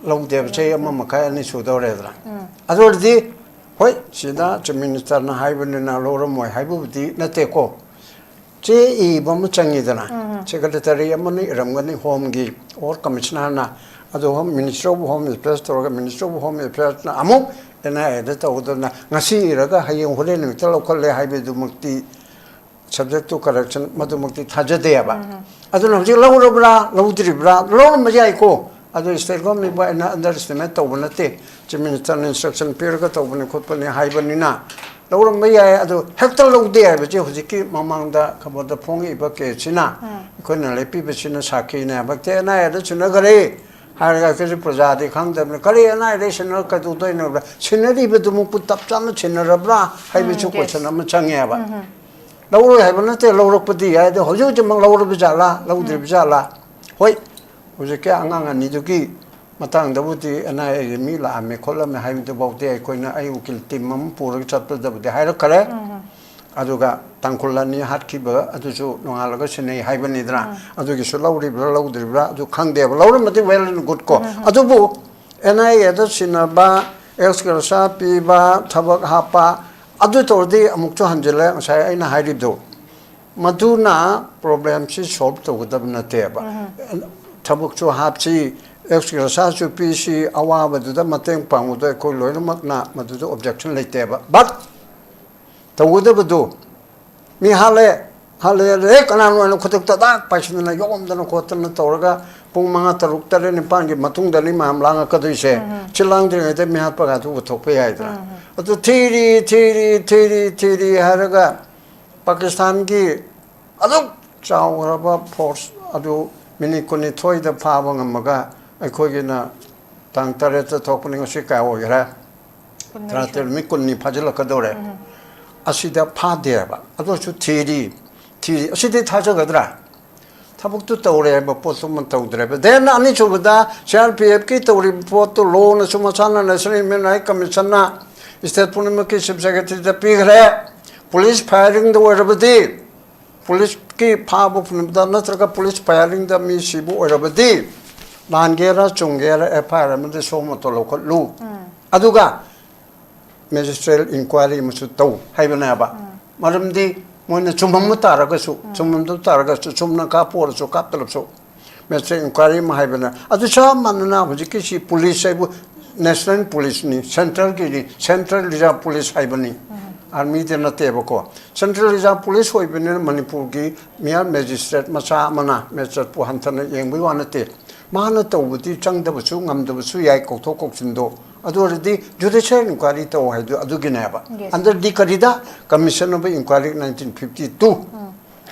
ꯂꯧꯗꯦꯕ꯫ ꯆꯍꯤ ꯑꯃ ꯃꯈꯥꯏ ꯑꯅꯤ ꯁꯨꯗꯧꯔꯦꯗꯅ꯫ ꯑꯗꯨ ꯑꯣꯏꯔꯗꯤ ꯍꯣꯏ, ꯁꯤꯗ Chief Ministerꯅ ꯍꯥꯏꯕꯅꯤꯅ ꯂꯧꯔꯝꯃꯣꯏ ꯍꯥꯏꯕꯕꯨꯗꯤ ꯅꯠꯇꯦꯀꯣ꯫ ꯆꯦ ꯏꯕ ꯑꯃ ꯆꯪꯉꯤꯗꯅ, Secretary ꯑꯃꯅ ꯏꯔꯝꯒꯅꯤ Homeꯒꯤ or Commissionerꯅ, ꯑꯗꯨ Home, Ministry of Home Affairs ꯇꯧꯔꯒ Ministry of Home Affairsꯅ ꯑꯃꯨꯛ ꯑꯦꯟ ꯑꯥꯏ ꯑꯦꯗ ꯇꯧꯒꯗꯕꯅ ꯉꯁꯤ ꯏꯔꯒ ꯍꯌꯦꯡ ꯍꯣꯔꯦꯟ ꯅꯨꯃꯤꯠꯇ ꯂꯧꯈꯠꯂꯦ ꯍꯥꯏꯕꯗꯨꯃꯛꯇꯤ subject to correction ꯃꯗꯨꯃꯛꯇꯤ ꯊꯥꯖꯗꯦꯕ꯫ ꯑꯗꯨꯅ ꯍꯧꯖꯤꯛ ꯂꯧꯔꯕ꯭ꯔꯥ ꯂꯧꯗ꯭ꯔꯤꯕ꯭ꯔꯥ? ꯂꯧꯔꯝꯕ ꯌꯥꯏꯀꯣ꯫ ꯑꯗꯨ state governmentꯕꯨ ꯑꯩꯅ underestimate ꯇꯧꯕ ꯅꯠꯇꯦ꯫ Chief Ministerꯅ instruction ꯄꯤꯔꯒ ꯇꯧꯕꯅꯤ ꯈꯣꯠꯄꯅꯤ ꯍꯥꯏꯕꯅꯤꯅ ꯂꯧꯔꯝꯕ ꯌꯥꯏ꯫ ꯑꯗꯨ ꯍꯦꯛꯇ ꯂꯧꯗꯦ ꯍꯥꯏꯕꯁꯦ ꯍꯧꯖꯤꯛꯀꯤ ꯃꯃꯥꯡꯗ ꯈꯕꯔꯗ ꯐꯣꯡꯉꯛꯏꯕ caseꯁꯤꯅ ꯑꯩꯈꯣꯏꯅ ꯂꯦꯞꯄꯤꯕꯁꯤꯅ ꯁꯥꯈꯤꯅꯦ꯫ ꯍꯧꯖꯤꯛꯇꯤ ꯑꯦꯟ ꯑꯥꯏ ꯑꯦꯗ ꯁꯤꯟꯅꯈ꯭ꯔꯦ ꯍꯥꯏꯔꯒ ꯑꯩꯈꯣꯏꯁꯨ ꯄ꯭ꯔꯖꯥꯗꯤ ꯈꯪꯗꯕꯅꯤ꯫ ꯀꯔꯤ ꯑꯦꯟ ꯑꯥꯏ ꯑꯦꯗ ꯁꯤꯟꯅꯔ ꯀꯩꯗꯧꯗꯣꯏꯅꯣꯕ? ꯁꯤꯟꯅꯔꯤꯕꯗꯨꯃꯛꯄꯨ ꯇꯞ ꯆꯥꯅ ꯁꯤꯟꯅꯔꯕ꯭ꯔꯥ ꯍꯥꯏꯕꯁꯨ ꯎꯝ, yes. Question ꯑꯃ ꯆꯪꯉꯦꯕ꯫ ꯂꯧꯔꯣꯏ ꯍꯥꯏꯕ ꯅꯠꯇꯦ, ꯂꯧꯔꯛꯄꯗꯤ ꯌꯥꯏ꯫ ꯑꯗꯣ ꯍꯧꯖꯤꯛ ꯍꯧꯖꯤꯛꯃꯛ ꯂꯧꯔꯕ ꯖꯥꯠꯂꯥ, ꯂꯧꯗ꯭ꯔꯤꯕ ꯖꯥꯠꯂꯥ? ꯍꯣꯏ, ꯍꯧꯖꯤꯛꯀꯤ ꯑꯉꯥꯡ ꯑꯅꯤꯗꯨꯒꯤ ꯃꯇꯥꯡꯗꯕꯨꯗꯤ ꯑꯦꯟ ꯑꯥꯏ ꯑꯦꯒꯤ ꯃꯤ ꯂꯥꯛꯑꯝꯃꯦ ꯈꯣꯠꯂꯝꯃꯦ ꯍꯥꯏꯕꯗꯨꯐꯥꯎꯗꯤ ꯑꯩꯈꯣꯏꯅ, ꯑꯩ ꯎꯀꯤꯜ team ꯑꯃ ꯄꯨꯔꯒ ꯆꯠꯄꯗꯕꯨꯗꯤ ꯍꯥꯏꯔꯛꯈꯔꯦ꯫ ꯑꯗꯨꯒ ꯇꯥꯡꯈꯨꯜ ꯑꯅꯤ ꯍꯥꯠꯈꯤꯕ ꯑꯗꯨꯁꯨ ꯅꯣꯡꯉꯥꯜꯂꯒ ꯁꯤꯟꯅꯩ ꯍꯥꯏꯕꯅꯤꯗꯅ꯫ ꯑꯗꯨꯒꯤꯁꯨ ꯂꯧꯔꯤꯕ꯭ꯔꯥ ꯂꯧꯗ꯭ꯔꯤꯕ꯭ꯔꯥ ꯑꯗꯨ ꯈꯪꯗꯦꯕ꯫ ꯂꯧꯔꯝꯃꯗꯤ well and good ꯀꯣ꯫ ꯑꯗꯨꯕꯨ ꯑꯦꯟ ꯑꯥꯏ ꯑꯦꯗ ꯁꯤꯟꯅꯕ, ex gratia ꯄꯤꯕ, ꯊꯕꯛ ꯍꯥꯞꯄ, ꯑꯗꯨ ꯇꯧꯔꯗꯤ ꯑꯃꯨꯛꯁꯨ ꯍꯟꯖꯤꯜꯂꯦ ꯉꯁꯥꯏ ꯑꯩꯅ ꯍꯥꯏꯔꯤꯕꯗꯣ꯫ ꯃꯗꯨꯅ problemꯁꯤ solve ꯇꯧꯒꯗꯕ ꯅꯠꯇꯦꯕ꯫ ꯊꯕꯛꯁꯨ ꯍꯥꯞꯁꯤ, ex gratiaꯁꯨ ꯄꯤꯁꯤ, ꯑꯋꯥꯕꯗꯨꯗ ꯃꯇꯦꯡ ꯄꯥꯡꯕꯗ ꯑꯩꯈꯣꯏ ꯂꯣꯏꯅꯃꯛꯅ ꯃꯗꯨꯗ objection ꯂꯩꯇꯦꯕ꯫ But ꯇꯧꯒꯗꯕꯗꯨ ꯃꯤ ꯍꯥꯠꯂꯦ, ꯍꯥꯠꯂꯦ, ꯍꯦꯛ ꯀꯅꯥꯅꯣ ꯍꯥꯏꯅ ꯈꯨꯗꯛꯇ ꯗꯥꯛ ꯄꯥꯏꯁꯤꯟꯗꯅ ꯌꯣꯝꯗꯅ ꯈꯣꯠꯇꯅ ꯇꯧꯔꯒ ꯄꯨꯡ ꯃꯉꯥ, ꯇꯔꯨꯛ, ꯇꯔꯦꯠ, ꯅꯤꯄꯥꯟꯒꯤ ꯃꯇꯨꯡꯗꯅꯤ ꯃꯌꯥꯝ ꯂꯥꯡꯉꯛꯀꯗꯣꯏꯁꯦ꯫ ꯁꯤ ꯂꯥꯡꯗ꯭ꯔꯤꯉꯩꯗ ꯃꯤ ꯍꯥꯠꯄꯒ ꯑꯗꯨ ꯎꯊꯣꯛꯄ ꯌꯥꯏꯗꯅ꯫ ꯑꯗꯨ ꯊꯤꯔꯤ, ꯊꯤꯔꯤ, ꯊꯤꯔꯤ, ꯊꯤꯔꯤ ꯍꯥꯏꯔꯒ ꯄꯥꯀꯤꯁꯇꯥꯟꯒꯤ ꯑꯗꯨꯛ ꯆꯥꯎꯈ꯭ꯔꯕ force ꯑꯗꯨ minute ꯀꯨꯟꯅꯤꯊꯣꯏꯗ ꯐꯥꯕ ꯉꯝꯃꯒ ꯑꯩꯈꯣꯏꯒꯤꯅ ꯇꯥꯡ ꯇꯔꯦꯠꯇ ꯊꯣꯛꯄꯅꯤ, ꯉꯁꯤ ꯀꯌꯥ ꯑꯣꯏꯈ꯭ꯔꯦ? ꯇꯔꯥꯇꯔꯦꯠ, ꯅꯨꯃꯤꯠ ꯀꯨꯟꯅꯤ ꯐꯥꯖꯤꯜꯂꯛꯀꯗꯧꯔꯦ꯫ ꯑꯁꯤꯗ ꯐꯥꯗꯦꯕ꯫ ꯑꯗꯨꯁꯨ ꯊꯤꯔꯤ, ꯊꯤꯔꯤ꯫ ꯑꯁꯤꯗꯤ ꯊꯥꯖꯒꯗ꯭ꯔꯥ? ꯊꯕꯛꯇꯨ ꯇꯧꯔꯦ ꯍꯥꯏꯕ ꯄꯣꯠꯇꯨꯃ ꯇꯧꯗ꯭ꯔꯦꯕ꯫ Then ꯑꯅꯤꯁꯨꯕꯗ C R P F ꯀꯤ ꯇꯧꯔꯤꯕ ꯄꯣꯠꯇꯨ ꯂꯣꯅꯁꯨ ꯃꯁꯥꯅ National Human Rights Commission ꯅ state ꯄꯨꯝꯅꯃꯛꯀꯤ chief secretary ꯗ ꯄꯤꯈ꯭ꯔꯦ꯫ Police firing ꯗ ꯑꯣꯏꯔꯕꯗꯤ, police ꯀꯤ ꯐꯥꯕ ꯄꯨꯝꯅꯃꯛꯇ ꯅꯠꯇ꯭ꯔꯒ police firing ꯗ ꯃꯤ ꯁꯤꯕ ꯑꯣꯏꯔꯕꯗꯤ, ꯂꯥꯟꯒꯦꯔꯥ ꯆꯨꯝꯒꯦꯔꯥ F I R ꯑꯃꯗꯤ suo motu ꯂꯧꯈꯠꯂꯨ꯫ ꯑꯗꯨꯒ magistrate inquiry ꯑꯃꯁꯨ ꯇꯧ ꯍꯥꯏꯕꯅꯦꯕ꯫ ꯃꯔꯝꯗꯤ ꯃꯣꯏꯅ ꯆꯨꯝꯃꯝꯕ ꯇꯥꯔꯒꯁꯨ, ꯆꯨꯝꯃꯝꯗꯕ ꯇꯥꯔꯒꯁꯨ, ꯆꯨꯝꯅ ꯀꯥꯞꯄ ꯑꯣꯏꯔꯁꯨ ꯀꯥꯞꯇꯂꯕꯁꯨ, magistrate inquiry ꯑꯃ ꯍꯥꯏꯕꯅ꯫ ꯑꯗꯨ ꯆꯞ ꯃꯥꯟꯅꯅ ꯍꯧꯖꯤꯛꯀꯤ ꯁꯤ police ꯍꯥꯏꯕꯨ national police ꯅꯤ, central Guinea, Central Reserve Police ꯍꯥꯏꯕꯅꯤ꯫ Army ꯗꯤ ꯅꯠꯇꯦꯕꯀꯣ꯫ Central Reserve Police ꯑꯣꯏꯕꯅꯤꯅ ꯃꯅꯤꯄꯨꯔꯒꯤ ꯃꯤꯌꯥꯝ magistrate ꯃꯆꯥ ꯑꯃꯅ magistrate ꯄꯨ ꯍꯟꯊꯅ ꯌꯦꯡꯕꯒꯤ ꯋꯥ ꯅꯠꯇꯦ꯫ ꯃꯥꯅ ꯇꯧꯕꯗꯤ ꯆꯪꯗꯕꯁꯨ ꯉꯝꯗꯕꯁꯨ ꯌꯥꯏ, ꯀꯧꯊꯣꯛ ꯀꯧꯁꯤꯟꯗꯣ꯫ ꯑꯗꯨ ꯑꯣꯏꯔꯗꯤ judicial inquiry ꯇꯧ ꯍꯥꯏꯗꯣ ꯑꯗꯨꯒꯤꯅꯦꯕ꯫ Yes. Under ꯗꯤ ꯀꯔꯤꯗ? Commission of Inquiry nineteen fifty two꯫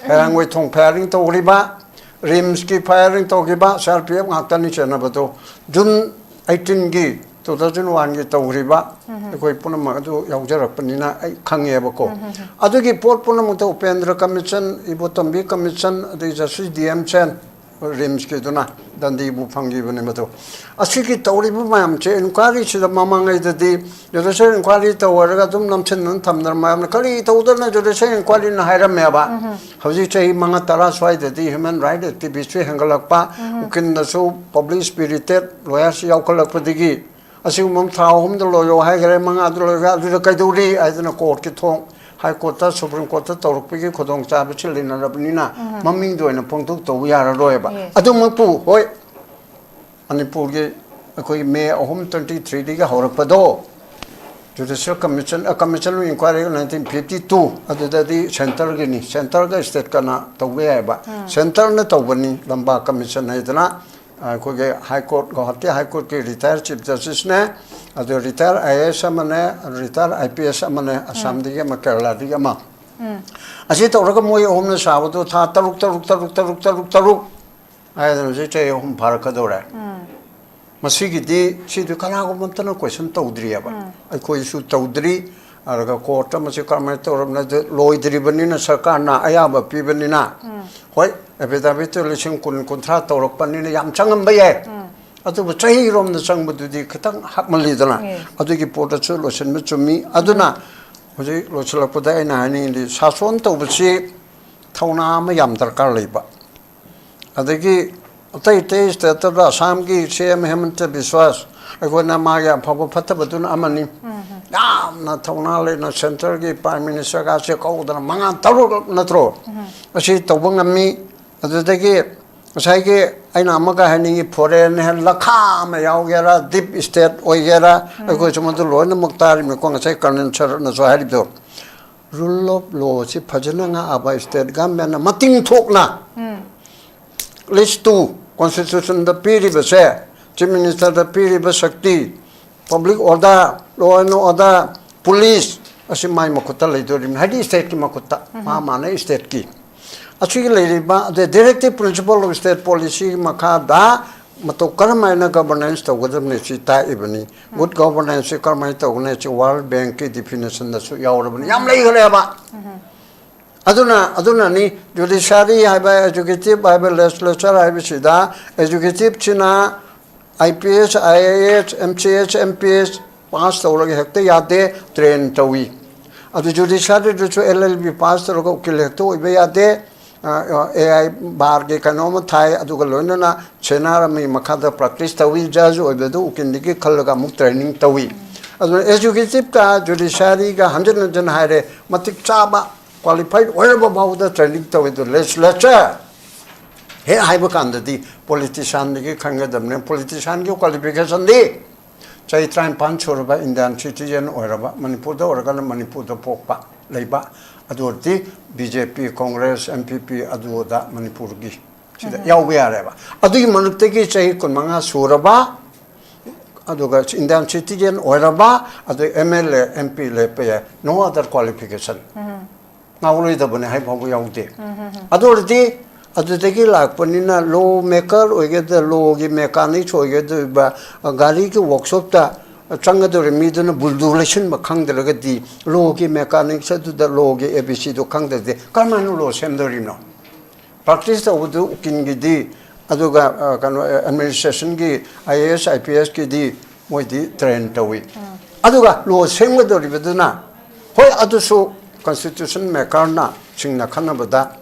ꯍꯩꯔꯥꯡꯒꯣꯏ ꯊꯣꯡ firing ꯇꯧꯈ꯭ꯔꯤꯕ, ꯔꯤꯝꯁꯀꯤ firing ꯇꯧꯈꯤꯕ, C R P F ꯉꯥꯛꯇꯅꯤ ꯆꯦꯟꯅꯕꯗꯣ꯫ June eighteen ꯒꯤ, two thousand one ꯒꯤ ꯇꯧꯈ꯭ꯔꯤꯕ, ꯑꯩꯈꯣꯏ ꯄꯨꯝꯅꯃꯛ ꯑꯗꯨ ꯌꯥꯎꯖꯔꯛꯄꯅꯤꯅ ꯑꯩ ꯈꯪꯉꯦꯕꯀꯣ꯫ ꯑꯗꯨꯒꯤ ꯄꯣꯠ ꯄꯨꯝꯅꯃꯛꯇ ꯎꯄꯦꯟꯗ꯭ꯔ commission, ꯏꯕꯣꯇꯣꯝꯕꯤ commission, ꯑꯗꯩ Justice D M Sen, ꯔꯤꯝꯁꯀꯤꯗꯨꯅ ꯗꯟꯗꯤꯕꯨ ꯐꯪꯈꯤꯕꯅꯤ ꯃꯗꯨ꯫ ꯑꯁꯤꯒꯤ ꯇꯧꯔꯤꯕ ꯃꯌꯥꯝꯁꯦ inquiry ꯁꯤꯗ ꯃꯃꯥꯡꯉꯩꯗꯗꯤ judicial inquiry ꯇꯧꯔꯒ ꯑꯗꯨꯝ ꯅꯝꯁꯤꯟꯗꯅ ꯊꯝꯗꯅ ꯃꯌꯥꯝꯅ ꯀꯔꯤ ꯇꯧꯗꯅ judicial inquiry ꯅ ꯍꯥꯏꯔꯝꯃꯦꯕ꯫ ꯍꯧꯖꯤꯛ ꯆꯍꯤ ꯃꯉꯥ ꯇꯔꯥ ꯁ꯭ꯋꯥꯏꯗꯗꯤ human rights activist ꯁꯨ ꯍꯦꯟꯒꯠꯂꯛꯄ, ꯎꯀꯤꯜꯗꯁꯨ public spirited lawyer ꯁꯨ ꯌꯥꯎꯈꯠꯂꯛꯄꯗꯒꯤ ꯑꯁꯤꯒꯨꯝꯕ ꯑꯃ ꯊꯥ ꯑꯍꯨꯝꯗ ꯂꯣꯏꯌꯣ ꯍꯥꯏꯈ꯭ꯔꯦ, ꯃꯉꯥꯗ ꯂꯣꯏꯈ꯭ꯔꯦ, ꯑꯗꯨꯗ ꯀꯩꯗꯧꯔꯤ ꯍꯥꯏꯗꯅ court ꯀꯤ ꯊꯣꯡ, High Court ꯇ, Supreme Court ꯇ ꯇꯧꯔꯛꯄꯒꯤ ꯈꯨꯗꯣꯡꯆꯥꯕꯁꯤ ꯂꯩꯅꯔꯕꯅꯤꯅ ꯃꯃꯤꯡꯗ ꯑꯣꯏꯅ ꯐꯣꯡꯗꯣꯛ ꯇꯧꯕ ꯌꯥꯔꯔꯣꯏꯕ꯫ Yes. ꯑꯗꯨꯃꯛꯄꯨ, ꯍꯣꯏ, ꯃꯅꯤꯄꯨꯔꯒꯤ ꯑꯩꯈꯣꯏꯒꯤ May ꯑꯍꯨꯝ, twenty three ꯗꯒꯤ ꯍꯧꯔꯛꯄꯗꯣ, Judicial Commission, ꯑ, Commission of Inquiry nineteen fifty two, ꯑꯗꯨꯗꯗꯤ centre ꯒꯤꯅꯤ, centre ꯒ state ꯀꯅ ꯇꯧꯕ ꯌꯥꯏꯕ꯫ Centre ꯅ ꯇꯧꯕꯅꯤ, ꯂꯝꯕꯥ commission ꯍꯥꯏꯗꯅ, ꯑ, ꯑꯩꯈꯣꯏꯒꯤ High Court, Guwahati High Court ꯀꯤ retired Chief Justice ꯅꯦ, ꯑꯗꯨ retired I A S ꯑꯃꯅꯦ, retired I P S ꯑꯃꯅꯦ, ꯑꯁꯥꯝꯗꯒꯤ ꯑꯃ, ꯀꯦꯔꯂꯥꯗꯒꯤ ꯑꯃ꯫ ꯑꯁꯤ ꯇꯧꯔꯒ ꯃꯣꯏ ꯑꯍꯨꯝꯅ ꯁꯥꯕꯗꯣ ꯊꯥ ꯇꯔꯨꯛ, ꯇꯔꯨꯛ, ꯇꯔꯨꯛ, ꯇꯔꯨꯛ, ꯇꯔꯨꯛ, ꯇꯔꯨꯛ ꯍꯥꯏꯗꯅ ꯍꯧꯖꯤꯛ ꯆꯍꯤ ꯑꯍꯨꯝ ꯐꯥꯔꯛꯀꯗꯧꯔꯦ꯫ ꯃꯁꯤꯒꯤꯗꯤ, ꯁꯤꯗꯤ ꯀꯅꯥꯒꯨꯝꯕ ꯑꯝꯇꯅ question ꯇꯧꯗ꯭ꯔꯤꯑꯕ꯫ ꯑꯩꯈꯣꯏꯁꯨ ꯇꯧꯗ꯭ꯔꯤ, ꯑꯗꯨꯒ ꯀꯣꯔꯠ ꯑꯃꯁꯤ ꯀꯔꯝꯍꯥꯏꯅ ꯇꯧꯔꯕꯅꯣ, ꯑꯗꯨ ꯂꯣꯏꯗ꯭ꯔꯤꯕꯅꯤꯅ ꯁꯔꯀꯥꯔꯅ ꯑꯌꯥꯕ ꯄꯤꯕꯅꯤꯅ, ꯍꯣꯏ, ꯑꯦꯐꯤꯗꯥꯚꯤꯠꯇꯨ ꯂꯤꯁꯤꯡ ꯀꯨꯟ, ꯀꯨꯟꯊ꯭ꯔꯥ ꯇꯧꯔꯛꯄꯅꯤꯅ ꯌꯥꯝ ꯆꯪꯉꯝꯕ ꯌꯥꯏ꯫ ꯑꯗꯨꯕꯨ ꯆꯍꯤꯔꯣꯝꯗ ꯆꯪꯕꯗꯨꯗꯤ ꯈꯤꯇꯪ ꯍꯥꯞꯃꯜꯂꯤꯗꯅ꯫ ꯑꯗꯨꯒꯤ ꯄꯣꯠꯇꯁꯨ ꯂꯣꯏꯁꯤꯟꯕ ꯆꯨꯝꯃꯤ꯫ ꯑꯗꯨꯅ ꯍꯧꯖꯤꯛ ꯂꯣꯏꯁꯤꯜꯂꯛꯄꯗ ꯑꯩꯅ ꯍꯥꯏꯅꯤꯡꯉꯤꯗꯤ, ꯁꯥꯁꯣꯟ ꯇꯧꯕꯁꯤ ꯊꯧꯅꯥ ꯑꯃ ꯌꯥꯝ ꯗꯔꯀꯥꯔ ꯂꯩꯕ꯫ ꯑꯗꯒꯤ ꯑꯇꯩ ꯑꯇꯩ ꯁ꯭ꯇꯦꯠꯇꯗ ꯑꯁꯥꯝꯒꯤ ꯁꯤ ꯑꯦꯝ ꯍꯦꯃꯟꯇ ꯕꯤꯁ꯭ꯋꯥꯁ, ꯑꯩꯈꯣꯏꯅ ꯃꯥꯒꯤ ꯑꯐꯕ ꯐꯠꯇꯕꯗꯨꯅ ꯑꯃꯅꯤ꯫ ꯌꯥꯝꯅ ꯊꯧꯅꯥ ꯂꯩꯅ ꯁꯦꯟꯇꯔꯒꯤ ꯄ꯭ꯔꯥꯏꯝ ꯃꯤꯅꯤꯁꯇꯔꯒꯁꯦ ꯀꯧꯗꯅ ꯃꯉꯥ ꯇꯔꯨꯛ ꯅꯠꯇ꯭ꯔꯣ? ꯑꯁꯤ ꯇꯧꯕ ꯉꯝꯃꯤ꯫ ꯑꯗꯨꯗꯒꯤ ꯉꯁꯥꯏꯒꯤ ꯑꯩꯅ ꯑꯃꯒ ꯍꯥꯏꯅꯤꯡꯉꯤ, ꯐꯣꯔꯦꯟ ꯍꯦꯟ ꯂꯈꯥ ꯑꯃ ꯌꯥꯎꯒꯦꯔꯥ, ꯗꯤꯞ ꯁ꯭ꯇꯦꯠ ꯑꯣꯏꯒꯦꯔꯥ, ꯑꯩꯈꯣꯏꯁꯨ ꯃꯗꯨ ꯂꯣꯏꯅꯃꯛ ꯇꯥꯔꯤꯕꯅꯤꯀꯣ꯫ ꯉꯁꯥꯏ ꯀꯔꯅꯦꯜ ꯁꯔꯠꯅꯁꯨ ꯍꯥꯏꯔꯤꯕꯗꯣ, ꯔꯨꯜ ꯑꯣꯐ ꯂꯣꯁꯤ ꯐꯖꯅ ꯉꯥꯛꯑꯕ ꯁ꯭ꯇꯦꯠ ꯒꯚꯔꯟꯃꯦꯟꯅ ꯃꯇꯤꯡ ꯊꯣꯛꯅ, ꯂꯤꯁ ꯇꯨ, ꯀꯣꯟꯁꯇꯤꯇ꯭ꯌꯨꯁꯟꯗ ꯄꯤꯔꯤꯕꯁꯦ, ꯆꯤꯐ ꯃꯤꯅꯤꯁꯇꯔꯗ ꯄꯤꯔꯤꯕ ꯁꯛꯇꯤ, public order, law and order, police, ꯑꯁꯤ ꯃꯥꯏ ꯃꯈꯨꯠꯇ ꯂꯩꯗꯣꯔꯤꯕꯅꯤ, ꯍꯥꯏꯗꯤ ꯁ꯭ꯇꯦꯠꯀꯤ ꯃꯈꯨꯠꯇ, ꯃꯥ ꯃꯥꯅ ꯁ꯭ꯇꯦꯠꯀꯤ꯫ ꯑꯁꯤꯒꯤ ꯂꯩꯔꯤꯕ the directive principle of state policy ꯒꯤ ꯃꯈꯥꯗ ꯃꯇꯧ ꯀꯔꯝ ꯍꯥꯏꯅ ꯒꯚꯔꯅꯦꯟꯁ ꯇꯧꯒꯗꯕꯅꯤ ꯁꯤ ꯇꯥꯛꯏꯕꯅꯤ꯫ ꯒꯨꯗ ꯒꯚꯔꯅꯦꯟꯁꯁꯤ ꯀꯔꯝꯍꯥꯏꯅ ꯇꯧꯒꯅꯤ ꯁꯤ ꯋꯥꯔꯜ ꯕꯦꯡꯛꯀꯤ ꯗꯤꯐꯤꯅꯦꯁꯟꯗꯁꯨ ꯌꯥꯎꯔꯕꯅꯤ, ꯌꯥꯝ ꯂꯩꯈ꯭ꯔꯦꯕ꯫ ꯑꯗꯨꯅ, ꯑꯗꯨꯅꯅꯤ ꯖꯨꯗꯤꯁꯤꯌꯥꯔꯤ ꯍꯥꯏꯕ, ꯑꯦꯛꯖꯤꯀ꯭ꯌꯨꯇꯤꯚ ꯍꯥꯏꯕ, ꯂꯦꯖꯤꯁꯂꯦꯆꯔ ꯍꯥꯏꯕꯁꯤꯗ, ꯑꯦꯛꯖꯤꯀ꯭ꯌꯨꯇꯤꯚꯁꯤꯅ I P S, I A S, M C S, M P S pass ꯇꯧꯔꯒ ꯍꯦꯛꯇ ꯌꯥꯗꯦ, ꯇ꯭ꯔꯦꯟ ꯇꯧꯏ꯫ ꯑꯗꯨ ꯖꯨꯗꯤꯁꯤꯌꯥꯔꯤꯗꯁꯨ ꯑꯦꯜ ꯑꯦꯜ ꯕꯤ ꯄꯥꯁ ꯇꯧꯔꯒ ꯎꯀꯤꯜ ꯍꯦꯛꯇ ꯑꯣꯏꯕ ꯌꯥꯗꯦ꯫ ꯑꯦ ꯑꯥꯏ ꯕꯥꯔꯒꯤ ꯀꯩꯅꯣꯝꯃ ꯊꯥꯏ, ꯑꯗꯨꯒ ꯂꯣꯏꯅꯅ ꯁꯦꯅꯥꯔ ꯑꯃꯒꯤ ꯃꯈꯥꯗ ꯄ꯭ꯔꯦꯛꯇꯤꯁ ꯇꯧꯏ, ꯖꯖ ꯑꯣꯏꯕꯗꯨ ꯎꯀꯤꯜꯗꯒꯤ ꯈꯜꯂꯒ ꯑꯃꯨꯛ ꯇ꯭ꯔꯦꯅꯤꯡ ꯇꯧꯏ꯫ ꯑꯗꯨꯅ ꯑꯦꯛꯖꯤꯀ꯭ꯌꯨꯇꯤꯚꯀ ꯖꯨꯗꯤꯁꯤꯌꯥꯔꯤꯒ ꯍꯟꯖꯤꯟ ꯍꯟꯖꯤꯟ ꯍꯥꯏꯔꯦ, ꯃꯇꯤꯛ ꯆꯥꯕ ꯀ꯭ꯋꯥꯂꯤꯐꯥꯏꯠ ꯑꯣꯏꯔꯕ ꯐꯥꯎꯕꯗ ꯇ꯭ꯔꯦꯅꯤꯡ ꯇꯧꯏ꯫ ꯑꯗꯨ ꯂꯦꯖꯤꯁꯂꯦꯆꯔ ꯍꯦꯛ ꯍꯥꯏꯕ ꯀꯥꯟꯗꯗꯤ ꯄꯣꯂꯤꯇꯤꯁꯤꯌꯥꯟꯗꯒꯤ ꯈꯟꯒꯗꯕꯅꯤ꯫ ꯄꯣꯂꯤꯇꯤꯁꯤꯌꯥꯟꯒꯤ ꯀ꯭ꯋꯥꯂꯤꯐꯤꯀꯦꯁꯟꯗꯤ ꯆꯍꯤ ꯇꯔꯥꯅꯤꯄꯥꯟ ꯁꯨꯔꯕ, ꯏꯟꯗꯤꯌꯥꯟ ꯁꯤꯇꯤꯖꯦꯟ ꯑꯣꯏꯔꯕ, ꯃꯅꯤꯄꯨꯔꯗ ꯑꯣꯏꯔꯒꯅ ꯃꯅꯤꯄꯨꯔꯗ ꯄꯣꯛꯄ ꯂꯩꯕ, ꯑꯗꯨ ꯑꯣꯏꯔꯗꯤ ꯕꯤ ꯖꯦ ꯄꯤ, ꯀꯣꯡꯒ꯭ꯔꯦꯁ, ꯑꯦꯟ ꯄꯤ ꯄꯤ, ꯑꯗꯨ ꯑꯗꯥ ꯃꯅꯤꯄꯨꯔꯒꯤ ꯁꯤꯗ ꯌꯥꯎꯕ ꯌꯥꯔꯦꯕ꯫ ꯑꯗꯨꯒꯤ ꯃꯔꯛꯇꯒꯤ ꯆꯍꯤ ꯀꯨꯟꯃꯉꯥ ꯁꯨꯔꯕ, ꯑꯗꯨꯒ ꯏꯟꯗꯤꯌꯥꯟ ꯁꯤꯇꯤꯖꯦꯟ ꯑꯣꯏꯔꯕ, ꯑꯗꯨ M L A, M P ꯂꯦꯞꯄ ꯌꯥꯏ, no other qualification꯫ ꯉꯥꯎꯔꯣꯏꯗꯕꯅꯤ ꯍꯥꯏ ꯐꯥꯎꯕ ꯌꯥꯎꯗꯦ꯫ ꯑꯗꯨ ꯑꯣꯏꯔꯗꯤ ꯑꯗꯨꯗꯒꯤ ꯂꯥꯛꯄꯅꯤꯅ ꯂꯣ ꯃꯦꯀꯔ ꯑꯣꯏꯒꯗ꯭ꯔꯥ, ꯂꯣꯒꯤ ꯃꯦꯀꯥꯅꯤꯛꯁ ꯑꯣꯏꯒꯗꯧꯔꯤꯕ, ꯒꯥꯔꯤꯒꯤ ꯋꯥꯔꯛꯁꯣꯞꯇ ꯆꯪꯒꯗꯧꯔꯤ ꯃꯤꯗꯨꯅ ꯕꯨꯜꯗꯨ ꯂꯩꯁꯤꯟꯕ ꯈꯪꯗ꯭ꯔꯒꯗꯤ, ꯂꯣꯒꯤ ꯃꯦꯀꯥꯅꯤꯛꯁ ꯑꯗꯨꯗ, ꯂꯣꯒꯤ ꯑꯦ ꯕꯤ ꯁꯤꯗꯨ ꯈꯪꯗ꯭ꯔꯗꯤ ꯀꯔꯝꯍꯥꯏꯅ ꯂꯣ ꯁꯦꯝꯗꯧꯔꯤꯅꯣ? ꯄ꯭ꯔꯥꯛꯇꯤꯁ ꯇꯧꯕꯗꯨ ꯎꯀꯤꯜꯒꯤꯗꯤ, ꯑꯗꯨꯒ ꯑ, ꯀꯩꯅꯣ ꯑꯦꯗꯃꯤꯅꯤꯁꯇ꯭ꯔꯦꯁꯟꯒꯤ, I A S, I P ꯑꯦꯁꯀꯤꯗꯤ ꯃꯣꯏꯗꯤ ꯇ꯭ꯔꯦꯟ ꯇꯧꯏ꯫ ꯑꯗꯨꯒ ꯂꯣ ꯁꯦꯝꯒꯗꯧꯔꯤꯕꯗꯨꯅ, ꯍꯣꯏ, ꯑꯗꯨꯁꯨ ꯀꯟꯁꯇꯤꯇ꯭ꯌꯨꯁꯟ ꯃꯦꯀꯔꯅ ꯁꯤꯡꯅ ꯈꯟꯅꯕꯗ,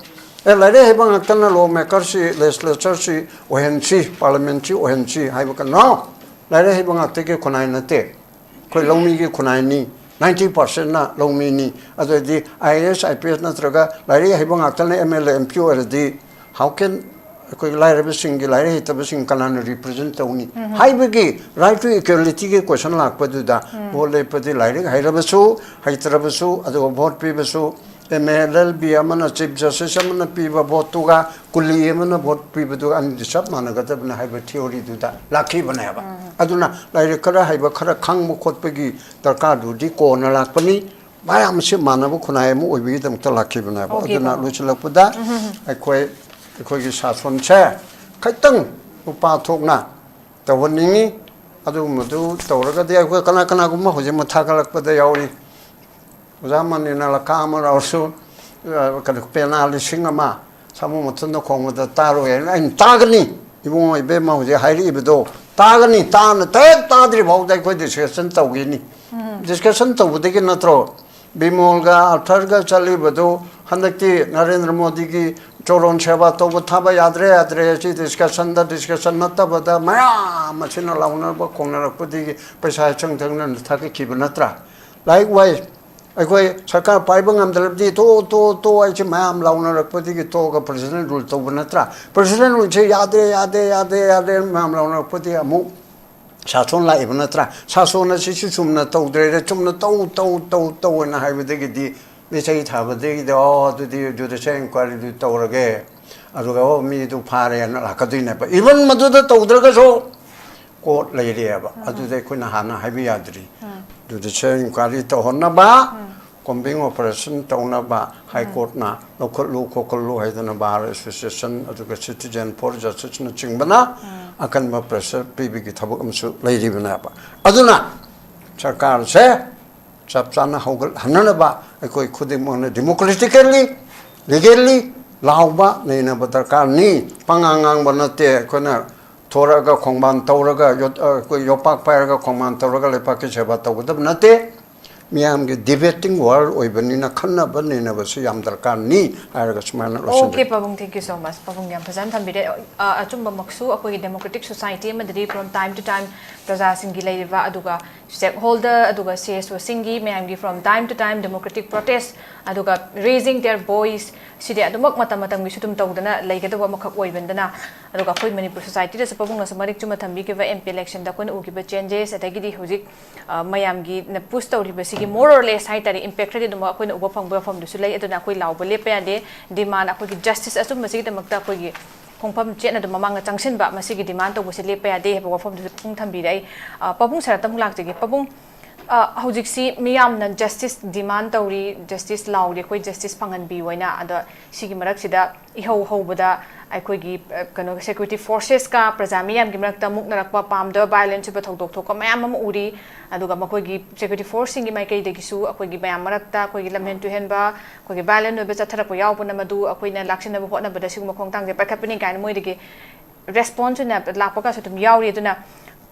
ꯑꯦ, ꯂꯥꯏꯔꯤꯛ ꯍꯩꯕ ꯉꯥꯛꯇꯅ ꯂꯣ ꯃꯦꯀꯔꯁꯤ, ꯂꯦꯖꯤꯁꯂꯦꯆꯔꯁꯤ ꯑꯣꯏꯍꯟꯁꯤ, ꯄꯥꯔꯂꯤꯌꯥꯃꯦꯟꯁꯤ ꯑꯣꯏꯍꯟꯁꯤ ꯍꯥꯏꯕ ꯀꯩꯅꯣ? ꯂꯥꯏꯔꯤꯛ ꯍꯩꯕ ꯉꯥꯛꯇꯒꯤ ꯈꯨꯟꯅꯥꯏ ꯅꯠꯇꯦ꯫ ꯑꯩꯈꯣꯏ ꯂꯧꯃꯤꯒꯤ ꯈꯨꯟꯅꯥꯏꯅꯤ, ꯅꯥꯏꯟꯇꯤ ꯄꯥꯔꯁꯦꯟꯅ ꯂꯧꯃꯤꯅꯤ꯫ ꯑꯗꯨꯗꯤ I A S, I P S ꯅꯠꯇ꯭ꯔꯒ ꯂꯥꯏꯔꯤꯛ ꯍꯩꯕ ꯉꯥꯛꯇꯅ M L A, M P ꯑꯣꯏꯔꯗꯤ, how can ꯑꯩꯈꯣꯏ ꯂꯥꯏꯔꯕꯁꯤꯡꯒꯤ, ꯂꯥꯏꯔꯤꯛ ꯍꯩꯇꯕꯁꯤꯡ ꯀꯅꯥꯅ ꯔꯤꯄ꯭ꯔꯖꯦꯟ ꯇꯧꯅꯤ ꯍꯥꯏꯕꯒꯤ ꯔꯥꯏꯠ ꯇꯨ ꯏꯀ꯭ꯋꯦꯂꯤꯇꯤꯒꯤ ꯀꯣꯏꯁꯟ ꯂꯥꯛꯄꯗꯨꯗ, ꯚꯣꯠ ꯂꯦꯞꯄꯗꯤ ꯂꯥꯏꯔꯤꯛ ꯍꯩꯔꯕꯁꯨ, ꯍꯩꯇ꯭ꯔꯕꯁꯨ, ꯑꯗꯨꯒ ꯚꯣꯠ ꯄꯤꯕꯁꯨ, M A L L B ꯑꯃꯅ, ꯆꯤꯐ ꯖꯁꯇꯤꯁ ꯑꯃꯅ ꯄꯤꯕ ꯚꯣꯠꯇꯨꯒ ꯀꯨꯂꯤ ꯑꯃꯅ ꯚꯣꯠ ꯄꯤꯕꯗꯨꯒ ꯑꯅꯤꯗꯤ ꯆꯞ ꯃꯥꯟꯅꯒꯗꯕꯅꯤ ꯍꯥꯏꯕ ꯊꯤꯑꯣꯔꯤꯗꯨꯗ ꯂꯥꯛꯈꯤꯕꯅꯦꯕ꯫ ꯑꯗꯨꯅ ꯂꯥꯏꯔꯤꯛ ꯈꯔ ꯍꯩꯕ, ꯈꯔ ꯈꯪꯕ ꯈꯣꯠꯄꯒꯤ ꯗꯔꯀꯥꯔꯗꯨꯗꯤ ꯀꯣꯟꯅ ꯂꯥꯛꯄꯅꯤ꯫ ꯃꯌꯥꯝꯁꯤ ꯃꯥꯟꯅꯕ ꯈꯨꯟꯅꯥꯏ ꯑꯃ ꯑꯣꯏꯕꯒꯤꯗꯃꯛꯇ ꯂꯥꯛꯈꯤꯕꯅꯦꯕ꯫ ꯑꯣꯀꯦ, ꯑꯗꯨꯅ ꯄꯥꯕꯨꯡ꯫ ꯂꯣꯏꯁꯤꯜꯂꯛꯄꯗ ꯑꯩꯈꯣꯏ, ꯑꯩꯈꯣꯏꯒꯤ ꯁꯥꯁꯣꯟꯁꯦ ꯈꯤꯇꯪ ꯅꯨꯄꯥ ꯊꯣꯛꯅ ꯇꯧꯍꯟꯅꯤꯡꯉꯤ꯫ ꯑꯗꯨꯒꯨꯝꯕꯗꯨ ꯇꯧꯔꯒꯗꯤ ꯑꯩꯈꯣꯏ ꯀꯅꯥ ꯀꯅꯥꯒꯨꯝꯕ ꯍꯧꯖꯤꯛ ꯃꯊꯥ ꯀꯜꯂꯛꯄꯗ ꯌꯥꯎꯔꯤ꯫ ꯑꯣꯖꯥ ꯃꯅꯤꯅ ꯂꯀꯥ ꯑꯃ ꯂꯧꯔꯁꯨ, ꯑ, ꯀꯩꯅꯣ, ꯄꯦꯅꯥ ꯂꯤꯁꯤꯡ ꯑꯃ ꯁꯥꯃꯨ ꯃꯊꯨꯟꯗ ꯈꯣꯡꯕꯗ ꯇꯥꯔꯣꯏ ꯍꯥꯏꯅ ꯑꯩꯅ ꯇꯥꯒꯅꯤ꯫ ꯏꯕꯨꯡꯉꯣ ꯏꯕꯦꯝꯃ ꯍꯧꯖꯤꯛ ꯍꯥꯏꯔꯛꯏꯕꯗꯣ ꯇꯥꯒꯅꯤ꯫ ꯇꯥꯅ ꯍꯦꯛ ꯇꯥꯗ꯭ꯔꯤ ꯐꯥꯎꯗ ꯑꯩꯈꯣꯏ ꯗꯤꯁꯀꯁꯟ ꯇꯧꯈꯤꯅꯤ꯫ ꯗꯤꯁꯀꯁꯟ ꯇꯧꯕꯗꯒꯤ ꯅꯠꯇ꯭ꯔꯣ ꯕꯤꯃꯣꯜꯒ ꯑꯥꯔꯊꯔꯒ ꯆꯠꯂꯤꯕꯗꯨ? ꯍꯟꯗꯛꯇꯤ ꯅꯔꯦꯟꯗ꯭ꯔ ꯃꯣꯗꯤꯒꯤ ꯆꯣꯔꯣꯟ ꯁꯦꯕꯥ ꯇꯧꯕ ꯊꯥꯕ ꯌꯥꯗ꯭ꯔꯦ, ꯌꯥꯗ꯭ꯔꯦ, ꯁꯤ ꯗꯤꯁꯀꯁꯟꯗ, ꯗꯤꯁꯀꯁꯟ ꯅꯠꯇꯕꯗ ꯃꯌꯥꯝ ꯑꯁꯤꯅ ꯂꯥꯎꯅꯔꯛꯄ ꯈꯣꯡꯅꯔꯛꯄꯗꯒꯤ ꯄꯩꯁꯥ ꯏꯆꯪ ꯆꯪꯅ ꯊꯥꯒꯠꯈꯤꯕ ꯅꯠꯇ꯭ꯔꯥ? ꯂꯥꯏꯛ ꯋꯥꯏꯁ, ꯑꯩꯈꯣꯏ ꯁꯔꯀꯥꯔ ꯄꯥꯏꯕ ꯉꯝꯗ꯭ꯔꯕꯗꯤ ꯇꯣ, ꯇꯣ, ꯇꯣ ꯑꯩꯁꯦ ꯃꯌꯥꯝ ꯂꯥꯎꯅꯔꯛꯄꯗꯒꯤ ꯇꯣꯛꯑꯒ ꯄ꯭ꯔꯁꯤꯗꯦꯟ ꯔꯨꯜ ꯇꯧꯕ ꯅꯠꯇ꯭ꯔꯥ? ꯄ꯭ꯔꯁꯤꯗꯦꯟ ꯔꯨꯜꯁꯦ ꯌꯥꯗꯦ, ꯌꯥꯗꯦ, ꯌꯥꯗꯦ, ꯌꯥꯗꯦ ꯃꯌꯥꯝ ꯂꯥꯎꯅꯔꯛꯄꯗꯒꯤ ꯑꯃꯨꯛ ꯁꯥꯁꯣꯟ ꯂꯥꯛꯏꯕ ꯅꯠꯇ꯭ꯔꯥ? ꯁꯥꯁꯣꯟ ꯑꯁꯤꯁꯨ ꯆꯨꯝꯅ ꯇꯧꯗ꯭ꯔꯦ, ꯆꯨꯝꯅ ꯇꯧ, ꯇꯧ, ꯇꯧ, ꯇꯧ ꯍꯥꯏꯅ ꯍꯥꯏꯕꯗꯒꯤꯗꯤ ꯃꯤꯆꯩ ꯊꯥꯕꯗꯒꯤꯗꯤ, "ꯑꯣ, ꯑꯗꯨꯗꯤ ꯖꯨꯗꯤꯁꯤꯌꯦꯜ ꯏꯟꯀ꯭ꯋꯥꯏꯔꯤꯗꯨ ꯇꯧꯔꯒꯦ, ꯑꯗꯨꯒ, ꯑꯣ, ꯃꯤꯗꯨ ꯐꯥꯔꯦꯅ" ꯂꯥꯛꯀꯗꯣꯏꯅꯦꯕ꯫ ꯏꯚꯟ ꯃꯗꯨꯗ ꯇꯧꯗ꯭ꯔꯒꯁꯨ ꯀꯣꯔꯠ ꯂꯩꯔꯤꯑꯕ꯫ ꯑꯗꯨꯗ ꯑꯩꯈꯣꯏꯅ ꯍꯥꯟꯅ ꯍꯥꯏꯕ ꯌꯥꯗ꯭ꯔꯤ꯫ ꯖꯨꯗꯤꯁꯤꯌꯦꯜ ꯏꯟꯀ꯭ꯋꯥꯏꯔꯤ ꯇꯧꯍꯟꯅꯕ, ꯀꯣꯝꯕꯤꯡ ꯑꯣꯄꯔꯦꯁꯟ ꯇꯧꯅꯕ ꯍꯥꯏ ꯀꯣꯔꯠꯅ ꯂꯧꯈꯠꯂꯨ ꯈꯣꯠꯀꯠꯂꯨ ꯍꯥꯏꯗꯅ ꯕꯥꯔ ꯑꯦꯁꯣꯁꯤꯌꯦꯁꯟ ꯑꯗꯨꯒ ꯁꯤꯇꯤꯖꯦꯟ ꯐꯣꯔ ꯖꯁꯇꯤꯁꯅꯆꯤꯡꯕꯅ ꯑꯀꯟꯕ ꯄ꯭ꯔꯦꯁꯔ ꯄꯤꯕꯒꯤ ꯊꯕꯛ ꯑꯃꯁꯨ ꯂꯩꯔꯤꯕꯅꯦꯕ꯫ ꯑꯗꯨꯅ ꯁꯔꯀꯥꯔꯁꯦ ꯆꯞ ꯆꯥꯅ ꯍꯧꯒꯠꯍꯟꯅꯅꯕ ꯑꯩꯈꯣꯏ ꯈꯨꯗꯤꯡꯃꯛꯅ democratically, legally ꯂꯥꯎꯕ ꯅꯩꯅꯕ ꯗꯔꯀꯥꯔꯅꯤ꯫ ꯄꯉꯥꯡ ꯉꯥꯡꯕ ꯅꯠꯇꯦ꯫ ꯑꯩꯈꯣꯏꯅ ꯊꯣꯔꯛꯑꯒ ꯈꯣꯡꯕꯥꯟ ꯇꯧꯔꯒ, ꯌꯣꯠ-, ꯑꯩꯈꯣꯏ ꯌꯣꯄꯥꯛ ꯄꯥꯏꯔꯒ ꯈꯣꯡꯕꯥꯟ ꯇꯧꯔꯒ ꯂꯩꯄꯥꯛꯀꯤ ꯁꯦꯕꯥ ꯇꯧꯒꯗꯕ ꯅꯠꯇꯦ꯫ ꯃꯤꯌꯥꯝꯒꯤ debating world ꯑꯣꯏꯕꯅꯤꯅ ꯈꯟꯅꯕ ꯅꯩꯅꯕꯁꯤ ꯌꯥꯝ ꯗꯔꯀꯥꯔꯅꯤ ꯍꯥꯏꯔꯒ ꯁꯨꯃꯥꯏꯅ ꯂꯣꯏꯁꯤꯟꯖꯒꯦ꯫ Okay, ꯄꯥꯕꯨꯡ, thank you so much꯫ ꯄꯥꯕꯨꯡ ꯌꯥꯝ ꯐꯖꯅ ꯊꯝꯕꯤꯔꯦ꯫ ꯑ, ꯑꯆꯨꯝꯕꯃꯛꯁꯨ ꯑꯩꯈꯣꯏꯒꯤ democratic society ꯑꯃꯗꯗꯤ from time to time ꯄ꯭ꯔꯖꯥꯁꯤꯡꯒꯤ ꯂꯩꯔꯤꯕ, ꯑꯗꯨꯒ stakeholder, ꯑꯗꯨꯒ C S O ꯁꯤꯡꯒꯤ ꯃꯌꯥꯝꯒꯤ from time to time democratic protest, ꯑꯗꯨꯒ raising their voice, ꯁꯤꯗꯤ ꯑꯗꯨꯃꯛ ꯃꯇꯝ ꯃꯇꯝꯒꯤꯁꯨ ꯑꯗꯨꯝ ꯇꯧꯗꯅ ꯂꯩꯒꯗꯕ ꯑꯃꯈꯛ ꯑꯣꯏꯕꯅꯤꯅ, ꯑꯗꯨꯒ ꯑꯩꯈꯣꯏ ꯃꯅꯤꯄꯨꯔ society ꯗꯁꯨ ꯄꯥꯕꯨꯡꯅꯁꯨ ꯃꯔꯤꯛ ꯆꯨꯝꯅ ꯊꯝꯕꯤꯈꯤꯕ M P election ꯗ ꯑꯩꯈꯣꯏꯅ ꯎꯈꯤꯕ changes, ꯑꯗꯒꯤꯗꯤ ꯍꯧꯖꯤꯛ, ꯑ, ꯃꯌꯥꯝꯒꯤꯅ push ꯇꯧꯔꯤꯕꯁꯤꯒꯤ more or less ꯍꯥꯏꯇꯥꯔꯦ, impact ꯈꯔꯗꯤ ꯑꯗꯨꯝ ꯑꯩꯈꯣꯏꯅ ꯎꯕ ꯐꯪꯕ ꯃꯐꯝꯗꯨꯁꯨ ꯂꯩ꯫ ꯑꯗꯨꯅ ꯑꯩꯈꯣꯏ ꯂꯥꯎꯕ ꯂꯦꯞꯄ ꯌꯥꯗꯦ꯫ Demand, ꯑꯩꯈꯣꯏꯒꯤ justice ꯑꯆꯨꯝꯕꯁꯤꯒꯤꯗꯃꯛꯇ ꯑꯩꯈꯣꯏꯒꯤ ꯈꯣꯡꯐꯝ ꯆꯦꯠꯅ ꯑꯗꯨꯝ ꯃꯃꯥꯡꯗ ꯆꯪꯁꯤꯟꯕ, ꯃꯁꯤꯒꯤ demand ꯇꯧꯕꯁꯦ ꯂꯦꯞꯄ ꯌꯥꯗꯦ ꯍꯥꯏꯕ ꯋꯥꯐꯝꯗꯨꯁꯨ ꯄꯥꯕꯨꯡ ꯊꯝꯕꯤꯔꯦ꯫ ꯑꯩ, ꯑ, ꯄꯥꯕꯨꯡ ꯁꯔꯠꯇ ꯑꯃꯨꯛ ꯂꯥꯛꯆꯒꯦ꯫ ꯄꯥꯕꯨꯡ, ꯑ, ꯍꯧꯖꯤꯛꯁꯤ ꯃꯤꯌꯥꯝꯅ justice demand ꯇꯧꯔꯤ, justice ꯂꯥꯎꯔꯤ, ꯑꯩꯈꯣꯏ justice ꯐꯪꯍꯟꯕꯤꯌꯨ ꯍꯥꯏꯅ꯫ ꯑꯗꯣ ꯁꯤꯒꯤ ꯃꯔꯛꯁꯤꯗ ꯏꯍꯧ ꯍꯧꯕꯗ ꯑꯩꯈꯣꯏꯒꯤ, ꯑ, ꯀꯩꯅꯣ, security forces ꯀ ꯄ꯭ꯔꯖꯥ ꯃꯤꯌꯥꯝꯒꯤ ꯃꯔꯛꯇ ꯃꯨꯛꯅꯔꯛꯄ, ꯄꯥꯝꯗꯕ violence ꯑꯣꯏꯕ ꯊꯧꯗꯣꯛ ꯊꯣꯛꯄ ꯃꯌꯥꯝ ꯑꯃ ꯎꯔꯤ꯫ ꯑꯗꯨꯒ ꯃꯈꯣꯏꯒꯤ security force ꯁꯤꯡꯒꯤ ꯃꯥꯏꯀꯩꯗꯒꯤꯁꯨ ꯑꯩꯈꯣꯏꯒꯤ ꯃꯌꯥꯝ ꯃꯔꯛꯇ ꯑꯩꯈꯣꯏꯒꯤ ꯂꯝꯍꯦꯟ ꯇꯨꯍꯦꯟꯕ, ꯑꯩꯈꯣꯏꯒꯤ violent ꯑꯣꯏꯕ ꯆꯠꯊꯔꯛꯄ ꯌꯥꯎꯕꯅ ꯃꯗꯨ ꯑꯩꯈꯣꯏꯅ ꯂꯥꯛꯁꯤꯟꯅꯕ ꯍꯣꯠꯅꯕꯗ ꯁꯤꯒꯨꯝꯕ ꯈꯣꯡꯊꯥꯡꯁꯦ ꯄꯥꯏꯈꯠꯄꯅꯤ ꯀꯥꯏꯅ ꯃꯣꯏꯗꯒꯤ response ꯑꯣꯏꯅ ꯂꯥꯛꯄꯒꯁꯨ ꯑꯗꯨꯝ ꯌꯥꯎꯔꯤ꯫ ꯑꯗꯨꯅ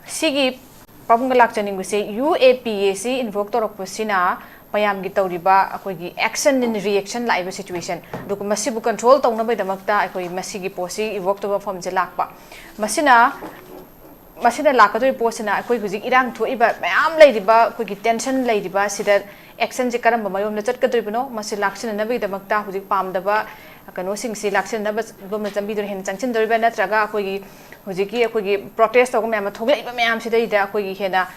ꯁꯤꯒꯤ ꯄꯥꯕꯨꯡꯒ ꯂꯥꯛꯆꯅꯤꯡꯕꯁꯦ, U A P A ꯁꯤ invoke ꯇꯧꯔꯛꯄꯁꯤꯅ ꯃꯌꯥꯝꯒꯤ ꯇꯧꯔꯤꯕ ꯑꯩꯈꯣꯏꯒꯤ action in reaction ꯂꯥꯛꯏꯕ situation, ꯑꯗꯨꯒ ꯃꯁꯤꯕꯨ control ꯇꯧꯅꯕꯒꯤꯗꯃꯛꯇ ꯑꯩꯈꯣꯏ ꯃꯁꯤꯒꯤ ꯄꯣꯠꯁꯤ invoke ꯇꯧꯕ ꯃꯐꯝꯁꯦ ꯂꯥꯛꯄ꯫ ꯃꯁꯤꯅ, ꯃꯁꯤꯅ ꯂꯥꯛꯀꯗꯧꯔꯤꯕ ꯄꯣꯠꯁꯤꯅ ꯑꯩꯈꯣꯏ ꯍꯧꯖꯤꯛ ꯏꯔꯥꯡ ꯊꯣꯛꯏꯕ ꯃꯌꯥꯝ ꯂꯩꯔꯤꯕ, ꯑꯩꯈꯣꯏꯒꯤ tension ꯂꯩꯔꯤꯕ ꯁꯤꯗ action ꯁꯦ ꯀꯔꯝꯕ ꯃꯥꯏꯌꯣꯝꯗ ꯆꯠꯀꯗꯧꯔꯤꯕꯅꯣ, ꯃꯁꯤ ꯂꯥꯛꯁꯤꯟꯅꯅꯕꯒꯤꯗꯃꯛꯇ ꯍꯧꯖꯤꯛ ꯄꯥꯝꯗꯕ ꯀꯩꯅꯣꯁꯤꯡꯁꯤ ꯂꯥꯛꯁꯤꯟꯅꯕ ꯂꯝꯕꯤꯗꯨꯅ ꯍꯦꯟꯅ ꯆꯪꯁꯤꯟꯗꯧꯔꯤꯕ꯭ꯔꯥ, ꯅꯠꯇ꯭ꯔꯒ ꯑꯩꯈꯣꯏꯒꯤ ꯍꯧꯖꯤꯛꯀꯤ ꯑꯩꯈꯣꯏꯒꯤ protest ꯇꯧꯕ ꯃꯌꯥꯝ ꯑꯃ ꯊꯣꯛꯂꯛꯏꯕ ꯃꯌꯥꯝꯁꯤꯗꯩꯗ ꯑꯩꯈꯣꯏꯒꯤ ꯍꯦꯟꯅ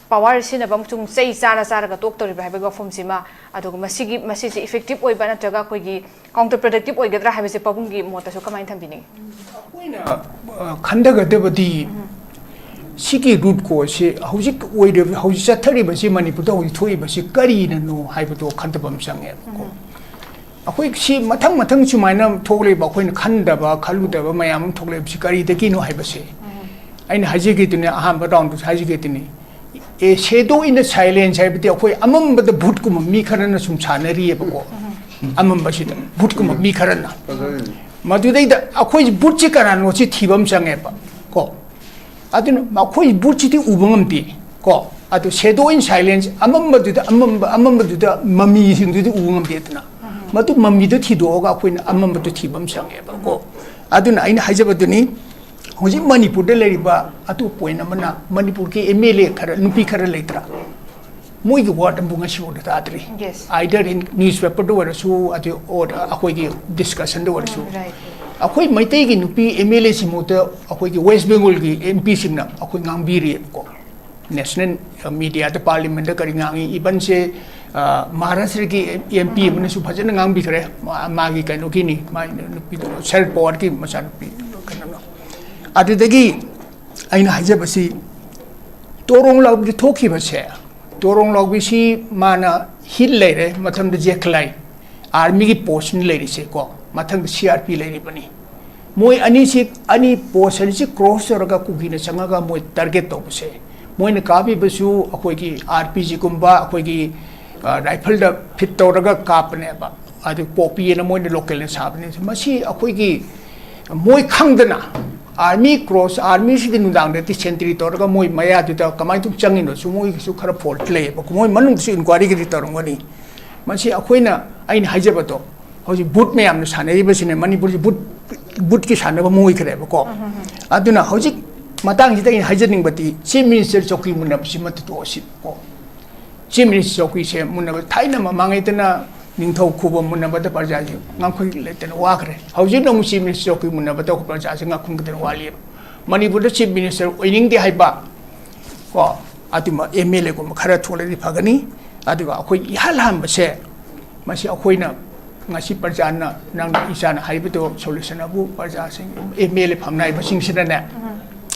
power ꯁꯤꯖꯤꯟꯅꯕ ꯑꯃꯁꯨꯡ ꯆꯩ ꯆꯥꯔ ꯆꯥꯔꯒ ꯇꯣꯛꯇꯧꯔꯤꯕ꯭ꯔꯥ ꯍꯥꯏꯕꯒꯤ ꯋꯥꯐꯝꯁꯤꯃ, ꯑꯗꯨꯒ ꯃꯁꯤꯒꯤ, ꯃꯁꯤꯁꯦ effective ꯑꯣꯏꯕ ꯅꯠꯇ꯭ꯔꯒ ꯑꯩꯈꯣꯏꯒꯤ counterproductive ꯑꯣꯏꯒꯗ꯭ꯔꯥ ꯍꯥꯏꯕꯁꯦ ꯄꯥꯕꯨꯡꯒꯤ ꯃꯣꯠꯇꯁꯨ ꯀꯃꯥꯏꯅ ꯊꯝꯕꯤꯅꯤꯡꯉꯤ? ꯑꯩꯈꯣꯏꯅ, ꯑ, ꯈꯟꯊꯒꯗꯕꯗꯤ ꯁꯤꯒꯤ root cause ꯁꯤ ꯍꯧꯖꯤꯛ ꯑꯣꯏꯔꯤꯕ, ꯍꯧꯖꯤꯛ ꯆꯠꯊꯔꯤꯕꯁꯤ, ꯃꯅꯤꯄꯨꯔꯗ ꯍꯧꯖꯤꯛ ꯊꯣꯛꯏꯕꯁꯤ ꯀꯔꯤꯅꯅꯣ ꯍꯥꯏꯕꯗꯣ ꯈꯟꯊꯕ ꯑꯃ ꯆꯪꯉꯦꯕꯀꯣ꯫ ꯑꯩꯈꯣꯏ ꯁꯤ ꯃꯊꯪ ꯃꯊꯪ ꯁꯨꯃꯥꯏꯅ ꯊꯣꯛꯂꯛꯏꯕ, ꯑꯩꯈꯣꯏꯅ ꯈꯟꯗꯕ ꯈꯜꯂꯨꯗꯕ ꯃꯌꯥꯝ ꯑꯃ ꯊꯣꯛꯂꯛꯏꯕꯁꯤ ꯀꯔꯤꯗꯒꯤꯅꯣ ꯍꯥꯏꯕꯁꯦ ꯑꯩꯅ ꯍꯥꯏꯖꯒꯦꯗꯨꯅꯤ, ꯑꯍꯥꯟꯕ round ꯗꯁꯨ ꯍꯥꯏꯖꯒꯦꯗꯨꯅꯤ꯫ ꯑꯦ, shadow in the silence ꯍꯥꯏꯕꯗꯤ ꯑꯩꯈꯣꯏ ꯑꯃꯝꯕꯗ ꯚꯨꯠꯀꯨꯝꯕ ꯃꯤ ꯈꯔꯅ ꯁꯨꯝ ꯁꯥꯟꯅꯔꯤꯑꯕꯀꯣ꯫ ꯑꯃꯝꯕꯁꯤꯗ ꯚꯨꯠꯀꯨꯝꯕ ꯃꯤ ꯈꯔꯅ꯫ ꯃꯗꯨꯗꯩꯗ ꯑꯩꯈꯣꯏ ꯚꯨꯠꯁꯤ ꯀꯅꯥꯅꯣꯁꯤ ꯊꯤꯕ ꯑꯃ ꯆꯪꯉꯦꯕ ꯀꯣ꯫ ꯑꯗꯨꯅ ꯃꯈꯣꯏ ꯚꯨꯠꯁꯤꯗꯤ ꯎꯕ ꯉꯝꯗꯦ ꯀꯣ꯫ ꯑꯗꯨ shadow in silence, ꯑꯃꯝꯕꯗꯨꯗ, ꯑꯃꯝꯕ, ꯑꯃꯝꯕꯗꯨꯗ ꯃꯃꯤꯁꯤꯡꯗꯨꯗꯤ ꯎꯕ ꯉꯝꯗꯦꯗꯅ꯫ ꯃꯗꯨ ꯃꯃꯤꯗꯨ ꯊꯤꯗꯣꯛꯑꯒ ꯑꯩꯈꯣꯏꯅ ꯑꯃꯝꯕꯗꯨ ꯊꯤꯕ ꯑꯃ ꯆꯪꯉꯦꯕ ꯀꯣ꯫ ꯑꯗꯨꯅ ꯑꯩꯅ ꯍꯥꯏꯖꯕꯗꯨꯅꯤ, ꯍꯧꯖꯤꯛ ꯃꯅꯤꯄꯨꯔꯗ ꯂꯩꯔꯤꯕ ꯑꯇꯣꯞꯄ point ꯑꯃꯅ, ꯃꯅꯤꯄꯨꯔꯒꯤ M L A ꯈꯔ, ꯅꯨꯄꯤ ꯈꯔ ꯂꯩꯇ꯭ꯔꯥ? ꯃꯣꯏꯒꯤ word ꯑꯃꯕꯨ ꯉꯁꯤꯐꯥꯎꯗ ꯇꯥꯗ꯭ꯔꯤ꯫ Yes. Either in newspaperꯗ ꯑꯣꯏꯔꯁꯨ, ꯑꯗꯨ, or ꯑꯩꯈꯣꯏꯒꯤ discussionꯗ ꯑꯣꯏꯔꯁꯨ꯫ Right. ꯑꯩꯈꯣꯏ ꯃꯩꯇꯩꯒꯤ ꯅꯨꯄꯤ M L A ꯁꯤꯃꯨꯛꯇ ꯑꯩꯈꯣꯏꯒꯤ West Bengalꯒꯤ M Pꯁꯤꯡꯅ ꯑꯩꯈꯣꯏ ꯉꯥꯡꯕꯤꯔꯤꯑꯕꯀꯣ꯫ National mediaꯗ, parliamentꯇ ꯀꯔꯤ ꯉꯥꯡꯉꯤ, even ꯁꯦ, ꯑ, ꯃꯍꯥꯔꯥꯁꯇ꯭ꯔꯒꯤ M P ꯑꯃꯅꯁꯨ ꯐꯖꯅ ꯉꯥꯡꯕꯤꯈ꯭ꯔꯦ꯫ ꯃꯥ-, ꯃꯥꯒꯤ ꯀꯩꯅꯣꯒꯤꯅꯤ, ꯃꯥꯒꯤ ꯅꯨꯄꯤꯗꯣ, ꯁꯔꯗ ꯄꯋꯥꯔꯒꯤ ꯃꯆꯥꯅꯨꯄꯤ ꯀꯩꯅꯣꯅꯣ꯫ ꯑꯗꯨꯗꯒꯤ ꯑꯩꯅ ꯍꯥꯏꯖꯕꯁꯤ, ꯇꯣꯔꯣꯡ ꯂꯥꯎꯕꯤ ꯊꯣꯛꯈꯤꯕꯁꯦ, ꯇꯣꯔꯣꯡ ꯂꯥꯎꯕꯤꯁꯤ ꯃꯥꯅ hill ꯂꯩꯔꯦ, ꯃꯊꯪꯗ ꯖꯦꯈꯂꯥꯏ, armyꯒꯤ postꯅꯤ ꯂꯩꯔꯤꯁꯦ ꯀꯣ, ꯃꯊꯪꯗ C R P ꯂꯩꯔꯤꯕꯅꯤ꯫ ꯃꯣꯏ ꯑꯅꯤꯁꯤ, ꯑꯅꯤ post ꯑꯅꯤꯁꯤ cross ꯇꯧꯔꯒ ꯀꯨꯀꯤꯅ ꯆꯪꯉꯒ ꯃꯣꯏ target ꯇꯧꯕꯁꯦ, ꯃꯣꯏꯅ ꯀꯥꯞꯄꯤꯕꯁꯨ ꯑꯩꯈꯣꯏꯒꯤ R P Gꯒꯨꯝꯕ, ꯑꯩꯈꯣꯏꯒꯤ, ꯑ, rifleꯗ fit ꯇꯧꯔꯒ ꯀꯥꯞꯄꯅꯦꯕ꯫ ꯑꯗꯨ ꯄꯣꯄꯤꯑꯅ ꯃꯣꯏꯅ localꯅ ꯁꯥꯕꯅꯤ꯫ ꯃꯁꯤ ꯑꯩꯈꯣꯏꯒꯤ, ꯃꯣꯏ ꯈꯪꯗꯅ army cross, armyꯁꯤꯗꯤ ꯅꯨꯡꯗꯥꯡꯗꯗꯤ sentry ꯇꯧꯔꯒ ꯃꯣꯏ ꯃꯌꯥꯗꯨꯗ ꯀꯃꯥꯏꯅ ꯇꯧ ꯆꯪꯉꯤꯅꯣꯁꯨ ꯃꯣꯏꯒꯤꯁꯨ ꯈꯔ fault ꯂꯩꯌꯦꯕ꯫ ꯃꯣꯏ ꯃꯅꯨꯡꯗꯁꯨ inquiryꯒꯗꯤ ꯇꯧꯔꯝꯒꯅꯤ꯫ ꯃꯁꯤ ꯑꯩꯈꯣꯏꯅ, ꯑꯩꯅ ꯍꯥꯏꯖꯕꯗꯣ, ꯍꯧꯖꯤꯛ ꯚꯨꯠ ꯃꯌꯥꯝꯅ ꯁꯥꯟꯅꯔꯤꯕꯁꯤꯅꯦ, ꯃꯅꯤꯄꯨꯔꯁꯤ ꯚꯨꯠ, ꯚꯨꯠꯀꯤ ꯁꯥꯟꯅꯐꯝ ꯑꯣꯏꯈ꯭ꯔꯦꯕꯀꯣ꯫ ꯑꯗꯨꯅ ꯍꯧꯖꯤꯛ ꯃꯇꯥꯡꯁꯤꯗ ꯑꯩꯅ ꯍꯥꯏꯖꯅꯤꯡꯕꯗꯤ, Chief Minister ꯆꯧꯀꯤ ꯃꯨꯟꯅꯕꯁꯤꯃ ꯇꯣꯛꯑꯁꯤꯀꯣ꯫ Chief Minister ꯆꯧꯀꯤꯁꯦ ꯃꯨꯟꯅꯕ, ꯊꯥꯏꯅ ꯃꯃꯥꯡꯉꯩꯗꯅ ꯅꯤꯡꯊꯧ ꯈꯨꯕꯝ ꯃꯨꯟꯅꯕꯗ ꯄ꯭ꯔꯖꯥꯁꯤ ꯉꯥꯡꯈꯨꯜ ꯂꯩꯇꯅ ꯋꯥꯈ꯭ꯔꯦ꯫ ꯍꯧꯖꯤꯛꯅ ꯑꯃꯨꯛ Chief Minister ꯆꯧꯀꯤ ꯃꯨꯟꯅꯕꯗ ꯑꯩꯈꯣꯏ ꯄ꯭ꯔꯖꯥꯁꯤ ꯉꯥꯡꯈꯨꯜ ꯈꯛꯇꯅ ꯋꯥꯠꯂꯤꯕ꯫ ꯃꯅꯤꯄꯨꯔꯗ Chief Minister ꯑꯣꯏꯅꯤꯡꯗꯦ ꯍꯥꯏꯕ ꯀꯣ, ꯑꯗꯨꯝꯕ M L Aꯒꯨꯝꯕ ꯈꯔ ꯊꯣꯛꯂꯗꯤ ꯐꯒꯅꯤ꯫ ꯑꯗꯨꯒ ꯑꯩꯈꯣꯏ ꯏꯍꯥꯟ ꯍꯥꯟꯕꯁꯦ, ꯃꯁꯤ ꯑꯩꯈꯣꯏꯅ ꯉꯁꯤ ꯄ꯭ꯔꯖꯥꯅ, ꯅꯪꯅ, ꯏꯆꯥꯅ ꯍꯥꯏꯕꯗꯣ solution ꯑꯕꯨ ꯄ꯭ꯔꯖꯥꯁꯤꯡ M L A ꯐꯝꯅꯥꯏꯕꯁꯤꯡꯁꯤꯅꯅꯦ,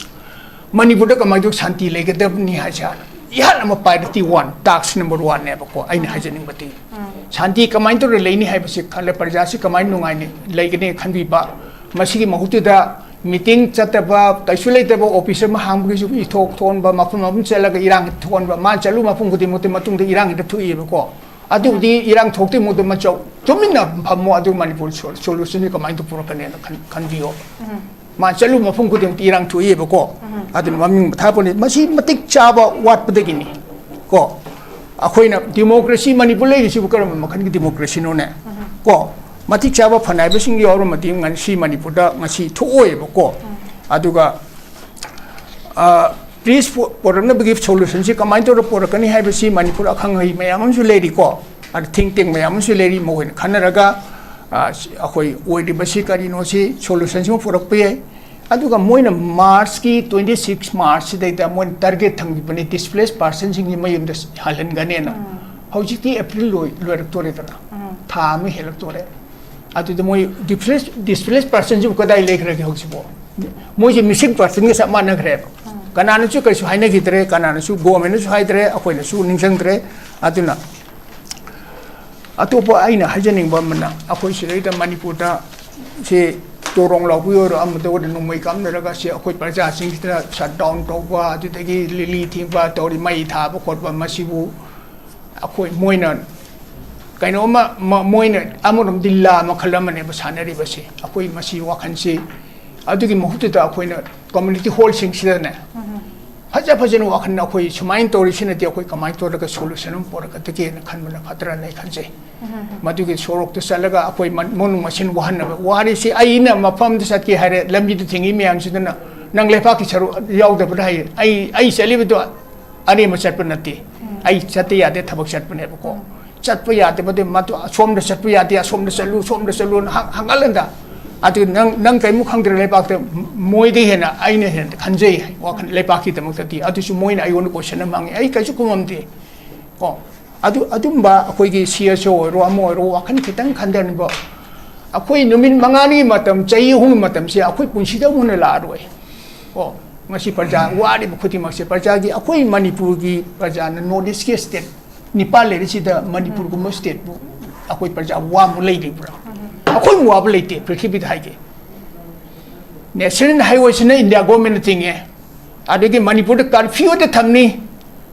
ꯃꯅꯤꯄꯨꯔꯗ ꯀꯃꯥꯏꯅ ꯇꯧ ꯁꯥꯟꯇꯤ ꯂꯩꯒꯗꯕꯅꯤ ꯍꯥꯏꯁꯦ ꯏꯍꯥꯟ ꯑꯃ priority one, task number oneꯅꯦꯕꯀꯣ ꯑꯩꯅ ꯍꯥꯏꯖꯅꯤꯡꯕꯗꯤ꯫ ꯁꯥꯟꯇꯤ ꯀꯃꯥꯏꯅ ꯇꯧꯔ ꯂꯩꯅꯤ ꯍꯥꯏꯕꯁꯤ ꯈꯜꯂ ꯄ꯭ꯔꯖꯥꯁꯤ ꯀꯃꯥꯏꯅ ꯅꯨꯡꯉꯥꯏꯅ ꯂꯩꯒꯅꯤ ꯈꯟꯕꯤꯕ, ꯃꯁꯤꯒꯤ ꯃꯍꯨꯠꯇꯨꯗ ꯃꯤꯇꯤꯡ ꯆꯠꯇꯕ, ꯀꯩꯁꯨ ꯂꯩꯇꯕ ꯑꯣꯐꯤꯁ ꯑꯃ ꯍꯥꯡꯕꯒꯤꯁꯨ ꯏꯊꯣꯛ ꯊꯣꯛꯍꯟꯕ, ꯃꯐꯝ ꯑꯃ ꯆꯠꯂꯒ ꯏꯔꯥꯡ ꯊꯣꯛꯍꯟꯕ, ꯃꯥ ꯆꯠꯂꯨ ꯃꯐꯝ ꯈꯨꯗꯤꯡꯃꯛꯇ ꯃꯇꯨꯡꯗ ꯏꯔꯥꯡ ꯍꯦꯛꯇ ꯊꯣꯛꯏꯕꯀꯣ꯫ ꯑꯗꯨꯕꯨꯗꯤ ꯏꯔꯥꯡ ꯊꯣꯛꯇ꯭ꯔꯤ ꯃꯨꯛꯇ ꯃꯆꯧ ꯇꯨꯃꯤꯟꯅ ꯐꯝꯃꯣ, ꯑꯗꯨ ꯃꯅꯤꯄꯨꯔ ꯁꯣ-, ꯁꯣꯂꯨꯁꯟꯁꯤ ꯀꯃꯥꯏꯅ ꯇꯧ ꯄꯨꯔꯛꯀꯅꯤꯅ ꯈꯟ-, ꯈꯟꯕꯤꯌꯣ꯫ ꯃꯥ ꯆꯠꯂꯨ ꯃꯐꯝ ꯈꯨꯗꯤꯡꯃꯛꯇ ꯏꯔꯥꯡ ꯊꯣꯛꯏꯕꯀꯣ꯫ ꯑꯗꯨꯅ ꯃꯃꯤꯡ ꯊꯥꯄꯅꯤ꯫ ꯃꯁꯤ ꯃꯇꯤꯛ ꯆꯥꯕ ꯋꯥꯠꯄꯗꯒꯤꯅꯤ ꯀꯣ꯫ ꯑꯩꯈꯣꯏꯅ ꯗꯤꯃꯣꯀ꯭ꯔꯦꯁꯤ ꯃꯅꯤꯄꯨꯔ ꯂꯩꯔꯤꯁꯤꯕꯨ ꯀꯔꯝꯕ ꯃꯈꯜꯒꯤ ꯗꯤꯃꯣꯀ꯭ꯔꯦꯁꯤꯅꯣꯅꯦ? ꯀꯣ, ꯃꯇꯤꯛ ꯆꯥꯕ ꯐꯅꯥꯏꯕꯁꯤꯡ ꯌꯥꯎꯔꯝꯃꯗꯤ ꯉꯁꯤ ꯃꯅꯤꯄꯨꯔꯗ ꯉꯁꯤ ꯊꯣꯛꯑꯣꯏꯕꯀꯣ꯫ ꯑꯗꯨꯒ, ꯑ, ꯄꯤꯁ ꯄꯣ-, ꯄꯣꯔꯛꯅꯕꯒꯤ ꯁꯣꯂꯨꯁꯟꯁꯤ ꯀꯃꯥꯏꯅ ꯇꯧꯔ ꯄꯣꯔꯛꯀꯅꯤ ꯍꯥꯏꯕꯁꯤ ꯃꯅꯤꯄꯨꯔ ꯑꯈꯪ ꯑꯍꯩ ꯃꯌꯥꯝ ꯑꯃꯁꯨ ꯂꯩꯔꯤꯀꯣ꯫ ꯑꯗ ꯊꯤꯡ ꯇꯦꯡ ꯃꯌꯥꯝ ꯑꯃꯁꯨ ꯂꯩꯔꯤ, ꯃꯈꯣꯏꯅ ꯈꯟꯅꯔꯒ, ꯑ, ꯁꯤ-, ꯑꯩꯈꯣꯏ ꯑꯣꯏꯔꯤꯕꯁꯤ ꯀꯔꯤꯅꯣ ꯁꯤ ꯁꯣꯂꯨꯁꯟꯁꯤꯃ ꯄꯨꯔꯛꯄ ꯌꯥꯏ꯫ ꯑꯗꯨꯒ ꯃꯣꯏꯅ ꯃꯥꯔꯆꯀꯤ twenty six ꯃꯥꯔꯆꯁꯤꯗꯩꯗ ꯃꯣꯏꯅ ꯇꯥꯔꯒꯦꯠ ꯊꯝꯈꯤꯕꯅꯤ, ꯗꯤꯁꯄ꯭ꯂꯦꯁ ꯄꯥꯔꯁꯟꯁꯤꯡꯒꯤ ꯃꯌꯨꯝꯗ ꯍꯜꯍꯟꯒꯅꯦꯅ꯫ ꯍꯧꯖꯤꯛꯇꯤ ꯑꯦꯄ꯭ꯔꯤꯜ ꯂꯣꯏ-, ꯂꯣꯏꯔꯛꯇꯣꯔꯦꯗꯅ, ꯊꯥ ꯑꯃ ꯍꯦꯜꯂꯛꯇꯣꯔꯦ꯫ ꯑꯗꯨꯗ ꯃꯣꯏ ꯗꯤꯁꯄ꯭ꯂꯦꯁ, ꯗꯤꯁꯄ꯭ꯂꯦꯁ ꯄꯥꯔꯁꯟꯁꯤꯕꯨ ꯀꯗꯥꯏ ꯂꯩꯈ꯭ꯔꯒꯦ ꯍꯧꯖꯤꯛꯄꯣ? ꯃꯣꯏꯁꯦ ꯃꯤꯁꯤꯡ ꯄꯥꯔꯁꯟꯒ ꯆꯞ ꯃꯥꯟꯅꯈ꯭ꯔꯦꯕ꯫ ꯀꯅꯥꯅꯁꯨ ꯀꯩꯁꯨ ꯍꯥꯏꯅꯈꯤꯗ꯭ꯔꯦ, ꯀꯅꯥꯅꯁꯨ, ꯒꯣꯔꯃꯦꯟꯅꯁꯨ ꯍꯥꯏꯗ꯭ꯔꯦ, ꯑꯩꯈꯣꯏꯅꯁꯨ ꯅꯤꯡꯁꯤꯡꯗ꯭ꯔꯦ꯫ ꯑꯗꯨꯅ ꯑꯇꯣꯞꯄ ꯑꯩꯅ ꯍꯥꯏꯖꯅꯤꯡꯕ ꯑꯃꯅ, ꯑꯩꯈꯣꯏ ꯁꯤꯗꯩꯗ ꯃꯅꯤꯄꯨꯔꯗ ꯁꯤ ꯇꯣꯔꯣꯡ ꯂꯥꯎꯕꯤ ꯑꯣꯏꯔꯣ, ꯑꯃꯗ ꯑꯣꯏꯔꯣ, ꯅꯣꯡꯃꯩ ꯀꯥꯞꯅꯔꯒ ꯁꯤ ꯑꯩꯈꯣꯏ ꯄ꯭ꯔꯖꯥꯁꯤꯡꯁꯤꯗ ꯁꯠ ꯗꯥꯎꯟ ꯇꯧꯕ, ꯑꯗꯨꯗꯒꯤ ꯂꯤꯂꯤ ꯊꯤꯡꯕ ꯇꯧꯔꯤ, ꯃꯩ ꯊꯥꯕ ꯈꯣꯠꯄ, ꯃꯁꯤꯕꯨ ꯑꯩꯈꯣꯏ ꯃꯣꯏꯅ ꯀꯩꯅꯣꯝꯃ, ꯃ-, ꯃꯣꯏꯅ ꯑꯃꯔꯣꯝꯗꯤ ꯂꯥ ꯃꯈꯜ ꯑꯃꯅꯦꯕ ꯁꯥꯟꯅꯔꯤꯕꯁꯤ꯫ ꯑꯩꯈꯣꯏ ꯃꯁꯤ ꯋꯥꯈꯜꯁꯤ ꯑꯗꯨꯒꯤ ꯃꯍꯨꯠꯇꯨꯗ ꯑꯩꯈꯣꯏꯅ ꯀꯝꯃ꯭ꯌꯨꯅꯤꯇꯤ ꯍꯣꯜꯁꯤꯡꯁꯤꯗꯅꯦ ꯐꯖ ꯐꯖꯅ ꯋꯥꯈꯜ ꯑꯩꯈꯣꯏ ꯁꯨꯃꯥꯏꯅ ꯇꯧꯔꯤꯁꯤꯅꯗꯤ ꯑꯩꯈꯣꯏ ꯀꯃꯥꯏꯅ ꯇꯧꯔꯒ ꯁꯣꯂꯨꯁꯟ ꯑꯃ ꯄꯨꯔꯛꯀꯗꯒꯦꯅ ꯈꯟꯕꯅ ꯐꯠꯇ꯭ꯔꯅ ꯑꯩ ꯈꯟꯖꯩ꯫ ꯃꯗꯨꯒꯤ ꯁꯣꯔꯣꯛꯇ ꯆꯠꯂꯒ ꯑꯩꯈꯣꯏ ꯃꯟ-, ꯃꯅꯨꯡ ꯃꯁꯦꯟ ꯋꯥꯍꯟꯅꯕ ꯋꯥꯔꯤꯁꯤ, ꯑꯩꯅ ꯃꯐꯝꯗ ꯆꯠꯀꯦ ꯍꯥꯏꯔꯦ, ꯂꯝꯕꯤꯗ ꯊꯤꯡꯉꯤ ꯃꯌꯥꯝꯁꯤꯗꯅ, "ꯅꯪ ꯂꯩꯄꯥꯛꯀꯤ ꯁꯔꯨꯛ ꯌꯥꯎꯗꯕ꯭ꯔꯥ?" ꯍꯥꯏꯌꯦ꯫ ꯑꯩ, ꯑꯩ ꯆꯠꯂꯤꯕꯗꯣ ꯑꯔꯦꯝꯕ ꯆꯠꯄ ꯅꯠꯇꯦ꯫ ꯑꯩ ꯆꯠꯇ ꯌꯥꯗꯦ, ꯊꯕꯛ ꯆꯠꯄꯅꯦꯕꯀꯣ꯫ ꯆꯠꯄ ꯌꯥꯗꯕꯗꯤ ꯃꯗꯨ ꯑꯁꯣꯝꯗ ꯆꯠꯄ ꯌꯥꯗꯦ, ꯑꯁꯣꯝꯗ ꯆꯠꯂꯨ, ꯁꯣꯝꯗ ꯆꯠꯂꯨꯅ ꯍꯪ-, ꯍꯪꯒꯠꯍꯟꯗ꯫ ꯑꯗꯨ ꯅꯪ, ꯅꯪ ꯀꯔꯤꯃꯨꯛ ꯈꯪꯗ꯭ꯔꯦ ꯂꯩꯄꯥꯛꯇ, ꯃꯣꯏꯗ ꯍꯦꯟꯅ ꯑꯩꯅ ꯍꯦꯟꯅ ꯈꯟꯖꯩ ꯋꯥꯈꯜ ꯂꯩꯄꯥꯛꯀꯤꯗꯃꯛꯇꯗꯤ꯫ ꯑꯗꯨꯁꯨ ꯃꯣꯏꯅ ꯑꯩꯉꯣꯟꯗ ꯀꯣꯏꯁꯟ ꯑꯃ ꯍꯪꯉꯤ, ꯑꯩ ꯀꯩꯁꯨ ꯈꯨꯝꯃꯝꯗꯦ꯫ ꯀꯣ, ꯑꯗꯨ, ꯑꯗꯨꯝꯕ ꯑꯩꯈꯣꯏꯒꯤ ꯁꯤ ꯑꯦꯁ ꯑꯣ ꯑꯣꯏꯔꯣ, ꯑꯃ ꯑꯣꯏꯔꯣ, ꯋꯥꯈꯜ ꯈꯤꯇꯪ ꯈꯟꯊꯅꯕ꯫ ꯑꯩꯈꯣꯏ ꯅꯨꯃꯤꯠ ꯃꯉꯥꯅꯤꯒꯤ ꯃꯇꯝ, ꯆꯍꯤ ꯑꯍꯨꯝꯒꯤ ꯃꯇꯝꯁꯦ ꯑꯩꯈꯣꯏ ꯄꯨꯟꯁꯤꯗ ꯑꯃꯨꯛ ꯍꯟꯅ ꯂꯥꯛꯑꯔꯣꯏ꯫ ꯀꯣ, ꯉꯁꯤ ꯄ꯭ꯔꯖꯥ ꯋꯥꯔꯤꯕ ꯈꯨꯗꯤꯡꯃꯛꯁꯦ, ꯄ꯭ꯔꯖꯥꯒꯤ, ꯑꯩꯈꯣꯏ ꯃꯅꯤꯄꯨꯔꯒꯤ ꯄ꯭ꯔꯖꯥꯅ ꯅꯣꯔꯠ ꯏꯁꯀꯤ ꯁ꯭ꯇꯦꯠ ꯅꯤꯄꯥꯜ ꯂꯩꯔꯤꯁꯤꯗ ꯃꯅꯤꯄꯨꯔꯒꯨꯝꯕ ꯁ꯭ꯇꯦꯠꯄꯨ ꯑꯩꯈꯣꯏ ꯄ꯭ꯔꯖꯥ ꯋꯥꯕ ꯂꯩꯔꯤꯕ꯭ꯔꯥ? ꯑꯩꯈꯣꯏ ꯋꯥꯕ ꯂꯩꯇꯦ, ꯄ꯭ꯔꯤꯊꯤꯕꯤꯗ ꯍꯥꯏꯒꯦ꯫ ꯅꯦꯁꯅꯦꯜ ꯍꯥꯏꯋꯦꯁꯤꯅ ꯏꯟꯗꯤꯌꯥ ꯒꯣꯔꯃꯦꯟꯅ ꯊꯤꯡꯉꯦ, ꯑꯗꯒꯤ ꯃꯅꯤꯄꯨꯔꯗ ꯀꯥꯔꯐ꯭ꯌꯨꯗ ꯊꯝꯅꯤ,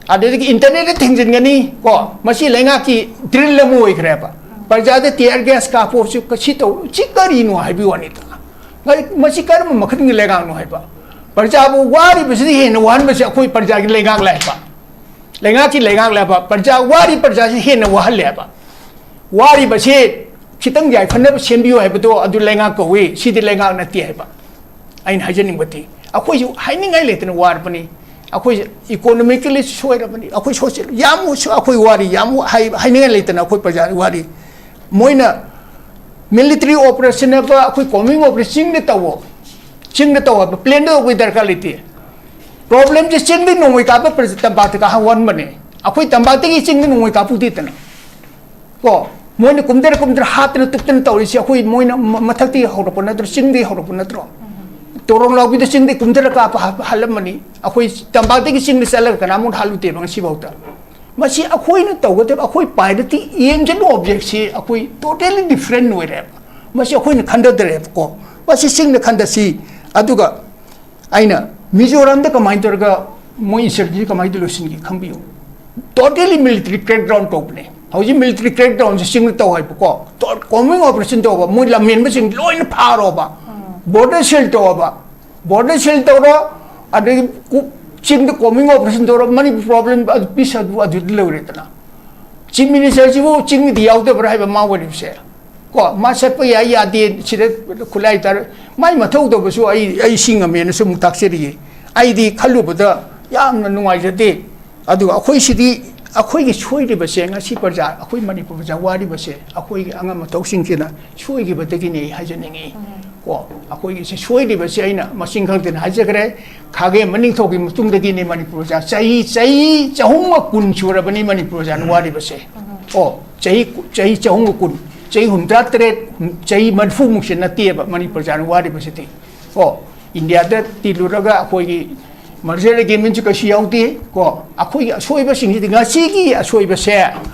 ꯑꯗꯨꯗꯒꯤ ꯏꯟꯇꯔꯅꯦꯠꯇ ꯊꯤꯡꯖꯤꯟꯒꯅꯤ꯫ ꯀꯣ, ꯃꯁꯤ ꯂꯩꯉꯥꯛꯀꯤ ꯗ꯭ꯔꯤꯜ ꯑꯃ ꯑꯣꯏꯈ꯭ꯔꯦꯕ꯫ ꯄ꯭ꯔꯖꯥꯗ ꯇꯤꯌꯔ ꯒ꯭ꯌꯥꯁ ꯀꯥꯞꯄꯣꯁꯨ ꯁꯤ ꯇꯧ, ꯁꯤ ꯀꯔꯤꯅꯣ ꯍꯥꯏꯕꯒꯤ ꯋꯥꯅꯤꯗ꯫ ꯃꯁꯤ ꯀꯔꯝꯕ ꯃꯈꯜꯒꯤ ꯂꯩꯉꯥꯛꯅꯣ ꯍꯥꯏꯕ? ꯄ꯭ꯔꯖꯥꯕꯨ ꯋꯥꯔꯤꯕꯁꯤꯗ ꯍꯦꯟꯅ ꯋꯥꯍꯟꯕꯁꯦ ꯑꯩꯈꯣꯏ ꯄ꯭ꯔꯖꯥꯒꯤ ꯂꯩꯉꯥꯛ ꯂꯥꯛꯑꯦꯕ꯫ ꯂꯩꯉꯥꯛꯀꯤ ꯂꯩꯉꯥꯛ ꯂꯥꯛꯑꯦꯕ꯫ ꯄ꯭ꯔꯖꯥ ꯋꯥꯔꯤ, ꯄ꯭ꯔꯖꯥꯁꯤ ꯍꯦꯟꯅ ꯋꯥꯍꯜꯂꯦꯕ꯫ ꯋꯥꯔꯤꯕꯁꯤ ꯈꯤꯇꯪ ꯌꯥꯏꯐꯅꯕ ꯁꯦꯝꯕꯤꯌꯨ ꯍꯥꯏꯕꯗꯣ ꯑꯗꯨ ꯂꯩꯉꯥꯛ ꯀꯧꯏ, ꯁꯤꯗꯤ ꯂꯩꯉꯥꯛ ꯅꯠꯇꯦ ꯍꯥꯏꯕ ꯑꯩꯅ ꯍꯥꯏꯖꯅꯤꯡꯕꯗꯤ꯫ ꯑꯩꯈꯣꯏꯁꯨ ꯍꯥꯏꯅꯤꯡꯉꯥꯏ ꯂꯩꯇꯅ ꯋꯥꯔꯕꯅꯤ꯫ ꯑꯩꯈꯣꯏ ꯏꯀꯣꯅꯣꯃꯤꯀꯦꯜꯂꯤ ꯁꯣꯏꯔꯕꯅꯤ, ꯑꯩꯈꯣꯏ ꯁꯣꯁꯤꯌꯦꯜ ꯌꯥꯝ ꯑꯩꯈꯣꯏ ꯋꯥꯔꯤ ꯌꯥꯝ ꯍꯥꯏ-, ꯍꯥꯏꯅꯤꯡꯉꯥꯏ ꯂꯩꯇꯅ ꯑꯩꯈꯣꯏ ꯄ꯭ꯔꯖꯥ ꯋꯥꯔꯤ꯫ ꯃꯣꯏꯅ ꯃꯤꯂꯤꯇꯔꯤ ꯑꯣꯄꯔꯦꯁꯟ ꯍꯥꯏꯕ ꯑꯩꯈꯣꯏ ꯀꯣꯃꯤꯡ ꯑꯣꯄꯔꯦꯁꯟ ꯆꯤꯡꯗ ꯇꯧꯋꯣ, ꯆꯤꯡꯗ ꯇꯧ ꯍꯥꯏꯕ, ꯄ꯭ꯂꯦꯟꯗ ꯇꯧꯕꯒꯤ ꯗꯔꯀꯥꯔ ꯂꯩꯇꯦ꯫ ꯄ꯭ꯔꯣꯕ꯭ꯂꯦꯝꯁꯦ ꯆꯤꯡꯗ ꯅꯣꯡꯃꯩ ꯀꯥꯞꯄ ꯄ꯭ꯔꯖ-, ꯇꯝꯄꯥꯛꯇ ꯀꯥꯍꯟꯕꯅꯦ꯫ ꯑꯩꯈꯣꯏ ꯇꯝꯄꯥꯛꯇꯒꯤ ꯆꯤꯡꯗ ꯅꯣꯡꯃꯩ ꯀꯥꯞꯄꯨꯗꯦꯗꯅ꯫ ꯀꯣ, ꯃꯣꯏꯅ ꯀꯨꯝꯊꯔ ꯀꯨꯝꯊꯔ ꯍꯥꯠꯇꯅ ꯇꯨꯞꯇꯅ ꯇꯧꯔꯤꯁꯦ ꯑꯩꯈꯣꯏ, ꯃꯣꯏꯅ ꯃ-, ꯃꯊꯛꯇꯒꯤ ꯍꯧꯔꯛꯄ ꯅꯠꯇ꯭ꯔꯣ, ꯆꯤꯡꯗꯒꯤ ꯍꯧꯔꯛꯄ ꯅꯠꯇ꯭ꯔꯣ? ꯇꯣꯔꯣꯡ ꯂꯥꯎꯕꯤꯗ ꯆꯤꯡꯗꯒꯤ ꯀꯨꯝꯊꯔ ꯀꯥꯞꯄ ꯍꯥ-, ꯍꯥꯠꯂꯝꯕꯅꯤ꯫ ꯑꯩꯈꯣꯏ ꯇꯝꯄꯥꯛꯇꯒꯤ ꯆꯤꯡꯗ ꯆꯠꯂꯒ ꯀꯅꯥꯃꯨꯛ ꯍꯥꯠꯂꯨꯗꯦꯕ ꯉꯁꯤꯐꯥꯎꯗ꯫ ꯃꯁꯤ ꯑꯩꯈꯣꯏꯅ ꯇꯧꯒꯗꯕ, ꯑꯩꯈꯣꯏ ꯄꯥꯏꯔꯗꯤ ꯑꯦꯝꯁ ꯑꯦꯟ ꯑꯣꯕꯖꯦꯛꯁꯤ ꯑꯩꯈꯣꯏ ꯇꯣꯇꯦꯂꯤ ꯗꯤꯐ꯭ꯔꯦꯟ ꯑꯣꯏꯔꯦꯕ꯫ ꯃꯁꯤ ꯑꯩꯈꯣꯏꯅ ꯈꯟꯊꯗ꯭ꯔꯦꯕꯀꯣ꯫ ꯃꯁꯤ ꯆꯤꯡꯗ ꯈꯟꯊꯁꯤ꯫ ꯑꯗꯨꯒ ꯑꯩꯅ ꯃꯤꯖꯣꯔꯥꯝꯗ ꯀꯃꯥꯏꯅ ꯇꯧꯔꯒ ꯃꯣꯏ ꯏꯟꯁꯔꯖꯦꯟꯁꯤ ꯀꯃꯥꯏꯅ ꯂꯣꯏꯁꯤꯟꯒꯦ ꯈꯪꯕꯤꯌꯨ꯫ ꯇꯣꯇꯦꯂꯤ ꯃꯤꯂꯤꯇꯔꯤ ꯀ꯭ꯔꯦꯛ ꯗꯥꯎꯟ ꯇꯧꯕꯅꯦ꯫ ꯍꯧꯖꯤꯛ ꯃꯤꯂꯤꯇꯔꯤ ꯀ꯭ꯔꯦꯛ ꯗꯥꯎꯟꯁꯦ ꯆꯤꯡꯗ ꯇꯧ ꯍꯥꯏꯕꯀꯣ꯫ ꯇꯣ-, ꯀꯣꯃꯤꯡ ꯑꯣꯄꯔꯦꯁꯟ ꯇꯧꯕ, ꯃꯣꯏ ꯂꯝꯍꯦꯟꯕꯁꯤꯡ ꯂꯣꯏꯅ ꯐꯥꯔꯣꯕ, ꯕꯣꯔꯗꯔ ꯁꯤꯜ ꯇꯧꯕ, ꯕꯣꯔꯗꯔ ꯁꯤꯜ ꯇꯧꯔꯣ, ꯑꯗꯒꯤ ꯀꯨ-, ꯆꯤꯡꯗ ꯀꯣꯃꯤꯡ ꯑꯣꯄꯔꯦꯁꯟ ꯇꯧꯔꯣ, ꯃꯅꯤꯄꯨꯔ ꯄ꯭ꯔꯣꯕ꯭ꯂꯦꯝ ꯑꯗꯨ ꯄꯤꯁ ꯑꯗꯨ ꯑꯗꯨꯗ ꯂꯣꯏꯔꯦꯗꯅ꯫ ꯆꯤꯐ ꯃꯤꯅꯤꯁꯇꯔꯁꯤꯕꯨ ꯆꯤꯡꯗꯗꯤ ꯌꯥꯎꯗꯕ꯭ꯔꯥ ꯍꯥꯏꯕ ꯃꯥ ꯋꯥꯔꯤꯁꯦ? ꯀꯣ, ꯃꯥ ꯆꯠꯄ ꯌꯥꯏ ꯌꯥꯗꯦ, ꯁꯤꯗ ꯈꯨꯠꯂꯥꯏ ꯇꯥꯔ-, ꯃꯥꯏ ꯃꯊꯧ ꯇꯧꯕꯁꯨ ꯑꯩ, ꯑꯩ ꯁꯤ ꯉꯝꯃꯦꯅꯁꯨ ꯑꯃꯨꯛ ꯇꯥꯛꯆꯔꯤꯌꯦ꯫ ꯑꯩꯗꯤ ꯈꯜꯂꯨꯕꯗ ꯌꯥꯝꯅ ꯅꯨꯡꯉꯥꯏꯖꯗꯦ꯫ ꯑꯗꯨꯒ ꯑꯩꯈꯣꯏ ꯁꯤꯗꯤ, ꯑꯩꯈꯣꯏꯒꯤ ꯁꯣꯏꯔꯤꯕꯁꯦ, ꯉꯁꯤ ꯄ꯭ꯔꯖꯥ, ꯑꯩꯈꯣꯏ ꯃꯅꯤꯄꯨꯔ ꯄ꯭ꯔꯖꯥ ꯋꯥꯔꯤꯕꯁꯦ ꯑꯩꯈꯣꯏꯒꯤ ꯑꯉꯝ ꯑꯊꯧꯁꯤꯡꯁꯤꯅ ꯁꯣꯏꯈꯤꯕꯗꯒꯤꯅꯦ ꯑꯩ ꯍꯥꯏꯖꯅꯤꯡꯉꯤ꯫ ꯀꯣ, ꯑꯩꯈꯣꯏꯒꯤ ꯁꯤ ꯁꯣꯏꯔꯤꯕꯁꯦ ꯑꯩꯅ ꯃꯁꯤꯡ ꯈꯪꯗꯅ ꯍꯥꯏꯖꯈ꯭ꯔꯦ꯫ ꯈꯥꯒꯦꯝꯕ ꯅꯤꯡꯊꯧꯒꯤ ꯃꯇꯨꯡꯗꯒꯤꯅꯤ ꯃꯅꯤꯄꯨꯔ ꯄ꯭ꯔꯖꯥ ꯆꯍꯤ, ꯆꯍꯤ ꯆꯍꯨꯝꯒ ꯀꯨꯟ ꯁꯨꯔꯕꯅꯤ ꯃꯅꯤꯄꯨꯔ ꯄ꯭ꯔꯖꯥꯅ ꯋꯥꯔꯤꯕꯁꯦ꯫ ꯑꯣ, ꯆꯍꯤ, ꯆꯍꯤ ꯆꯍꯨꯝꯒ ꯀꯨꯟ, ꯆꯍꯤ ꯍꯨꯝꯗ꯭ꯔꯥ ꯇꯔꯦꯠ, ꯆꯍꯤ ꯃꯔꯤꯐꯨꯃꯨꯛꯁꯦ ꯅꯠꯇꯦꯕ ꯃꯅꯤꯄꯨꯔ ꯄ꯭ꯔꯖꯥꯅ ꯋꯥꯔꯤꯕꯁꯤꯗꯤ꯫ ꯑꯣ, ꯏꯟꯗꯤꯌꯥꯗ ꯇꯤꯜꯂꯨꯔꯒ ꯑꯩꯈꯣꯏꯒꯤ merger agreementꯁꯨ ꯀꯩꯁꯨ ꯌꯥꯎꯗꯦ꯫ ꯀꯣ, ꯑꯩꯈꯣꯏꯒꯤ ꯑꯁꯣꯏꯕꯁꯤꯡꯁꯤꯗꯤ ꯉꯁꯤꯒꯤ ꯑꯁꯣꯏꯕꯁꯦ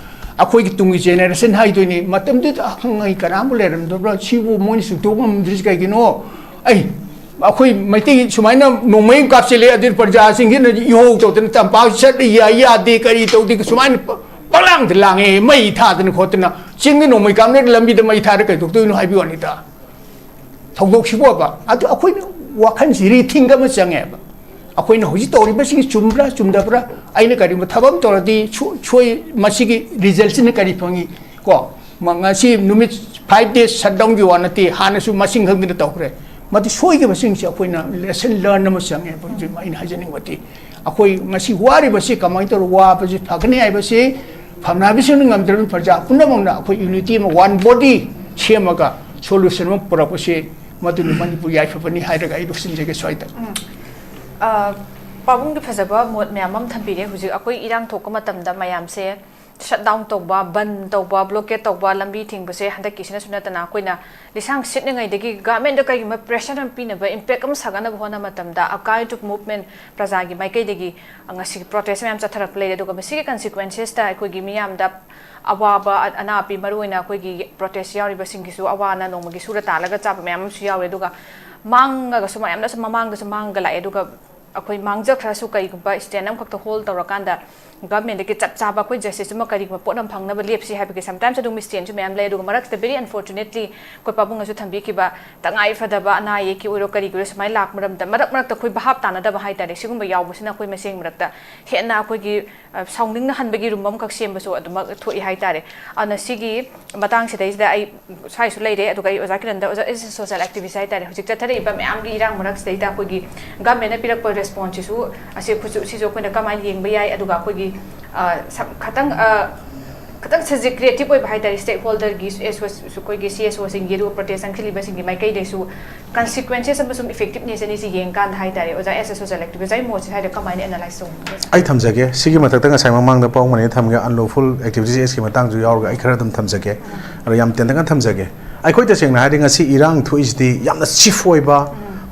ꯑꯩꯈꯣꯏꯒꯤ ꯇꯨꯡꯒꯤ generation ꯍꯥꯏꯗꯣꯏꯅꯤ꯫ ꯃꯇꯝꯗꯨꯗ ꯑꯈꯪ ꯑꯍꯩ ꯀꯅꯥꯝꯕꯨ ꯂꯩꯔꯝꯗꯕ꯭ꯔꯥ? ꯁꯤꯕꯨ ꯃꯣꯏꯅ ꯆꯨꯝꯊꯣꯛ ꯉꯝꯗ꯭ꯔꯤꯁꯤ ꯀꯩꯒꯤꯅꯣ? ꯑꯩ ꯑꯩꯈꯣꯏ ꯃꯩꯇꯩ ꯁꯨꯃꯥꯏꯅ ꯅꯣꯡꯃꯩ ꯑꯃ ꯀꯥꯞꯁꯤꯜꯂꯦ, ꯑꯗꯨ ꯄ꯭ꯔꯖꯥꯁꯤꯡꯁꯤꯅ ꯏꯍꯧ ꯍꯧ ꯇꯧꯗꯅ ꯇꯝꯄꯥꯛ ꯆꯠ ꯌꯥꯏ ꯌꯥꯗꯦ ꯀꯔꯤ ꯇꯧꯗꯦ ꯁꯨꯃꯥꯏꯅ ꯄ- ꯄꯪꯂꯥꯡꯗ ꯂꯥꯡꯉꯦ, ꯃꯩ ꯊꯥꯗꯅ ꯈꯣꯠꯇꯅ ꯆꯤꯡꯗ ꯅꯣꯡꯃꯩ ꯀꯥꯞꯅꯔ ꯂꯝꯕꯤꯗ ꯃꯩ ꯊꯥꯔ ꯀꯩꯗꯧꯗꯣꯏꯅꯣ ꯍꯥꯏꯕꯒꯤ ꯋꯥꯅꯤꯗ꯫ ꯊꯧꯗꯣꯛꯁꯤꯕꯨ ꯍꯥꯏꯕ ꯑꯗꯨ ꯑꯩꯈꯣꯏꯅ ꯋꯥꯈꯜꯁꯤ ꯔꯤꯊꯤꯡ ꯑꯃ ꯆꯪꯉꯦꯕ꯫ ꯑꯩꯈꯣꯏꯅ ꯍꯧꯖꯤꯛ ꯇꯧꯔꯤꯕꯁꯤꯡ ꯆꯨꯝꯕ꯭ꯔꯥ ꯆꯨꯝꯗꯕ꯭ꯔꯥ? ꯑꯩꯅ ꯀꯔꯤꯒꯨꯝꯕ ꯊꯕꯛ ꯑꯃ ꯇꯧꯔꯗꯤ ꯁꯣ- ꯁꯣꯏ, ꯃꯁꯤꯒꯤ ꯔꯤꯖꯜꯁꯤꯅ ꯀꯔꯤ ꯐꯪꯉꯤ? ꯀꯣ, ꯃ- ꯉꯁꯤ ꯅꯨꯃꯤꯠ ꯐꯥꯏꯚ ꯗꯦꯖ ꯁꯠꯗꯥꯎꯟꯒꯤ ꯋꯥ ꯅꯠꯇꯦ, ꯍꯥꯟꯅꯁꯨ ꯃꯁꯤꯡ ꯈꯪꯗꯅ ꯇꯧꯈ꯭ꯔꯦ꯫ ꯃꯗꯨ ꯁꯣꯏꯈꯤꯕꯁꯤꯡꯁꯦ ꯑꯩꯈꯣꯏꯅ ꯂꯦꯁꯟ ꯂꯔꯟ ꯑꯃ ꯆꯪꯉꯦꯕ꯫ ꯍꯧꯖꯤꯛ ꯑꯩꯅ ꯍꯥꯏꯖꯅꯤꯡꯕꯗꯤ ꯑꯩꯈꯣꯏ ꯉꯁꯤ ꯋꯥꯔꯤꯕꯁꯤ ꯀꯃꯥꯏꯅ ꯇꯧꯔꯒ ꯋꯥꯕꯁꯤ ꯐꯒꯅꯤ ꯍꯥꯏꯕꯁꯤ ꯐꯝꯅꯥꯏꯕꯁꯤꯡꯅ ꯉꯝꯗ꯭ꯔꯕꯅꯤꯅ ꯄ꯭ꯔꯖꯥ ꯄꯨꯝꯅꯃꯛꯅ ꯑꯩꯈꯣꯏ ꯌꯨꯅꯤꯇꯤ ꯑꯃ, ꯋꯥꯟ ꯕꯣꯗꯤ ꯁꯦꯝꯃꯒ ꯁꯣꯂꯨꯁꯟ ꯑꯃ ꯄꯨꯔꯛꯄꯁꯤ ꯃꯗꯨꯅ ꯃꯅꯤꯄꯨꯔ ꯌꯥꯏꯐꯕꯅꯤ ꯍꯥꯏꯔꯒ ꯑꯩ ꯂꯣꯏꯁꯤꯟꯖꯒꯦ ꯁ꯭ꯋꯥꯏꯗ꯫ ꯎꯝ꯫ ꯑ, ꯄꯥꯕꯨꯡꯒꯤ ꯐꯖꯕ ꯃꯣꯠ ꯃꯌꯥꯝ ꯑꯃ ꯊꯝꯕꯤꯔꯦ꯫ ꯍꯧꯖꯤꯛ ꯑꯩꯈꯣꯏ ꯏꯔꯥꯡ ꯊꯣꯛꯄ ꯃꯇꯝꯗ ꯃꯌꯥꯝꯁꯦ ꯁꯠ ꯗꯥꯎꯟ ꯇꯧꯕ, ꯕꯟ ꯇꯧꯕ, ꯕ꯭ꯂꯣꯀꯦꯠ ꯇꯧꯕ, ꯂꯝꯕꯤ ꯊꯤꯡꯕꯁꯦ ꯍꯟꯗꯛꯀꯤꯁꯤꯅꯁꯨ ꯅꯠꯇꯅ ꯑꯩꯈꯣꯏꯅ ꯂꯤꯁꯥꯡ ꯁꯤꯠꯅꯉꯩꯗꯒꯤ ꯒꯚꯔꯟꯃꯦꯟꯠꯇ ꯀꯩꯒꯨꯝꯕ ꯄ꯭ꯔꯦꯁꯔ ꯑꯃ ꯄꯤꯅꯕ, ꯏꯝꯄꯦꯛ ꯑꯃ ꯁꯥꯒꯠꯅꯕ ꯍꯣꯠꯅꯕ ꯃꯇꯝꯗ a kind of movement ꯄ꯭ꯔꯖꯥꯒꯤ ꯃꯥꯏꯀꯩꯗꯒꯤ ꯉꯁꯤ ꯄ꯭ꯔꯣꯇꯦꯁ ꯃꯌꯥꯝ ꯆꯠꯊꯔꯛꯄ ꯂꯩꯔꯦ꯫ ꯑꯗꯨꯒ ꯃꯁꯤꯒꯤ ꯀꯟꯁꯤꯀ꯭ꯋꯦꯟꯁꯦꯁꯇ ꯑꯩꯈꯣꯏꯒꯤ ꯃꯤꯌꯥꯝꯗ ꯑꯋꯥꯕ, ꯑ- ꯑꯅꯥꯕ ꯄꯤ, ꯃꯔꯨꯑꯣꯏꯅ ꯑꯩꯈꯣꯏꯒꯤ ꯄ꯭ꯔꯣꯇꯦꯁ ꯌꯥꯎꯔꯤꯕꯁꯤꯡꯒꯤꯁꯨ ꯑꯋꯥ ꯑꯅꯥ ꯅꯣꯡꯃꯒꯤ ꯁꯨꯔ ꯇꯥꯜꯂꯒ ꯆꯥꯕ ꯃꯌꯥꯝ ꯑꯃꯁꯨ ꯌꯥꯎꯔꯦ꯫ ꯑꯗꯨꯒ ꯃꯥꯡꯉꯒꯁꯨ ꯃꯌꯥꯝꯅꯁꯨ ꯃꯃꯥꯡꯗꯁꯨ ꯃꯥꯡꯉꯒ ꯂꯥꯛꯑꯦ꯫ ꯑꯗꯨꯒ ꯑꯩꯈꯣꯏ ꯃꯥꯡꯖꯈ꯭ꯔꯁꯨ ꯀꯩꯒꯨꯝꯕ ꯁ꯭ꯇꯦꯟ ꯑꯃꯈꯛꯇ ꯍꯣꯜ ꯇꯧꯔꯀꯥꯟꯗ ꯒꯚꯔꯟꯃꯦꯟꯠꯇꯒꯤ ꯆꯞ ꯆꯥꯕ ꯑꯩꯈꯣꯏ ꯖꯁꯇꯤꯁ ꯑꯃ ꯀꯔꯤꯒꯨꯝꯕ ꯄꯣꯠ ꯑꯃ ꯐꯪꯅꯕ ꯂꯦꯞꯁꯤ ꯍꯥꯏꯕꯒꯤ ꯁꯝꯇꯥꯏꯝꯁ ꯑꯗꯨꯝ ꯁ꯭ꯇꯦꯟꯁꯨ ꯃꯌꯥꯝ ꯂꯩ꯫ ꯑꯗꯨꯒ ꯃꯔꯛꯁꯤꯗ very unfortunately ꯑꯩꯈꯣꯏ ꯄꯥꯕꯨꯡꯅꯁꯨ ꯊꯝꯕꯤꯈꯤꯕ ꯇꯉꯥꯏ ꯐꯗꯕ ꯑꯅꯥ ꯑꯌꯦꯛꯀꯤ ꯑꯣꯏꯔꯣ ꯀꯔꯤꯒꯤ ꯑꯣꯏꯔꯣ ꯁꯨꯃꯥꯏꯅ ꯂꯥꯛꯄ ꯃꯔꯝꯗ ꯃꯔꯛ ꯃꯔꯛꯇ ꯑꯩꯈꯣꯏ ꯚꯥꯞ ꯇꯥꯅꯗꯕ ꯍꯥꯏꯇꯥꯔꯦ, ꯁꯤꯒꯨꯝꯕ ꯌꯥꯎꯕꯁꯤꯅ ꯑꯩꯈꯣꯏ ꯃꯁꯦꯟ ꯃꯔꯛꯇ ꯍꯦꯟꯅ ꯑꯩꯈꯣꯏꯒꯤ ꯑ, ꯁꯥꯎꯅꯤꯡꯅꯍꯟꯕꯒꯤ ꯔꯨꯝ ꯑꯃꯈꯛ ꯁꯦꯝꯕꯁꯨ ꯑꯗꯨꯃꯛ ꯊꯣꯛꯏ ꯍꯥꯏꯇꯥꯔꯦ꯫ ꯑꯗꯨꯅ ꯁꯤꯒꯤ ꯃꯇꯥꯡꯁꯤꯗꯩꯁꯤꯗ ꯑꯩ ꯁ꯭ꯋꯥꯏꯁꯨ ꯂꯩꯔꯦ, ꯑꯗꯨꯒ ꯑꯩ ꯑꯣꯖꯥ ꯀꯤꯔꯟꯗ, ꯑꯣꯖꯥ, as a social activist ꯍꯥꯏꯇꯥꯔꯦ, ꯍꯧꯖꯤꯛ ꯆꯠꯊꯔꯛꯏꯕ ꯃꯌꯥꯝꯒꯤ ꯏꯔꯥꯡ ꯃꯔꯛꯁꯤꯗꯩꯗ ꯑꯩꯈꯣꯏꯒꯤ ꯒꯚꯔꯟꯃꯦꯟꯠꯅ ꯄꯤꯔꯛꯄ ꯔꯦꯁꯄꯣꯟꯁꯁꯤꯁꯨ ꯑꯁꯤ ꯑꯩꯈꯣꯏꯁꯨ ꯁꯤꯁꯨ ꯑꯩꯈꯣꯏꯅ ꯀꯃꯥꯏꯅ ꯌꯦꯡꯕ ꯌꯥꯏ, ꯑꯗꯨꯒ ꯑꯩꯈꯣꯏꯒꯤ ꯑ, ꯁꯝ- ꯈꯇꯪ ꯑ, ꯈꯇꯪ ꯁꯖꯤꯛ ꯀ꯭ꯔꯤꯌꯦꯇꯤꯞ ꯑꯣꯏꯕ ꯍꯥꯏꯇꯥꯔꯦ, ꯁ꯭ꯇꯦꯛ ꯍꯣꯜꯗꯔꯒꯤ ꯑꯦꯁꯣꯁ- ꯑꯩꯈꯣꯏꯒꯤ ꯁꯤ ꯑꯦꯁ ꯑꯣꯁꯤꯡꯒꯤ ꯑꯗꯨꯒ ꯄ꯭ꯔꯣꯇꯦꯁ ꯆꯪꯁꯤꯜꯂꯤꯕꯁꯤꯡꯒꯤ ꯃꯥꯏꯀꯩꯗꯩꯁꯨ ꯀꯟꯁꯤꯀ꯭ꯋꯦꯟꯁꯦꯁ ꯑꯃꯁꯨꯡ ꯏꯐꯦꯛꯇꯤꯞꯅꯦꯁ ꯑꯅꯤꯁꯤ ꯌꯦꯡꯀꯥꯟꯗ ꯍꯥꯏꯇꯥꯔꯦ, ꯑꯣꯖꯥ ꯑꯦꯁ ꯑꯦ ꯁꯣꯁꯤꯌꯦꯜ ꯑꯦꯛꯇꯤꯚꯤꯁ ꯑꯩ ꯃꯣꯠꯁꯦ ꯍꯥꯏꯗ ꯀꯃꯥꯏꯅ ꯑꯦꯅꯥꯂꯥꯏꯁ ꯇꯧꯕꯤꯒꯦ? ꯑꯩ ꯊꯝꯖꯒꯦ꯫ ꯁꯤꯒꯤ ꯃꯊꯛꯇ ꯉꯁꯥꯏ ꯃꯃꯥꯡꯗ ꯄꯥꯎ ꯃꯅꯤꯅ ꯊꯝꯒꯦ, ꯑꯟꯂꯣꯐꯨꯜ ꯑꯦꯛꯇꯤꯚꯤꯇꯤꯁ ꯑꯦꯁꯀꯤ ꯃꯇꯥꯡꯁꯨ ꯌꯥꯎꯔꯒ ꯑꯩ ꯈꯔ ꯑꯗꯨꯝ ꯊꯝꯖꯒꯦ꯫ ꯑꯗꯣ ꯌꯥꯝ ꯇꯦꯟꯇꯛꯅ ꯊꯝꯖꯒꯦ꯫ ꯑꯩꯈꯣꯏ ꯇꯁꯦꯡꯅ ꯍꯥꯏꯔꯗꯤ ꯉꯁꯤ ꯏꯔꯥꯡ ꯊꯣꯛꯏꯁꯤꯗꯤ ꯌꯥꯝꯅ ꯆꯤꯐ ꯑꯣꯏꯕ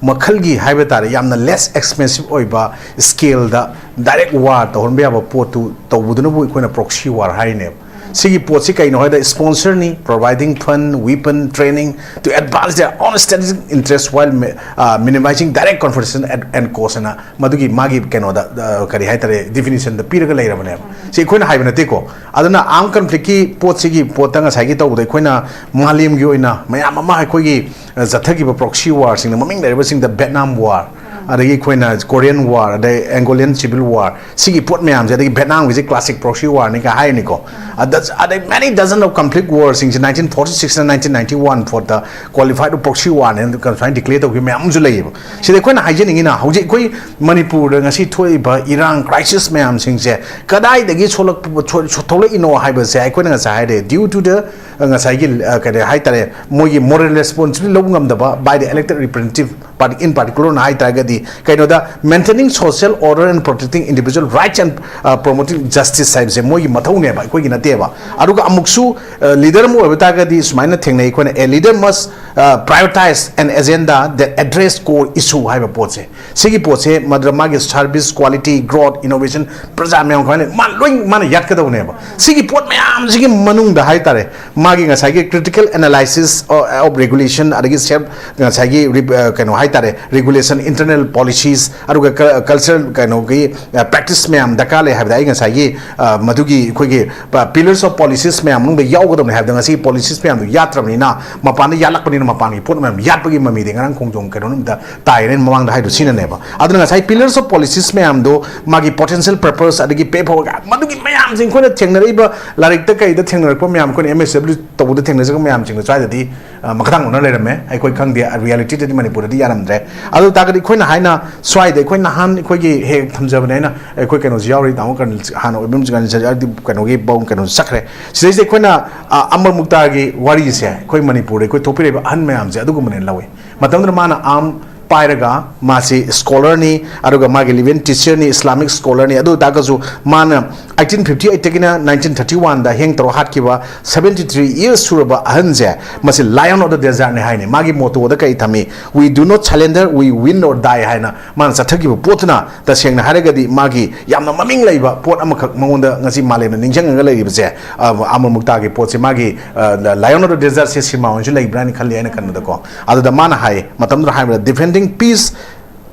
ꯃꯈꯜꯒꯤ ꯍꯥꯏꯕ ꯇꯥꯔꯦ, ꯌꯥꯝꯅ ꯂꯦꯁ ꯑꯦꯛꯁꯄꯦꯟꯁꯤꯞ ꯑꯣꯏꯕ ꯁ꯭ꯀꯦꯜꯗ ꯗꯥꯏꯔꯦꯛ ꯋꯥꯔ ꯇꯧꯍꯟꯕ ꯌꯥꯕ ꯄꯣꯠꯇꯨ ꯇꯧꯕꯗꯨꯅꯕꯨ ꯑꯩꯈꯣꯏꯅ ꯄ꯭ꯔꯣꯛꯁꯤ ꯋꯥꯔ ꯍꯥꯏꯔꯤꯅꯦꯕ꯫ ꯁꯤꯒꯤ ꯄꯣꯠꯁꯤ ꯀꯩꯅꯣ ꯍꯥꯏꯗ, sponsorꯅꯤ, providing fund, weapon, training to advance their own strategic interest while mi- uh, minimizing direct confrontation and, and cost ꯍꯥꯏꯅ ꯃꯗꯨꯒꯤ ꯃꯥꯒꯤ ꯀꯩꯅꯣꯗ, uh, ꯀꯔꯤ ꯍꯥꯏꯇꯥꯔꯦ, definitionꯗ ꯄꯤꯔꯒ ꯂꯩꯔꯕꯅꯦꯕ꯫ ꯁꯤ ꯑꯩꯈꯣꯏꯅ ꯍꯥꯏꯕ ꯅꯠꯇꯦꯀꯣ꯫ ꯑꯗꯨꯅ armed conflictꯀꯤ ꯄꯣꯠꯁꯤꯒꯤ ꯄꯣꯠꯇ ꯉꯁꯥꯏꯒꯤ ꯇꯧꯕꯗ ꯑꯩꯈꯣꯏꯅ ꯃꯥꯂꯦꯝꯒꯤ ꯑꯣꯏꯅ ꯃꯌꯥꯝ ꯑꯃ ꯑꯩꯈꯣꯏꯒꯤ, uh, ꯆꯠꯊꯈꯤꯕ proxy warꯁꯤꯡꯗ ꯃꯃꯤꯡ ꯂꯩꯔꯕꯁꯤꯡꯗ Vietnam War, ꯑꯗꯒꯤ ꯑꯩꯈꯣꯏꯅ Korean War, ꯑꯗꯩ Angolian Civil War, ꯁꯤꯒꯤ ꯄꯣꯠ ꯃꯌꯥꯝꯁꯦ, ꯑꯗꯒꯤ Vietnamꯒꯤꯁꯦ classic proxy warꯅꯤ ꯀ ꯍꯥꯏꯔꯤꯅꯤꯀꯣ꯫ ꯑꯗ ꯑꯗꯩ many dozen of conflict warꯁꯤꯡꯁꯦ nineteen forty six and nineteen ninety one ꯐꯥꯎꯗ qualified proxy warꯅꯦꯅ ꯁꯨꯃꯥꯏꯅ declare ꯇꯧꯈꯤꯕ ꯃꯌꯥꯝ ꯑꯃꯁꯨ ꯂꯩꯌꯦꯕ꯫ ꯁꯤꯗ ꯑꯩꯈꯣꯏꯅ ꯍꯥꯏꯖꯅꯤꯡꯉꯤꯅ, ꯍꯧꯖꯤꯛ ꯑꯩꯈꯣꯏ ꯃꯅꯤꯄꯨꯔꯗ ꯉꯁꯤ ꯊꯣꯛꯏꯕ ꯏꯔꯥꯡ crisis ꯃꯌꯥꯝꯁꯤꯡꯁꯦ ꯀꯗꯥꯏꯗꯒꯤ ꯁꯣꯛꯂꯛꯄ ꯁꯣ- ꯁꯣ- ꯊꯣꯛꯂꯛꯏꯅꯣ ꯍꯥꯏꯕꯁꯦ ꯑꯩꯈꯣꯏꯅ ꯉꯁꯥꯏ ꯍꯥꯏꯔꯦ, due to the, ꯑ, ꯉꯁꯥꯏꯒꯤ, ꯑ, ꯀꯔꯤ ꯍꯥꯏꯇꯥꯔꯦ, ꯃꯣꯏꯒꯤ moral responsibility ꯂꯧꯕ ꯉꯝꯗꯕ by the elected representative party in particular ꯅ ꯍꯥꯏ ꯇꯥꯔꯒꯗꯤ ꯀꯩꯅꯣꯗ, maintaining social order and protecting individual rights and, uh, promoting justice ꯍꯥꯏꯕꯁꯦ ꯃꯣꯏꯒꯤ ꯃꯊꯧꯅꯦꯕ, ꯑꯩꯈꯣꯏꯒꯤ ꯅꯠꯇꯦꯕ꯫ ꯑꯗꯨꯒ ꯑꯃꯨꯛꯁꯨ, uh, leader ꯑꯃ ꯑꯣꯏꯕ ꯇꯥꯔꯒꯗꯤ ꯁꯨꯃꯥꯏꯅ ꯊꯦꯡꯅꯩ ꯑꯩꯈꯣꯏꯅ, a leader must, uh, prioritize an agenda that address core issue ꯍꯥꯏꯕ ꯄꯣꯠꯁꯦ꯫ ꯁꯤꯒꯤ ꯄꯣꯠꯁꯦ ꯃꯗꯨꯗ ꯃꯥꯒꯤ service quality, growth, innovation, ꯄ꯭ꯔꯖꯥ ꯃꯌꯥꯝ ꯀꯃꯥꯏꯅ ꯃꯥ ꯂꯣꯏ ꯃꯥꯅ ꯌꯥꯠꯀꯗꯧꯅꯦꯕ꯫ ꯁꯤꯒꯤ ꯄꯣꯠ ꯃꯌꯥꯝꯁꯤꯒꯤ ꯃꯅꯨꯡꯗ ꯍꯥꯏꯇꯥꯔꯦ, ꯃꯥꯒꯤ ꯉꯁꯥꯏꯒꯤ critical analysis of regulation, ꯑꯗꯒꯤ self ꯉꯁꯥꯏꯒꯤ ꯔꯤ- ꯑ, ꯀꯩꯅꯣ ꯍꯥꯏꯇꯥꯔꯦ, regulation, internal policies, ꯑꯗꯨꯒ ꯀ- cultural ꯀꯩꯅꯣꯒꯤ, ꯑ, practice ꯃꯌꯥꯝ ꯗꯔꯀꯥꯔ ꯂꯩ ꯍꯥꯏꯕꯗ ꯑꯩ ꯉꯁꯥꯏꯒꯤ, ꯑ, ꯃꯗꯨꯒꯤ ꯑꯩꯈꯣꯏꯒꯤ, ꯑ, pillars of policies ꯃꯌꯥꯝ ꯃꯅꯨꯡꯗ ꯌꯥꯎꯒꯗꯕꯅꯤ ꯍꯥꯏꯕꯗ ꯉꯁꯤꯒꯤ policies ꯃꯌꯥꯝꯗꯨ ꯌꯥꯠꯇ꯭ꯔꯕꯅꯤꯅ ꯃꯄꯥꯟꯗ ꯌꯥꯜꯂꯛꯄꯅꯤꯅ ꯃꯄꯥꯟꯒꯤ ꯄꯣꯠ ꯃꯌꯥꯝ ꯌꯥꯠꯄꯒꯤ ꯃꯃꯤꯗꯤ ꯉꯔꯥꯡ ꯈꯣꯡꯖꯣꯝ ꯀꯩꯅꯣ ꯅꯨꯃꯤꯠꯇ ꯇꯥꯏꯔꯦꯅ ꯃꯃꯥꯡꯗ ꯍꯥꯏꯗꯣ ꯁꯤꯅꯅꯦꯕ꯫ ꯑꯗꯨꯅ ꯉꯁꯥꯏ pillars of policies ꯃꯌꯥꯝꯗꯣ ꯃꯥꯒꯤ potential purpose ꯑꯗꯒꯤ path forward ꯃꯗꯨꯒꯤ ꯃꯌꯥꯝꯁꯤꯡ ꯑꯩꯈꯣꯏꯅ ꯊꯦꯡꯅꯔꯛꯏꯕ ꯂꯥꯏꯔꯤꯛꯇ ꯀꯩꯗ ꯊꯦꯡꯅꯔꯛꯄ ꯃꯌꯥꯝ ꯑꯩꯈꯣꯏꯅ M S W ꯇꯧꯕꯗ ꯊꯦꯡꯅꯖꯕ ꯃꯌꯥꯝꯁꯤꯡꯗꯣ ꯁ꯭ꯋꯥꯏꯗꯗꯤ ꯑ, ꯃꯈꯥꯇꯪ ꯑꯣꯟꯅ ꯂꯩꯔꯝꯃꯦ꯫ ꯑꯩꯈꯣꯏ ꯈꯪꯗꯦ, realityꯗꯗꯤ ꯃꯅꯤꯄꯨꯔꯗꯗꯤ ꯌꯥꯔꯝꯗ꯭ꯔꯦ꯫ ꯑꯗꯨ ꯇꯥꯔꯒꯗꯤ ꯑꯩꯈꯣꯏꯅ ꯍꯥꯏꯅ ꯁ꯭ꯋꯥꯏꯗ ꯑꯩꯈꯣꯏ ꯅꯍꯥꯟ ꯑꯩꯈꯣꯏꯒꯤ ꯍꯦꯛ ꯊꯝꯖꯕꯅꯦ ꯑꯩꯅ, ꯑꯩꯈꯣꯏ ꯀꯩꯅꯣꯁꯨ ꯌꯥꯎꯔꯤ, ꯇꯥꯃꯣ ꯀꯔꯅꯤꯜ ꯍꯥꯟꯅ ꯑꯣꯏꯕ ꯀꯩꯅꯣꯁꯨ ꯆꯠꯈ꯭ꯔꯦ꯫ ꯁꯤꯗꯩꯁꯤꯗ ꯑꯩꯈꯣꯏꯅ, ꯑ, ꯑꯃꯔ ꯃꯨꯛꯇꯥꯒꯤ ꯋꯥꯔꯤꯁꯦ ꯑꯩꯈꯣꯏ ꯃꯅꯤꯄꯨꯔꯗ ꯑꯩꯈꯣꯏ ꯊꯣꯛꯄꯤꯔꯛꯏꯕ ꯑꯍꯟ ꯃꯌꯥꯝꯁꯦ ꯑꯗꯨꯒꯨꯝꯕꯅꯦꯅ ꯂꯧꯋꯤ꯫ ꯃꯇꯝꯗꯨꯗ ꯃꯥꯅ arm ꯄꯥꯏꯔꯒ ꯃꯥꯁꯤ ꯁ꯭ꯀꯣꯂꯔꯅꯤ, ꯑꯗꯨꯒ ꯃꯥꯒꯤ ꯂꯤꯚꯤꯡ ꯇꯤꯆꯔꯅꯤ, ꯏꯁꯂꯥꯃꯤꯛ ꯁ꯭ꯀꯣꯂꯔꯅꯤ꯫ ꯑꯗꯨ ꯑꯣꯏꯇꯥꯔꯒꯁꯨ ꯃꯥꯅ ꯑꯩꯠꯇꯤꯟ ꯐꯤꯐꯇꯤ ꯑꯩꯠꯇꯒꯤꯅ ꯅꯥꯏꯟꯇꯤꯟ ꯊꯥꯔꯇꯤ ꯋꯥꯟꯗ ꯍꯦꯡ ꯇꯧꯔ ꯍꯥꯠꯈꯤꯕ, ꯁꯕꯦꯟꯇꯤ ꯊ꯭ꯔꯤ ꯏꯌꯔꯁ ꯁꯨꯔꯕ ꯑꯍꯟꯁꯦ, ꯃꯁꯤ Lion of the Desertꯅꯤ ꯍꯥꯏꯅꯤ꯫ ꯃꯥꯒꯤ ꯃꯣꯇꯣꯗ ꯀꯔꯤ ꯊꯝꯃꯤ? "We do not surrender, we win or die" ꯍꯥꯏꯅ ꯃꯥꯅ ꯆꯠꯊꯈꯤꯕ ꯄꯣꯠꯇꯨꯅ, ꯇꯁꯦꯡꯅ ꯍꯥꯏꯔꯒꯗꯤ, ꯃꯥꯒꯤ ꯌꯥꯝꯅ ꯃꯃꯤꯡ ꯂꯩꯕ ꯄꯣꯠ ꯑꯃꯈꯛ ꯃꯉꯣꯟꯗ ꯉꯁꯤ ꯃꯥꯂꯦꯝꯅ ꯅꯤꯡꯁꯤꯡꯉꯒ ꯂꯩꯔꯤꯕꯁꯦ, ꯑ, ꯑꯃꯔ ꯃꯨꯛꯇꯥꯒꯤ ꯄꯣꯠꯁꯦ, ꯃꯥꯒꯤ, ꯑ, Lion of the Desert say cinema ꯑꯣꯏꯅꯁꯨ ꯂꯩꯕ꯭ꯔꯥ ꯍꯥꯏꯅ ꯈꯜꯂꯤ ꯑꯩꯅ ꯈꯟꯕꯗꯀꯣ꯫ ꯑꯗꯨꯗ ꯃꯥꯅ ꯍꯥꯏ, ꯃꯇꯝꯗꯨꯗ ꯍꯥꯏꯕꯗ, "Defending peace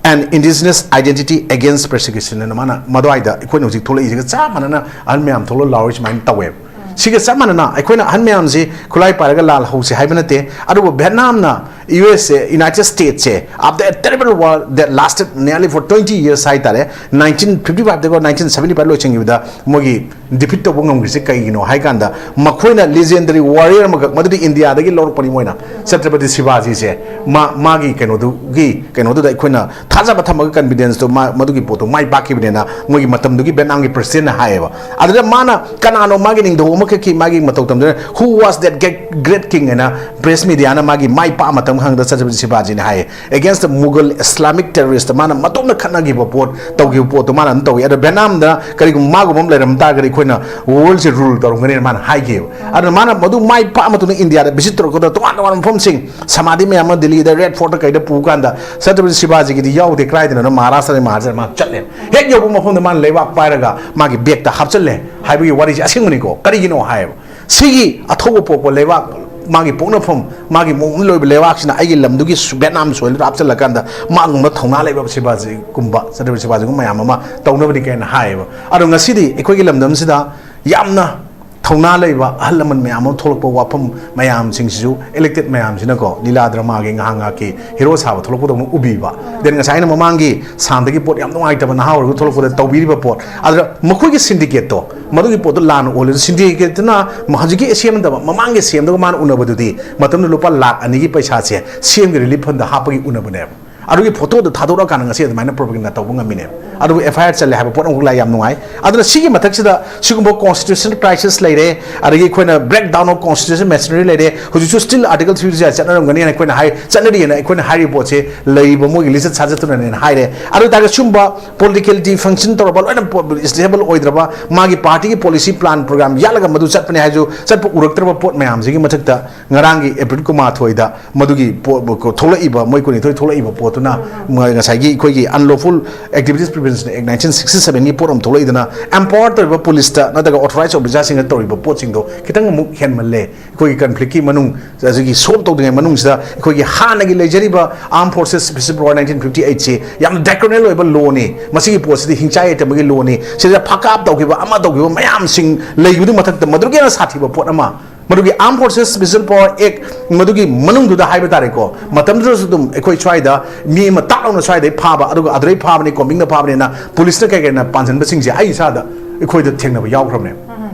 and indigenous identity against persecution" ꯍꯥꯏꯅ ꯃꯥꯅ ꯃꯗꯨꯋꯥꯏꯗ ꯑꯩꯈꯣꯏꯅ ꯍꯧꯖꯤꯛ ꯊꯣꯛꯂꯛꯏꯁꯤꯒ ꯆꯞ ꯃꯥꯟꯅꯅ ꯑꯍꯜ ꯃꯌꯥꯝ ꯊꯣꯛꯂꯛꯑ ꯂꯥꯎꯔꯤ ꯁꯨꯃꯥꯏꯅ ꯇꯧꯋꯦꯕ꯫ ꯁꯤꯒ ꯆꯞ ꯃꯥꯟꯅꯅ ꯑꯩꯈꯣꯏꯅ ꯑꯍꯜ ꯃꯌꯥꯝꯁꯤ ꯈꯨꯠꯂꯥꯏ ꯄꯥꯏꯔꯒ ꯂꯥꯜ ꯍꯧꯁꯦ ꯍꯥꯏꯕ ꯅꯠꯇꯦ, ꯑꯗꯨꯕꯨ ꯚꯦꯠꯅꯥꯝꯅ, U S A, United States ꯁꯦ, after a terrible war that lasted nearly for twenty years ꯍꯥꯏꯇꯥꯔꯦ, ꯅꯥꯏꯟꯇꯤꯟ ꯐꯤꯐꯇꯤ ꯐꯥꯏꯚꯇꯒꯤ ꯅꯥꯏꯟꯇꯤꯟ ꯁꯕꯦꯟꯇꯤ ꯐꯥꯏꯚ ꯂꯣꯏꯁꯤꯟꯈꯤꯕꯗ ꯃꯣꯏꯒꯤ ꯗꯤꯐꯤꯠ ꯇꯧꯕ ꯉꯝꯈ꯭ꯔꯤꯁꯦ ꯀꯩꯒꯤꯅꯣ ꯍꯥꯏ ꯀꯥꯟꯗ, ꯃꯈꯣꯏꯅ legendary warrior ꯑꯃꯈꯛ, ꯃꯗꯨꯗꯤ ꯏꯟꯗꯤꯌꯥꯗꯒꯤ ꯂꯧꯔꯛꯄꯅꯤ ꯃꯣꯏꯅ, ꯆꯇ꯭ꯔꯄꯇꯤ ꯁꯤꯕꯥꯖꯤꯁꯦ, ꯃꯥ, ꯃꯥꯒꯤ ꯀꯩꯅꯣꯗꯨꯒꯤ, ꯀꯩꯅꯣꯗꯨꯗ ꯑꯩꯈꯣꯏꯅ ꯊꯥꯖꯕ ꯊꯝꯃꯒ, confidence ꯇꯣ, ꯃꯥ, ꯃꯗꯨꯒꯤ ꯄꯣꯠꯇꯣ ꯃꯥꯏ ꯄꯥꯛꯈꯤꯕꯅꯦꯅ ꯃꯣꯏꯒꯤ ꯃꯇꯝꯗꯨꯒꯤ ꯚꯦꯠꯅꯥꯝꯒꯤ president ꯅ ꯍꯥꯏꯌꯦꯕ꯫ ꯑꯗꯨꯗ ꯃꯥꯅ ꯀꯅꯥꯅꯣ ꯃꯥꯒꯤ ꯅꯤꯡꯊꯧ ꯑꯃꯈꯛꯀꯤ ꯃꯥꯒꯤ ꯃꯇꯧ ꯇꯝꯗꯨꯅ, "Who was that great, great king?" ꯍꯥꯏꯅ press media ꯅ ꯃꯥꯒꯤ ꯃꯥꯏ ꯄꯥꯛ ꯃꯇꯝ ꯈꯪꯗ ꯆꯇ꯭ꯔꯄꯇꯤ ꯁꯤꯕꯥꯖꯤꯅ ꯍꯥꯏꯌꯦ꯫ Against the Mughal Islamic terrorist ꯃꯥꯅ ꯃꯇꯣꯝꯅ ꯈꯠꯅꯈꯤꯕ ꯄꯣꯠ, ꯇꯧꯈꯤꯕ ꯄꯣꯠꯇꯣ ꯃꯥꯅ ꯑꯗꯨꯝ ꯇꯧꯏ꯫ ꯑꯗꯣ ꯚꯦꯠꯅꯥꯝꯗ ꯀꯔꯤꯒꯨꯝꯕ ꯃꯥꯒꯨꯝꯕ ꯑꯃ ꯂꯩꯔꯝ ꯇꯥꯔꯒꯗꯤ ꯑꯩꯈꯣꯏꯅ world ꯁꯦ rule ꯇꯧꯔꯝꯒꯅꯤꯅ ꯃꯥꯅ ꯍꯥꯏꯈꯤꯕ꯫ ꯑꯗꯨꯅ ꯃꯥꯅ ꯃꯗꯨ ꯃꯥꯏ ꯄꯥꯛꯑ ꯃꯇꯨꯡꯗ ꯏꯟꯗꯤꯌꯥꯗ visit ꯇꯧꯔꯛꯄꯗ ꯇꯣꯉꯥꯟ ꯇꯣꯉꯥꯟꯕ ꯃꯐꯝꯁꯤꯡ, ꯁꯃꯥꯙꯤ ꯃꯌꯥꯝ ꯑꯃ ꯗꯤꯜꯂꯤꯗ Red Fort ꯀꯩꯗ ꯄꯨ ꯀꯥꯟꯗ ꯆꯇ꯭ꯔꯄꯇꯤ ꯁꯤꯕꯥꯖꯤꯒꯤꯗꯤ ꯌꯥꯎꯗꯦ, ꯀꯗꯥꯏꯗꯅꯣ ꯃꯍꯥꯔꯥꯁꯇ꯭ꯔꯗ ꯃꯍꯥꯔꯥꯁꯇ꯭ꯔ ꯃꯥ ꯆꯠꯂꯦ꯫ ꯍꯦꯛ ꯌꯧꯕ ꯃꯐꯝꯗ ꯃꯥꯅ ꯂꯩꯕꯥꯛ ꯄꯥꯏꯔꯒ ꯃꯥꯒꯤ bag ꯇ ꯍꯥꯞꯆꯜꯂꯦ ꯍꯥꯏꯕꯒꯤ ꯋꯥꯔꯤꯁꯦ ꯑꯁꯦꯡꯕꯅꯤꯀꯣ꯫ ꯀꯔꯤꯒꯤꯅꯣ ꯍꯥꯏꯌꯦꯕ꯫ ꯁꯤꯒꯤ ꯑꯊꯧꯕ ꯄꯣꯛꯄ ꯂꯩꯕꯥꯛ, ꯃꯥꯒꯤ ꯄꯣꯛꯅꯐꯝ, ꯃꯥꯒꯤ ꯃꯣꯡ ꯂꯣꯏꯕ ꯂꯩꯕꯥꯛꯁꯤꯅ ꯑꯩꯒꯤ ꯂꯝꯗꯨꯒꯤ ꯁꯨ-, ꯚꯦꯠꯅꯥꯝ soil ꯗꯨꯗ ꯍꯥꯞꯆꯤꯜꯂꯀꯥꯟꯗ ꯃꯥꯒꯨꯝꯕ ꯊꯧꯅꯥ ꯂꯩꯕ ꯁꯤꯕꯥꯖꯤꯒꯨꯝꯕ, ꯆꯇ꯭ꯔꯄꯇꯤ ꯁꯤꯕꯥꯖꯤꯒꯨꯝꯕ ꯃꯌꯥꯝ ꯑꯃ ꯇꯧꯅꯕꯅꯤ ꯀꯥꯏꯅ ꯍꯥꯏꯌꯦꯕ꯫ ꯑꯗꯣ ꯉꯁꯤꯗꯤ ꯑꯩꯈꯣꯏꯒꯤ ꯂꯝꯗꯝꯁꯤꯗ ꯌꯥꯝꯅ ꯊꯧꯅꯥ ꯂꯩꯕ ꯑꯍꯜ ꯂꯃꯟ ꯃꯌꯥꯝ ꯑꯃ ꯊꯣꯛꯂꯛꯄ, ꯋꯥꯐꯝ ꯃꯌꯥꯝꯁꯤꯡꯁꯤꯁꯨ elected ꯃꯌꯥꯝꯁꯤꯅꯀꯣ, ꯂꯤꯂꯥ ꯗ꯭ꯔꯃꯥꯒꯤ ꯉꯥꯏꯍꯥꯛ ꯉꯥꯏꯍꯥꯛꯀꯤ hero ꯁꯥꯕ ꯊꯣꯛꯂꯛꯄꯗꯧꯅ ꯎꯕꯤꯕ꯫ Then ꯉꯁꯥꯏ ꯑꯩꯅ ꯃꯃꯥꯡꯒꯤ ꯁꯥꯟꯗꯒꯤ ꯄꯣꯠ ꯌꯥꯝ ꯅꯨꯡꯉꯥꯏꯇꯕ ꯅꯍꯥ ꯑꯣꯏꯔꯒ ꯊꯣꯛꯂꯛꯄꯗ ꯇꯧꯕꯤꯔꯤꯕ ꯄꯣꯠ, ꯑꯗꯨꯗ ꯃꯈꯣꯏꯒꯤ syndicate ꯇꯣ, ꯃꯗꯨꯒꯤ ꯄꯣꯠꯇꯣ ꯂꯥꯟꯅ ꯑꯣꯜꯂꯦ꯫ Syndicate ꯇꯨꯅ ꯍꯧꯖꯤꯛꯀꯤ ꯁꯦꯝꯗꯕ, ꯃꯃꯥꯡꯒꯤ ꯁꯦꯝꯗꯒ ꯃꯥꯅ ꯎꯅꯕꯗꯨꯗꯤ ꯃꯇꯝꯗꯨꯗ ꯂꯨꯄꯥ ꯂꯥꯛ ꯑꯅꯤꯒꯤ ꯄꯩꯁꯥꯁꯦ ꯁꯦꯝꯒꯤ relief fund ꯗ ꯍꯥꯞꯄꯒꯤ ꯎꯅꯕꯅꯦꯕ꯫ ꯑꯗꯨꯒꯤ ꯐꯣꯇꯣꯗꯣ ꯊꯥꯗꯣꯔꯛꯑꯀꯥꯟꯗ ꯉꯁꯤ ꯑꯗꯨꯃꯥꯏꯅ ꯄ꯭ꯔꯣꯄꯒꯦꯟꯗꯥ ꯇꯧꯕ ꯉꯝꯃꯤꯅꯦꯕ꯫ ꯑꯗꯨꯕꯨ ꯑꯦꯐ ꯑꯥꯏ ꯑꯥꯔ ꯆꯜꯂꯦ ꯍꯥꯏꯕ ꯄꯣꯠ ꯑꯃꯈꯛ ꯂꯥꯛꯑꯦ, ꯌꯥꯝ ꯅꯨꯡꯉꯥꯏ꯫ ꯑꯗꯨꯅ ꯁꯤꯒꯤ ꯃꯊꯛꯁꯤꯗ ꯁꯤꯒꯨꯝꯕ ꯀꯣꯟꯁꯇꯤꯇ꯭ꯌꯨꯁꯅꯦꯜ ꯀ꯭ꯔꯥꯏꯁꯤꯁ ꯂꯩꯔꯦ, ꯑꯗꯒꯤ ꯑꯩꯈꯣꯏꯅ break down of constitution machinery ꯂꯩꯔꯦ, ꯍꯧꯖꯤꯛꯁꯨ still article three fifty six ꯆꯠꯅꯔꯝꯒꯅꯤꯅ ꯑꯩꯈꯣꯏꯅ ꯍꯥꯏ, ꯆꯠꯅꯔꯤꯑꯅ ꯑꯩꯈꯣꯏꯅ ꯍꯥꯏꯔꯤꯕ ꯄꯣꯠꯁꯦ ꯂꯩꯔꯤꯕ ꯃꯣꯏꯒꯤ ꯂꯤꯆꯠ ꯁꯥꯖꯠꯇꯨꯅꯅꯦꯅ ꯍꯥꯏꯔꯦ꯫ ꯑꯗꯨ ꯑꯣꯏꯇꯥꯔꯒꯗꯤ ꯁꯤꯒꯨꯝꯕ ꯄꯣꯂꯤꯇꯤꯀꯦꯜ ꯗꯤꯐꯪꯁꯟ ꯇꯧꯔꯕ, ꯂꯣꯏꯅ ꯁ꯭ꯇꯦꯕꯜ ꯑꯣꯏꯗ꯭ꯔꯕ, ꯃꯥꯒꯤ ꯄꯥꯔꯇꯤꯒꯤ ꯄꯣꯂꯤꯁꯤ ꯄ꯭ꯂꯥꯟ ꯄ꯭ꯔꯣꯒ꯭ꯔꯥꯝ ꯌꯥꯠꯂꯒ ꯃꯗꯨ ꯆꯠꯄꯅꯦ ꯍꯥꯏꯔꯁꯨ ꯆꯠꯄ ꯎꯔꯛꯇ꯭ꯔꯕ ꯄꯣꯠ ꯃꯌꯥꯝꯁꯤꯒꯤ ꯃꯊꯛꯇ ꯉꯔꯥꯡꯒꯤ ꯑꯦꯄ꯭ꯔꯤꯜ ꯀꯨꯟꯃꯥꯊꯣꯏꯗ ꯃꯗꯨꯒꯤ ꯄꯣ-, ꯊꯣꯛꯂꯛꯏꯕ, ꯃꯣꯏ ꯀꯨꯟꯅꯤꯊꯣꯏ ꯊꯣꯛꯂꯛꯏꯕ ꯄꯣꯠꯇꯨꯅ ꯃ-, ꯉꯁꯥꯏꯒꯤ ꯑꯩꯈꯣꯏꯒꯤ Unlawful Activities Prevention Act nineteen sixty seven ꯒꯤ ꯄꯣꯠ ꯑꯃ ꯊꯣꯛꯂꯛꯏꯗꯅ, ꯑꯦꯝꯄꯥꯋꯔ ꯇꯧꯔꯤꯕ ꯄꯨꯂꯤꯁꯇ ꯅꯠꯇ꯭ꯔꯒ ꯑꯣꯊꯣꯔꯥꯏꯖ ꯑꯣꯐꯤꯁꯥꯔꯁꯤꯡꯅ ꯇꯧꯔꯤꯕ ꯄꯣꯠꯁꯤꯡꯗꯣ ꯈꯤꯇꯪ ꯑꯃꯨꯛ ꯍꯦꯟꯃꯜꯂꯦ꯫ ꯑꯩꯈꯣꯏꯒꯤ ꯀꯟꯐ꯭ꯂꯤꯛꯀꯤ ꯃꯅꯨꯡ, ꯑꯁꯤꯒꯤ ꯁꯣꯜꯕ ꯇꯧꯗ꯭ꯔꯤꯉꯩ ꯃꯅꯨꯡꯁꯤꯗ ꯑꯩꯈꯣꯏꯒꯤ ꯍꯥꯟꯅꯒꯤ ꯂꯩꯖꯔꯤꯕ Armed Forces Special Power nineteen fifty eight ꯁꯤ ꯌꯥꯝꯅ ꯗꯦꯀ꯭ꯔꯣꯅꯦꯜ ꯑꯣꯏꯕ ꯂꯣꯅꯤ꯫ ꯃꯁꯤꯒꯤ ꯄꯣꯠꯁꯤꯗꯤ ꯍꯤꯡꯆꯥꯏ ꯌꯥꯏꯇꯝꯕꯒꯤ ꯂꯣꯅꯤ꯫ ꯁꯤꯗ ꯐꯥꯀꯥꯞ ꯇꯧꯈꯤꯕ, ꯑꯃ ꯇꯧꯈꯤꯕ ꯃꯌꯥꯝꯁꯤꯡ ꯂꯩꯕꯗꯨ ꯃꯊꯛꯇ ꯃꯗꯨꯒꯤ ꯍꯦꯟꯅ ꯁꯥꯊꯤꯕ ꯄꯣꯠ ꯑꯃ, ꯃꯗꯨꯒꯤ Armed Forces Special Power Act ꯃꯗꯨꯒꯤ ꯃꯅꯨꯡꯗꯨꯗ ꯍꯥꯏꯕ ꯇꯥꯔꯦꯀꯣ, ꯃꯇꯝꯗꯨꯗꯁꯨ ꯑꯗꯨꯝ ꯑꯩꯈꯣꯏ ꯁ꯭ꯋꯥꯏꯗ ꯃꯤ ꯑꯃ ꯇꯥꯛ ꯂꯥꯎꯅ ꯁ꯭ꯋꯥꯏꯗꯩ ꯐꯥꯕ, ꯑꯗꯨꯒ ꯑꯗꯨꯗꯩ ꯐꯥꯕꯅꯤ, ꯀꯣꯝꯕꯤꯡꯗ ꯐꯥꯕꯅꯤꯅ ꯄꯨꯂꯤꯁꯅ ꯀꯩ ꯀꯩꯅ ꯄꯥꯟꯁꯤꯟꯕꯁꯤꯡꯁꯦ ꯑꯩ ꯏꯁꯥꯗ, ꯑꯩꯈꯣꯏꯗ ꯊꯦꯡꯅꯕ ꯌꯥꯎꯈ꯭ꯔꯕꯅꯦ꯫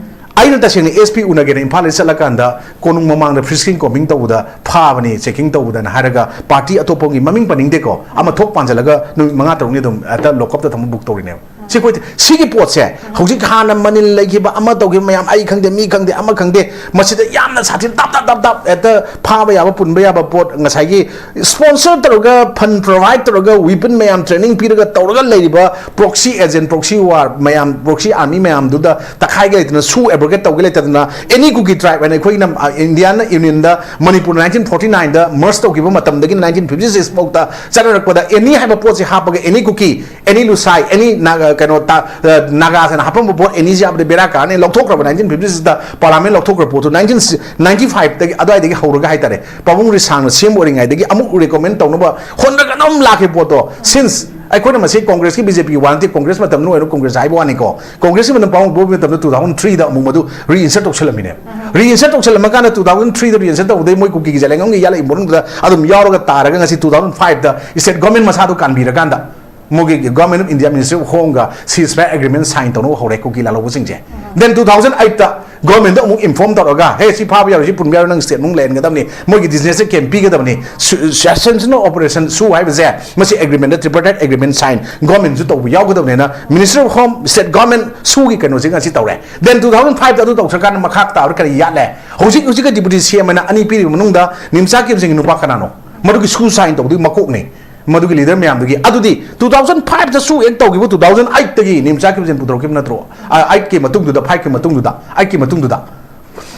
ꯑꯩꯅ ꯇꯁꯦꯡꯅ ꯑꯦꯁ ꯄꯤ ꯎꯅꯒꯦꯅ ꯏꯝꯐꯥꯜꯗ ꯆꯠꯂꯀꯥꯟꯗ ꯀꯣꯅꯨꯡ ꯃꯃꯥꯡꯗ ꯐ꯭ꯔꯤ ꯁ꯭ꯀꯔꯤꯟ ꯀꯣꯝꯕꯤꯡ ꯇꯧꯕꯗ ꯐꯥꯕꯅꯤ, ꯆꯦꯀꯤꯡ ꯇꯧꯕꯗꯅ ꯍꯥꯏꯔꯒ ꯄꯥꯔꯇꯤ ꯑꯇꯣꯞꯄꯒꯤ ꯃꯃꯤꯡ ꯄꯟꯅꯤꯡꯗꯦꯀꯣ, ꯑꯃ ꯊꯣꯛ ꯄꯥꯟꯁꯤꯜꯂꯒ ꯅꯨꯃꯤꯠ ꯃꯉꯥ ꯇꯔꯨꯛꯅꯤ ꯑꯗꯨꯝ ꯍꯦꯛꯇ ꯂꯣꯀꯞꯇ ꯊꯝꯕ ꯕꯨꯛ ꯇꯧꯔꯤꯅꯦꯕ꯫ ꯁꯤ ꯑꯩꯈꯣꯏ ꯁꯤꯒꯤ ꯄꯣꯠꯁꯦ ꯍꯧꯖꯤꯛ ꯍꯥꯟꯅ ꯃꯅꯤꯜ ꯂꯩꯈꯤꯕ, ꯑꯃ ꯇꯧꯈꯤꯕ ꯃꯌꯥꯝ, ꯑꯩ ꯈꯪꯗꯦ, ꯃꯤ ꯈꯪꯗꯦ, ꯑꯃ ꯈꯪꯗꯦ, ꯃꯁꯤꯗ ꯌꯥꯝꯅ ꯁꯥꯊꯤꯅ ꯇꯥꯞ ꯇꯥꯞ ꯇꯥꯞ ꯇꯥꯞ ꯍꯦꯛꯇ ꯐꯥꯕ ꯌꯥꯕ, ꯄꯨꯟꯕ ꯌꯥꯕ ꯄꯣꯠ, ꯉꯁꯥꯏꯒꯤ ꯁ꯭ꯄꯣꯟꯁꯔ ꯇꯧꯔꯒ, ꯐꯟ ꯄ꯭ꯔꯣꯚꯥꯏꯗ ꯇꯧꯔꯒ, ꯋꯤꯄꯟ ꯃꯌꯥꯝ ꯇ꯭ꯔꯦꯅꯤꯡ ꯄꯤꯔꯒ ꯇꯧꯔꯒ ꯂꯩꯔꯤꯕ ꯄ꯭ꯔꯣꯛꯁꯤ ꯑꯦꯖꯦꯟ, ꯄ꯭ꯔꯣꯛꯁꯤ ꯋꯥꯔ ꯃꯌꯥꯝ, ꯄ꯭ꯔꯣꯛꯁꯤ ꯑꯥꯔꯃꯤ ꯃꯌꯥꯝꯗꯨꯗ ꯇꯛꯈꯥꯏꯒꯦ ꯂꯩꯇꯅ, ꯁꯨ ꯑꯦꯕ꯭ꯔꯣꯒꯦꯠ ꯇꯧꯒꯦ ꯂꯩꯇꯗꯅ, ꯑꯦꯅꯤ ꯀꯨꯀꯤ ꯇ꯭ꯔꯥꯏꯕ ꯍꯥꯏꯅ ꯑꯩꯈꯣꯏꯅ, ꯑ, ꯏꯟꯗꯤꯌꯥꯟ ꯌꯨꯅꯤꯌꯟꯗ ꯃꯅꯤꯄꯨꯔ ꯅꯥꯏꯟꯇꯤꯟ ꯐꯣꯔꯇꯤ ꯅꯥꯏꯟꯗ ꯃꯔꯖ ꯇꯧꯈꯤꯕ ꯃꯇꯝꯗꯒꯤ ꯅꯥꯏꯟꯇꯤꯟ ꯐꯤꯐꯇꯤ ꯁꯤꯛꯁ ꯐꯥꯎꯗ ꯆꯠꯅꯔꯛꯄꯗ ꯑꯦꯅꯤ ꯍꯥꯏꯕ ꯄꯣꯠꯁꯦ ꯍꯥꯞꯄꯒ, ꯑꯦꯅꯤ ꯀꯨꯀꯤ, ꯑꯦꯅꯤ ꯂꯨꯁꯥꯏ, ꯑꯦꯅꯤ ꯅꯥꯒꯥ, ꯀꯩꯅꯣ, ꯇ-, ꯑ, ꯅꯥꯒꯥꯁꯤꯅ ꯍꯥꯞꯄꯝꯕ ꯄꯣꯠ ꯑꯦꯅꯤꯁꯤ ꯍꯥꯞꯄꯗꯤ ꯕꯦꯔꯥ ꯀꯥꯔꯅꯤ, ꯂꯧꯊꯣꯛꯈ꯭ꯔꯕ ꯅꯥꯏꯟꯇꯤꯟ ꯐꯤꯐꯇꯤ ꯁꯤꯛꯁꯇ ꯄꯥꯔꯂꯥꯃꯦꯟ ꯂꯧꯊꯣꯛꯈ꯭ꯔ ꯄꯣꯠꯇꯨ, ꯅꯥꯏꯟꯇꯤꯟ ꯅꯥꯏꯟꯇꯤ ꯐꯥꯏꯚꯇꯒꯤ ꯑꯗꯨꯋꯥꯏꯗꯒꯤ ꯍꯧꯔꯒ ꯍꯥꯏꯇꯥꯔꯦ, ꯄꯥꯕꯨꯡ ꯔꯤꯁꯥꯡꯅ ꯁꯦꯝꯕ ꯑꯣꯏꯔꯤꯉꯩꯗꯒꯤ ꯑꯃꯨꯛ ꯔꯤꯀꯃꯦꯟ ꯇꯧꯅꯕ ꯍꯣꯠꯅꯔꯒ ꯑꯗꯨꯝ ꯂꯥꯛꯈꯤꯕ ꯄꯣꯠꯇꯣ, ꯁꯤꯟꯁ ꯑꯩꯈꯣꯏꯅ ꯃꯁꯤ ꯀꯣꯡꯒ꯭ꯔꯦꯁꯀꯤ ꯕꯤ ꯖꯦ ꯄꯤꯒꯤ ꯋꯥ ꯅꯠꯇꯦ, ꯀꯣꯡꯒ꯭ꯔꯦꯁ ꯃꯇꯝꯗ ꯑꯣꯏꯔꯣ, ꯀꯣꯡꯒ꯭ꯔꯦꯁ ꯍꯥꯏꯕ ꯋꯥꯅꯤꯀꯣ, ꯀꯣꯡꯒ꯭ꯔꯦꯁꯀꯤ ꯃꯇꯝ ꯄꯥꯕꯨꯡ ꯄꯣꯛꯄ ꯃꯇꯝꯗ ꯇꯨ ꯊꯥꯎꯖꯟ ꯊ꯭ꯔꯤꯗ ꯑꯃꯨꯛ ꯃꯗꯨ ꯔꯤꯏꯟꯁꯔꯠ ꯇꯧꯁꯜꯂꯝꯃꯤꯅꯦ꯫ ꯔꯤꯏꯟꯁꯔꯠ ꯇꯧꯁꯜꯂꯝꯃꯀꯥꯟꯗ ꯇꯨ ꯊꯥꯎꯖꯟ ꯊ꯭ꯔꯤꯗ ꯔꯤꯏꯟꯁꯔꯠ ꯇꯧꯕꯗꯩ ꯃꯣꯏ ꯀꯨꯀꯤꯒꯤ ꯖꯦꯂꯦꯡꯉꯝꯒꯤ ꯌꯥꯠꯂꯛꯏ ꯃꯅꯨꯡꯗꯨꯗ ꯑꯗꯨꯝ ꯌꯥꯎꯔꯒ ꯇꯥꯔꯒ ꯉꯁꯤ ꯇꯨ ꯊꯥꯎꯖꯟ ꯐꯥꯏꯚꯇ ꯁ꯭ꯇꯦꯠ ꯒꯣꯔꯃꯦꯟ ꯃꯁꯥꯗꯣ ꯀꯥꯟꯕꯤꯔꯀꯥꯟꯗ ꯃꯣꯏꯒꯤ Government of India Ministry of Home ꯒ ceasefire agreement sign ꯇꯧꯅꯕ ꯍꯧꯔꯦ ꯀꯨꯀꯤ ꯂꯥꯜꯍꯧꯕꯁꯤꯡꯁꯦ꯫ Then two thousand eight ꯇ government ꯗ ꯑꯃꯨꯛ inform ꯇꯧꯔꯒ, "ꯍꯦ, ꯁꯤ ꯐꯥꯕ ꯌꯥꯔꯣꯏ, ꯁꯤ ꯄꯨꯟꯕ ꯌꯥꯔꯣꯏ, ꯅꯪ state ꯃꯅꯨꯡ ꯂꯩꯍꯟꯒꯗꯕꯅꯤ, ꯃꯣꯏꯒꯤ business ꯁꯦ ꯀꯦꯝ ꯄꯤꯒꯗꯕꯅꯤ"꯫ Su-, suspension of operation ꯁꯨ ꯍꯥꯏꯕꯁꯦ ꯃꯁꯤ agreement ꯗ tripartite agreement sign government ꯁꯨ ꯇꯧꯕ ꯌꯥꯎꯒꯗꯕꯅꯤꯅ Ministry of Home, state government ꯁꯨꯒꯤ ꯀꯩꯅꯣꯁꯤꯡ ꯑꯁꯤ ꯇꯧꯔꯦ꯫ Then two thousand five ꯇ ꯑꯗꯨ ꯇꯧꯁꯤꯜꯂꯀꯥꯟꯗ ꯃꯈꯥ ꯇꯥꯕꯗ ꯀꯔꯤ ꯌꯥꯠꯂꯦ? ꯍꯧꯖꯤꯛ ꯍꯧꯖꯤꯛꯀꯤ deputy C M ꯍꯥꯏꯅ ꯑꯅꯤ ꯄꯤꯔꯤꯕ ꯃꯅꯨꯡꯗ ꯅꯤꯝꯆꯥ ꯀꯤꯞꯁꯤꯡꯒꯤ ꯅꯨꯄꯥ ꯀꯅꯥꯅꯣ? ꯃꯗꯨꯒꯤ ꯁꯨ sign ꯇꯧꯕꯗꯨꯒꯤ ꯃꯀꯣꯛꯅꯤ꯫ ꯃꯗꯨꯒꯤ leader ꯃꯌꯥꯝꯗꯨꯒꯤ꯫ ꯑꯗꯨꯗꯤ two thousand five ꯇ ꯁꯨ act ꯇꯧꯈꯤꯕ, two thousand eight ꯇꯒꯤ ꯅꯤꯝꯆꯥ ꯀꯤꯞꯁꯤꯡ ꯄꯨꯊꯣꯔꯛꯈꯤꯕ ꯅꯠꯇ꯭ꯔꯣ? ꯑ, eight ꯀꯤ ꯃꯇꯨꯡꯗꯨꯗ, five ꯀꯤ ꯃꯇꯨꯡꯗꯨꯗ, eight ꯀꯤ ꯃꯇꯨꯡꯗꯨꯗ꯫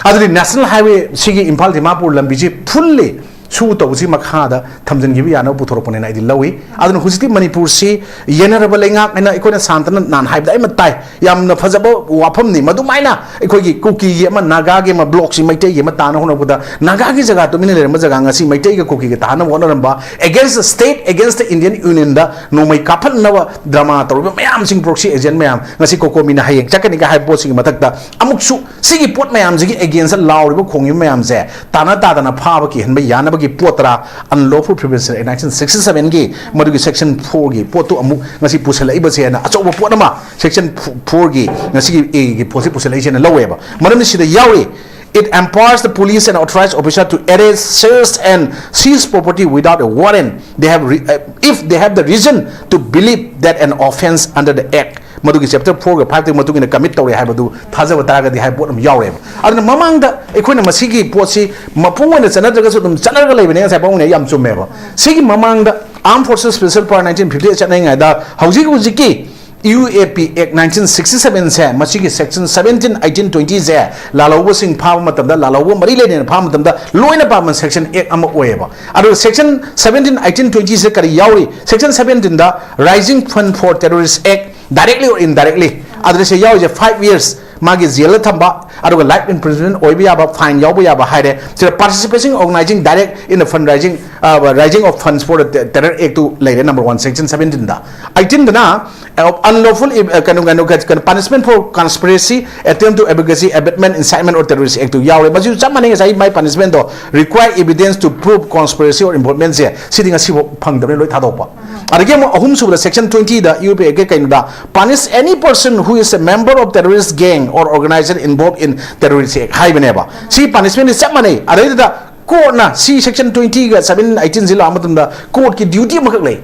ꯑꯗꯨꯗꯤ National Highway ꯁꯤꯒꯤ ꯏꯝꯐꯥꯜ ꯗꯤꯃꯥꯄꯨꯔ ꯂꯝꯕꯤꯁꯤ fully ꯁꯨ ꯇꯧꯕꯁꯤ ꯃꯈꯥꯗ ꯊꯝꯖꯤꯟꯈꯤꯕ ꯌꯥꯅꯕ ꯄꯨꯊꯣꯔꯛꯄꯅꯦꯅ ꯑꯩꯗꯤ ꯂꯧꯏ꯫ ꯑꯗꯨꯅ ꯍꯧꯖꯤꯛꯇꯤ ꯃꯅꯤꯄꯨꯔꯁꯤ ꯌꯦꯟꯅꯔꯕ ꯂꯩꯉꯥꯛ ꯍꯥꯏꯅ ꯑꯩꯈꯣꯏꯅ ꯁꯥꯟꯇꯅ ꯅꯍꯥꯟ ꯍꯥꯏꯕꯗ ꯑꯩꯅ ꯇꯥꯏ꯫ ꯌꯥꯝꯅ ꯐꯖꯕ ꯋꯥꯐꯝꯅꯤ꯫ ꯃꯗꯨꯃꯥꯏꯅ ꯑꯩꯈꯣꯏꯒꯤ ꯀꯨꯀꯤꯒꯤ ꯑꯃ, ꯅꯥꯒꯥꯒꯤ ꯑꯃ, block ꯁꯤ ꯃꯩꯇꯩꯒꯤ ꯑꯃ ꯇꯥꯅ ꯍꯣꯠꯅꯕꯗ, ꯅꯥꯒꯥꯒꯤ ꯖꯒꯥ ꯇꯨꯃꯤꯟꯅ ꯂꯩꯔꯝꯕ ꯖꯒꯥ ꯉꯁꯤ ꯃꯩꯇꯩꯒ ꯀꯨꯀꯤꯒ ꯇꯥꯅꯕ ꯍꯣꯠꯅꯔꯝꯕ, against the state, against the Indian Union ꯗ ꯅꯣꯡꯃꯩ ꯀꯥꯞꯍꯟꯅꯕ drama ꯇꯧꯔꯤꯕ ꯃꯌꯥꯝꯁꯤꯡ, proxy agent ꯃꯌꯥꯝ, ꯉꯁꯤ COCOMI ꯅ ꯍꯌꯦꯡ ꯆꯠꯀꯅꯤꯒ ꯍꯥꯏꯕ ꯄꯣꯠꯁꯤꯒꯤ ꯃꯊꯛꯇ ꯑꯃꯨꯛꯁꯨ ꯁꯤꯒꯤ ꯄꯣꯠ ꯃꯌꯥꯝꯁꯤꯒꯤ against ꯗ ꯂꯥꯎꯔꯤꯕ ꯈꯣꯡꯉꯤꯕ ꯃꯌꯥꯝꯁꯦ ꯇꯥꯅ ꯇꯥꯗꯅ ꯐꯥꯕ ꯀꯤꯍꯟꯕ ꯌꯥꯅꯕꯒꯤ ꯄꯣꯠ ꯇꯔꯥ, Unlawful Prevention Act nineteen sixty seven ꯒꯤ ꯃꯗꯨꯒꯤ section four ꯒꯤ ꯄꯣꯠꯇꯨ ꯑꯃꯨꯛ ꯉꯁꯤ ꯄꯨꯁꯜꯂꯛꯏꯕꯁꯦꯅ ꯑꯆꯧꯕ ꯄꯣꯠ ꯑꯃ, section four ꯒꯤ ꯉꯁꯤꯒꯤ A ꯒꯤ ꯄꯣꯠꯁꯤ ꯄꯨꯁꯜꯂꯛꯏꯁꯦꯅ ꯂꯧꯋꯦꯕ꯫ ꯃꯔꯝꯗꯤ ꯁꯤꯗ ꯌꯥꯎꯔꯤ, "It empowers the police and authorized officer to arrest, search and seize property without a warrant they have re-, uh, if they have the reason to believe that an offence under the Act", ꯃꯗꯨꯒꯤ chapter four ꯒ five ꯇꯒꯤ ꯃꯇꯨꯡ ꯏꯟꯅ commit ꯇꯧꯔꯦ ꯍꯥꯏꯕꯗꯨ ꯊꯥꯖꯕ ꯇꯥꯔꯒꯗꯤ ꯍꯥꯏꯕ ꯄꯣꯠ ꯑꯃ ꯌꯥꯎꯔꯦꯕ꯫ ꯑꯗꯨꯅ ꯃꯃꯥꯡꯗ ꯑꯩꯈꯣꯏꯅ ꯃꯁꯤꯒꯤ ꯄꯣꯠꯁꯤ ꯃꯄꯨꯡ ꯑꯣꯏꯅ ꯆꯠꯅꯗ꯭ꯔꯒꯁꯨ ꯑꯗꯨꯝ ꯆꯠꯅꯔꯒ ꯂꯩꯕꯅꯦ, ꯉꯁꯥꯏ ꯄꯥꯕꯨꯡꯅ ꯌꯥꯝ ꯆꯨꯝꯃꯦꯕ꯫ ꯁꯤꯒꯤ ꯃꯃꯥꯡꯗ Armed Forces Special Power nineteen fifty eight ꯆꯠꯅꯔꯤꯉꯩꯗ ꯍꯧꯖꯤꯛ ꯍꯧꯖꯤꯛꯀꯤ U A P Act nineteen sixty seven ꯁꯦ, ꯃꯁꯤꯒꯤ section seventeen, eighteen, twenty ꯁꯦ ꯂꯥꯜꯍꯧꯕꯁꯤꯡ ꯐꯥꯕ ꯃꯇꯝꯗ, ꯂꯥꯜꯍꯧꯕ ꯃꯔꯤ ꯂꯩꯅꯅ ꯐꯥꯕ ꯃꯇꯝꯗ ꯂꯣꯏꯅ ꯄꯥꯟꯕ section Act ꯑꯃ ꯑꯣꯏꯌꯦꯕ꯫ ꯑꯗꯨꯒ section seventeen, eighteen, twenty ꯁꯦ ꯀꯔꯤ ꯌꯥꯎꯔꯤ? Section seventeen the Raising Fund for Terrorist Act, directly or indirectly, ꯑꯗꯨꯗ ꯁꯤ ꯌꯥꯎꯔꯤꯁꯦ five years ꯃꯥꯒꯤ jail ꯗ ꯊꯝꯕ, ꯑꯗꯨꯒ life imprisonment ꯑꯣꯏꯕ ꯌꯥꯕ, fine ꯌꯥꯎꯕ ꯌꯥꯕ ꯍꯥꯏꯔꯦ꯫ ꯁꯤꯗ participating, organizing, direct in the fundraising Raising of funds for the terror act two ꯂꯩꯔꯦ, number one, section seventeen ꯗ. Eighteen ꯗꯅ unlawful, ꯀꯩꯅꯣ ꯀꯩꯅꯣ ꯀꯩꯅꯣ punishment for conspiracy, attempt to advocacy, abetment, incitement or terrorist act two ꯌꯥꯎꯔꯦ꯫ ꯃꯁꯤꯁꯨ ꯆꯞ ꯃꯥꯟꯅꯩ ꯉꯁꯥꯏ ꯃꯥꯏ punishment ꯗꯣ, require evidence to prove conspiracy or involvement ꯁꯦ, ꯁꯤꯗꯤ ꯉꯁꯤꯐꯥꯎ ꯐꯪꯗꯕꯅꯤ, ꯂꯣꯏ ꯊꯥꯗꯣꯛꯄ꯫ ꯑꯗꯒꯤ ꯑꯃꯨꯛ ꯑꯍꯨꯝꯁꯨꯕꯗ section twenty ꯗ ꯌꯨ ꯄꯤ ꯑꯦ ꯀꯩꯅꯣꯗ, punish any person who is a member of terrorist gang or organization involved in terrorist act ꯍꯥꯏꯕꯅꯦꯕ꯫ ꯁꯤ punishment ꯗꯤ ꯆꯞ ꯃꯥꯟꯅꯩ꯫ ꯑꯗꯩꯗꯨꯗ court ꯅ ꯁꯤ section twenty ꯒ seven eighteen ꯁꯤ ꯂꯥꯛꯑ ꯃꯇꯝꯗ court ꯀꯤ duty ꯑꯃꯈꯛ ꯂꯩ꯫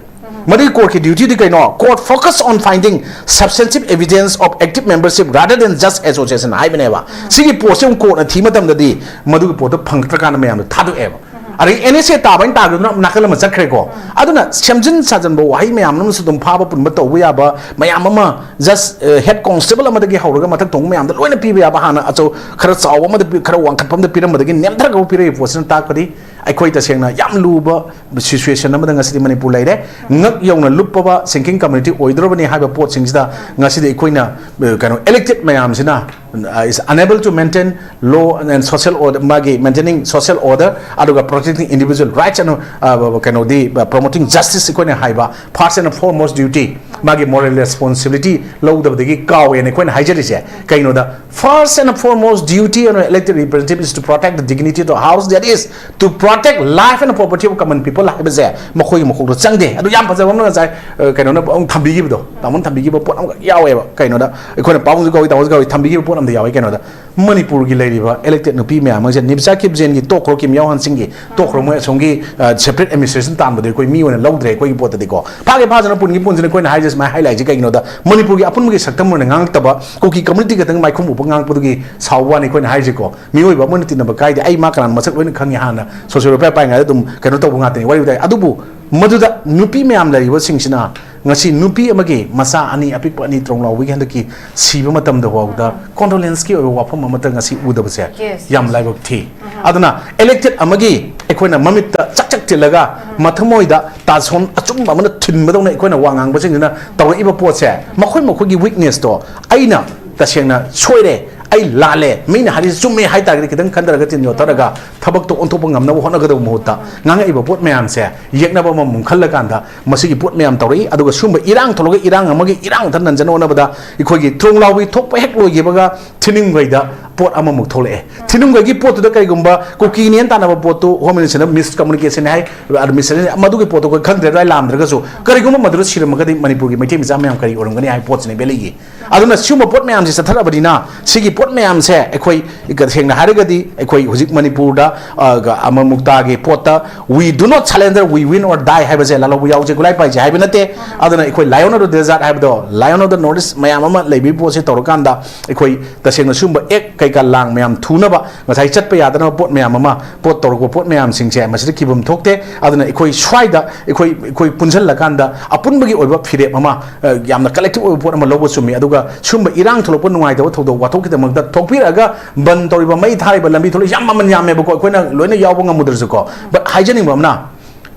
ꯃꯗꯨꯒꯤ court ꯀꯤ duty ꯗꯤ ꯀꯩꯅꯣ? Court focus on finding substantive evidence of active membership rather than just association ꯍꯥꯏꯕꯅꯦꯕ꯫ ꯁꯤꯒꯤ ꯄꯣꯠꯁꯦ ꯑꯃꯨꯛ court ꯅ ꯊꯤ ꯃꯇꯝꯗꯗꯤ ꯃꯗꯨꯒꯤ ꯄꯣꯠꯇꯣ ꯐꯪꯉꯛꯇ꯭ꯔꯀꯥꯟꯗ ꯃꯌꯥꯝꯗꯣ ꯊꯥꯗꯣꯛꯑꯦꯕ꯫ ꯑꯗꯒꯤ ꯑꯦꯟ ꯑꯦꯁ ꯑꯦ ꯇꯥꯕ ꯍꯥꯏꯅ ꯇꯥꯈꯤꯕꯗꯨꯅ ꯅꯥꯀꯜ ꯑꯃ ꯆꯠꯈ꯭ꯔꯦꯀꯣ꯫ ꯑꯗꯨꯅ ꯁꯦꯝꯖꯤꯟ ꯁꯥꯖꯤꯟꯕ ꯋꯥꯍꯩ ꯃꯌꯥꯝ ꯑꯃꯁꯨ ꯑꯗꯨꯝ ꯐꯥꯕ ꯄꯨꯟꯕ ꯇꯧꯕ ꯌꯥꯕ ꯃꯌꯥꯝ ꯑꯃ, just head constable ꯑꯃꯗꯒꯤ ꯍꯧꯔꯒ ꯃꯊꯛ ꯊꯣꯡꯕ ꯃꯌꯥꯝꯗ ꯂꯣꯏꯅ ꯄꯤꯕ ꯌꯥꯕ, ꯍꯥꯟꯅ ꯑꯆꯧ ꯈꯔ ꯆꯥꯎꯕ ꯑꯃꯗ ꯄꯤ-, ꯈꯔ ꯋꯥꯡꯈꯠꯄ ꯑꯃꯗ ꯄꯤꯔꯝꯕꯗꯒꯤ ꯅꯦꯝꯊꯔꯒ ꯄꯤꯔꯛꯏꯕ ꯄꯣꯠꯁꯤꯅ ꯇꯥꯛꯄꯗꯤ ꯑꯩꯈꯣꯏ ꯇꯁꯦꯡꯅ ꯌꯥꯝ ꯂꯨꯕ situation ꯑꯃꯗ ꯉꯁꯤꯗꯤ ꯃꯅꯤꯄꯨꯔ ꯂꯩꯔꯦ꯫ ꯉꯛ ꯌꯧꯅ ꯂꯨꯞꯄꯕ sinking community ꯑꯣꯏꯗꯧꯔꯕꯅꯤ ꯍꯥꯏꯕ ꯄꯣꯠꯁꯤꯡꯁꯤꯗ ꯉꯁꯤꯗꯤ ꯑꯩꯈꯣꯏꯅ, ꯑ, ꯀꯩꯅꯣ, elected ꯃꯌꯥꯝꯁꯤꯅ, uh, is unable to maintain law and social order, ꯃꯥꯒꯤ maintaining social order, ꯑꯗꯨꯒ protecting individual rights and, uh, ꯀꯩꯅꯣꯗꯤ, uh, promoting justice ꯑꯩꯈꯣꯏꯅ ꯍꯥꯏꯕ first and foremost duty, ꯃꯥꯒꯤ moral responsibility ꯂꯧꯗꯕꯗꯒꯤ ꯀꯥꯎꯋꯦꯅ ꯑꯩꯈꯣꯏꯅ ꯍꯥꯏꯖꯔꯤꯁꯦ꯫ ꯀꯩꯅꯣꯗ, first and foremost duty of an elected representative is to protect the dignity of the house, that is, to protect life and property of common people ꯍꯥꯏꯕꯁꯦ ꯃꯈꯣꯏꯒꯤ ꯃꯀꯣꯛꯇ ꯆꯪꯗꯦ꯫ ꯑꯗꯨ ꯌꯥꯝ ꯐꯖꯕ ꯑꯃꯅ ꯉꯁꯥꯏ, ꯑ, ꯀꯩꯅꯣꯅ ꯑꯃꯨꯛ ꯊꯝꯕꯤꯈꯤꯕꯗꯣ, ꯇꯥꯃꯣꯅ ꯊꯝꯕꯤꯈꯤꯕ ꯄꯣꯠ ꯑꯃꯈꯛ ꯌꯥꯎꯋꯦꯕ꯫ ꯀꯩꯅꯣꯗ, ꯑꯩꯈꯣꯏꯅ ꯄꯥꯕꯨꯡꯁꯨ ꯀꯧꯏ, ꯇꯥꯃꯣꯁꯨ ꯀꯧꯏ, ꯊꯝꯕꯤꯈꯤꯕ ꯄꯣꯠ ꯑꯃꯗ ꯌꯥꯎꯋꯦ꯫ ꯀꯩꯅꯣꯗ, ꯃꯅꯤꯄꯨꯔꯒꯤ ꯂꯩꯔꯤꯕ elected ꯅꯨꯄꯤ ꯃꯌꯥꯝ ꯑꯃꯁꯦ, ꯅꯤꯕꯤꯆꯥ ꯀꯤꯞꯖꯦꯟꯒꯤ ꯇꯣꯛꯈ꯭ꯔꯣ, ꯀꯤꯝ ꯌꯥꯎ ꯍꯟ ꯁꯤꯡꯒꯤ ꯇꯣꯛꯈ꯭ꯔꯣ, ꯃꯣꯏ ꯑꯁꯣꯝꯒꯤ, ꯑ, separate administration ꯇꯥꯟꯕꯗꯣ ꯑꯩꯈꯣꯏ ꯃꯤ ꯑꯣꯏꯅ ꯂꯧꯗ꯭ꯔꯦ ꯑꯩꯈꯣꯏꯒꯤ ꯄꯣꯠꯇꯗꯤꯀꯣ꯫ ꯐꯥꯒꯦ ꯐꯥꯖꯅ ꯄꯨꯟꯒꯤ ꯄꯨꯟꯁꯤꯅ ꯑꯩꯈꯣꯏꯅ ꯍꯥꯏꯔꯤꯁꯦ ꯁꯨꯃꯥꯏꯅ highlight ꯁꯦ ꯀꯩꯒꯤꯅꯣꯗ, ꯃꯅꯤꯄꯨꯔꯒꯤ ꯑꯄꯨꯟꯕꯒꯤ ꯁꯛꯇꯝ ꯑꯣꯏꯅ ꯉꯥꯡꯉꯛꯇꯕ, ꯀꯨꯀꯤ community ꯈꯛꯇꯪ ꯃꯥꯏꯈꯨꯝ ꯎꯞꯄ ꯉꯥꯡꯉꯛꯄꯗꯨꯒꯤ ꯁꯥꯎꯕ ꯋꯥꯅꯤ ꯑꯩꯈꯣꯏꯅ ꯍꯥꯏꯔꯤꯁꯦꯀꯣ꯫ ꯃꯤꯑꯣꯏꯕ ꯑꯃ ꯑꯣꯏꯅ ꯇꯤꯟꯅꯕ ꯀꯥꯏꯗꯦ꯫ ꯑꯩ ꯃꯥ ꯀꯅꯥꯅꯣ ꯃꯁꯛ ꯂꯣꯏꯅ ꯈꯪꯉꯤ, ꯍꯥꯟꯅ social welfare ꯄꯥꯏꯉꯩꯗ ꯑꯗꯨꯝ ꯀꯩꯅꯣ ꯇꯧꯕ ꯉꯥꯛꯇꯅꯤ, ꯋꯥꯔꯤ ꯋꯥꯇꯥꯏ꯫ ꯑꯗꯨꯕꯨ ꯃꯗꯨꯗ ꯅꯨꯄꯤ ꯃꯌꯥꯝ ꯂꯩꯔꯤꯕꯁꯤꯡꯁꯤꯅ ꯉꯁꯤ ꯅꯨꯄꯤ ꯑꯃꯒꯤ ꯃꯆꯥ ꯑꯅꯤ, ꯑꯄꯤꯛꯄ ꯑꯅꯤ, ꯇ꯭ꯔꯣꯡ ꯂꯥꯎꯕꯒꯤ ꯍꯟꯗꯛꯀꯤ ꯁꯤꯕ ꯃꯇꯝꯗ ꯐꯥꯎꯕꯗ condolence ꯀꯤ ꯑꯣꯏꯕ ꯋꯥꯐꯝ ꯑꯃꯠꯇ ꯉꯁꯤ ꯎꯗꯕꯁꯦ, yes, ꯌꯥꯝ, yes, ꯂꯥꯏꯕꯛ ꯊꯤ꯫ ꯑꯗꯨꯅ elected ꯑꯃꯒꯤ ꯑꯩꯈꯣꯏꯅ ꯃꯃꯤꯠꯇ ꯆꯛ ꯆꯛ ꯊꯤꯜꯂꯒ ꯃꯊꯃꯣꯏꯗ ꯇꯥꯁꯣꯟ ꯑꯆꯨꯝꯕ ꯑꯃꯅ ꯊꯤꯟꯕꯗꯧꯅ ꯑꯩꯈꯣꯏꯅ ꯋꯥ ꯉꯥꯡꯕꯁꯤꯡꯁꯤꯅ ꯇꯧꯔꯛꯏꯕ ꯄꯣꯠꯁꯦ, ꯃꯈꯣꯏ ꯃꯈꯣꯏꯒꯤ weakness ꯇꯣ ꯑꯩꯅ ꯇꯁꯦꯡꯅ ꯁꯣꯏꯔꯦ, ꯑꯩ ꯂꯥꯜꯂꯦ, ꯃꯤꯅ ꯍꯥꯏꯔꯤꯁꯦ ꯆꯨꯝꯃꯦ ꯍꯥꯏꯇꯥꯔꯒꯗꯤ ꯈꯤꯇꯪ ꯈꯟꯊꯔꯒ ꯆꯤꯟ ꯌꯣꯠꯊꯔꯒ ꯊꯕꯛꯇꯣ ꯑꯣꯟꯊꯣꯛꯄ ꯉꯝꯅꯕ ꯍꯣꯠꯅꯒꯗꯕ ꯃꯍꯨꯠꯇ, ꯉꯥꯡꯉꯛꯏꯕ ꯄꯣꯠ ꯃꯌꯥꯝꯁꯦ ꯌꯦꯛꯅꯕ ꯑꯃꯃꯨꯛ ꯈꯜꯂꯀꯥꯟꯗ ꯃꯁꯤꯒꯤ ꯄꯣꯠ ꯃꯌꯥꯝ ꯇꯧꯔꯛꯏ꯫ ꯑꯗꯨꯒ ꯁꯨꯝꯕ ꯏꯔꯥꯡ ꯊꯣꯛꯂꯒ ꯏꯔꯥꯡ ꯑꯃꯒꯤ ꯏꯔꯥꯡ ꯃꯊꯛ ꯅꯟꯖꯅ ꯍꯣꯠꯅꯕꯗ ꯑꯩꯈꯣꯏꯒꯤ ꯊꯣꯡꯂꯥꯎꯕꯤ ꯊꯣꯛꯄ ꯍꯦꯛ ꯂꯣꯏꯈꯤꯕꯒ ꯊꯤꯅꯨꯡꯒꯩꯗ ꯄꯣꯠ ꯑꯃꯃꯨꯛ ꯊꯣꯛꯂꯛꯑꯦ꯫ ꯊꯤꯅꯨꯡꯒꯩꯒꯤ ꯄꯣꯠꯇꯨꯗ ꯀꯔꯤꯒꯨꯝꯕ ꯀꯨꯀꯤꯅꯦꯅ ꯇꯥꯟꯅꯕ ꯄꯣꯠꯇꯨ ꯍꯣꯝ ꯃꯤꯅꯤꯁꯇꯔꯅ ꯃꯤꯁ ꯀꯝꯃꯨꯅꯤꯀꯦꯁꯟ ꯍꯥꯏ, ꯑꯗ ꯃꯤꯁ, ꯃꯗꯨꯒꯤ ꯄꯣꯠꯇꯣ ꯑꯩꯈꯣꯏ ꯈꯪꯗ꯭ꯔꯦ, ꯑꯗꯨꯋꯥꯏ ꯂꯥꯝꯗ꯭ꯔꯒꯁꯨ ꯀꯔꯤꯒꯨꯝꯕ ꯃꯗꯨꯗ ꯁꯤꯔꯝꯃꯒꯗꯤ ꯃꯅꯤꯄꯨꯔꯒꯤ ꯃꯩꯇꯩ ꯃꯆꯥ ꯃꯌꯥꯝ ꯀꯔꯤ ꯑꯣꯏꯔꯝꯒꯅꯤ ꯍꯥꯏꯕ ꯄꯣꯠꯁꯤꯅꯤ ꯕꯦꯂꯤꯒꯤ꯫ ꯑꯗꯨꯅ ꯁꯤꯒꯨꯝꯕ ꯄꯣꯠ ꯃꯌꯥꯝꯁꯤ ꯆꯠꯊꯔꯛꯑꯕꯅꯤꯅ ꯁꯤꯒꯤ ꯄꯣꯠ ꯃꯌꯥꯝꯁꯦ ꯑꯩꯈꯣꯏ ꯇꯁꯦꯡꯅ ꯍꯥꯏꯔꯒꯗꯤ ꯑꯩꯈꯣꯏ ꯍꯧꯖꯤꯛ ꯃꯅꯤꯄꯨꯔꯗ, ꯑ, ꯒ-, ꯑꯃ ꯃꯨꯛꯇꯥꯒꯤ ꯄꯣꯠꯇ "We do not surrender, we win or die" ꯍꯥꯏꯕꯁꯦ ꯂꯥꯜꯍꯧꯕ ꯌꯥꯎꯖꯩ ꯒꯨꯂꯥꯏ ꯄꯥꯏꯖꯩ ꯍꯥꯏꯕ ꯅꯠꯇꯦ꯫ ꯑꯗꯨꯅ ꯑꯩꯈꯣꯏ Lion of the Desert ꯍꯥꯏꯕꯗꯣ, Lion of the North East ꯃꯌꯥꯝ ꯑꯃ ꯂꯩꯕꯒꯤ ꯄꯣꯠꯁꯦ ꯇꯧꯔꯀꯥꯟꯗ ꯑꯩꯈꯣꯏ ꯇꯁꯦꯡꯅ ꯁꯤꯒꯨꯝꯕ ꯑꯦꯛ ꯀꯩꯀꯥ ꯂꯥꯡ ꯃꯌꯥꯝ ꯊꯨꯅꯕ ꯉꯁꯥꯏ ꯆꯠꯄ ꯌꯥꯗꯅꯕ ꯄꯣꯠ ꯃꯌꯥꯝ ꯑꯃ, ꯄꯣꯠ ꯇꯧꯔꯛꯄ ꯄꯣꯠ ꯃꯌꯥꯝꯁꯤꯡꯁꯦ ꯃꯁꯤꯗ ꯀꯤꯐꯝ ꯊꯣꯛꯇꯦ꯫ ꯑꯗꯨꯅ ꯑꯩꯈꯣꯏ ꯁ꯭ꯋꯥꯏꯗ ꯑꯩꯈꯣꯏ, ꯑꯩꯈꯣꯏ ꯄꯨꯟꯁꯤꯜꯂꯀꯥꯟꯗ ꯑꯄꯨꯟꯕꯒꯤ ꯑꯣꯏꯕ ꯐꯤꯔꯦꯞ ꯑꯃ, ꯑ, ꯌꯥꯝꯅ ꯀꯂꯦꯛꯇꯤꯚ ꯑꯣꯏꯕ ꯄꯣꯠ ꯑꯃ ꯂꯧꯕ ꯆꯨꯝꯃꯤ꯫ ꯑꯗꯨꯒ ꯁꯤꯒꯨꯝꯕ ꯏꯔꯥꯡ ꯊꯣꯛꯂꯛꯄ ꯅꯨꯡꯉꯥꯏꯇꯕ ꯊꯧꯗꯣꯛ ꯋꯥꯊꯣꯛꯀꯤꯗꯃꯛꯇ ꯊꯣꯛꯄꯤꯔꯛꯑꯒ ꯕꯟ ꯇꯧꯔꯤꯕ, ꯃꯩ ꯊꯥꯔꯤꯕ, ꯂꯝꯕꯤ ꯊꯣꯛꯂꯛꯏ ꯌꯥꯝ ꯃꯃꯜ ꯌꯥꯝꯃꯦꯕꯀꯣ, ꯑꯩꯈꯣꯏꯅ ꯂꯣꯏꯅ ꯌꯥꯎꯕ ꯉꯝꯃꯨꯗ꯭ꯔꯁꯨꯀꯣ꯫ But ꯍꯥꯏꯖꯅꯤꯡꯕ ꯑꯃꯅ,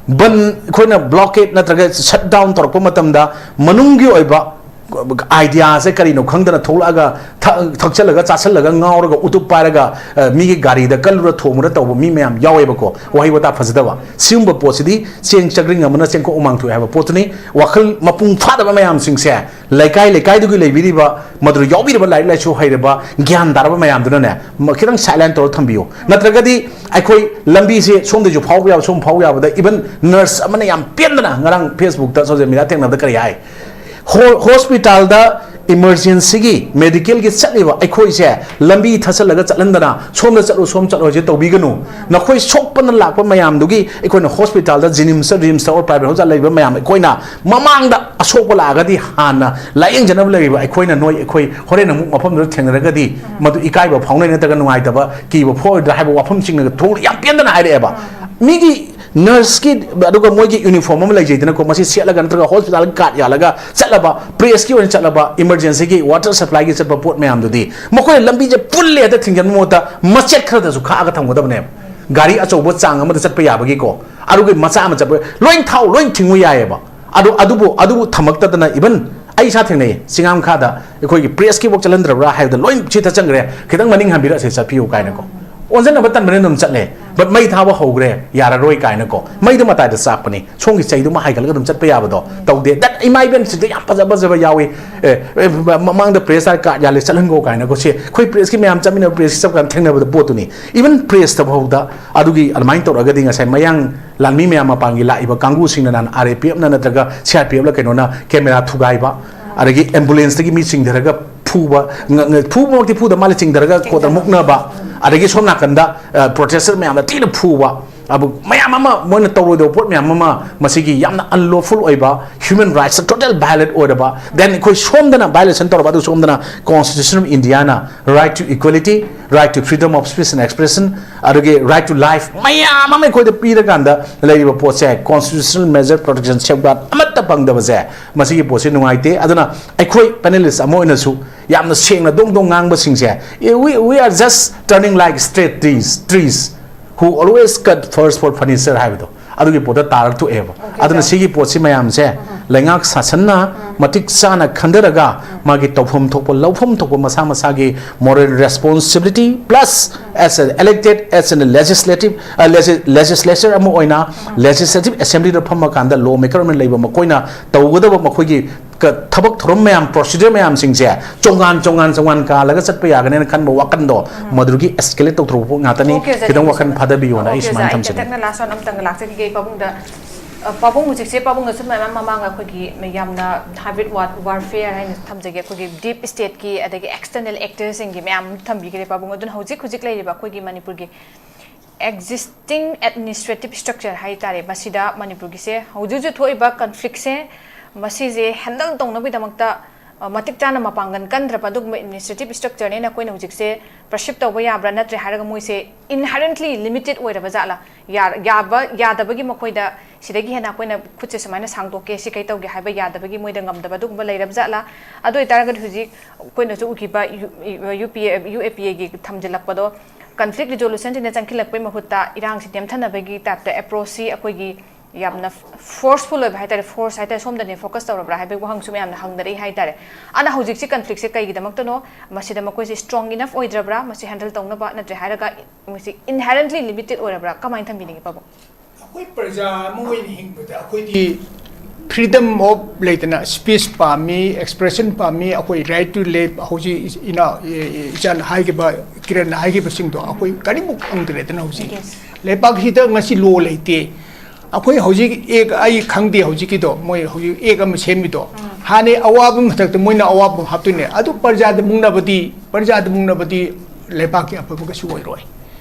ꯕꯟ, ꯑꯩꯈꯣꯏꯅ ꯕ꯭ꯂꯣꯀꯦꯠ ꯅꯠꯇ꯭ꯔꯒ ꯁꯠ ꯗꯥꯎꯟ ꯇꯧꯔꯛꯄ ꯃꯇꯝꯗ ꯃꯅꯨꯡꯒꯤ ꯑꯣꯏꯕ ꯑꯥꯏꯗꯤꯌꯥꯁꯦ ꯀꯔꯤꯅꯣ ꯈꯪꯗꯅ ꯊꯣꯛꯂꯛꯑꯒ ꯊꯛ-, ꯊꯛꯆꯜꯂꯒ, ꯆꯥꯁꯜꯂꯒ, ꯉꯥꯎꯔꯒ, ꯎꯇꯨꯞ ꯄꯥꯏꯔꯒ, ꯑ, ꯃꯤꯒꯤ ꯒꯥꯔꯤꯗ ꯀꯜꯂꯨꯔ ꯊꯣꯝꯃꯨꯔ ꯇꯧꯕ ꯃꯤ ꯃꯌꯥꯝ ꯌꯥꯎꯋꯦꯕꯀꯣ, ꯋꯥꯍꯩ ꯋꯥꯇꯥ ꯐꯖꯗꯕ꯫ ꯁꯤꯒꯨꯝꯕ ꯄꯣꯠꯁꯤꯗꯤ ꯆꯦꯡ ꯆꯒ꯭ꯔꯤꯡ ꯑꯃꯅ ꯆꯦꯡꯀꯣꯛ ꯍꯨꯃꯥꯡ ꯊꯣꯛꯑꯦ ꯍꯥꯏꯕ ꯄꯣꯠꯇꯨꯅꯤ꯫ ꯋꯥꯈꯜ ꯃꯄꯨꯡ ꯐꯥꯗꯕ ꯃꯌꯥꯝꯁꯤꯡꯁꯦ ꯂꯩꯀꯥꯏ ꯂꯩꯀꯥꯏꯗꯨꯒꯤ ꯂꯩꯕꯤꯔꯤꯕ, ꯃꯗꯨꯗ ꯌꯥꯎꯕꯤꯔꯤꯕ ꯂꯥꯏꯔꯤꯛ ꯂꯥꯏꯁꯨ ꯍꯩꯔꯕ, ꯒ꯭ꯌꯥꯟ ꯇꯥꯔꯕ ꯃꯌꯥꯝꯗꯨꯅꯅꯦ, ꯃ-, ꯈꯤꯇꯪ ꯁꯥꯏꯂꯦꯟ ꯇꯧꯔ ꯊꯝꯕꯤꯌꯨ꯫ ꯅꯠꯇ꯭ꯔꯒꯗꯤ ꯑꯩꯈꯣꯏ ꯂꯝꯕꯤꯁꯦ ꯁꯣꯝꯗꯁꯨ ꯐꯥꯎꯕ ꯌꯥꯕ, ꯁꯣꯝ ꯐꯥꯎꯕ ꯌꯥꯕꯗ, even ꯅꯔꯁ ꯑꯃꯅ ꯌꯥꯝ ꯄꯦꯟꯗꯅ ꯉꯔꯥꯡ ꯐꯦꯁꯕꯨꯛꯇ, ꯁꯣꯁꯤꯌꯦꯜ ꯃꯤꯗꯤꯌꯥ ꯊꯦꯡꯅꯕꯗ ꯀꯔꯤ ꯍꯥꯏ? ꯍꯣ-, ꯍꯣꯁꯄꯤꯇꯥꯜꯗ ꯏꯃꯔꯖꯦꯟꯁꯤꯒꯤ, ꯃꯦꯗꯤꯀꯦꯜꯒꯤ ꯆꯠꯂꯤꯕ ꯑꯩꯈꯣꯏꯁꯦ ꯂꯝꯕꯤ ꯊꯠꯆꯜꯂꯒ ꯆꯠꯍꯟꯗꯅ, "ꯁꯣꯝꯗ ꯆꯠꯂꯨ, ꯁꯣꯝ ꯆꯠꯂꯨ" ꯍꯥꯏꯁꯦ ꯇꯧꯕꯤꯒꯅꯨ꯫ ꯅꯈꯣꯏ ꯁꯣꯛꯄꯅ ꯂꯥꯛꯄ ꯃꯌꯥꯝꯗꯨꯒꯤ ꯑꯩꯈꯣꯏꯅ ꯍꯣꯁꯄꯤꯇꯥꯜꯗ, ꯖꯤꯅꯤꯝꯁꯇ, ꯔꯤꯝꯁꯇ, ꯑꯣꯔ ꯄ꯭ꯔꯥꯏꯚꯦꯠ ꯍꯣꯁꯄꯤꯇꯥꯜ ꯂꯩꯕ ꯃꯌꯥꯝ, ꯑꯩꯈꯣꯏꯅ ꯃꯃꯥꯡꯗ ꯑꯁꯣꯛꯄ ꯂꯥꯛꯑꯒꯗꯤ ꯍꯥꯟꯅ ꯂꯥꯌꯦꯡꯖꯅꯕ ꯂꯩꯔꯤꯕ ꯑꯩꯈꯣꯏꯅ, ꯅꯣꯏ, ꯑꯩꯈꯣꯏ ꯍꯣꯔꯦꯟ ꯑꯃꯨꯛ ꯃꯐꯝꯗꯨꯗ ꯊꯦꯡꯅꯔꯒꯗꯤ ꯃꯗꯨ ꯏꯀꯥꯏꯕ ꯐꯥꯎꯅꯩ ꯅꯠꯇ꯭ꯔꯒ ꯅꯨꯡꯉꯥꯏꯇꯕ, ꯀꯤꯕ ꯐꯥꯎꯔꯣꯏꯗ꯭ꯔꯥ ꯍꯥꯏꯕ ꯋꯥꯐꯝꯁꯤꯡꯅ ꯊꯣꯛ-, ꯌꯥꯝ ꯄꯦꯟꯗꯅ ꯍꯥꯏꯔꯛꯑꯦꯕ꯫ ꯃꯤꯒꯤ ꯅꯔꯁꯀꯤ, ꯑꯗꯨꯒ ꯃꯣꯏꯒꯤ ꯌꯨꯅꯤꯐꯣꯔꯝ ꯑꯃ ꯂꯩꯖꯩꯗꯅꯀꯣ, ꯃꯁꯤ ꯁꯦꯠꯂꯒ ꯅꯠꯇ꯭ꯔꯒ ꯍꯣꯁꯄꯤꯇꯥꯜꯒꯤ ꯀꯥꯔꯗ ꯌꯥꯜꯂꯒ ꯆꯠꯂꯕ, ꯄ꯭ꯔꯦꯁꯀꯤ ꯑꯣꯏꯅ ꯆꯠꯂꯕ, ꯏꯃꯔꯖꯦꯟꯁꯤꯒꯤ, ꯋꯥꯇꯔ ꯁꯄ꯭ꯂꯥꯏꯒꯤ ꯆꯠꯄ ꯄꯣꯠ ꯃꯌꯥꯝꯗꯨꯗꯤ ꯃꯈꯣꯏꯅ ꯂꯝꯕꯤꯁꯦ ꯐꯨꯜꯂꯦ ꯍꯦꯛꯇ ꯊꯤꯡꯖꯤꯟꯕ ꯃꯍꯨꯠꯇ ꯃꯆꯦꯠ ꯈꯔꯗꯁꯨ ꯈꯥꯛꯑꯒ ꯊꯝꯒꯗꯕꯅꯦꯕ꯫ ꯒꯥꯔꯤ ꯑꯆꯧꯕ ꯆꯥꯡ ꯑꯃꯗ ꯆꯠꯄ ꯌꯥꯕꯒꯤꯀꯣ, ꯑꯗꯨꯒꯤ ꯃꯆꯥ ꯑꯃ ꯆꯠꯄ, ꯂꯣꯏ ꯊꯥꯎ, ꯂꯣꯏ ꯊꯤꯡꯉꯨ ꯌꯥꯏꯑꯕ꯫ ꯑꯗꯨ, ꯑꯗꯨꯕꯨ, ꯑꯗꯨꯕꯨ ꯊꯝꯃꯛꯇꯗꯅ, even ꯑꯩ ꯏꯁꯥ ꯊꯦꯡꯅꯩ, ꯆꯤꯡꯉꯥꯝꯈꯥꯗ ꯑꯩꯈꯣꯏꯒꯤ ꯄ꯭ꯔꯦꯁꯀꯤꯐꯥꯎ ꯆꯠꯍꯟꯗ꯭ꯔꯕ꯭ꯔꯥ ꯍꯥꯏꯕꯗ, "ꯂꯣꯏ ꯁꯤꯗ ꯆꯪꯈ꯭ꯔꯦ, ꯈꯤꯇꯪ ꯃꯅꯤꯡ ꯍꯟꯕꯤꯔꯛꯑꯁꯦ, ꯆꯠꯄꯤꯌꯨ" ꯀꯥꯏꯅꯀꯣ꯫ ꯑꯣꯟꯁꯤꯟꯅꯕ ꯇꯟꯕꯅꯤꯅ ꯑꯗꯨꯝ ꯆꯠꯂꯦ, ꯕꯠ ꯃꯩ ꯊꯥꯕ ꯍꯧꯈ꯭ꯔꯦ, ꯌꯥꯔꯔꯣꯏ ꯀꯥꯏꯅꯀꯣ꯫ ꯃꯩꯗꯣ ꯃꯇꯥꯏꯗ ꯆꯥꯛꯄꯅꯤ, ꯁꯣꯝꯒꯤ ꯆꯩꯗꯨꯃ ꯍꯥꯏꯒꯠꯂꯒ ꯑꯗꯨꯝ ꯆꯠꯄ ꯌꯥꯕꯗꯣ ꯇꯧꯗꯦ꯫ ꯗꯠ ꯏꯃꯥ ꯏꯕꯦꯟꯁꯤꯡꯗ ꯌꯥꯝ ꯐꯖ ꯐꯖꯕ ꯌꯥꯎꯏ꯫ ꯑꯦ, ꯑꯦ, ꯃ-, ꯃꯃꯥꯡꯗ ꯄ꯭ꯔꯦꯁ ꯍꯥꯏꯔ ꯀꯥꯔꯠ ꯌꯥꯜꯂꯦ, ꯆꯠꯍꯟꯈꯣ ꯀꯥꯏꯅꯀꯣ꯫ ꯁꯤ ꯑꯩꯈꯣꯏ ꯄ꯭ꯔꯦꯁꯀꯤ ꯃꯌꯥꯝ ꯆꯠꯃꯤꯟꯅꯕ ꯄ꯭ꯔꯦꯁꯀꯤ ꯆꯞ ꯀꯥꯟꯗ ꯊꯦꯡꯅꯕꯗ ꯄꯣꯠꯇꯨꯅꯤ꯫ ꯏꯚꯟ ꯄ꯭ꯔꯦꯁꯇ ꯐꯥꯎꯗ ꯑꯗꯨꯒꯤ ꯑꯗꯨꯃꯥꯏꯅ ꯇꯧꯔꯒꯗꯤ ꯉꯁꯥꯏ ꯃꯌꯥꯡ ꯂꯥꯟꯃꯤ ꯃꯌꯥꯝ ꯃꯄꯥꯟꯒꯤ ꯂꯥꯛꯏꯕ ꯀꯥꯡꯕꯨꯁꯤꯡꯅ ꯅꯍꯥꯟ ꯑꯥꯔ ꯑꯦ ꯄꯤ ꯑꯦꯐꯅ ꯅꯠꯇ꯭ꯔꯒ ꯁꯤ ꯑꯥꯔ ꯄꯤ ꯑꯦꯐꯂ ꯀꯩꯅꯣꯅ ꯀꯦꯃꯦꯔꯥ ꯊꯨꯒꯥꯏꯕ, ꯑꯗꯒꯤ ꯑꯦꯝꯕꯨꯂꯦꯟꯁꯇꯒꯤ ꯃꯤ ꯆꯤꯡꯊꯔꯒ ꯐꯨꯕ, ꯉ-, ꯉ-, ꯐꯨꯕꯃꯛꯇꯤ ꯐꯨꯗ ꯃꯥꯜꯂꯦ, ꯆꯤꯡꯊꯔꯒ ꯈꯣꯠꯇꯅ ꯃꯨꯛꯅꯕ, ꯑꯗꯒꯤ ꯁꯣꯝ ꯅꯥꯀꯟꯗ, ꯑ, ꯄ꯭ꯔꯣꯇꯦꯁꯇꯔ ꯃꯌꯥꯝꯗ ꯊꯤꯅ ꯐꯨꯕ, ꯑꯕꯨ ꯃꯌꯥꯝ ꯑꯃ ꯃꯣꯏꯅ ꯇꯧꯔꯣꯏꯗꯕ ꯄꯣꯠ ꯃꯌꯥꯝ ꯑꯃ, ꯃꯁꯤꯒꯤ ꯌꯥꯝꯅ ꯑꯟꯂꯣꯐꯨꯜ ꯑꯣꯏꯕ, ꯍ꯭ꯌꯨꯃꯦꯟ ꯔꯥꯏꯠꯁꯇ ꯇꯣꯇꯦꯜ ꯚꯥꯏꯑꯣꯂꯦꯠ ꯑꯣꯏꯔꯕ, ꯗꯦꯟ ꯑꯩꯈꯣꯏ ꯁꯣꯝꯗꯅ ꯚꯥꯏꯑꯣꯂꯦꯁꯟ ꯇꯧꯔꯕ, ꯑꯗꯨ ꯁꯣꯝꯗꯅ Constitution of Indiaꯅ right to equality, right to freedom of speech and expression, ꯑꯗꯨꯒꯤ right to life ꯃꯌꯥꯝ ꯑꯃ ꯑꯩꯈꯣꯏꯗ ꯄꯤꯔꯀꯥꯟꯗ ꯂꯩꯔꯤꯕ ꯄꯣꯠꯁꯦ, constitutional major protection safeguard ꯑꯃꯠꯇ ꯐꯪꯗꯕꯁꯦ, ꯃꯁꯤꯒꯤ ꯄꯣꯠꯁꯦ ꯅꯨꯡꯉꯥꯏꯇꯦ꯫ ꯑꯗꯨꯅ ꯑꯩꯈꯣꯏ ꯄꯦꯅꯦꯂꯤꯁ ꯑꯃ ꯑꯣꯏꯅꯁꯨ ꯌꯥꯝꯅ ꯁꯦꯡꯅ ꯗꯣꯡ ꯗꯣꯡ ꯉꯥꯡꯕꯁꯤꯡꯁꯦ, "We, we are just turning like straight trees, trees who always cut first for furniture" ꯍꯥꯏꯕꯗꯣ, ꯑꯗꯨꯒꯤ ꯄꯣꯠꯇ ꯇꯥꯔ ꯊꯣꯛꯑꯦꯕ꯫ ꯑꯗꯨꯅ ꯁꯤꯒꯤ ꯄꯣꯠꯁꯤ ꯃꯌꯥꯝꯁꯦ ꯂꯩꯉꯥꯛ ꯁꯥꯁꯟꯅ ꯃꯇꯤꯛ ꯆꯥꯅ ꯈꯟꯊꯔꯒ, ꯃꯥꯒꯤ ꯇꯧꯐꯝ ꯊꯣꯛꯄ, ꯂꯧꯐꯝ ꯊꯣꯛꯄ ꯃꯁꯥ ꯃꯁꯥꯒꯤ moral responsibility plus as an elected, as an legislative, uh, legis-, legislature ꯑꯃ ꯑꯣꯏꯅ legislative assemblyꯗ ꯐꯝꯃꯀꯥꯟꯗ law maker ꯑꯃ ꯂꯩꯕ ꯃꯈꯣꯏꯅ ꯇꯧꯒꯗꯕ ꯃꯈꯣꯏꯒꯤ ꯀ-, ꯊꯕꯛ ꯊꯧꯔꯝ ꯃꯌꯥꯝ, procedure ꯃꯌꯥꯝꯁꯤꯡꯁꯦ ꯆꯣꯡꯉꯥꯟ ꯆꯣꯡꯉꯥꯟ ꯆꯣꯡꯉꯥꯟ ꯀꯥꯜꯂꯒ ꯆꯠꯄ ꯌꯥꯒꯅꯦꯅ ꯈꯟꯕ ꯋꯥꯈꯟꯗꯣ, ꯃꯗꯨꯗꯒꯤ escalate ꯇꯧꯊꯣꯔꯛꯄ ꯉꯥꯛꯇꯅꯤ꯫ Okay, ꯑꯣꯖꯥ, ꯈꯤꯇꯪ ꯋꯥꯈꯜ ꯊꯥꯗꯕꯤꯌꯣꯅ ꯑꯩ okay, ꯁꯨꯃꯥꯏꯅ ꯑꯣꯖꯥ, ꯑꯩ ꯊꯝꯖꯒꯦ꯫ ꯇꯦꯟꯇꯛꯅ last one ꯑꯝꯇꯪꯒ ꯂꯥꯛꯆꯈꯤꯒꯦ ꯄꯥꯕꯨꯡꯗ꯫ ꯑ, ꯄꯥꯕꯨꯡ ꯍꯧꯖꯤꯛꯁꯦ, ꯄꯥꯕꯨꯡꯅꯁꯨ ꯃꯌꯥꯝ ꯃꯃꯥꯡ ꯑꯩꯈꯣꯏꯒꯤ ꯌꯥꯝꯅ hybrid war-, warfare ꯍꯥꯏꯅ ꯊꯝꯖꯒꯦ, ꯑꯩꯈꯣꯏꯒꯤ deep stateꯀꯤ ꯑꯗꯒꯤ external actorꯁꯤꯡꯒꯤ ꯃꯌꯥꯝ ꯊꯝꯕꯤꯈ꯭ꯔꯦ ꯄꯥꯕꯨꯡ꯫ ꯑꯗꯨꯅ ꯍꯧꯖꯤꯛ ꯍꯧꯖꯤꯛ ꯂꯩꯔꯤꯕ ꯑꯩꯈꯣꯏꯒꯤ ꯃꯅꯤꯄꯨꯔꯒꯤ existing administrative structure ꯍꯥꯏ ꯇꯥꯔꯦ, ꯃꯁꯤꯗ ꯃꯅꯤꯄꯨꯔꯒꯤꯁꯦ ꯍꯧꯖꯤꯛ ꯍꯧꯖꯤꯛ ꯊꯣꯛꯏꯕ conflictꯁꯦ, ꯃꯁꯤꯁꯦ handle ꯇꯧꯅꯕꯒꯤꯗꯃꯛꯇ, ꯑ, ꯃꯇꯤꯛ ꯆꯥꯅ ꯃꯄꯥꯡꯒꯜ ꯀꯟꯗ꯭ꯔꯕ ꯑꯗꯨꯒꯨꯝꯕ administrative structureꯅꯦꯅ ꯑꯩꯈꯣꯏꯅ ꯍꯧꯖꯤꯛꯁꯦ perceive ꯇꯧꯕ ꯌꯥꯕ꯭ꯔꯥ? ꯅꯠꯇ꯭ꯔꯦ ꯍꯥꯏꯔꯒ ꯃꯣꯏꯁꯦ inherently limited ꯑꯣꯏꯔꯕ ꯖꯥꯠꯂꯥ? ꯌꯥ-, ꯌꯥꯕ, ꯌꯥꯗꯕꯒꯤ ꯃꯈꯣꯏꯗ ꯁꯤꯗꯒꯤ ꯍꯦꯟꯅ ꯑꯩꯈꯣꯏꯅ ꯈꯨꯠꯁꯦ ꯁꯨꯃꯥꯏꯅ ꯁꯥꯡꯗꯣꯛꯀꯦ, ꯁꯤ ꯀꯩ ꯇꯧꯒꯦ ꯍꯥꯏꯕ ꯌꯥꯗꯕꯒꯤ ꯃꯣꯏꯗ ꯉꯝꯗꯕ ꯑꯗꯨꯒꯨꯝꯕ ꯂꯩꯔꯕ ꯖꯥꯠꯂꯥ? ꯑꯗꯨ ꯑꯣꯏꯇꯥꯔꯒꯗꯤ ꯍꯧꯖꯤꯛ ꯑꯩꯈꯣꯏꯅꯁꯨ ꯎꯈꯤꯕ ꯌꯨ-, ꯌꯨ ꯄꯤ ꯑꯦ, ꯌꯨ ꯑꯦ ꯄꯤ ꯑꯦꯒꯤ ꯊꯝꯖꯤꯜꯂꯛꯄꯗꯣ, conflict resolutionꯁꯤꯅ ꯆꯪꯈꯠꯂꯛꯄꯩ ꯃꯍꯨꯠꯇ ꯏꯔꯥꯡꯁꯤ ꯅꯦꯝꯊꯅꯕꯒꯤ typeꯇ approachꯁꯤ ꯑꯩꯈꯣꯏꯒꯤ ꯌꯥꯝꯅ ꯐꯣꯔꯁꯐꯨꯜ ꯑꯣꯏꯕ ꯍꯥꯏꯇꯥꯔꯦ, ꯐꯣꯔꯁ ꯍꯥꯏꯇꯥꯔꯦ, ꯁꯣꯝꯗꯅꯦ ꯐꯣꯀꯁ ꯇꯧꯔꯕ꯭ꯔꯥ ꯍꯥꯏꯕꯒꯤ ꯋꯥꯍꯪꯁꯨ ꯃꯌꯥꯝꯅ ꯍꯪꯅꯔꯛꯏ ꯍꯥꯏꯇꯥꯔꯦ꯫ ꯑꯗ ꯍꯧꯖꯤꯛꯁꯤ ꯀꯟꯐ꯭ꯂꯤꯛꯁꯦ ꯀꯩꯒꯤꯗꯃꯛꯇꯅꯣ? ꯃꯁꯤꯗ ꯃꯈꯣꯏꯁꯦ ꯁ꯭ꯇ꯭ꯔꯣꯡ ꯏꯅꯐ ꯑꯣꯏꯗ꯭ꯔꯕ꯭ꯔꯥ ꯃꯁꯤ ꯍꯦꯟꯗꯜ ꯇꯧꯅꯕ? ꯅꯠꯇ꯭ꯔꯦ ꯍꯥꯏꯔꯒ ꯃꯁꯤ ꯏꯟꯍꯦꯔꯦꯟꯠꯂꯤ ꯂꯤꯃꯤꯇꯦꯠ ꯑꯣꯏꯔꯕ꯭ꯔꯥ? ꯀꯃꯥꯏꯅ ꯊꯝꯕꯤꯅꯤꯡꯉꯤ, ꯄꯥꯕꯨꯡ? ꯑꯩꯈꯣꯏ ꯄ꯭ꯔꯖꯥ ꯑꯃ ꯑꯣꯏꯅ ꯍꯤꯡꯕꯗ ꯑꯩꯈꯣꯏꯗꯤ ꯐ꯭ꯔꯤꯗꯝ ꯑꯣꯐ ꯂꯩꯗꯅ, ꯁ꯭ꯄꯤꯆ ꯄꯥꯝꯃꯤ, ꯑꯦꯛꯁꯄ꯭ꯔꯦꯁꯟ ꯄꯥꯝꯃꯤ, ꯑꯩꯈꯣꯏ ꯔꯥꯏꯠ ꯇꯨ ꯂꯤꯐ, ꯍꯧꯖꯤꯛ ꯏꯆꯥ, ꯏꯆꯥꯅ ꯍꯥꯏꯈꯤꯕ, ꯀꯤꯔꯟꯅ ꯍꯥꯏꯈꯤꯕꯁꯤꯡꯗꯣ ꯑꯩꯈꯣꯏ ꯀꯔꯤꯃꯨꯛ ꯐꯪꯗ꯭ꯔꯦꯗꯅ ꯍꯧꯖꯤꯛ꯫ ꯂꯩꯕꯥꯛꯁꯤꯗ ꯉꯁꯤ ꯂꯣ ꯂꯩꯇꯦ꯫ ꯑꯩꯈꯣꯏ ꯍꯧꯖꯤꯛ ꯑꯦꯛ, ꯑꯩ ꯈꯪꯗꯦ ꯍꯧꯖꯤꯛꯀꯤꯗꯣ, ꯃꯣꯏ ꯍꯧꯖꯤꯛ ꯑꯦꯛ ꯑꯃ ꯁꯦꯝꯃꯤꯗꯣ, ꯍꯥꯟꯅꯩ ꯑꯋꯥꯕ ꯃꯊꯛꯇ ꯃꯣꯏꯅ ꯑꯋꯥꯕ ꯑꯃ ꯍꯥꯞꯇꯣꯏꯅꯦ꯫ ꯑꯗꯨ ꯄ꯭ꯔꯖꯥꯗ ꯃꯨꯛꯅꯕꯗꯤ, ꯄ꯭ꯔꯖꯥꯗ ꯃꯨꯛꯅꯕꯗꯤ ꯂꯩꯕꯥꯛꯀꯤ ꯑꯐꯕ ꯀꯩꯁꯨ ꯑꯣꯏꯔꯣꯏ꯫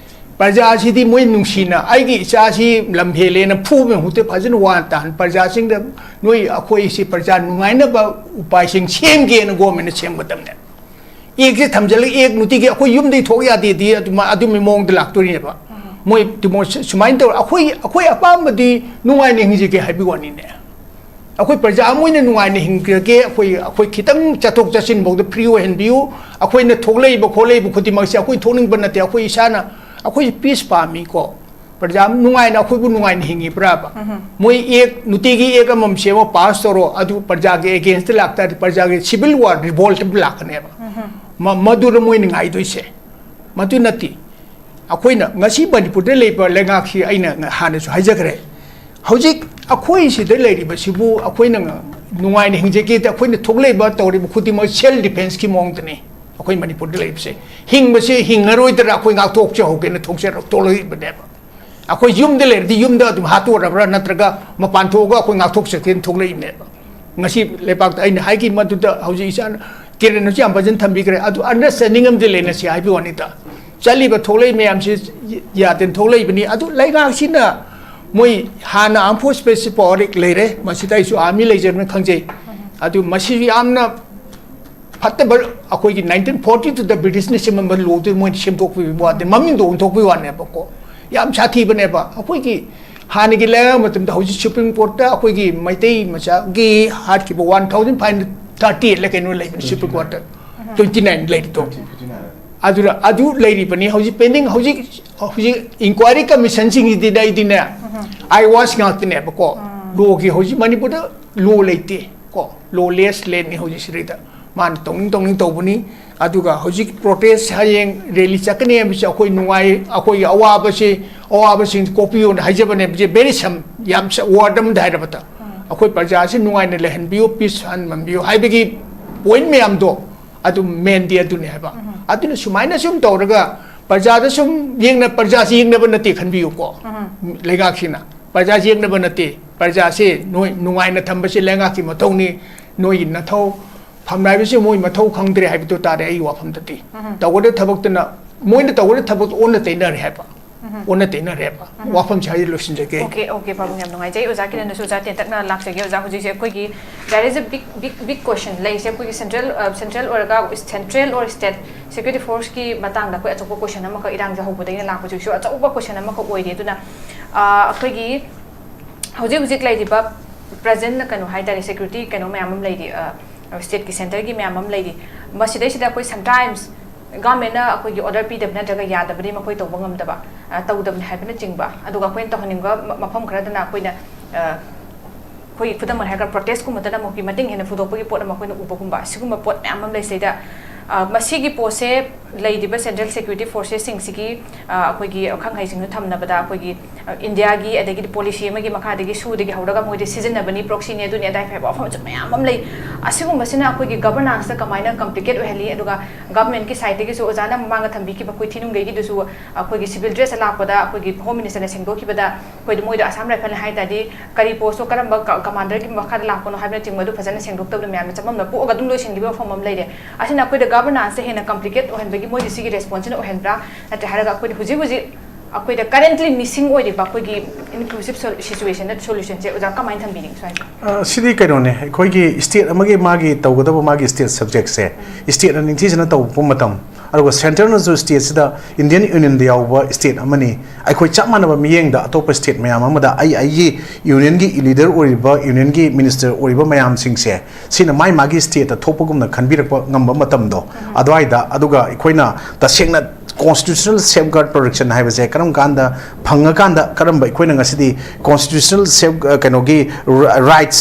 ꯄ꯭ꯔꯖꯥꯁꯤꯗꯤ ꯃꯣꯏ ꯅꯨꯡꯁꯤꯅ, ꯑꯩꯒꯤ ꯏꯆꯥꯁꯤ ꯂꯝ ꯍꯦꯜꯂꯦꯅ ꯐꯨꯕꯒꯤ ꯃꯍꯨꯠꯇ ꯐꯖꯅ ꯋꯥ ꯇꯥꯍꯟ, ꯄ꯭ꯔꯖꯥꯁꯤꯡꯗ ꯅꯣꯏ ꯑꯩꯈꯣꯏꯁꯤ ꯄ꯭ꯔꯖꯥ ꯅꯨꯡꯉꯥꯏꯅꯕ ꯎꯄꯥꯏꯁꯤꯡ ꯁꯦꯝꯒꯦꯅ ꯒꯣꯔꯃꯦꯟꯅ ꯁꯦꯝꯒꯗꯕꯅꯦ꯫ ꯑꯦꯛꯁꯦ ꯊꯝꯖꯤꯜꯂꯒ ꯑꯦꯛ ꯅꯨꯡꯇꯤꯒꯤ ꯑꯩꯈꯣꯏ ꯌꯨꯝꯗꯒꯤ ꯊꯣꯛ ꯌꯥꯗꯦꯗꯤ ꯑꯗꯨꯃ-, ꯑꯗꯨꯒꯤ ꯃꯑꯣꯡꯗ ꯂꯥꯛꯇꯣꯔꯤꯅꯦꯕ꯫ ꯃꯣꯏ ꯗꯤꯃꯣ-, ꯁꯨꯃꯥꯏꯅ ꯇꯧꯔ ꯑꯩꯈꯣꯏ, ꯑꯩꯈꯣꯏ ꯑꯄꯥꯝꯕꯗꯤ ꯅꯨꯡꯉꯥꯏꯅ ꯍꯤꯡꯖꯒꯦ ꯍꯥꯏꯕꯒꯤ ꯋꯥꯅꯤꯅꯦ꯫ ꯑꯩꯈꯣꯏ ꯄ꯭ꯔꯖꯥ ꯑꯃ ꯑꯣꯏꯅ ꯅꯨꯡꯉꯥꯏꯅ ꯍꯤꯡꯈ꯭ꯔꯒꯦ, ꯑꯩꯈꯣꯏ, ꯑꯩꯈꯣꯏ ꯈꯤꯇꯪ ꯆꯠꯊꯣꯛ ꯆꯠꯁꯤꯟꯐꯥꯎꯗ ꯐ꯭ꯔꯤ ꯑꯣꯏꯍꯟꯕꯤꯌꯨ, ꯑꯩꯈꯣꯏꯅ ꯊꯣꯛꯂꯛꯏꯕ ꯈꯣꯠꯂꯛꯏꯕ ꯈꯨꯗꯤꯡꯃꯛꯁꯦ ꯑꯩꯈꯣꯏ ꯊꯣꯛꯅꯤꯡꯕ ꯅꯠꯇꯦ, ꯑꯩꯈꯣꯏ ꯏꯁꯥꯅ, ꯑꯩꯈꯣꯏ ꯄꯤꯁ ꯄꯥꯝꯃꯤꯀꯣ꯫ ꯄ꯭ꯔꯖꯥ ꯅꯨꯡꯉꯥꯏꯅ, ꯑꯩꯈꯣꯏꯕꯨ ꯅꯨꯡꯉꯥꯏꯅ ꯍꯤꯡꯉꯤꯕ꯭ꯔꯥꯕ? ꯃꯣꯏ ꯑꯦꯛ, ꯅꯨꯡꯇꯤꯒꯤ ꯑꯦꯛ ꯑꯃꯃꯝ ꯁꯦꯝꯃ ꯄꯥꯁ ꯇꯧꯔꯣ, ꯑꯗꯨ ꯄ꯭ꯔꯖꯥꯒꯤ ꯑꯦꯒꯦꯟꯁꯇ ꯂꯥꯛꯇꯥꯔꯗꯤ ꯄ꯭ꯔꯖꯥꯒꯤ ꯁꯤꯚꯤꯜ ꯋꯥꯔ, ꯔꯤꯚꯣꯜꯠ ꯑꯃ ꯂꯥꯛꯀꯅꯦꯕ꯫ ꯃ-, ꯃꯗꯨꯅ ꯃꯣꯏꯅ ꯉꯥꯏꯗꯣꯏꯁꯦ꯫ ꯃꯗꯨ ꯅꯠꯇꯦ꯫ ꯑꯩꯈꯣꯏꯅ ꯉꯁꯤ ꯃꯅꯤꯄꯨꯔꯗ ꯂꯩꯕ ꯂꯩꯉꯥꯛꯁꯤ ꯑꯩꯅ ꯉ-, ꯍꯥꯟꯅꯁꯨ ꯍꯥꯏꯖꯈ꯭ꯔꯦ꯫ ꯍꯧꯖꯤꯛ ꯑꯩꯈꯣꯏ ꯁꯤꯗ ꯂꯩꯔꯤꯕꯁꯤꯕꯨ ꯑꯩꯈꯣꯏꯅ ꯉ-, ꯅꯨꯡꯉꯥꯏꯅ ꯍꯤꯡꯖꯒꯦꯗꯤ ꯑꯩꯈꯣꯏꯅ ꯊꯣꯛꯂꯛꯏꯕ ꯇꯧꯔꯤꯕ ꯈꯨꯗꯤꯡꯃꯛ ꯁꯦꯜꯐ ꯗꯤꯐꯦꯟꯁꯀꯤ ꯃꯑꯣꯡꯗꯅꯤ꯫ ꯑꯩꯈꯣꯏ ꯃꯅꯤꯄꯨꯔꯗ ꯂꯩꯕꯁꯦ ꯍꯤꯡꯕꯁꯦ ꯍꯤꯡꯉꯔꯣꯏꯗ꯭ꯔꯥ ꯑꯩꯈꯣꯏ ꯉꯥꯛꯊꯣꯛꯆꯍꯧꯒꯦꯅ ꯊꯣꯛꯆꯔꯛ-, ꯊꯣꯛꯂꯛꯏꯕꯅꯦꯕ꯫ ꯑꯩꯈꯣꯏ ꯌꯨꯝꯗ ꯂꯩꯔꯗꯤ ꯌꯨꯝꯗ ꯑꯗꯨꯝ ꯍꯥꯠꯇꯣꯔꯕ꯭ꯔꯥ ꯅꯠꯇ꯭ꯔꯒ ꯃꯄꯥꯟ ꯊꯣꯛꯑꯒ ꯑꯩꯈꯣꯏ ꯉꯥꯛꯊꯣꯛꯆꯒꯦꯅ ꯊꯣꯛꯂꯛꯏꯕꯅꯦꯕ꯫ ꯉꯁꯤ ꯂꯩꯄꯥꯛꯇ ꯑꯩꯅ ꯍꯥꯏꯈꯤ ꯃꯗꯨꯗ ꯍꯧꯖꯤꯛ ꯏꯆꯥꯅ ꯀꯤꯔꯟꯅꯁꯨ ꯌꯥꯝ ꯐꯖꯅ ꯊꯝꯕꯤꯈ꯭ꯔꯦ꯫ ꯑꯗꯨ ꯑꯟꯗꯔꯁ꯭ꯇꯦꯟꯗꯤꯡ ꯑꯃꯗꯤ ꯂꯩꯅꯁꯤ ꯍꯥꯏꯕꯒꯤ ꯋꯥꯅꯤꯗ꯫ ꯆꯠꯂꯤꯕ ꯊꯣꯛꯂꯛꯏ ꯃꯌꯥꯝꯁꯤ ꯌꯥꯗꯅ ꯊꯣꯛꯂꯛꯏꯕꯅꯤ꯫ ꯑꯗꯨ ꯂꯩꯉꯥꯛꯁꯤꯅ ꯃꯣꯏ ꯍꯥꯟꯅ ꯑꯥꯔꯝ ꯐꯣꯔꯁ ꯁ꯭ꯄꯦꯁꯤꯐꯤꯛ ꯄꯥꯋꯔ ꯑꯦꯛ ꯂꯩꯔꯦ, ꯃꯁꯤꯗ ꯑꯩꯁꯨ ꯑꯥꯔꯃꯤ ꯂꯩꯖꯕꯅ ꯈꯪꯖꯩ꯫ ꯑꯗꯨ ꯃꯁꯤꯁꯨ ꯌꯥꯝꯅ ꯐꯠꯇꯕ, ꯑꯩꯈꯣꯏꯒꯤ ꯅꯥꯏꯟꯇꯤꯟ ꯐꯣꯔꯇꯤ ꯇꯨꯗ ꯕ꯭ꯔꯤꯇꯤꯁꯅ ꯁꯦꯝꯃꯝꯕ ꯂꯣꯗꯨ ꯃꯣꯏꯅ ꯁꯦꯝꯗꯣꯛꯄꯤꯕ ꯋꯥꯅꯤ, ꯃꯃꯤꯡꯗꯣ ꯑꯣꯟꯊꯣꯛꯄꯒꯤ ꯋꯥꯅꯦꯕꯀꯣ꯫ ꯌꯥꯝ ꯁꯥꯊꯤꯕꯅꯦꯕ꯫ ꯑꯩꯈꯣꯏꯒꯤ ꯍꯥꯟꯅꯒꯤ ꯂꯩꯉꯥꯛ ꯃꯇꯝꯗ ꯍꯧꯖꯤꯛ ꯁꯨꯄ꯭ꯔꯤꯝ ꯀꯣꯔꯠꯇ ꯑꯩꯈꯣꯏꯒꯤ ꯃꯩꯇꯩ ꯃꯆꯥꯒꯤ ꯍꯥꯠꯈꯤꯕ one thousand five hundred thirty ꯑꯦꯠꯂ ꯀꯩꯅꯣ ꯂꯩꯕꯅꯤ ꯁꯨꯄ꯭ꯔꯤꯝ ꯀꯣꯔꯠꯇ꯫ ꯇ꯭ꯋꯦꯟꯇꯤ ꯅꯥꯏꯟ ꯂꯩꯔꯤꯗꯣ꯫ ꯑꯗꯨꯅ ꯑꯗꯨ ꯂꯩꯔꯤꯕꯅꯤ ꯍꯧꯖꯤꯛ ꯄꯦꯟꯗꯤꯡ꯫ ꯍꯧꯖꯤꯛ ꯍꯧꯖꯤꯛ ꯏꯟꯀ꯭ꯋꯥꯏꯔꯤ ꯀꯃꯤꯁꯟꯁꯤꯡꯁꯤꯗꯤ ꯑꯩꯗꯤꯅꯦ, ꯑꯥꯏ ꯋꯥꯁ ꯉꯥꯛꯇꯅꯦꯕꯀꯣ꯫ ꯂꯣꯒꯤ ꯍꯧꯖꯤꯛ ꯃꯅꯤꯄꯨꯔꯗ ꯂꯣ ꯂꯩꯇꯦ ꯀꯣ, ꯂꯣꯂꯦꯁ ꯂꯦꯟꯅꯤ ꯍꯧꯖꯤꯛ ꯁꯤꯗꯩꯗ꯫ ꯃꯥꯅ ꯇꯧꯅꯤꯡ ꯇꯧꯅꯤꯡ ꯇꯧꯕꯅꯤ꯫ ꯑꯗꯨꯒ ꯍꯧꯖꯤꯛ ꯄ꯭ꯔꯣꯇꯦꯁ ꯍꯌꯦꯡ ꯔꯦꯂꯤ ꯆꯠꯀꯅꯤ ꯍꯥꯏꯕꯁꯤ ꯑꯩꯈꯣꯏ ꯅꯨꯡꯉꯥꯏ, ꯑꯩꯈꯣꯏꯒꯤ ꯑꯋꯥꯕꯁꯤ, ꯑꯋꯥꯕꯁꯤꯡ ꯀꯣꯛꯄꯤꯌꯣꯅ ꯍꯥꯏꯖꯕꯅꯦꯕ꯫ ꯁꯤ ꯕꯦꯔꯤ ꯁꯝ ꯌꯥꯝ ꯋꯥꯔꯗ ꯑꯃꯗ ꯍꯥꯏꯔꯕꯗ ꯑꯩꯈꯣꯏ ꯄ꯭ꯔꯖꯥꯁꯤ ꯅꯨꯡꯉꯥꯏꯅ ꯂꯩꯍꯟꯕꯤꯌꯨ, ꯄꯤꯁ ꯍꯟꯍꯟꯕꯤꯌꯨ ꯍꯥꯏꯕꯒꯤ ꯄꯣꯏꯟ ꯃꯌꯥꯝꯗꯣ ꯑꯗꯨ ꯃꯦꯟꯗꯤ ꯑꯗꯨꯅꯤ ꯍꯥꯏꯕ꯫ ꯑꯗꯨꯅ ꯁꯨꯃꯥꯏꯅ ꯁꯨꯝ ꯇꯧꯔꯒ ꯄ꯭ꯔꯖꯥꯗ ꯁꯨꯝ ꯌꯦꯡꯅ, ꯄ꯭ꯔꯖꯥꯁꯤ ꯌꯦꯡꯅꯕ ꯅꯠꯇꯦ ꯈꯟꯕꯤꯌꯨꯀꯣ꯫ ꯂꯩꯉꯥꯛꯁꯤꯅ ꯄ꯭ꯔꯖꯥꯁꯤ ꯌꯦꯡꯅꯕ ꯅꯠꯇꯦ꯫ ꯄ꯭ꯔꯖꯥꯁꯤ ꯅꯣꯏ ꯅꯨꯡꯉꯥꯏꯅ ꯊꯝꯕꯁꯤ ꯂꯩꯉꯥꯛꯀꯤ ꯃꯊꯧꯅꯤ꯫ ꯅꯣꯏꯒꯤ ꯅꯊꯧ ꯐꯝꯅꯥꯏꯕꯁꯤ ꯃꯣꯏ ꯃꯊꯧ ꯈꯪꯗ꯭ꯔꯦ ꯍꯥꯏꯕꯗꯨ ꯇꯥꯔꯦ ꯑꯩꯒꯤ ꯋꯥꯐꯝꯗꯗꯤ꯫ ꯇꯧꯒꯗꯕ ꯊꯕꯛꯇꯨꯅ, ꯃꯣꯏꯅ ꯇꯧꯒꯗꯕ ꯊꯕꯛꯇꯨ ꯑꯣꯟꯅ ꯇꯩꯅꯔꯦ ꯍꯥꯏꯕ꯫ ꯑꯣꯟꯅ ꯇꯩꯅꯔꯦꯕ꯫ ꯋꯥꯐꯝꯁꯦ ꯍꯥꯏꯗꯤ ꯂꯣꯏꯁꯤꯟꯖꯒꯦ꯫ ꯑꯣꯀꯦ, ꯑꯣꯀꯦ, ꯄꯥꯕꯨꯡ, ꯌꯥꯝ ꯅꯨꯡꯉꯥꯏꯖꯩ꯫ ꯑꯣꯖꯥ ꯀꯤꯔꯟꯗꯁꯨ ꯑꯣꯖꯥ ꯇꯦꯟꯇꯛꯅ ꯂꯥꯛꯆꯒꯦ꯫ ꯑꯣꯖꯥ, ꯍꯧꯖꯤꯛꯁꯦ ꯑꯩꯈꯣꯏꯒꯤ there is a big, big, big question ꯂꯩꯔꯤꯁꯦ꯫ ꯑꯩꯈꯣꯏꯒꯤ ꯁꯦꯟꯇ꯭ꯔꯦꯜ, ꯑ, ꯁꯦꯟꯇ꯭ꯔꯦꯜ ꯑꯣꯏꯔꯒ ꯁꯦꯟꯇ꯭ꯔꯦꯜ ꯑꯣꯔ ꯁ꯭ꯇꯦꯠ ꯁꯦꯀ꯭ꯌꯨꯔꯤꯇꯤ ꯐꯣꯔꯁꯀꯤ ꯃꯇꯥꯡꯗ ꯑꯩꯈꯣꯏ ꯑꯇꯣꯞꯄ ꯀꯣꯏꯁꯟ ꯑꯃꯈꯛ ꯏꯔꯥꯡꯁꯦ ꯍꯧꯕꯗꯒꯤꯅ ꯂꯥꯛꯄꯁꯤꯁꯨ ꯑꯆꯧꯕ ꯀꯣꯏꯁꯟ ꯑꯃꯈꯛ ꯑꯣꯏꯔꯤ꯫ ꯑꯗꯨꯅ, ꯑ, ꯑꯩꯈꯣꯏꯒꯤ ꯍꯧꯖꯤꯛ ꯍꯧꯖꯤꯛ ꯂꯩꯔꯤꯕ ꯄ꯭ꯔꯖꯦꯟ ꯀꯩꯅꯣ ꯍꯥꯏꯇꯥꯔꯦ, ꯁꯦꯀ꯭ꯌꯨꯔꯤꯇꯤ ꯀꯩꯅꯣ ꯃꯌꯥꯝ ꯑꯃ ꯂꯩꯔꯤ, ꯑ, ꯁ꯭ꯇꯦꯠꯀꯤ ꯁꯦꯟꯇꯔꯒꯤ ꯃꯌꯥꯝ ꯑꯃ ꯂꯩꯔꯤ꯫ ꯃꯁꯤꯗꯩꯁꯤꯗ ꯑꯩꯈꯣꯏ ꯁꯝꯇꯥꯏꯝꯁ ꯒꯚꯔꯟꯃꯦꯟꯠꯅ ꯑꯩꯈꯣꯏꯒꯤ ꯑꯣꯔꯗꯔ ꯄꯤꯗꯕ ꯅꯠꯇ꯭ꯔꯒ ꯌꯥꯗꯕꯗꯤ ꯃꯈꯣꯏ ꯇꯧꯕ ꯉꯝꯗꯕ, ꯑ, ꯇꯧꯗꯕꯅꯤ ꯍꯥꯏꯕꯅꯆꯤꯡꯕ꯫ ꯑꯗꯨꯒ ꯑꯩꯈꯣꯏꯅ ꯇꯧꯍꯟꯅꯤꯡꯕ ꯃ-, ꯃꯐꯝ ꯈꯔꯗꯅ ꯑꯩꯈꯣꯏꯅ, ꯑ, ꯑꯩꯈꯣꯏꯒꯤ ꯈꯨꯗꯝ ꯑꯣꯏꯅ ꯍꯥꯏꯔꯒ ꯄ꯭ꯔꯣꯇꯦꯁꯀꯨꯝꯕꯗꯅ ꯑꯃꯨꯛꯀꯤ ꯃꯇꯤꯡ ꯍꯦꯟꯅ ꯐꯨꯗꯣꯛꯄꯒꯤ ꯄꯣꯠ ꯑꯃ ꯑꯩꯈꯣꯏꯅ ꯎꯕꯒꯨꯝꯕ, ꯑꯁꯤꯒꯨꯝꯕ ꯄꯣꯠ ꯃꯌꯥꯝ ꯑꯃ ꯂꯩꯁꯤꯗꯩꯗ, ꯑ, ꯃꯁꯤꯒꯤ ꯄꯣꯠꯁꯦ ꯂꯩꯔꯤꯕ ꯁꯦꯟꯇ꯭ꯔꯦꯜ ꯁꯦꯀ꯭ꯌꯨꯔꯤꯇꯤ ꯐꯣꯔꯁꯦꯁꯁꯤꯡꯁꯤꯒꯤ, ꯑ, ꯑꯩꯈꯣꯏꯒꯤ ꯑꯈꯪ ꯑꯍꯩꯁꯤꯡꯗꯨ ꯊꯝꯅꯕꯗ ꯑꯩꯈꯣꯏꯒꯤ, ꯑ, ꯏꯟꯗꯤꯌꯥꯒꯤ ꯑꯗꯒꯤꯗꯤ ꯄꯣꯂꯤꯁꯤ ꯑꯃꯒꯤ ꯃꯈꯥꯗꯒꯤ ꯁꯨꯗꯒꯤ ꯍꯧꯔꯒ ꯃꯣꯏꯗꯤ ꯁꯤꯖꯤꯟꯅꯕꯅꯤ, ꯄ꯭ꯔꯣꯛꯁꯤꯅꯤ, ꯑꯗꯨꯅꯤ ꯑꯗꯥꯏ ꯍꯥꯏꯕ ꯋꯥꯐꯝꯁꯨ ꯃꯌꯥꯝ ꯑꯃ ꯂꯩ꯫ ꯑꯁꯤꯒꯨꯝꯕꯁꯤꯅ ꯑꯩꯈꯣꯏꯒꯤ ꯒꯕꯔꯅꯥꯟꯁꯇ ꯀꯃꯥꯏꯅ ꯀꯝꯄ꯭ꯂꯤꯀꯦꯠ ꯑꯣꯏꯍꯜꯂꯤ? ꯑꯗꯨꯒ ꯒꯚꯔꯟꯃꯦꯟꯠꯀꯤ ꯁꯥꯏꯠꯇꯒꯤꯁꯨ ꯑꯣꯖꯥꯅ ꯃꯃꯥꯡꯗ ꯊꯝꯕꯤꯈꯤꯕ ꯀꯨꯏꯊꯤ ꯅꯨꯡꯒꯩꯒꯤꯗꯨꯁꯨ ꯑꯩꯈꯣꯏꯒꯤ ꯁꯤꯚꯤꯜ ꯗ꯭ꯔꯦꯁꯇ ꯂꯥꯛꯄꯗ ꯑꯩꯈꯣꯏꯒꯤ ꯍꯣꯝ ꯃꯤꯅꯤꯁꯇꯔꯅ ꯁꯦꯡꯗꯣꯛꯈꯤꯕꯗ ꯑꯩꯈꯣꯏꯗꯤ ꯃꯣꯏꯗꯣ ꯑꯁꯥꯝ ꯔꯥꯏꯐꯜꯅꯤ ꯍꯥꯏ ꯇꯥꯔꯗꯤ ꯀꯔꯤ ꯄꯣꯁꯇꯣ ꯀꯔꯝꯕ ꯀ-, ꯀꯃꯥꯟꯗꯔꯒꯤ ꯃꯈꯥꯗ ꯂꯥꯛꯄꯅꯣ ꯍꯥꯏꯕꯅꯆꯤꯡꯕ ꯑꯗꯨ ꯐꯖꯅ ꯁꯦꯡꯗꯣꯛꯇꯕꯗ ꯃꯌꯥꯝꯅ ꯆꯃꯝꯅ ꯄꯣꯛꯑꯒ ꯑꯗꯨꯝ ꯂꯣꯏꯁꯤꯟꯈꯤꯕ ꯃꯐꯝ ꯑꯃ ꯂꯩꯔꯦ꯫ ꯑꯁꯤꯅ ꯑꯩꯈꯣꯏꯗ ꯒꯕꯔꯅꯥꯟꯁꯁꯦ ꯍꯦꯟꯅ ꯀꯝꯄ꯭ꯂꯤꯀꯦꯠ ꯑꯣꯏꯍꯟꯕꯒꯤ ꯃꯣꯏꯒꯤ ꯁꯤꯒꯤ ꯔꯦꯁꯄꯣꯟꯁꯁꯤꯅ ꯑꯣꯏꯍꯟꯕ꯭ꯔꯥ? ꯅꯠꯇ꯭ꯔꯦ ꯍꯥꯏꯔꯒ ꯑꯩꯈꯣꯏꯗꯤ ꯍꯧꯖꯤꯛ ꯍꯧꯖꯤꯛ ꯑꯩꯈꯣꯏꯗ ꯀꯔꯦꯟꯠꯂꯤ ꯃꯤꯁꯤꯡ ꯑꯣꯏꯔꯤꯕ ꯑꯩꯈꯣꯏꯒꯤ ꯏꯟꯀ꯭ꯂꯨꯁꯤꯞ ꯁꯣ-, ꯁꯤꯆꯨꯋꯦꯁꯟꯗ ꯁꯣꯂꯨꯁꯟꯁꯦ ꯑꯣꯖꯥ ꯀꯃꯥꯏꯅ ꯊꯝꯕꯤꯅꯤꯡꯉꯤ ꯁ꯭ꯋꯥꯏꯁꯦ? ꯑ, ꯁꯤꯗꯤ ꯀꯩꯅꯣꯅꯦ, ꯑꯩꯈꯣꯏꯒꯤ ꯁ꯭ꯇꯦꯠ ꯑꯃꯒꯤ ꯃꯥꯒꯤ ꯇꯧꯒꯗꯕ ꯃꯥꯒꯤ ꯁ꯭ꯇꯦꯠ ꯁꯕꯖꯦꯛꯁꯦ ꯁ꯭ꯇꯦꯠꯅ ꯅꯤꯡꯊꯤꯖꯅ ꯇꯧꯕ ꯃꯇꯝ, ꯑꯗꯨꯒ ꯁꯦꯟꯇꯔꯅꯁꯨ ꯁ꯭ꯇꯦꯠꯁꯤꯗ ꯏꯟꯗꯤꯌꯟ ꯌꯨꯅꯤꯌꯟꯗ ꯌꯥꯎꯕ ꯁ꯭ꯇꯦꯠ ꯑꯃꯅꯤ꯫ ꯑꯩꯈꯣꯏ ꯆꯞ ꯃꯥꯟꯅꯕ ꯃꯤꯠꯌꯦꯡꯗ ꯑꯇꯣꯞꯄ ꯁ꯭ꯇꯦꯠ ꯃꯌꯥꯝ ꯑꯃꯗ ꯑꯩ ꯑꯩꯒꯤ ꯌꯨꯅꯤꯌꯟꯒꯤ ꯂꯤꯗꯔ ꯑꯣꯏꯔꯤꯕ, ꯌꯨꯅꯤꯌꯟꯒꯤ ꯃꯤꯅꯤꯁꯇꯔ ꯑꯣꯏꯔꯤꯕ ꯃꯌꯥꯝꯁꯤꯡꯁꯦ, ꯁꯤꯅ ꯃꯥꯏ ꯃꯥꯒꯤ ꯁ꯭ꯇꯦꯠꯇ ꯊꯣꯛꯄꯒꯨꯝꯅ ꯈꯟꯕꯤꯔꯛꯄ ꯉꯝꯕ ꯃꯇꯝꯗꯣ, ꯑꯗꯨꯋꯥꯏꯗ, ꯑꯗꯨꯒ ꯑꯩꯈꯣꯏꯅ ꯇꯁꯦꯡꯅ constitutional safeguard protection ꯍꯥꯏꯕꯁꯦ ꯀꯔꯝ ꯀꯥꯟꯗ ꯐꯪꯉꯀꯥꯟꯗ, ꯀꯔꯝꯕ ꯑꯩꯈꯣꯏꯅ ꯉꯁꯤꯗꯤ constitutional safe, ꯀꯩꯅꯣꯒꯤ rights,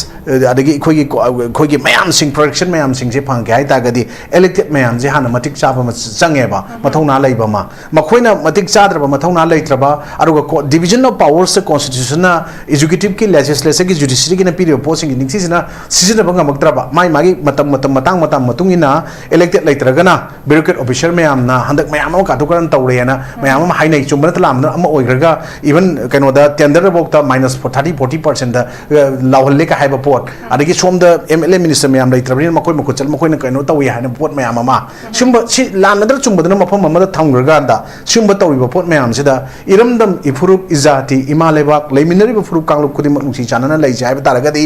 ꯑꯗꯒꯤ ꯑꯩꯈꯣꯏꯒꯤ, ꯑꯩꯈꯣꯏꯒꯤ ꯃꯌꯥꯝꯁꯤꯡ, protection ꯃꯌꯥꯝꯁꯤꯡꯁꯦ ꯐꯪꯒꯦ ꯍꯥꯏ ꯇꯥꯔꯒꯗꯤ elected ꯃꯌꯥꯝꯁꯦ ꯍꯥꯟꯅ ꯃꯇꯤꯛ ꯆꯥꯕ ꯑꯃ ꯆꯪꯉꯦꯕ, ꯃꯊꯧꯅꯥ ꯂꯩꯕ ꯑꯃ꯫ ꯃꯈꯣꯏꯅ ꯃꯇꯤꯛ ꯆꯥꯗ꯭ꯔꯕ, ꯃꯊꯧꯅꯥ ꯂꯩꯇ꯭ꯔꯕ, ꯑꯗꯨꯒ ꯀꯣ-, division of powersꯇ constitutionꯅ executiveꯀꯤ, legislatureꯒꯤ, judiciaryꯒꯤꯅ ꯄꯤꯔꯤꯕ ꯄꯣꯠꯁꯤꯡꯒꯤ ꯅꯤꯡꯊꯤꯖꯅ ꯁꯤꯖꯤꯟꯅꯕ ꯉꯝꯃꯛꯇ꯭ꯔꯕ, ꯃꯥꯏ ꯃꯥꯒꯤ ꯃꯇꯝ, ꯃꯇꯝ, ꯃꯇꯥꯡ ꯃꯇꯝ ꯃꯇꯨꯡ ꯏꯟꯅ elected ꯂꯩꯇ꯭ꯔꯒꯅ bureaucrat officer ꯃꯌꯥꯝꯅ ꯍꯟꯗꯛ ꯃꯌꯥꯝ ꯑꯃ ꯀꯥꯊꯣꯛ ꯀꯥꯔꯟ ꯇꯧꯔꯦꯅ ꯃꯌꯥꯝ ꯑꯃ ꯍꯥꯏꯅꯩ꯫ ꯆꯨꯝꯕ ꯅꯠꯇ꯭ꯔꯥ, ꯂꯥꯟꯕꯅ ꯑꯃ ꯑꯣꯏꯈ꯭ꯔꯒ, even ꯀꯩꯅꯣꯗ tenderꯗꯐꯥꯎꯗ minus thirty, forty percentꯗ, ꯑ, ꯂꯥꯎꯍꯜꯂꯦ ꯀ ꯍꯥꯏꯕ ꯄꯣꯠ, ꯑꯗꯒꯤ ꯁꯣꯝꯗ MLA minister ꯃꯌꯥꯝ ꯂꯩꯇ꯭ꯔꯕꯅꯤꯅ ꯃꯈꯣꯏ ꯃꯈꯨꯠ ꯆꯠꯂ ꯃꯈꯣꯏꯅ ꯀꯩꯅꯣ ꯇꯧꯏ ꯍꯥꯏꯅ ꯄꯣꯠ ꯃꯌꯥꯝ ꯑꯃ, ꯁꯨꯝꯕ ꯁꯤ ꯂꯥꯟꯅꯗ꯭ꯔ ꯆꯨꯝꯕꯗꯅ ꯃꯐꯝ ꯑꯃꯗ ꯊꯝꯈ꯭ꯔꯀꯥꯟꯗ, ꯁꯨꯝꯕ ꯇꯧꯔꯤꯕ ꯄꯣꯠ ꯃꯌꯥꯝꯁꯤꯗ ꯏꯔꯝꯗꯝ, ꯏꯐꯨꯔꯨꯞ, ꯏꯖꯥꯇꯤ, ꯏꯃꯥ ꯂꯩꯕꯥꯛ, ꯂꯩꯃꯤꯟꯅꯔꯤꯕ ꯐꯨꯔꯨꯞ ꯀꯥꯡꯂꯨꯞ ꯈꯨꯗꯤꯡꯃꯛ ꯅꯨꯡꯁꯤ ꯆꯥꯟꯅꯅ ꯂꯩꯁꯦ ꯍꯥꯏꯕ ꯇꯥꯔꯒꯗꯤ,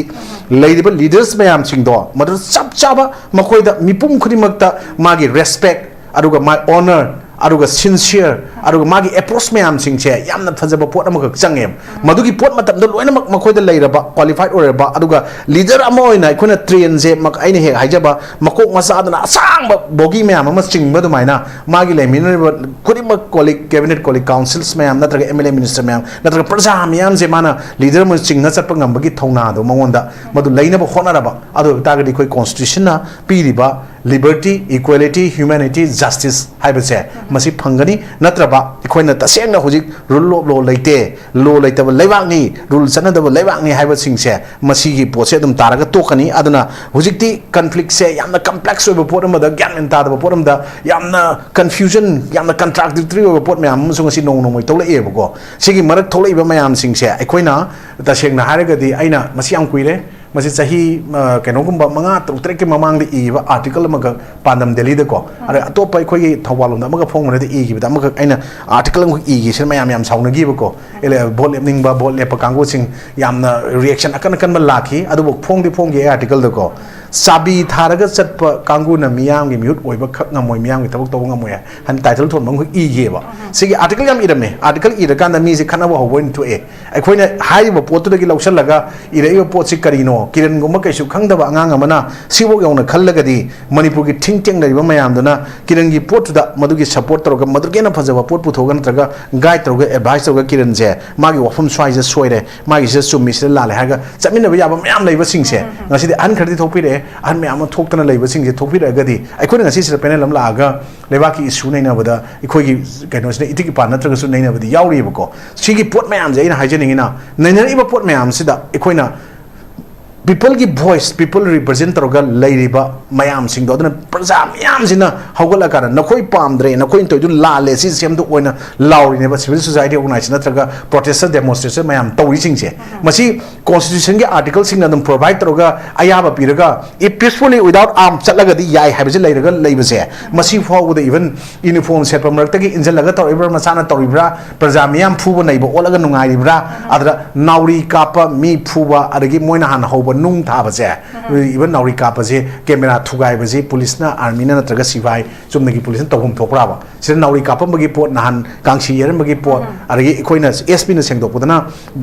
ꯂꯩꯔꯤꯕ leaders ꯃꯌꯥꯝꯁꯤꯡꯗꯣ ꯃꯗꯨ ꯆꯞ ꯆꯥꯕ ꯃꯈꯣꯏꯗ ꯃꯤꯄꯨꯝ ꯈꯨꯗꯤꯡꯃꯛꯇ ꯃꯥꯒꯤ respect, ꯑꯗꯨꯒ ꯃꯥꯒꯤ honor, ꯑꯗꯨꯒ sincere, ꯑꯗꯨꯒ ꯃꯥꯒꯤ approach ꯃꯌꯥꯝꯁꯤꯡꯁꯦ ꯌꯥꯝꯅ ꯐꯖꯕ ꯄꯣꯠ ꯑꯃꯈꯛ ꯆꯪꯉꯦꯕ꯫ ꯃꯗꯨꯒꯤ ꯄꯣꯠ ꯃꯇꯝꯗ ꯂꯣꯏꯅꯃꯛ ꯃꯈꯣꯏꯗ ꯂꯩꯔꯕ, qualified ꯑꯣꯏꯔꯕ, ꯑꯗꯨꯒ leader ꯑꯃ ꯑꯣꯏꯅ ꯑꯩꯈꯣꯏꯅ trainꯁꯦ ꯃꯛ-, ꯑꯩꯅ ꯍꯦꯛ ꯍꯥꯏꯖꯕ ꯃꯀꯣꯛ ꯃꯆꯥꯗꯨꯅ ꯑꯁꯥꯡꯕ bogie ꯃꯌꯥꯝ ꯑꯃ ꯆꯤꯡꯕ ꯑꯗꯨꯃꯥꯏꯅ, ꯃꯥꯒꯤ ꯂꯩꯃꯤꯟꯅꯔꯤꯕ ꯈꯨꯗꯤꯡꯃꯛ, colleague, cabinet colleague, councils ꯃꯌꯥꯝ, ꯅꯠꯇ꯭ꯔꯒ MLA minister ꯃꯌꯥꯝ, ꯅꯠꯇ꯭ꯔꯒ ꯄ꯭ꯔꯖꯥ ꯃꯤꯌꯥꯝꯁꯦ ꯃꯥꯅ leader ꯑꯃ ꯆꯤꯡꯅ ꯆꯠꯄ ꯉꯝꯕꯒꯤ ꯊꯧꯅꯥꯗꯣ ꯃꯉꯣꯟꯗ ꯃꯗꯨ ꯂꯩꯅꯕ ꯍꯣꯠꯅꯔꯕ, ꯑꯗꯨ ꯑꯣꯏꯕ ꯇꯥꯔꯒꯗꯤ ꯑꯩꯈꯣꯏ constitutionꯅ ꯄꯤꯔꯤꯕ liberty, equality, humanity, justice ꯍꯥꯏꯕꯁꯦ ꯃꯁꯤ ꯐꯪꯒꯅꯤ꯫ ꯅꯠꯇ꯭ꯔꯕ ꯑꯩꯈꯣꯏꯅ ꯇꯁꯦꯡꯅ ꯍꯧꯖꯤꯛ rule of law ꯂꯩꯇꯦ, law ꯂꯩꯇꯕ ꯂꯩꯕꯥꯛꯅꯤ, rule ꯆꯠꯅꯗꯕ ꯂꯩꯕꯥꯛꯅꯤ ꯍꯥꯏꯕꯁꯤꯡꯁꯦ ꯃꯁꯤꯒꯤ ꯄꯣꯠꯁꯦ ꯑꯗꯨꯝ ꯇꯥꯔꯒ ꯇꯣꯛꯀꯅꯤ꯫ ꯑꯗꯨꯅ ꯍꯧꯖꯤꯛꯇꯤ conflictꯁꯦ ꯌꯥꯝꯅ complex ꯑꯣꯏꯕ ꯄꯣꯠ ꯑꯃꯗ, ꯒ꯭ꯌꯥꯟ ꯃꯦꯟ ꯇꯥꯗꯕ ꯄꯣꯠ ꯑꯃꯗ, ꯌꯥꯝꯅ confusion, ꯌꯥꯝꯅ contradictory ꯑꯣꯏꯕ ꯄꯣꯠ ꯃꯌꯥꯝ ꯑꯃꯁꯨ ꯉꯁꯤ ꯅꯣꯡꯃ ꯅꯣꯡꯃꯒꯤ ꯊꯣꯛꯂꯛꯑꯦꯕꯀꯣ꯫ ꯁꯤꯒꯤ ꯃꯔꯛ ꯊꯣꯛꯂꯛꯏꯕ ꯃꯌꯥꯝꯁꯤꯡꯁꯦ ꯑꯩꯈꯣꯏꯅ ꯇꯁꯦꯡꯅ ꯍꯥꯏꯔꯒꯗꯤ, ꯑꯩꯅ ꯃꯁꯤ ꯌꯥꯝ ꯀꯨꯏꯔꯦ, ꯃꯁꯤ ꯆꯍꯤ, ꯑ, ꯀꯩꯅꯣꯒꯨꯝꯕ ꯃꯉꯥ, ꯇꯔꯨꯛ, ꯇꯔꯦꯠꯀꯤ ꯃꯃꯥꯡꯗ ꯏꯈꯤꯕ article ꯑꯃꯈꯛ ꯄꯥꯟꯗꯝ ꯗꯦꯜꯂꯤꯗꯀꯣ, ꯑꯗ ꯑꯇꯣꯞꯄ ꯑꯩꯈꯣꯏꯒꯤ ꯊꯧꯕꯥꯜ ꯂꯣꯝꯗ ꯑꯃꯒ ꯐꯣꯡꯕꯅꯗꯤ ꯏꯈꯤꯕꯗ ꯑꯃꯈꯛ ꯑꯩꯅ article ꯑꯃꯈꯛ ꯏꯈꯤꯁꯤꯅ ꯃꯌꯥꯝ ꯌꯥꯝ ꯁꯥꯎꯅꯈꯤꯕꯀꯣ꯫ ꯑꯦꯂꯦ-, vote ꯂꯦꯞꯅꯤꯡꯕ, vote ꯂꯦꯞꯄ ꯀꯥꯡꯕꯨꯁꯤꯡ ꯌꯥꯝꯅ reaction ꯑꯀꯟ ꯑꯀꯟꯕ ꯂꯥꯛꯈꯤ꯫ ꯑꯗꯨꯕꯨ ꯐꯣꯡꯗꯤ ꯐꯣꯡꯈꯤ ꯑꯩ article ꯗꯀꯣ꯫ ꯆꯥꯕꯤ ꯊꯥꯔꯒ ꯆꯠꯄ ꯀꯥꯡꯕꯨꯅ ꯃꯤꯌꯥꯝꯒꯤ ꯃꯤꯍꯨꯠ ꯑꯣꯏꯕ ꯈꯛ ꯉꯝꯃꯣꯏ, ꯃꯤꯌꯥꯝꯒꯤ ꯊꯕꯛ ꯇꯧꯕ ꯉꯝꯃꯣꯏ ꯍꯥꯏꯅ ꯇꯥꯏꯇꯜ ꯊꯣꯟꯕ ꯑꯃꯈꯛ ꯏꯒꯦꯕ꯫ ꯁꯤꯒꯤ ꯑꯥꯔꯇꯤꯀꯜ ꯌꯥꯝ ꯏꯔꯝꯃꯦ꯫ ꯑꯥꯔꯇꯤꯀꯜ ꯏꯔꯀꯥꯟꯗ ꯃꯤꯁꯦ ꯈꯠꯅꯕ ꯍꯧꯕ ꯑꯣꯏꯅ ꯊꯣꯛꯑꯦ꯫ ꯑꯩꯈꯣꯏꯅ ꯍꯥꯏꯔꯤꯕ ꯄꯣꯠꯇꯨꯗꯒꯤ ꯂꯧꯁꯤꯜꯂꯒ ꯏꯔꯛꯏꯕ ꯄꯣꯠꯁꯤ ꯀꯔꯤꯅꯣ? ꯀꯤꯔꯟꯒꯨꯝꯕ ꯀꯩꯁꯨ ꯈꯪꯗꯕ ꯑꯉꯥꯡ ꯑꯃꯅ ꯁꯤꯐꯥꯎ ꯌꯧꯅ ꯈꯜꯂꯒꯗꯤ, ꯃꯅꯤꯄꯨꯔꯒꯤ ꯊꯤꯡ ꯇꯦꯡ ꯂꯩꯔꯤꯕ ꯃꯌꯥꯝꯗꯨꯅ ꯀꯤꯔꯟꯒꯤ ꯄꯣꯠꯇꯨꯗ ꯃꯗꯨꯒꯤ ꯁꯄꯣꯔꯠ ꯇꯧꯔꯒ, ꯃꯗꯨꯒꯤ ꯍꯦꯟꯅ ꯐꯖꯕ ꯄꯣꯠ ꯄꯨꯊꯣꯛꯑꯒ, ꯅꯠꯇ꯭ꯔꯒ ꯒꯥꯏꯗ ꯇꯧꯔꯒ, ꯑꯦꯗꯚꯥꯏꯁ ꯇꯧꯔꯒ, ꯀꯤꯔꯟꯁꯦ ꯃꯥꯒꯤ ꯋꯥꯐꯝ ꯁ꯭ꯋꯥꯏꯁꯤꯗ ꯁꯣꯏꯔꯦ, ꯃꯥꯒꯤꯁꯤꯗ ꯆꯨꯝꯃꯤ, ꯁꯤꯗ ꯂꯥꯜꯂꯦ ꯍꯥꯏꯔꯒ ꯆꯠꯃꯤꯟꯅꯕ ꯌꯥꯕ ꯃꯌꯥꯝ ꯂꯩꯕꯁꯤꯡꯁꯦ ꯉꯁꯤꯗꯤ ꯑꯍꯟ ꯈꯔꯗꯤ ꯊꯣꯛꯄꯤꯔꯛꯑꯦ꯫ ꯑꯍꯟ ꯃꯌꯥꯝ ꯑꯃ ꯊꯣꯛꯇꯅ ꯂꯩꯕꯁꯤꯡꯁꯦ ꯊꯣꯛꯄꯤꯔꯛꯑꯒꯗꯤ, ꯑꯩꯈꯣꯏꯅ ꯉꯁꯤ ꯁꯤꯗ ꯄꯦꯅꯦꯜ ꯑꯃ ꯂꯥꯛꯑꯒ ꯂꯩꯕꯥꯛꯀꯤ ꯏꯁꯨ ꯅꯩꯅꯕꯗ ꯑꯩꯈꯣꯏꯒꯤ ꯀꯩꯅꯣꯁꯤꯅ ꯏꯇꯤꯛ ꯏꯄꯥ ꯅꯠꯇ꯭ꯔꯒꯁꯨ ꯅꯩꯅꯕꯗꯤ ꯌꯥꯎꯔꯤꯕꯀꯣ꯫ ꯁꯤꯒꯤ ꯄꯣꯠ ꯃꯌꯥꯝꯁꯦ ꯑꯩꯅ ꯍꯥꯏꯖꯅꯤꯡꯉꯤꯅ, ꯅꯩꯅꯔꯛꯏꯕ ꯄꯣꯠ ꯃꯌꯥꯝꯁꯤꯗ ꯑꯩꯈꯣꯏꯅ ꯄꯤꯄꯜꯒꯤ ꯚꯣꯏꯁ, ꯄꯤꯄꯜ ꯔꯤꯄ꯭ꯔꯖꯦꯟ ꯇꯧꯔꯒ ꯂꯩꯔꯤꯕ ꯃꯌꯥꯝꯁꯤꯡꯗꯣ, ꯑꯗꯨꯅ ꯄ꯭ꯔꯖꯥ ꯃꯌꯥꯝꯁꯤꯅ ꯍꯧꯒꯠꯂꯀꯥꯟꯗ, "ꯅꯈꯣꯏ ꯄꯥꯝꯗ꯭ꯔꯦ, ꯅꯈꯣꯏꯅ ꯇꯧꯔꯤꯗꯨ ꯂꯥꯜꯂꯦ, ꯁꯤ ꯁꯦꯝꯗꯣꯛꯑꯣꯅ" ꯂꯥꯎꯔꯤꯅꯦꯕ꯫ ꯁꯤꯚꯤꯜ ꯁꯣꯁꯥꯏꯇꯤ ꯑꯣꯔꯒꯅꯥꯏꯖꯦꯁꯟ ꯅꯠꯇ꯭ꯔꯒ ꯄ꯭ꯔꯣꯇꯦꯁꯇꯔ, ꯗꯦꯃꯣꯟꯁꯇ꯭ꯔꯦꯁꯟ ꯃꯌꯥꯝ ꯇꯧꯔꯤꯁꯤꯡꯁꯦ, ꯃꯁꯤ ꯀꯣꯟꯁꯇꯤꯇ꯭ꯌꯨꯁꯟꯒꯤ ꯑꯥꯔꯇꯤꯀꯜꯁꯤꯡꯅ ꯑꯗꯨꯝ ꯄ꯭ꯔꯣꯚꯥꯏꯗ ꯇꯧꯔꯒ, ꯑꯌꯥꯕ ꯄꯤꯔꯒ, "If peacefully without arm ꯆꯠꯂꯒꯗꯤ ꯌꯥꯏ" ꯍꯥꯏꯕꯁꯤ ꯂꯩꯔꯒ ꯂꯩꯕꯁꯦ, ꯃꯁꯤ ꯐꯥꯎꯕꯗ ꯏꯚꯟ ꯌꯨꯅꯤꯐꯣꯔꯝ ꯁꯦꯠꯄ ꯃꯔꯛꯇꯒꯤ ꯏꯟꯁꯤꯜꯂꯒ ꯇꯧꯔꯛꯏꯕ꯭ꯔꯥ, ꯃꯁꯥꯅ ꯇꯧꯔꯤꯕ꯭ꯔꯥ, ꯄ꯭ꯔꯖꯥ ꯃꯤꯌꯥꯝ ꯐꯨꯕ ꯅꯩꯕ ꯑꯣꯠꯂꯒ ꯅꯨꯡꯉꯥꯏꯔꯤꯕ꯭ꯔꯥ, ꯑꯗꯨꯗ ꯅꯥꯎꯔꯤ ꯀꯥꯞꯄ, ꯃꯤ ꯐꯨꯕ, ꯑꯗꯒꯤ ꯃꯣꯏꯅ ꯍꯥꯟꯅ ꯍꯧꯕ ꯅꯨꯡ ꯊꯥꯕꯁꯦ, ꯏꯚꯟ ꯅꯥꯎꯔꯤ ꯀꯥꯞꯄꯁꯦ, ꯀꯦꯃꯦꯔꯥ ꯊꯨꯒꯥꯏꯕꯁꯦ ꯄꯨꯂꯤꯁꯅ, ꯑꯥꯔꯃꯤꯅ ꯅꯠꯇ꯭ꯔꯒ ꯁꯤꯐꯥꯏ ꯆꯨꯝꯅꯒꯤ ꯄꯨꯂꯤꯁꯅ ꯇꯧꯐꯝ ꯊꯣꯛꯄ꯭ꯔꯥꯕ? ꯁꯤꯗ ꯅꯥꯎꯔꯤ ꯀꯥꯞꯄꯝꯕꯒꯤ ꯄꯣꯠ, ꯅꯍꯥꯟ ꯀꯥꯡꯁꯤ ꯌꯩꯔꯝꯕꯒꯤ ꯄꯣꯠ, ꯑꯗꯒꯤ ꯑꯩꯈꯣꯏꯅ ꯑꯦꯁ ꯄꯤꯅ ꯁꯦꯡꯗꯣꯛꯄꯗꯅ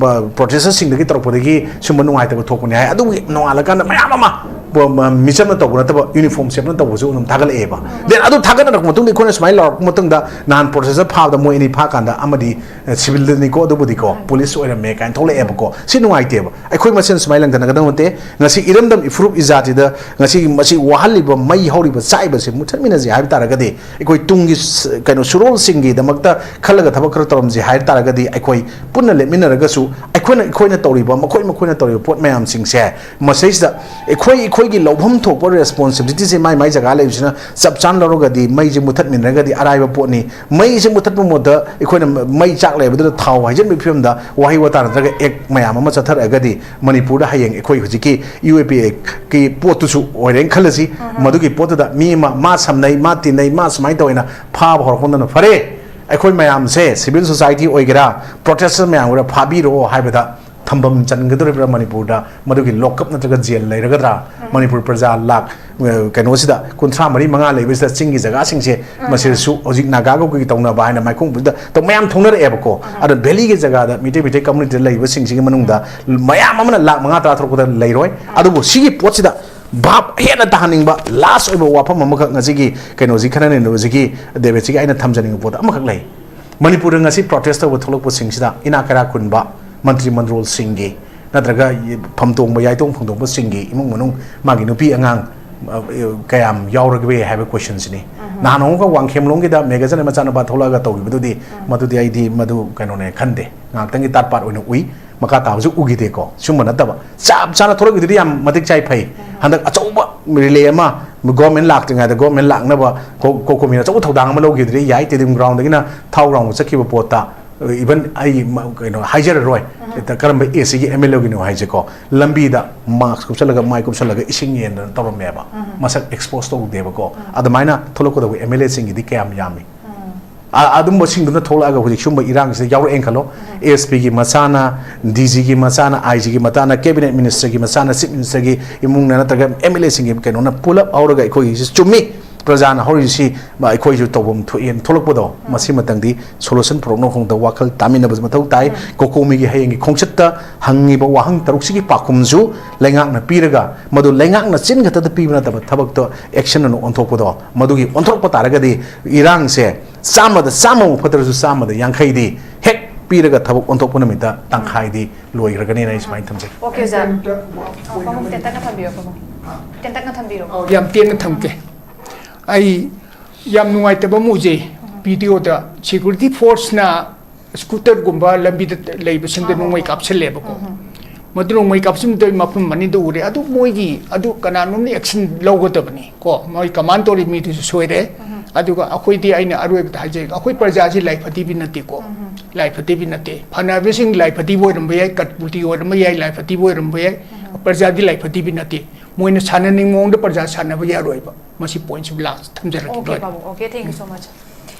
ꯄ꯭ꯔꯣꯇꯦꯁꯇꯔꯁꯤꯡꯗꯒꯤ ꯇꯧꯔꯛꯄꯗꯒꯤ ꯁꯨꯝꯕ ꯅꯨꯡꯉꯥꯏꯇꯕ ꯊꯣꯛꯄꯅꯤ ꯍꯥꯏ꯫ ꯑꯗꯨꯒꯤ ꯅꯣꯡꯉꯥꯜꯂꯀꯥꯟꯗ ꯃꯌꯥꯝ ꯑꯃ ꯄꯣ-, ꯃ-, ꯃꯤꯆꯝꯅ ꯇꯧꯕ ꯅꯠꯇꯕ, ꯌꯨꯅꯤꯐꯣꯔꯝ ꯁꯦꯠꯅ ꯇꯧꯕꯁꯨ ꯑꯗꯨꯝ ꯊꯥꯒꯠꯂꯛꯑꯦꯕ꯫ ꯗꯦꯟ ꯑꯗꯨ ꯊꯥꯒꯠꯅꯔꯛꯄ ꯃꯇꯨꯡꯗ ꯑꯩꯈꯣꯏꯅ ꯁꯨꯃꯥꯏꯅ ꯂꯥꯎꯔꯛꯄ ꯃꯇꯨꯡꯗ, ꯅꯍꯥꯟ ꯄ꯭ꯔꯣꯇꯦꯁꯇꯔ ꯐꯥꯕꯗ ꯃꯣꯏ ꯑꯅꯤ ꯐꯥꯀꯥꯟꯗ ꯑꯃꯗꯤ, ꯑ, ꯁꯤꯚꯤꯜꯗꯅꯤꯀꯣ, ꯑꯗꯨꯕꯨꯗꯤꯀꯣ, ꯄꯨꯂꯤꯁ ꯑꯣꯏꯔꯝꯃꯦ ꯀꯥꯏꯅ ꯊꯣꯛꯂꯛꯑꯦꯕꯀꯣ꯫ ꯁꯤ ꯅꯨꯡꯉꯥꯏꯇꯦꯕ꯫ ꯑꯩꯈꯣꯏ ꯃꯁꯦꯟ ꯁꯨꯃꯥꯏꯅ ꯂꯪꯊꯅꯒꯗꯕ ꯅꯠꯇꯦ꯫ ꯉꯁꯤ ꯏꯔꯝꯗꯝ ꯏꯐꯨꯔꯨꯞ ꯏꯖꯥꯇꯤꯗ ꯉꯁꯤ ꯃꯁꯤ ꯋꯥꯍꯜꯂꯤꯕ, ꯃꯩ ꯍꯧꯔꯤꯕ, ꯆꯥꯛꯏꯕꯁꯦ ꯃꯨꯊꯠꯃꯤꯟꯅꯁꯦ ꯍꯥꯏꯕ ꯇꯥꯔꯒꯗꯤ, ꯑꯩꯈꯣꯏ ꯇꯨꯡꯒꯤ ꯁ-, ꯀꯩꯅꯣ, ꯁꯨꯔꯣꯜꯁꯤꯡꯒꯤꯗꯃꯛꯇ ꯈꯜꯂꯒ ꯊꯕꯛ ꯈꯔ ꯇꯧꯔꯝꯁꯦ ꯍꯥꯏ ꯇꯥꯔꯒꯗꯤ, ꯑꯩꯈꯣꯏ ꯄꯨꯟꯅ ꯂꯦꯞꯃꯤꯟꯅꯔꯒꯁꯨ ꯑꯩꯈꯣꯏꯅ, ꯑꯩꯈꯣꯏꯅ ꯇꯧꯔꯤꯕ, ꯃꯈꯣꯏ, ꯃꯈꯣꯏꯅ ꯇꯧꯔꯤꯕ ꯄꯣꯠ ꯃꯌꯥꯝꯁꯤꯡꯁꯦ, ꯃꯁꯤꯗꯩꯁꯤꯗ ꯑꯩꯈꯣꯏ, ꯑꯩꯈꯣꯏꯒꯤ ꯂꯧꯐꯝ ꯊꯣꯛꯄ ꯔꯦꯁꯄꯣꯟꯁꯤꯕꯤꯂꯤꯇꯤꯁꯦ ꯃꯥꯏ ꯃꯥꯏ ꯖꯒꯥ ꯂꯩꯕꯁꯤꯅ ꯆꯞ ꯆꯥꯅ ꯂꯧꯔꯒꯗꯤ, ꯃꯩꯁꯦ ꯃꯨꯊꯠꯃꯤꯟꯅꯔꯒꯗꯤ ꯑꯔꯥꯏꯕ ꯄꯣꯠꯅꯤ꯫ ꯃꯩꯁꯦ ꯃꯨꯊꯠꯄ ꯃꯍꯨꯠꯇ ꯑꯩꯈꯣꯏꯅ ꯃ-, ꯃꯩ ꯆꯥꯛ ꯂꯩꯕꯗꯨꯗ ꯊꯥꯎ ꯍꯩꯖꯤꯟꯕꯒꯤ ꯐꯤꯕꯝꯗ ꯋꯥꯍꯩ ꯋꯥꯇꯥ ꯅꯠꯇ꯭ꯔꯒ ꯑꯦꯛ ꯃꯌꯥꯝ ꯑꯃ ꯆꯠꯊꯔꯛꯑꯒꯗꯤ, ꯃꯅꯤꯄꯨꯔꯗ ꯍꯌꯦꯡ ꯑꯩꯈꯣꯏ ꯍꯧꯖꯤꯛꯀꯤ ꯌꯨ ꯑꯦ ꯄꯤ ꯑꯦꯒꯤ ꯄꯣꯠꯇꯨꯁꯨ ꯑꯣꯏꯔꯦꯅ ꯈꯜꯂꯁꯤ꯫ ꯃꯗꯨꯒꯤ ꯄꯣꯠꯇꯨꯗ ꯃꯤ ꯑꯃ, ꯃꯥ ꯁꯝꯅꯩ, ꯃꯥ ꯇꯤꯟꯅꯩ, ꯃꯥ ꯁꯨꯃꯥꯏꯅ ꯇꯧꯋꯦꯅ ꯐꯥꯕ ꯍꯧꯔꯛꯄ ꯃꯇꯝꯗ, "ꯐꯔꯦ, ꯑꯩꯈꯣꯏ ꯃꯌꯥꯝꯁꯦ, ꯁꯤꯚꯤꯜ ꯁꯣꯁꯥꯏꯇꯤ ꯑꯣꯏꯒꯦꯔꯥ, ꯄ꯭ꯔꯣꯇꯦꯁꯇꯔ ꯃꯌꯥꯝ ꯑꯣꯏꯒꯦꯔꯥ, ꯐꯥꯕꯤꯔꯛꯑꯣ" ꯍꯥꯏꯕꯗ ꯊꯝꯐꯝ ꯆꯟꯒꯗꯧꯔꯤꯕ꯭ꯔꯥ? ꯃꯅꯤꯄꯨꯔꯗ ꯃꯗꯨꯒꯤ ꯂꯣꯛꯀꯞ ꯅꯠꯇ꯭ꯔꯒ ꯖꯦꯜ ꯂꯩꯔꯒꯗ꯭ꯔꯥ? ꯃꯅꯤꯄꯨꯔ ꯄ꯭ꯔꯖꯥ ꯂꯥꯛ, ꯑ, ꯀꯩꯅꯣꯁꯤꯗ ꯀꯨꯟꯊ꯭ꯔꯥ ꯃꯔꯤ ꯃꯉꯥ ꯂꯩꯕꯁꯤꯗ ꯆꯤꯡꯒꯤ ꯖꯒꯥꯁꯤꯡꯁꯦ ꯃꯁꯤꯗꯁꯨ ꯍꯧꯖꯤꯛ ꯅꯥꯒꯥꯒ ꯑꯩꯈꯣꯏꯒꯤ ꯇꯧꯅꯕ ꯍꯥꯏꯅ ꯃꯥꯏꯈꯣꯡꯕꯗ ꯇꯧ-, ꯃꯌꯥꯝ ꯊꯣꯛꯅꯔꯛꯑꯦꯕꯀꯣ꯫ ꯑꯗꯣ ꯚꯦꯂꯤꯒꯤ ꯖꯒꯥꯗ ꯃꯤꯇꯩ, ꯃꯤꯇꯩ ꯀꯝꯃꯨꯅꯤꯇꯤꯗ ꯂꯩꯕꯁꯤꯡꯁꯤꯒꯤ ꯃꯅꯨꯡꯗ ꯃꯌꯥꯝ ꯑꯃꯅ ꯂꯥꯛ ꯃꯉꯥ ꯇꯔꯥ ꯊꯣꯛꯂꯛꯄꯗ ꯂꯩꯔꯣꯏ꯫ ꯑꯗꯨꯕꯨ ꯁꯤꯒꯤ ꯄꯣꯠꯁꯤꯗ ꯚꯥꯞ ꯍꯦꯟꯅ ꯇꯥꯍꯟꯅꯤꯡꯕ ꯂꯥꯁ ꯑꯣꯏꯕ ꯋꯥꯐꯝ ꯑꯃꯈꯛ ꯉꯁꯤꯒꯤ ꯀꯩꯅꯣꯁꯤ ꯈꯟꯅ ꯅꯩꯅꯕꯁꯤꯒꯤ ꯗꯦꯕꯦꯠꯁꯤꯒꯤ ꯑꯩꯅ ꯊꯝꯖꯅꯤꯡꯕ ꯄꯣꯠ ꯑꯃꯈꯛ ꯂꯩ꯫ ꯃꯅꯤꯄꯨꯔꯗ ꯉꯁꯤ ꯄ꯭ꯔꯣꯇꯦꯁ ꯇꯧꯕ ꯊꯣꯛꯂꯛꯄꯁꯤꯡꯁꯤꯗ ꯏꯅꯥꯛ ꯀꯩꯔꯥꯛ ꯈꯨꯟꯕ ꯃꯟꯇ꯭ꯔꯤ ꯃꯟꯗ꯭ꯔꯣꯜꯁꯤꯡꯒꯤ ꯅꯠꯇ꯭ꯔꯒ ꯐꯝꯇꯣꯡꯕ ꯌꯥꯏꯇꯣꯡ ꯐꯣꯡꯗꯣꯛꯄꯁꯤꯡꯒꯤ ꯏꯃꯨꯡ ꯃꯅꯨꯡ, ꯃꯥꯒꯤ ꯅꯨꯄꯤ ꯑꯉꯥꯡ, ꯑ, ꯀꯌꯥꯝ ꯌꯥꯎꯔꯒꯦ ꯍꯥꯏꯕ ꯀꯣꯏꯁꯟꯁꯤꯅꯤ꯫ ꯅꯍꯥꯟ ꯑꯃꯨꯛꯀ ꯋꯥꯡꯈꯦꯝꯂꯣꯡꯒꯤꯗ ꯃꯦꯒꯖꯟ ꯃꯆꯥꯅꯨꯄꯥ ꯊꯣꯛꯂꯛꯑꯒ ꯇꯧꯈꯤꯕꯗꯨꯗꯤ, ꯃꯗꯨꯗꯤ ꯑꯩꯗꯤ ꯃꯗꯨ ꯀꯩꯅꯣꯅꯦ ꯈꯟꯗꯦ, ꯉꯥꯏꯍꯥꯛꯇꯪꯒꯤ ꯇꯥꯠ ꯄꯥꯠ ꯑꯣꯏꯅ ꯎꯏ꯫ ꯃꯈꯥ ꯇꯥꯕꯁꯨ ꯎꯈꯤꯗꯦꯀꯣ꯫ ꯁꯨꯝꯕ ꯅꯠꯇꯕ ꯆꯞ ꯆꯥꯅ ꯊꯣꯛꯂꯛꯈꯤꯗꯨꯗꯤ ꯌꯥꯝ ꯃꯇꯤꯛ ꯆꯥꯏ, ꯐꯩ꯫ ꯍꯟꯗꯛ ꯑꯆꯧꯕ ꯔꯤꯂꯦ ꯑꯃ ꯒꯣꯔꯃꯦꯟ ꯂꯥꯛꯇ꯭ꯔꯤꯉꯩꯗ ꯒꯣꯔꯃꯦꯟ ꯂꯥꯛꯅꯕ ꯀꯣ-, ꯀꯣꯀꯣꯃꯤꯅ ꯑꯆꯧꯕ ꯊꯧꯗꯥꯡ ꯑꯃ ꯂꯧꯈꯤꯗꯨꯗꯤ ꯌꯥꯏ꯫ ꯇꯦꯗꯤꯝ ꯒ꯭ꯔꯥꯎꯟꯗꯒꯤꯅ ꯊꯥꯎ ꯒ꯭ꯔꯥꯎꯟ ꯆꯠꯈꯤꯕ ꯄꯣꯠꯇ, ꯏꯚꯟ ꯑꯩ ꯃ-, ꯀꯩꯅꯣ ꯍꯥꯏꯖꯔꯔꯣꯏ, ꯀꯔꯝꯕ ꯑꯦꯁ ꯁꯤꯒꯤ ꯑꯦꯝ ꯑꯦꯜ ꯑꯦꯒꯤꯅꯣ ꯍꯥꯏꯁꯦꯀꯣ꯫ ꯂꯝꯕꯤꯗ ꯃꯥꯛꯁ ꯀꯨꯞꯁꯜꯂꯒ, ꯃꯥꯏ ꯀꯨꯞꯁꯜꯂꯒ ꯏꯁꯤꯡ ꯌꯦꯟꯗꯅ ꯇꯧꯔꯝꯃꯦꯕ꯫ ꯃꯁꯛ ꯑꯦꯛꯁꯄꯣꯖ ꯇꯧꯗꯦꯕꯀꯣ꯫ ꯑꯗꯨꯃꯥꯏꯅ ꯊꯣꯛꯂꯛꯀꯗꯧꯕ ꯑꯦꯝ ꯑꯦꯜ ꯑꯦꯁꯤꯡꯒꯤꯗꯤ ꯀꯌꯥꯝ ꯌꯥꯝꯃꯤ? ꯑ-, ꯑꯗꯨꯝꯕꯁꯤꯡꯗꯨꯅ ꯊꯣꯛꯂꯛꯑꯒ ꯍꯧꯖꯤꯛ ꯁꯨꯝꯕ ꯏꯔꯥꯡꯁꯤꯗ ꯌꯥꯎꯔꯛꯑꯦꯅ ꯈꯜꯂꯣ꯫ ꯑꯦꯁ ꯄꯤꯒꯤ ꯃꯆꯥꯅ, ꯗꯤ ꯖꯤꯒꯤ ꯃꯆꯥꯅ, ꯑꯥꯏ ꯖꯤꯒꯤ ꯃꯆꯥꯅ, ꯀꯦꯕꯤꯅꯦꯠ ꯃꯤꯅꯤꯁꯇꯔꯒꯤ ꯃꯆꯥꯅ, ꯆꯤꯐ ꯃꯤꯅꯤꯁꯇꯔꯒꯤ ꯏꯃꯨꯡꯅ ꯅꯠꯇ꯭ꯔꯒ ꯑꯦꯝ ꯑꯦꯜ ꯑꯦꯁꯤꯡꯒꯤ ꯀꯩꯅꯣꯅ ꯄꯨꯂꯞ ꯍꯧꯔꯒ ꯑꯩꯈꯣꯏꯒꯤꯁꯤ ꯆꯨꯝꯃꯤ, ꯄ꯭ꯔꯖꯥꯅ ꯍꯧꯔꯤꯁꯤ ꯑꯩꯈꯣꯏꯁꯨ ꯇꯧꯐꯝ ꯊꯣꯛꯑꯦꯅ ꯊꯣꯛꯂꯛꯄꯗꯣ, ꯃꯁꯤꯃꯇꯪꯗꯤ ꯁꯣꯂꯨꯁꯟ ꯄꯨꯔꯛꯅꯕ ꯈꯣꯡꯗ ꯋꯥꯈꯜ ꯇꯥꯃꯤꯟꯅꯕꯁꯨ ꯃꯊꯧ ꯇꯥꯏ꯫ ꯀꯣꯀꯣꯃꯤꯒꯤ ꯍꯌꯦꯡꯒꯤ ꯈꯣꯡꯆꯠꯇ ꯍꯪꯉꯤꯕ ꯋꯥꯍꯪ ꯇꯔꯨꯛꯁꯤꯒꯤ ꯄꯥꯎꯈꯨꯝꯁꯨ ꯂꯩꯉꯥꯛꯅ ꯄꯤꯔꯒ, ꯃꯗꯨ ꯂꯩꯉꯥꯛꯅ ꯆꯤꯟ ꯈꯛꯇꯗ ꯄꯤꯕ ꯅꯠꯇꯕ ꯊꯕꯛꯇꯣ ꯑꯦꯛꯁꯟ ꯑꯣꯏꯅ ꯑꯣꯟꯊꯣꯛꯄꯗꯣ, ꯃꯗꯨꯒꯤ ꯑꯣꯟꯊꯣꯔꯛꯄ ꯇꯥꯔꯒꯗꯤ ꯏꯔꯥꯡꯁꯦ ꯆꯥꯝꯃꯗ ꯆꯥꯝꯃꯃꯨꯛ ꯐꯠꯇ꯭ꯔꯁꯨ ꯆꯥꯝꯃꯗ ꯌꯥꯡꯈꯩꯗꯤ ꯍꯦꯛ ꯄꯤꯔꯒ ꯊꯕꯛ ꯑꯣꯟꯊꯣꯛꯄ ꯅꯨꯃꯤꯠꯇ ꯇꯪꯈꯥꯏꯗꯤ ꯂꯣꯏꯈ꯭ꯔꯒꯅꯤꯅ ꯑꯩ ꯁꯨꯃꯥꯏꯅ ꯊꯝꯖꯒꯦ꯫ ꯑꯣꯀꯦ, ꯑꯣꯖꯥ꯫ ꯑꯩ ꯑꯝꯇ ꯋꯥ ꯑꯣ, ꯄꯥꯕꯨꯡ, ꯇꯦꯟꯇꯛꯅ ꯊꯝꯕꯤꯔꯣ, ꯄꯥꯕꯨꯡ꯫ ꯇꯦꯟꯇꯛꯅ ꯊꯝꯕꯤꯔꯣ꯫ ꯑꯧ, ꯌꯥꯝ ꯇꯦꯟꯅ ꯊꯝꯒꯦ꯫ ꯑꯩ ꯌꯥꯝ ꯅꯨꯡꯉꯥꯏꯇꯕ ꯑꯃ ꯎꯖꯩ꯫ ꯚꯤꯗꯤꯑꯣꯗ ꯁꯦꯀ꯭ꯌꯨꯔꯤꯇꯤ ꯐꯣꯔꯁꯅ ꯁ꯭ꯀꯨꯇꯔꯒꯨꯝꯕ ꯂꯝꯕꯤꯗ ꯂꯩꯕꯁꯤꯡꯗ ꯅꯣꯡꯃꯩ ꯀꯥꯞꯁꯤꯜꯂꯦꯕꯀꯣ꯫ ꯃꯗꯨ ꯅꯣꯡꯃꯩ ꯀꯥꯞꯁꯤꯟꯕꯗꯣ ꯑꯩ ꯃꯐꯝ ꯑꯅꯤꯗ ꯎꯔꯦ꯫ ꯑꯗꯨ ꯃꯣꯏꯒꯤ, ꯑꯗꯨ ꯀꯅꯥꯅꯣꯝꯅ ꯑꯦꯛꯁꯟ ꯂꯧꯒꯗꯕꯅꯤ ꯀꯣ꯫ ꯃꯣꯏ ꯀꯃꯥꯟ ꯇꯧꯔꯤ ꯃꯤꯗꯨꯁꯨ ꯁꯣꯏꯔꯦ꯫ ꯑꯗꯨꯒ ꯑꯩꯈꯣꯏꯗꯤ, ꯑꯩꯅ ꯑꯔꯣꯏꯕꯗ ꯍꯥꯏꯖꯒꯦ, ꯑꯩꯈꯣꯏ ꯄ꯭ꯔꯖꯥꯁꯤ ꯂꯥꯏ ꯐꯠꯇꯕꯤ ꯅꯠꯇꯦꯀꯣ꯫ ꯂꯥꯏ ꯐꯠꯇꯕꯤ ꯅꯠꯇꯦ꯫ ꯐꯅꯕꯁꯤꯡ ꯂꯥꯏ ꯐꯠꯇꯕ ꯑꯣꯏꯔꯝꯕ ꯌꯥꯏ, ꯀꯠꯄꯨꯇꯤ ꯑꯣꯏꯔꯝꯕ ꯌꯥꯏ, ꯂꯥꯏ ꯐꯠꯇꯕ ꯑꯣꯏꯔꯝꯕ ꯌꯥꯏ꯫ ꯄ꯭ꯔꯖꯥꯗꯤ ꯂꯥꯏ ꯐꯠꯇꯕꯤ ꯅꯠꯇꯦ꯫ ꯃꯣꯏꯅ ꯁꯥꯟꯅꯅꯤꯡꯕ ꯃꯑꯣꯡꯗ ꯄ꯭ꯔꯖꯥ ꯁꯥꯟꯅꯕ ꯌꯥꯔꯣꯏꯕ꯫ ꯃꯁꯤ ꯄꯣꯏꯟꯠꯁꯤ ꯂꯥꯁ ꯊꯝꯖꯔꯒꯦ꯫ ꯑꯣꯀꯦ, ꯂꯣꯏꯔꯦ꯫ ꯄꯥꯕꯨꯡ꯫ Okay, thank you so much꯫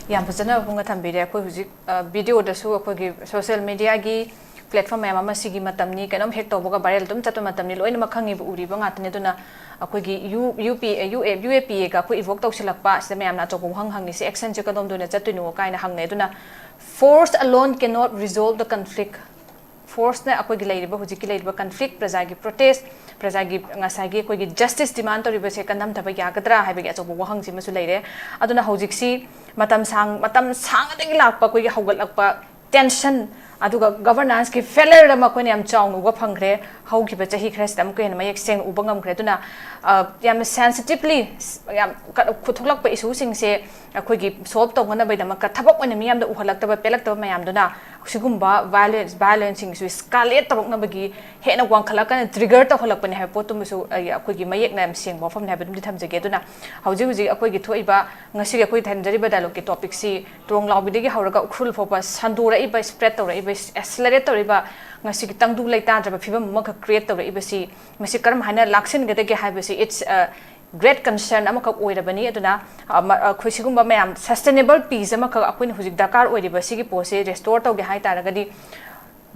ꯌꯥꯝ ꯐꯖꯅ ꯄꯥꯕꯨꯡꯅ ꯊꯝꯕꯤꯔꯦ꯫ ꯑꯩꯈꯣꯏ ꯍꯧꯖꯤꯛ, ꯑ, ꯚꯤꯗꯤꯑꯣꯗꯁꯨ ꯑꯩꯈꯣꯏꯒꯤ ꯁꯣꯁꯤꯌꯦꯜ ꯃꯦꯗꯤꯌꯥꯒꯤ ꯄ꯭ꯂꯦꯠꯐꯣꯝ ꯃꯌꯥꯝ ꯑꯃ ꯁꯤꯒꯤ ꯃꯇꯝꯅꯤ, ꯀꯩꯅꯣꯝ ꯍꯦꯛ ꯇꯧꯕꯒ ꯚꯥꯏꯔꯦꯜ ꯑꯗꯨꯝ ꯆꯠꯄ ꯃꯇꯝꯅꯤ, ꯂꯣꯏꯅꯃꯛ ꯈꯪꯉꯤꯕ, ꯎꯔꯤꯕ ꯉꯥꯛꯇꯅꯤ꯫ ꯑꯗꯨꯅ ꯑꯩꯈꯣꯏꯒꯤ ꯌꯨ ꯌꯨ ꯄꯤ ꯑꯦ ꯌꯨ ꯑꯦ ꯌꯨ ꯑꯦ ꯄꯤ ꯑꯦꯒ ꯑꯩꯈꯣꯏ ꯏꯚꯣꯛ ꯇꯧꯁꯤꯜꯂꯛꯄ ꯁꯤꯗ ꯃꯌꯥꯝꯅ ꯑꯆꯧꯕ ꯋꯥꯍꯪ ꯍꯪꯉꯤꯁꯦ, ꯑꯦꯛꯁꯟꯁꯦ ꯀꯗꯣꯝꯗ ꯑꯣꯏꯅ ꯆꯠꯇꯣꯏꯅꯣ ꯀꯥꯏꯅ ꯍꯪꯅꯩ꯫ ꯑꯗꯨꯅ force alone cannot resolve the conflict. ꯐꯣꯔꯁꯅ ꯑꯩꯈꯣꯏꯒꯤ ꯂꯩꯔꯤꯕ, ꯍꯧꯖꯤꯛꯀꯤ ꯂꯩꯔꯤꯕ ꯀꯟꯐ꯭ꯂꯤꯛ, ꯄ꯭ꯔꯖꯥꯒꯤ ꯄ꯭ꯔꯣꯇꯦꯁ, ꯄ꯭ꯔꯖꯥꯒꯤ ꯉꯁꯥꯏꯒꯤ ꯑꯩꯈꯣꯏꯒꯤ ꯖꯁꯇꯤꯁ ꯗꯤꯃꯥꯟ ꯇꯧꯔꯤꯕꯁꯦ ꯀꯟꯊꯝꯊꯕ ꯌꯥꯒꯗ꯭ꯔꯥ ꯍꯥꯏꯕꯒꯤ ꯑꯆꯧꯕ ꯋꯥꯍꯪꯁꯤꯃꯁꯨ ꯂꯩꯔꯦ꯫ ꯑꯗꯨꯅ ꯍꯧꯖꯤꯛꯁꯤ ꯃꯇꯝ ꯁꯥꯡ ꯃꯇꯝ ꯁꯥꯡꯉꯗꯒꯤ ꯂꯥꯛꯄ ꯑꯩꯈꯣꯏꯒꯤ ꯍꯧꯒꯠꯂꯛꯄ ꯇꯦꯟꯁꯟ, ꯑꯗꯨꯒ ꯒꯚꯔꯅꯥꯟꯁꯀꯤ ꯐꯦꯂꯔ ꯑꯃ ꯑꯩꯈꯣꯏꯅ ꯌꯥꯝ ꯆꯥꯎꯅ ꯎꯕ ꯐꯪꯈ꯭ꯔꯦ꯫ ꯍꯧꯈꯤꯕ ꯆꯍꯤ ꯈꯔꯁꯤꯗ ꯑꯃꯨꯛꯀ ꯍꯦꯟꯅ ꯃꯌꯦꯛ ꯁꯦꯡꯅ ꯎꯕ ꯉꯝꯈ꯭ꯔꯦ꯫ ꯑꯗꯨꯅ ꯑ, ꯌꯥꯝꯅ ꯁꯦꯟꯁꯤꯇꯤꯞꯂꯤ ꯌꯥꯝ ꯀ- ꯊꯣꯛꯂꯛꯄ ꯏꯁꯨꯁꯤꯡꯁꯦ ꯑꯩꯈꯣꯏꯒꯤ ꯁꯣꯜꯕ ꯇꯧꯅꯅꯕꯒꯤꯗꯃꯛꯇ ꯊꯕꯛ ꯑꯣꯏꯅ ꯃꯤꯌꯥꯝꯗ ꯎꯍꯜꯂꯛꯇꯕ, ꯄꯦꯜꯂꯛꯇꯕ ꯃꯌꯥꯝꯗꯨꯅ ꯁꯤꯒꯨꯝꯕ ꯚꯥꯏꯂꯦꯟꯁ ꯚꯥꯏꯂꯦꯟꯁꯁꯤꯡꯁꯨ ꯏꯁꯀꯥꯂꯦꯠ ꯇꯧꯔꯛꯅꯕꯒꯤ ꯍꯦꯟꯅ ꯋꯥꯡꯈꯠꯂꯛꯀꯅ ꯇ꯭ꯔꯤꯒꯔ ꯇꯧꯍꯜꯂꯛꯄꯅꯦ ꯍꯥꯏꯕ ꯄꯣꯠꯇꯨꯃꯁꯨ ꯑꯩ- ꯑꯩꯈꯣꯏꯒꯤ ꯃꯌꯦꯛꯅ ꯌꯥꯝ ꯁꯦꯡꯕ ꯋꯥꯐꯝꯅꯦ ꯍꯥꯏꯕꯗꯨꯝꯗꯤ ꯊꯝꯖꯒꯦ꯫ ꯑꯗꯨꯅ ꯍꯧꯖꯤꯛ ꯍꯧꯖꯤꯛ ꯑꯩꯈꯣꯏꯒꯤ ꯊꯣꯛꯏꯕ, ꯉꯁꯤꯒꯤ ꯑꯩꯈꯣꯏ ꯊꯝꯖꯔꯤꯕ ꯗꯥꯏꯂꯣꯛꯀꯤ ꯇꯣꯄꯤꯛꯁꯤ ꯇꯣꯡꯂꯥꯎꯕꯤꯗꯒꯤ ꯍꯧꯔꯒ ꯎꯈ꯭ꯔꯨꯜ ꯐꯥꯎꯕ ꯁꯟꯗꯣꯔꯛꯏꯕ, ꯁ꯭ꯄ꯭ꯔꯦꯗ ꯇꯧꯔꯛꯏꯕ, ꯑꯦꯁꯂꯔꯦꯠ ꯇꯧꯔꯛꯏꯕ, ꯉꯁꯤꯒꯤ ꯇꯪꯗꯨ ꯂꯩꯇꯥꯗ꯭ꯔꯕ ꯐꯤꯕꯝ ꯑꯃꯈꯛ ꯀ꯭ꯔꯤꯌꯦꯠ ꯇꯧꯔꯛꯏꯕꯁꯤ, ꯃꯁꯤ ꯀꯔꯝ ꯍꯥꯏꯅ ꯂꯥꯛꯁꯤꯟꯒꯗꯒꯦ ꯍꯥꯏꯕꯁꯤ, it's a great concern ꯑꯃꯈꯛ ꯑꯣꯏꯔꯕꯅꯤ꯫ ꯑꯗꯨꯅ ꯑ, ꯃ- ꯑꯩꯈꯣꯏ ꯁꯤꯒꯨꯝꯕ ꯃꯌꯥꯝ ꯁꯁꯇꯦꯅꯦꯕꯜ ꯄꯤꯁ ꯑꯃꯈꯛ ꯑꯩꯈꯣꯏꯅ ꯍꯧꯖꯤꯛ ꯗꯔꯀꯥꯔ ꯑꯣꯏꯔꯤꯕ ꯁꯤꯒꯤ ꯄꯣꯠꯁꯦ ꯔꯦꯁꯇꯣꯔ ꯇꯧꯒꯦ ꯍꯥꯏ ꯇꯥꯔꯒꯗꯤ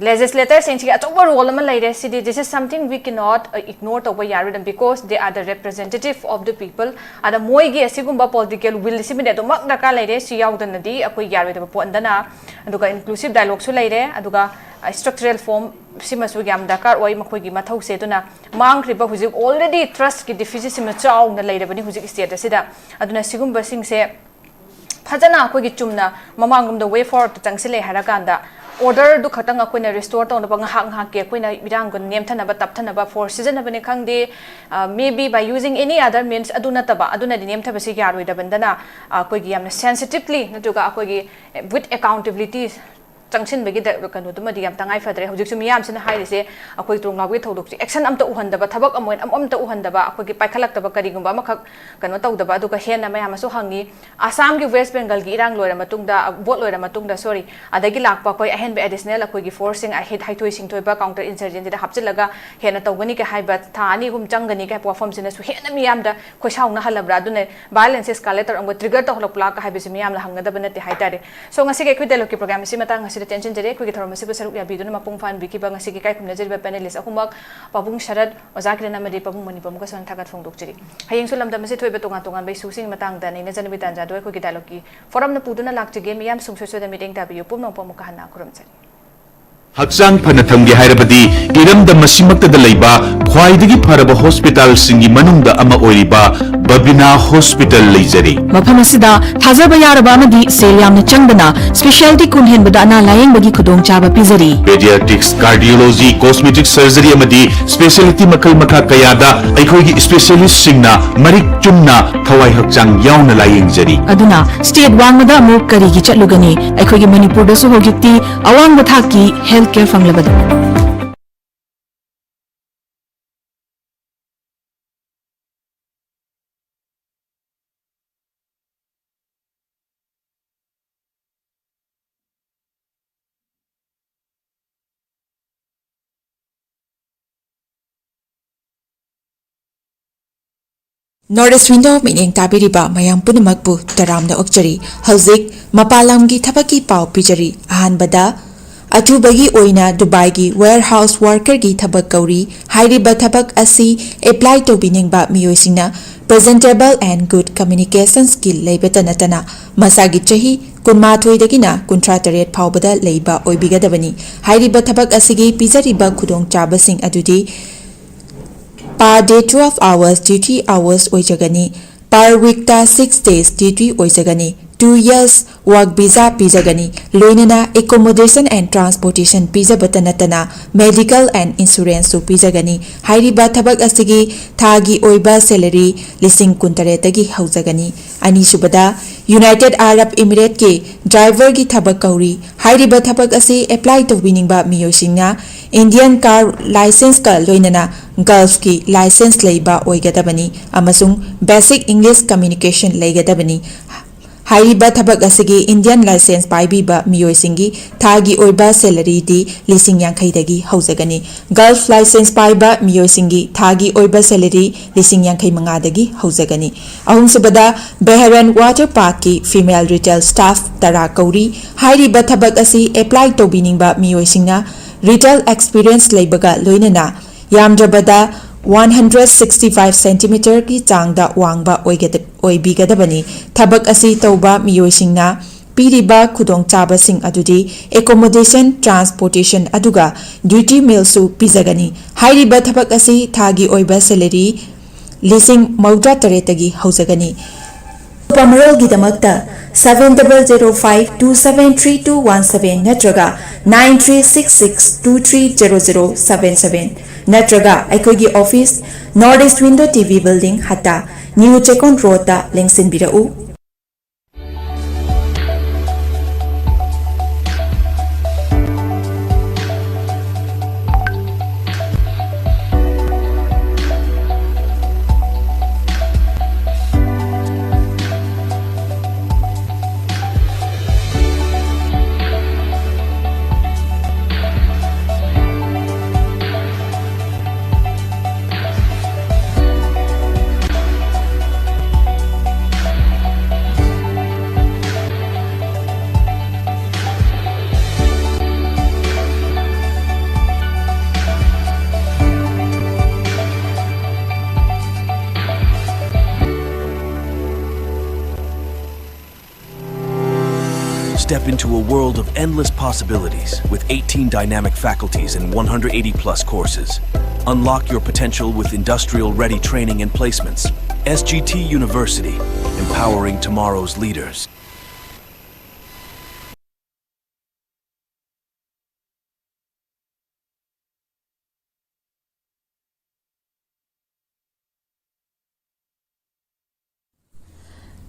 ꯂꯦꯖꯤꯁꯂꯦꯇꯔꯁꯤꯡꯁꯤꯒꯤ ꯑꯆꯧꯕ ꯔꯣꯜ ꯑꯃ ꯂꯩꯔꯦ꯫ ꯁꯤꯗꯤ this is something we cannot ignore ꯇꯧꯕ ꯌꯥꯔꯣꯏꯗꯕ, because they are the representative of the people. ꯑꯗ ꯃꯣꯏꯒꯤ ꯑꯁꯤꯒꯨꯝꯕ ꯄꯣꯂꯤꯇꯤꯀꯦꯜ ꯋꯤꯜ ꯁꯤꯃꯗꯤ ꯑꯗꯨꯃꯛ ꯗꯔꯀꯥꯔ ꯂꯩꯔꯦ꯫ ꯁꯤ ꯌꯥꯎꯗꯅꯗꯤ ꯑꯩꯈꯣꯏ ꯌꯥꯔꯣꯏꯗꯕ ꯄꯣꯠ ꯑꯟꯗꯅ, ꯑꯗꯨꯒ ꯏꯟꯀ꯭ꯂꯨꯁꯤꯞ ꯗꯥꯏꯂꯣꯒꯁꯨ ꯂꯩꯔꯦ, ꯑꯗꯨꯒ ꯁ꯭ꯇ꯭ꯔꯛꯆꯔꯦꯜ ꯐꯣꯝ ꯁꯤꯃꯁꯨ ꯌꯥꯝ ꯗꯔꯀꯥꯔ ꯑꯣꯏ ꯃꯈꯣꯏꯒꯤ ꯃꯊꯧꯁꯦ꯫ ꯑꯗꯨꯅ ꯃꯥꯡꯈ꯭ꯔꯤꯕ ꯍꯧꯖꯤꯛ already ꯇ꯭ꯔꯁꯀꯤ ꯗꯤꯐꯤꯁꯤꯠ ꯁꯤꯃ ꯆꯥꯎꯅ ꯂꯩꯔꯕꯅꯤ ꯍꯧꯖꯤꯛ ꯁ꯭ꯇꯦꯠ ꯑꯁꯤꯗ꯫ ꯑꯗꯨꯅ ꯁꯤꯒꯨꯝꯕꯁꯤꯡꯁꯦ ꯐꯖꯅ ꯑꯩꯈꯣꯏꯒꯤ ꯆꯨꯝꯅ ꯃꯃꯥꯡꯂꯣꯝꯗ ꯋꯦ ꯐꯣꯔꯋꯥꯔꯗꯇ ꯆꯪꯁꯤꯜꯂꯛꯑꯦ ꯍꯥꯏꯔꯀꯥꯟꯗ, ꯑꯣꯔꯗꯔꯗꯨ ꯈꯛꯇꯪ ꯑꯩꯈꯣꯏꯅ ꯔꯤꯁꯇꯣꯔ ꯇꯧꯅꯕ ꯉꯥꯏꯍꯥꯛ ꯉꯥꯏꯍꯥꯛꯀꯤ ꯑꯩꯈꯣꯏꯅ ꯏꯔꯥꯡꯒ ꯅꯦꯝꯊꯅꯕ, ꯇꯞꯊꯅꯕ ꯐꯣꯔꯁ ꯁꯤꯖꯤꯟꯅꯕꯅꯤ ꯈꯪꯗꯦ, maybe by using any other means, ꯑꯗꯨ ꯅꯠꯇꯕ, ꯑꯗꯨꯅꯗꯤ ꯅꯦꯝꯊꯕꯁꯤ ꯌꯥꯔꯣꯏꯗꯕꯅꯤꯅ, ꯑꯩꯈꯣꯏꯒꯤ ꯌꯥꯝꯅ ꯁꯦꯟꯁꯤꯇꯤꯞꯂꯤ ꯅꯠꯇ꯭ꯔꯒ ꯑꯩꯈꯣꯏꯒꯤ with accountability ꯆꯪꯁꯤꯟꯕꯒꯤ ꯗ- ꯀꯩꯅꯣꯗꯨꯃꯗꯤ ꯌꯥꯝ ꯇꯉꯥꯏ ꯐꯗ꯭ꯔꯦ꯫ ꯍꯧꯖꯤꯛꯁꯨ ꯃꯤꯌꯥꯝꯁꯤꯅ ꯍꯥꯏꯔꯤꯁꯦ, ꯑꯩꯈꯣꯏ ꯇꯣꯡꯂꯥꯎꯕꯒꯤ ꯊꯧꯗꯣꯛꯁꯦ ꯑꯦꯛꯁꯟ ꯑꯝꯇ ꯎꯍꯟꯗꯕ, ꯊꯕꯛ ꯑꯃ ꯑꯣꯏꯅ ꯑꯃ ꯑꯝꯇ ꯎꯍꯟꯗꯕ, ꯑꯩꯈꯣꯏꯒꯤ ꯄꯥꯏꯈꯠꯂꯛꯇꯕ, ꯀꯔꯤꯒꯨꯝꯕ ꯑꯃꯈꯛ ꯀꯩꯅꯣ ꯇꯧꯗꯕ꯫ ꯑꯗꯨꯒ ꯍꯦꯟꯅ ꯃꯌꯥꯝ ꯑꯃꯁꯨ ꯍꯪꯉꯤ, ꯑꯁꯥꯝꯒꯤ ꯋꯦꯁ ꯕꯦꯡꯒꯜꯒꯤ ꯏꯔꯥꯡ ꯂꯣꯏꯔ ꯃꯇꯨꯡꯗ, ꯚꯣꯠ ꯂꯣꯏꯔ ꯃꯇꯨꯡꯗ, ꯁꯣꯔꯤ, ꯑꯗꯒꯤ ꯂꯥꯛꯄ ꯑꯩꯈꯣꯏ ꯑꯍꯦꯟꯕ ꯑꯦꯗꯤꯁꯅꯦꯜ ꯑꯩꯈꯣꯏꯒꯤ ꯐꯣꯔꯁꯁꯤꯡ, ꯑꯍꯦ- ꯍꯩꯊꯣꯏ ꯁꯤꯡꯊꯣꯏꯕ ꯀꯥꯎꯟꯇꯔ ꯏꯟꯁꯔꯖꯦꯟꯁꯤꯗ ꯍꯥꯞꯆꯤꯜꯂꯒ ꯍꯦꯟꯅ ꯇꯧꯒꯅꯤ ꯀ ꯍꯥꯏꯕ, ꯊꯥ ꯑꯅꯤ ꯑꯍꯨꯝ ꯆꯪꯒꯅꯤ ꯀ ꯍꯥꯏꯕ ꯋꯥꯐꯝꯁꯤꯅꯁꯨ ꯍꯦꯟꯅ ꯃꯤꯌꯥꯝꯗ ꯈꯣꯏꯁꯥꯎꯅꯍꯜꯂꯕ꯭ꯔꯥ? ꯑꯗꯨꯅ ꯚꯥꯏꯂꯦꯟꯁ ꯑꯦꯁꯀꯥꯂꯦꯠ ꯇꯧꯔꯛꯄ, ꯇ꯭ꯔꯤꯒꯔ ꯇꯧꯍꯜꯂꯛꯄ꯭ꯔꯥ ꯀ ꯍꯥꯏꯕꯁꯤ ꯃꯤꯌꯥꯝꯅ ꯍꯪꯒꯗꯕ ꯅꯠꯇꯦ ꯍꯥꯏꯇꯥꯔꯦ꯫ ꯁꯣ, ꯉꯁꯤꯒꯤ ꯑꯩꯈꯣꯏ ꯗꯥꯏꯂꯣꯒꯀꯤ ꯄ꯭ꯔꯣꯒ꯭ꯔꯥꯝ ꯑꯁꯤ ꯃꯇꯥꯡ ꯑꯁꯤ ꯁꯤꯗ ꯇꯦꯟꯁꯤꯟꯖꯔꯤ꯫ ꯑꯩꯈꯣꯏꯒꯤ ꯊꯧꯔꯝ ꯑꯁꯤꯕꯨ ꯁꯔꯨꯛ ꯌꯥꯕꯤꯗꯨꯅ ꯃꯄꯨꯡ ꯐꯥꯍꯟꯕꯤꯈꯤꯕ ꯉꯁꯤꯒꯤ ꯏꯀꯥꯏ ꯈꯨꯝꯅꯖꯔꯤꯕ panelist ꯑꯍꯨꯝꯃꯛ, ꯄꯥꯕꯨꯡ ꯁꯔꯠ, ꯑꯣꯖꯥ ꯀꯤꯔꯟ ꯑꯃꯗꯤ ꯄꯥꯕꯨꯡ ꯃꯅꯤꯄꯨꯔ ꯑꯃꯨꯛꯀꯁꯨ ꯊꯥꯒꯠ ꯐꯣꯡꯗꯣꯛꯆꯔꯤ꯫ ꯍꯌꯦꯡꯁꯨ ꯂꯝꯗꯝ ꯑꯁꯤ ꯊꯣꯛꯏꯕ ꯇꯣꯉꯥꯟ ꯇꯣꯉꯥꯟꯕ issueꯁꯤꯡꯒꯤ ꯃꯇꯥꯡꯗ ꯅꯩꯅꯖꯅꯕꯒꯤ ꯇꯥꯟꯖꯥꯗꯣ ꯑꯩꯈꯣꯏꯒꯤ dialogueꯀꯤ forumꯅ ꯄꯨꯗꯨꯅ ꯂꯥꯛꯆꯒꯦ꯫ ꯃꯤꯌꯥꯝ ꯁꯨꯡꯁꯣꯏ ꯁꯣꯏꯗꯅ ꯃꯤꯠꯌꯦꯡ ꯇꯥꯕꯤꯌꯨ꯫ ꯄꯨꯝꯅꯃꯛꯄꯨ ꯑꯃꯨꯛꯀ ꯍꯟꯅ ꯈꯨꯔꯨꯝꯖꯔꯤ꯫ ꯍꯛꯆꯥꯡ ꯐꯅ ꯊꯝꯒꯦ ꯍꯥꯏꯔꯕꯗꯤ ꯏꯔꯝꯗꯝ ꯑꯁꯤꯃꯛꯇꯗ ꯂꯩꯕ ꯈ꯭ꯋꯥꯏꯗꯒꯤ ꯐꯔꯕ hospitalꯁꯤꯡꯒꯤ ꯃꯅꯨꯡꯗ ꯑꯃ ꯑꯣꯏꯔꯤꯕ ꯕꯕꯤꯅꯥ Hospital ꯂꯩꯖꯔꯤ꯫ ꯃꯐꯝ ꯑꯁꯤꯗ ꯊꯥꯖꯕ ꯌꯥꯔꯕ ꯑꯃꯗꯤ ꯁꯦꯜ ꯌꯥꯝꯅ ꯆꯪꯗꯅ specialty ꯀꯨꯟ ꯍꯦꯟꯕꯗ ꯑꯅꯥ ꯂꯥꯌꯦꯡꯕꯒꯤ ꯈꯨꯗꯣꯡꯆꯥꯕ ꯄꯤꯖꯔꯤ꯫ Pediatrics, cardiology, cosmetic surgery ꯑꯃꯗꯤ specialty ꯃꯈꯜ ꯃꯈꯥ ꯀꯌꯥꯗ ꯑꯩꯈꯣꯏꯒꯤ specialistꯁꯤꯡꯅ ꯃꯔꯤꯛ ꯆꯨꯝꯅ ꯊꯋꯥꯏ ꯍꯛꯆꯥꯡ ꯌꯥꯎꯅ ꯂꯥꯌꯦꯡꯖꯔꯤ꯫ ꯑꯗꯨꯅ state ꯋꯥꯡꯃꯗ ꯑꯃꯨꯛ ꯀꯔꯤꯒꯤ ꯆꯠꯂꯨꯒꯅꯤ? ꯑꯩꯈꯣꯏꯒꯤ ꯃꯅꯤꯄꯨꯔꯗꯁꯨ ꯍꯧꯖꯤꯛꯇꯤ ꯑꯋꯥꯡꯕ ꯊꯥꯛꯀꯤ health care ꯐꯪꯂꯕꯗꯤ꯫ North East Window ꯃꯤꯠꯌꯦꯡ ꯇꯥꯕꯤꯔꯤꯕ ꯃꯌꯥꯝ ꯄꯨꯝꯅꯃꯛꯄꯨ ꯇꯔꯥꯝꯅ ꯑꯣꯛꯆꯔꯤ꯫ ꯍꯧꯖꯤꯛ ꯃꯄꯥꯟ ꯂꯝꯒꯤ ꯊꯕꯛꯀꯤ ꯄꯥꯎ ꯄꯤꯖꯔꯤ꯫ ꯑꯍꯥꯟꯕꯗ, ꯑꯊꯨꯕꯒꯤ ꯑꯣꯏꯅ ꯗꯨꯕꯥꯏꯒꯤ warehouse workerꯒꯤ ꯊꯕꯛ ꯀꯧꯔꯤ꯫ ꯍꯥꯏꯔꯤꯕ ꯊꯕꯛ ꯑꯁꯤ apply ꯇꯧꯕꯤꯅꯤꯡꯕ ꯃꯤꯑꯣꯏꯁꯤꯡꯅ presentable and good communication skill ꯂꯩꯕꯇ ꯅꯠꯇꯅ ꯃꯁꯥꯒꯤ ꯆꯍꯤ ꯀꯨꯟꯃꯥꯊꯣꯏꯗꯒꯤꯅ ꯀꯨꯟꯊ꯭ꯔꯥ ꯇꯔꯦꯠ ꯐꯥꯎꯕꯗ ꯂꯩꯕ ꯑꯣꯏꯕꯤꯒꯗꯕꯅꯤ꯫ ꯍꯥꯏꯔꯤꯕ ꯊꯕꯛ ꯑꯁꯤꯒꯤ ꯄꯤꯖꯔꯤꯕ ꯈꯨꯗꯣꯡꯆꯥꯕꯁꯤꯡ ꯑꯗꯨꯗꯤ per day twelve hours duty hours ꯑꯣꯏꯖꯒꯅꯤ꯫ Per weekꯇ six days duty ꯑꯣꯏꯖꯒꯅꯤ꯫ Two years work visa ꯄꯤꯖꯒꯅꯤ꯫ ꯂꯣꯏꯅꯅ accommodation and transportation ꯄꯤꯖꯕꯇ ꯅꯠꯇꯅ medical and insuranceꯁꯨ ꯄꯤꯖꯒꯅꯤ꯫ ꯍꯥꯏꯔꯤꯕ ꯊꯕꯛ ꯑꯁꯤꯒꯤ ꯊꯥꯒꯤ ꯑꯣꯏꯕ salary ꯂꯤꯁꯤꯡ ꯀꯨꯟꯇꯔꯦꯠꯇꯒꯤ ꯍꯧꯖꯒꯅꯤ꯫ ꯑꯅꯤꯁꯨꯕꯗ, United Arab Emirateꯀꯤ driverꯒꯤ ꯊꯕꯛ ꯀꯧꯔꯤ꯫ ꯍꯥꯏꯔꯤꯕ ꯊꯕꯛ ꯑꯁꯤ apply ꯇꯧꯕꯤꯅꯤꯡꯕ ꯃꯤꯑꯣꯏꯁꯤꯡꯅ Indian car licenceꯀ ꯂꯣꯏꯅꯅ Gulfꯀꯤ license ꯂꯩꯕ ꯑꯣꯏꯒꯗꯕꯅꯤ ꯑꯃꯁꯨꯡ basic English communication ꯂꯩꯒꯗꯕꯅꯤ꯫ ꯍꯥꯏꯔꯤꯕ ꯊꯕꯛ ꯑꯁꯤꯒꯤ Indian license ꯄꯥꯏꯕꯤꯕ ꯃꯤꯑꯣꯏꯁꯤꯡꯒꯤ ꯊꯥꯒꯤ ꯑꯣꯏꯕ salaryꯗꯤ ꯂꯤꯁꯤꯡ ꯌꯥꯡꯈꯩꯗꯒꯤ ꯍꯧꯖꯒꯅꯤ꯫ Gulf license ꯄꯥꯏꯕ ꯃꯤꯑꯣꯏꯁꯤꯡꯒꯤ ꯊꯥꯒꯤ ꯑꯣꯏꯕ salary ꯂꯤꯁꯤꯡ ꯌꯥꯡꯈꯩ ꯃꯉꯥꯗꯒꯤ ꯍꯧꯖꯒꯅꯤ꯫ ꯑꯍꯨꯝꯁꯨꯕꯗ, Bahrain Water Parkꯀꯤ female retail staff ꯇꯔꯥ ꯀꯧꯔꯤ꯫ ꯍꯥꯏꯔꯤꯕ ꯊꯕꯛ ꯑꯁꯤ apply ꯇꯧꯕꯤꯅꯤꯡꯕ ꯃꯤꯑꯣꯏꯁꯤꯡꯅ retail experience ꯂꯩꯕꯒ ꯂꯣꯏꯅꯅ ꯌꯥꯝꯗ꯭ꯔꯕꯗ one hundred sixty five centimeterꯒꯤ ꯆꯥꯡꯗ ꯋꯥꯡꯕ ꯑꯣꯏꯒꯗ-, ꯑꯣꯏꯕꯤꯒꯗꯕꯅꯤ꯫ ꯊꯕꯛ ꯑꯁꯤ ꯇꯧꯕ ꯃꯤꯑꯣꯏꯁꯤꯡꯅ ꯄꯤꯔꯤꯕ ꯈꯨꯗꯣꯡꯆꯥꯕꯁꯤꯡ ꯑꯗꯨꯗꯤ accommodation, transportation ꯑꯗꯨꯒ duty mealꯁꯨ ꯄꯤꯖꯒꯅꯤ꯫ ꯍꯥꯏꯔꯤꯕ ꯊꯕꯛ ꯑꯁꯤ ꯊꯥꯒꯤ ꯑꯣꯏꯕ salary ꯂꯤꯁꯤꯡ ꯃꯧꯗ꯭ꯔꯥ ꯇꯔꯦꯠꯇꯒꯤ ꯍꯧꯖꯒꯅꯤ꯫ ꯑꯀꯨꯞꯄ ꯃꯔꯣꯜꯒꯤꯗꯃꯛꯇ seven double zero five two seven three two one seven ꯅꯠꯇ꯭ꯔꯒ nine three six six two three zero zero seven seven ꯅꯠꯇ꯭ꯔꯒ ꯑꯩꯈꯣꯏꯒꯤ office North East Window TV Building, Hatta, New Chekon Roadꯇ ꯂꯦꯡꯁꯤꯟꯕꯤꯔꯛꯎ꯫ Step into a world of endless possibilities with eighteen dynamic faculties and one hundred eighty plus courses. Unlock your potential with industrial ready training and placements. S G T University, empowering tomorrow's leaders.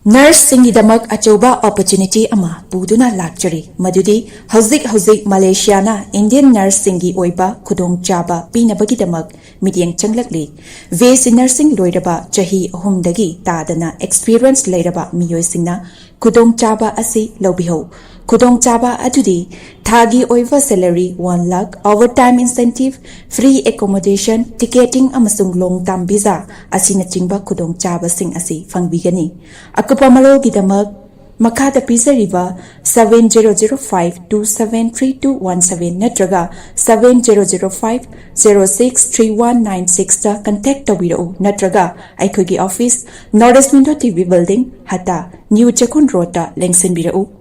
Nurseꯁꯤꯡꯒꯤꯗꯃꯛ ꯑꯆꯧꯕ opportunity ꯑꯃ ꯄꯨꯗꯨꯅ ꯂꯥꯛꯆꯔꯤ, ꯃꯗꯨꯗꯤ ꯍꯧꯖꯤꯛ ꯍꯧꯖꯤꯛ ꯃꯂꯦꯁꯤꯌꯥꯅ Indian nurseꯁꯤꯡꯒꯤ ꯑꯣꯏꯕ ꯈꯨꯗꯣꯡꯆꯥꯕ ꯄꯤꯅꯕꯒꯤꯗꯃꯛ ꯃꯤꯠꯌꯦꯡ ꯆꯪꯂꯛꯂꯤ꯫ B S C nursing ꯂꯣꯏꯔꯕ ꯆꯍꯤ ꯑꯍꯨꯝꯗꯒꯤ ꯇꯥꯗꯅ experience ꯂꯩꯔꯕ ꯃꯤꯑꯣꯏꯁꯤꯡꯅ ꯈꯨꯗꯣꯡꯆꯥꯕ ꯑꯁꯤ ꯂꯧꯕꯤꯍꯧ꯫ ꯈꯨꯗꯣꯡꯆꯥꯕ ꯑꯗꯨꯗꯤ ꯊꯥꯒꯤ ꯑꯣꯏꯕ salary one lakh, overtime incentive, free accommodation, ticketing ꯑꯃꯁꯨꯡ long term visa ꯑꯁꯤꯅꯆꯤꯡꯕ ꯈꯨꯗꯣꯡꯆꯥꯕꯁꯤꯡ ꯑꯁꯤ ꯐꯪꯕꯤꯒꯅꯤ꯫ ꯑꯀꯨꯞꯄ ꯃꯔꯣꯜꯒꯤꯗꯃꯛ ꯃꯈꯥꯗ ꯄꯤꯖꯔꯤꯕ seven zero zero five two seven three two one seven ꯅꯠꯇ꯭ꯔꯒ seven zero zero five zero six three one nine sixꯇ contact ꯇꯧꯕꯤꯔꯛꯎ, ꯅꯠꯇ꯭ꯔꯒ ꯑꯩꯈꯣꯏꯒꯤ office, North East Window TV building, ꯍꯠꯇꯥ, New ꯆꯦꯛꯀꯣꯟ ꯔꯣꯗꯇ ꯂꯦꯡꯁꯤꯟꯕꯤꯔꯛꯎ꯫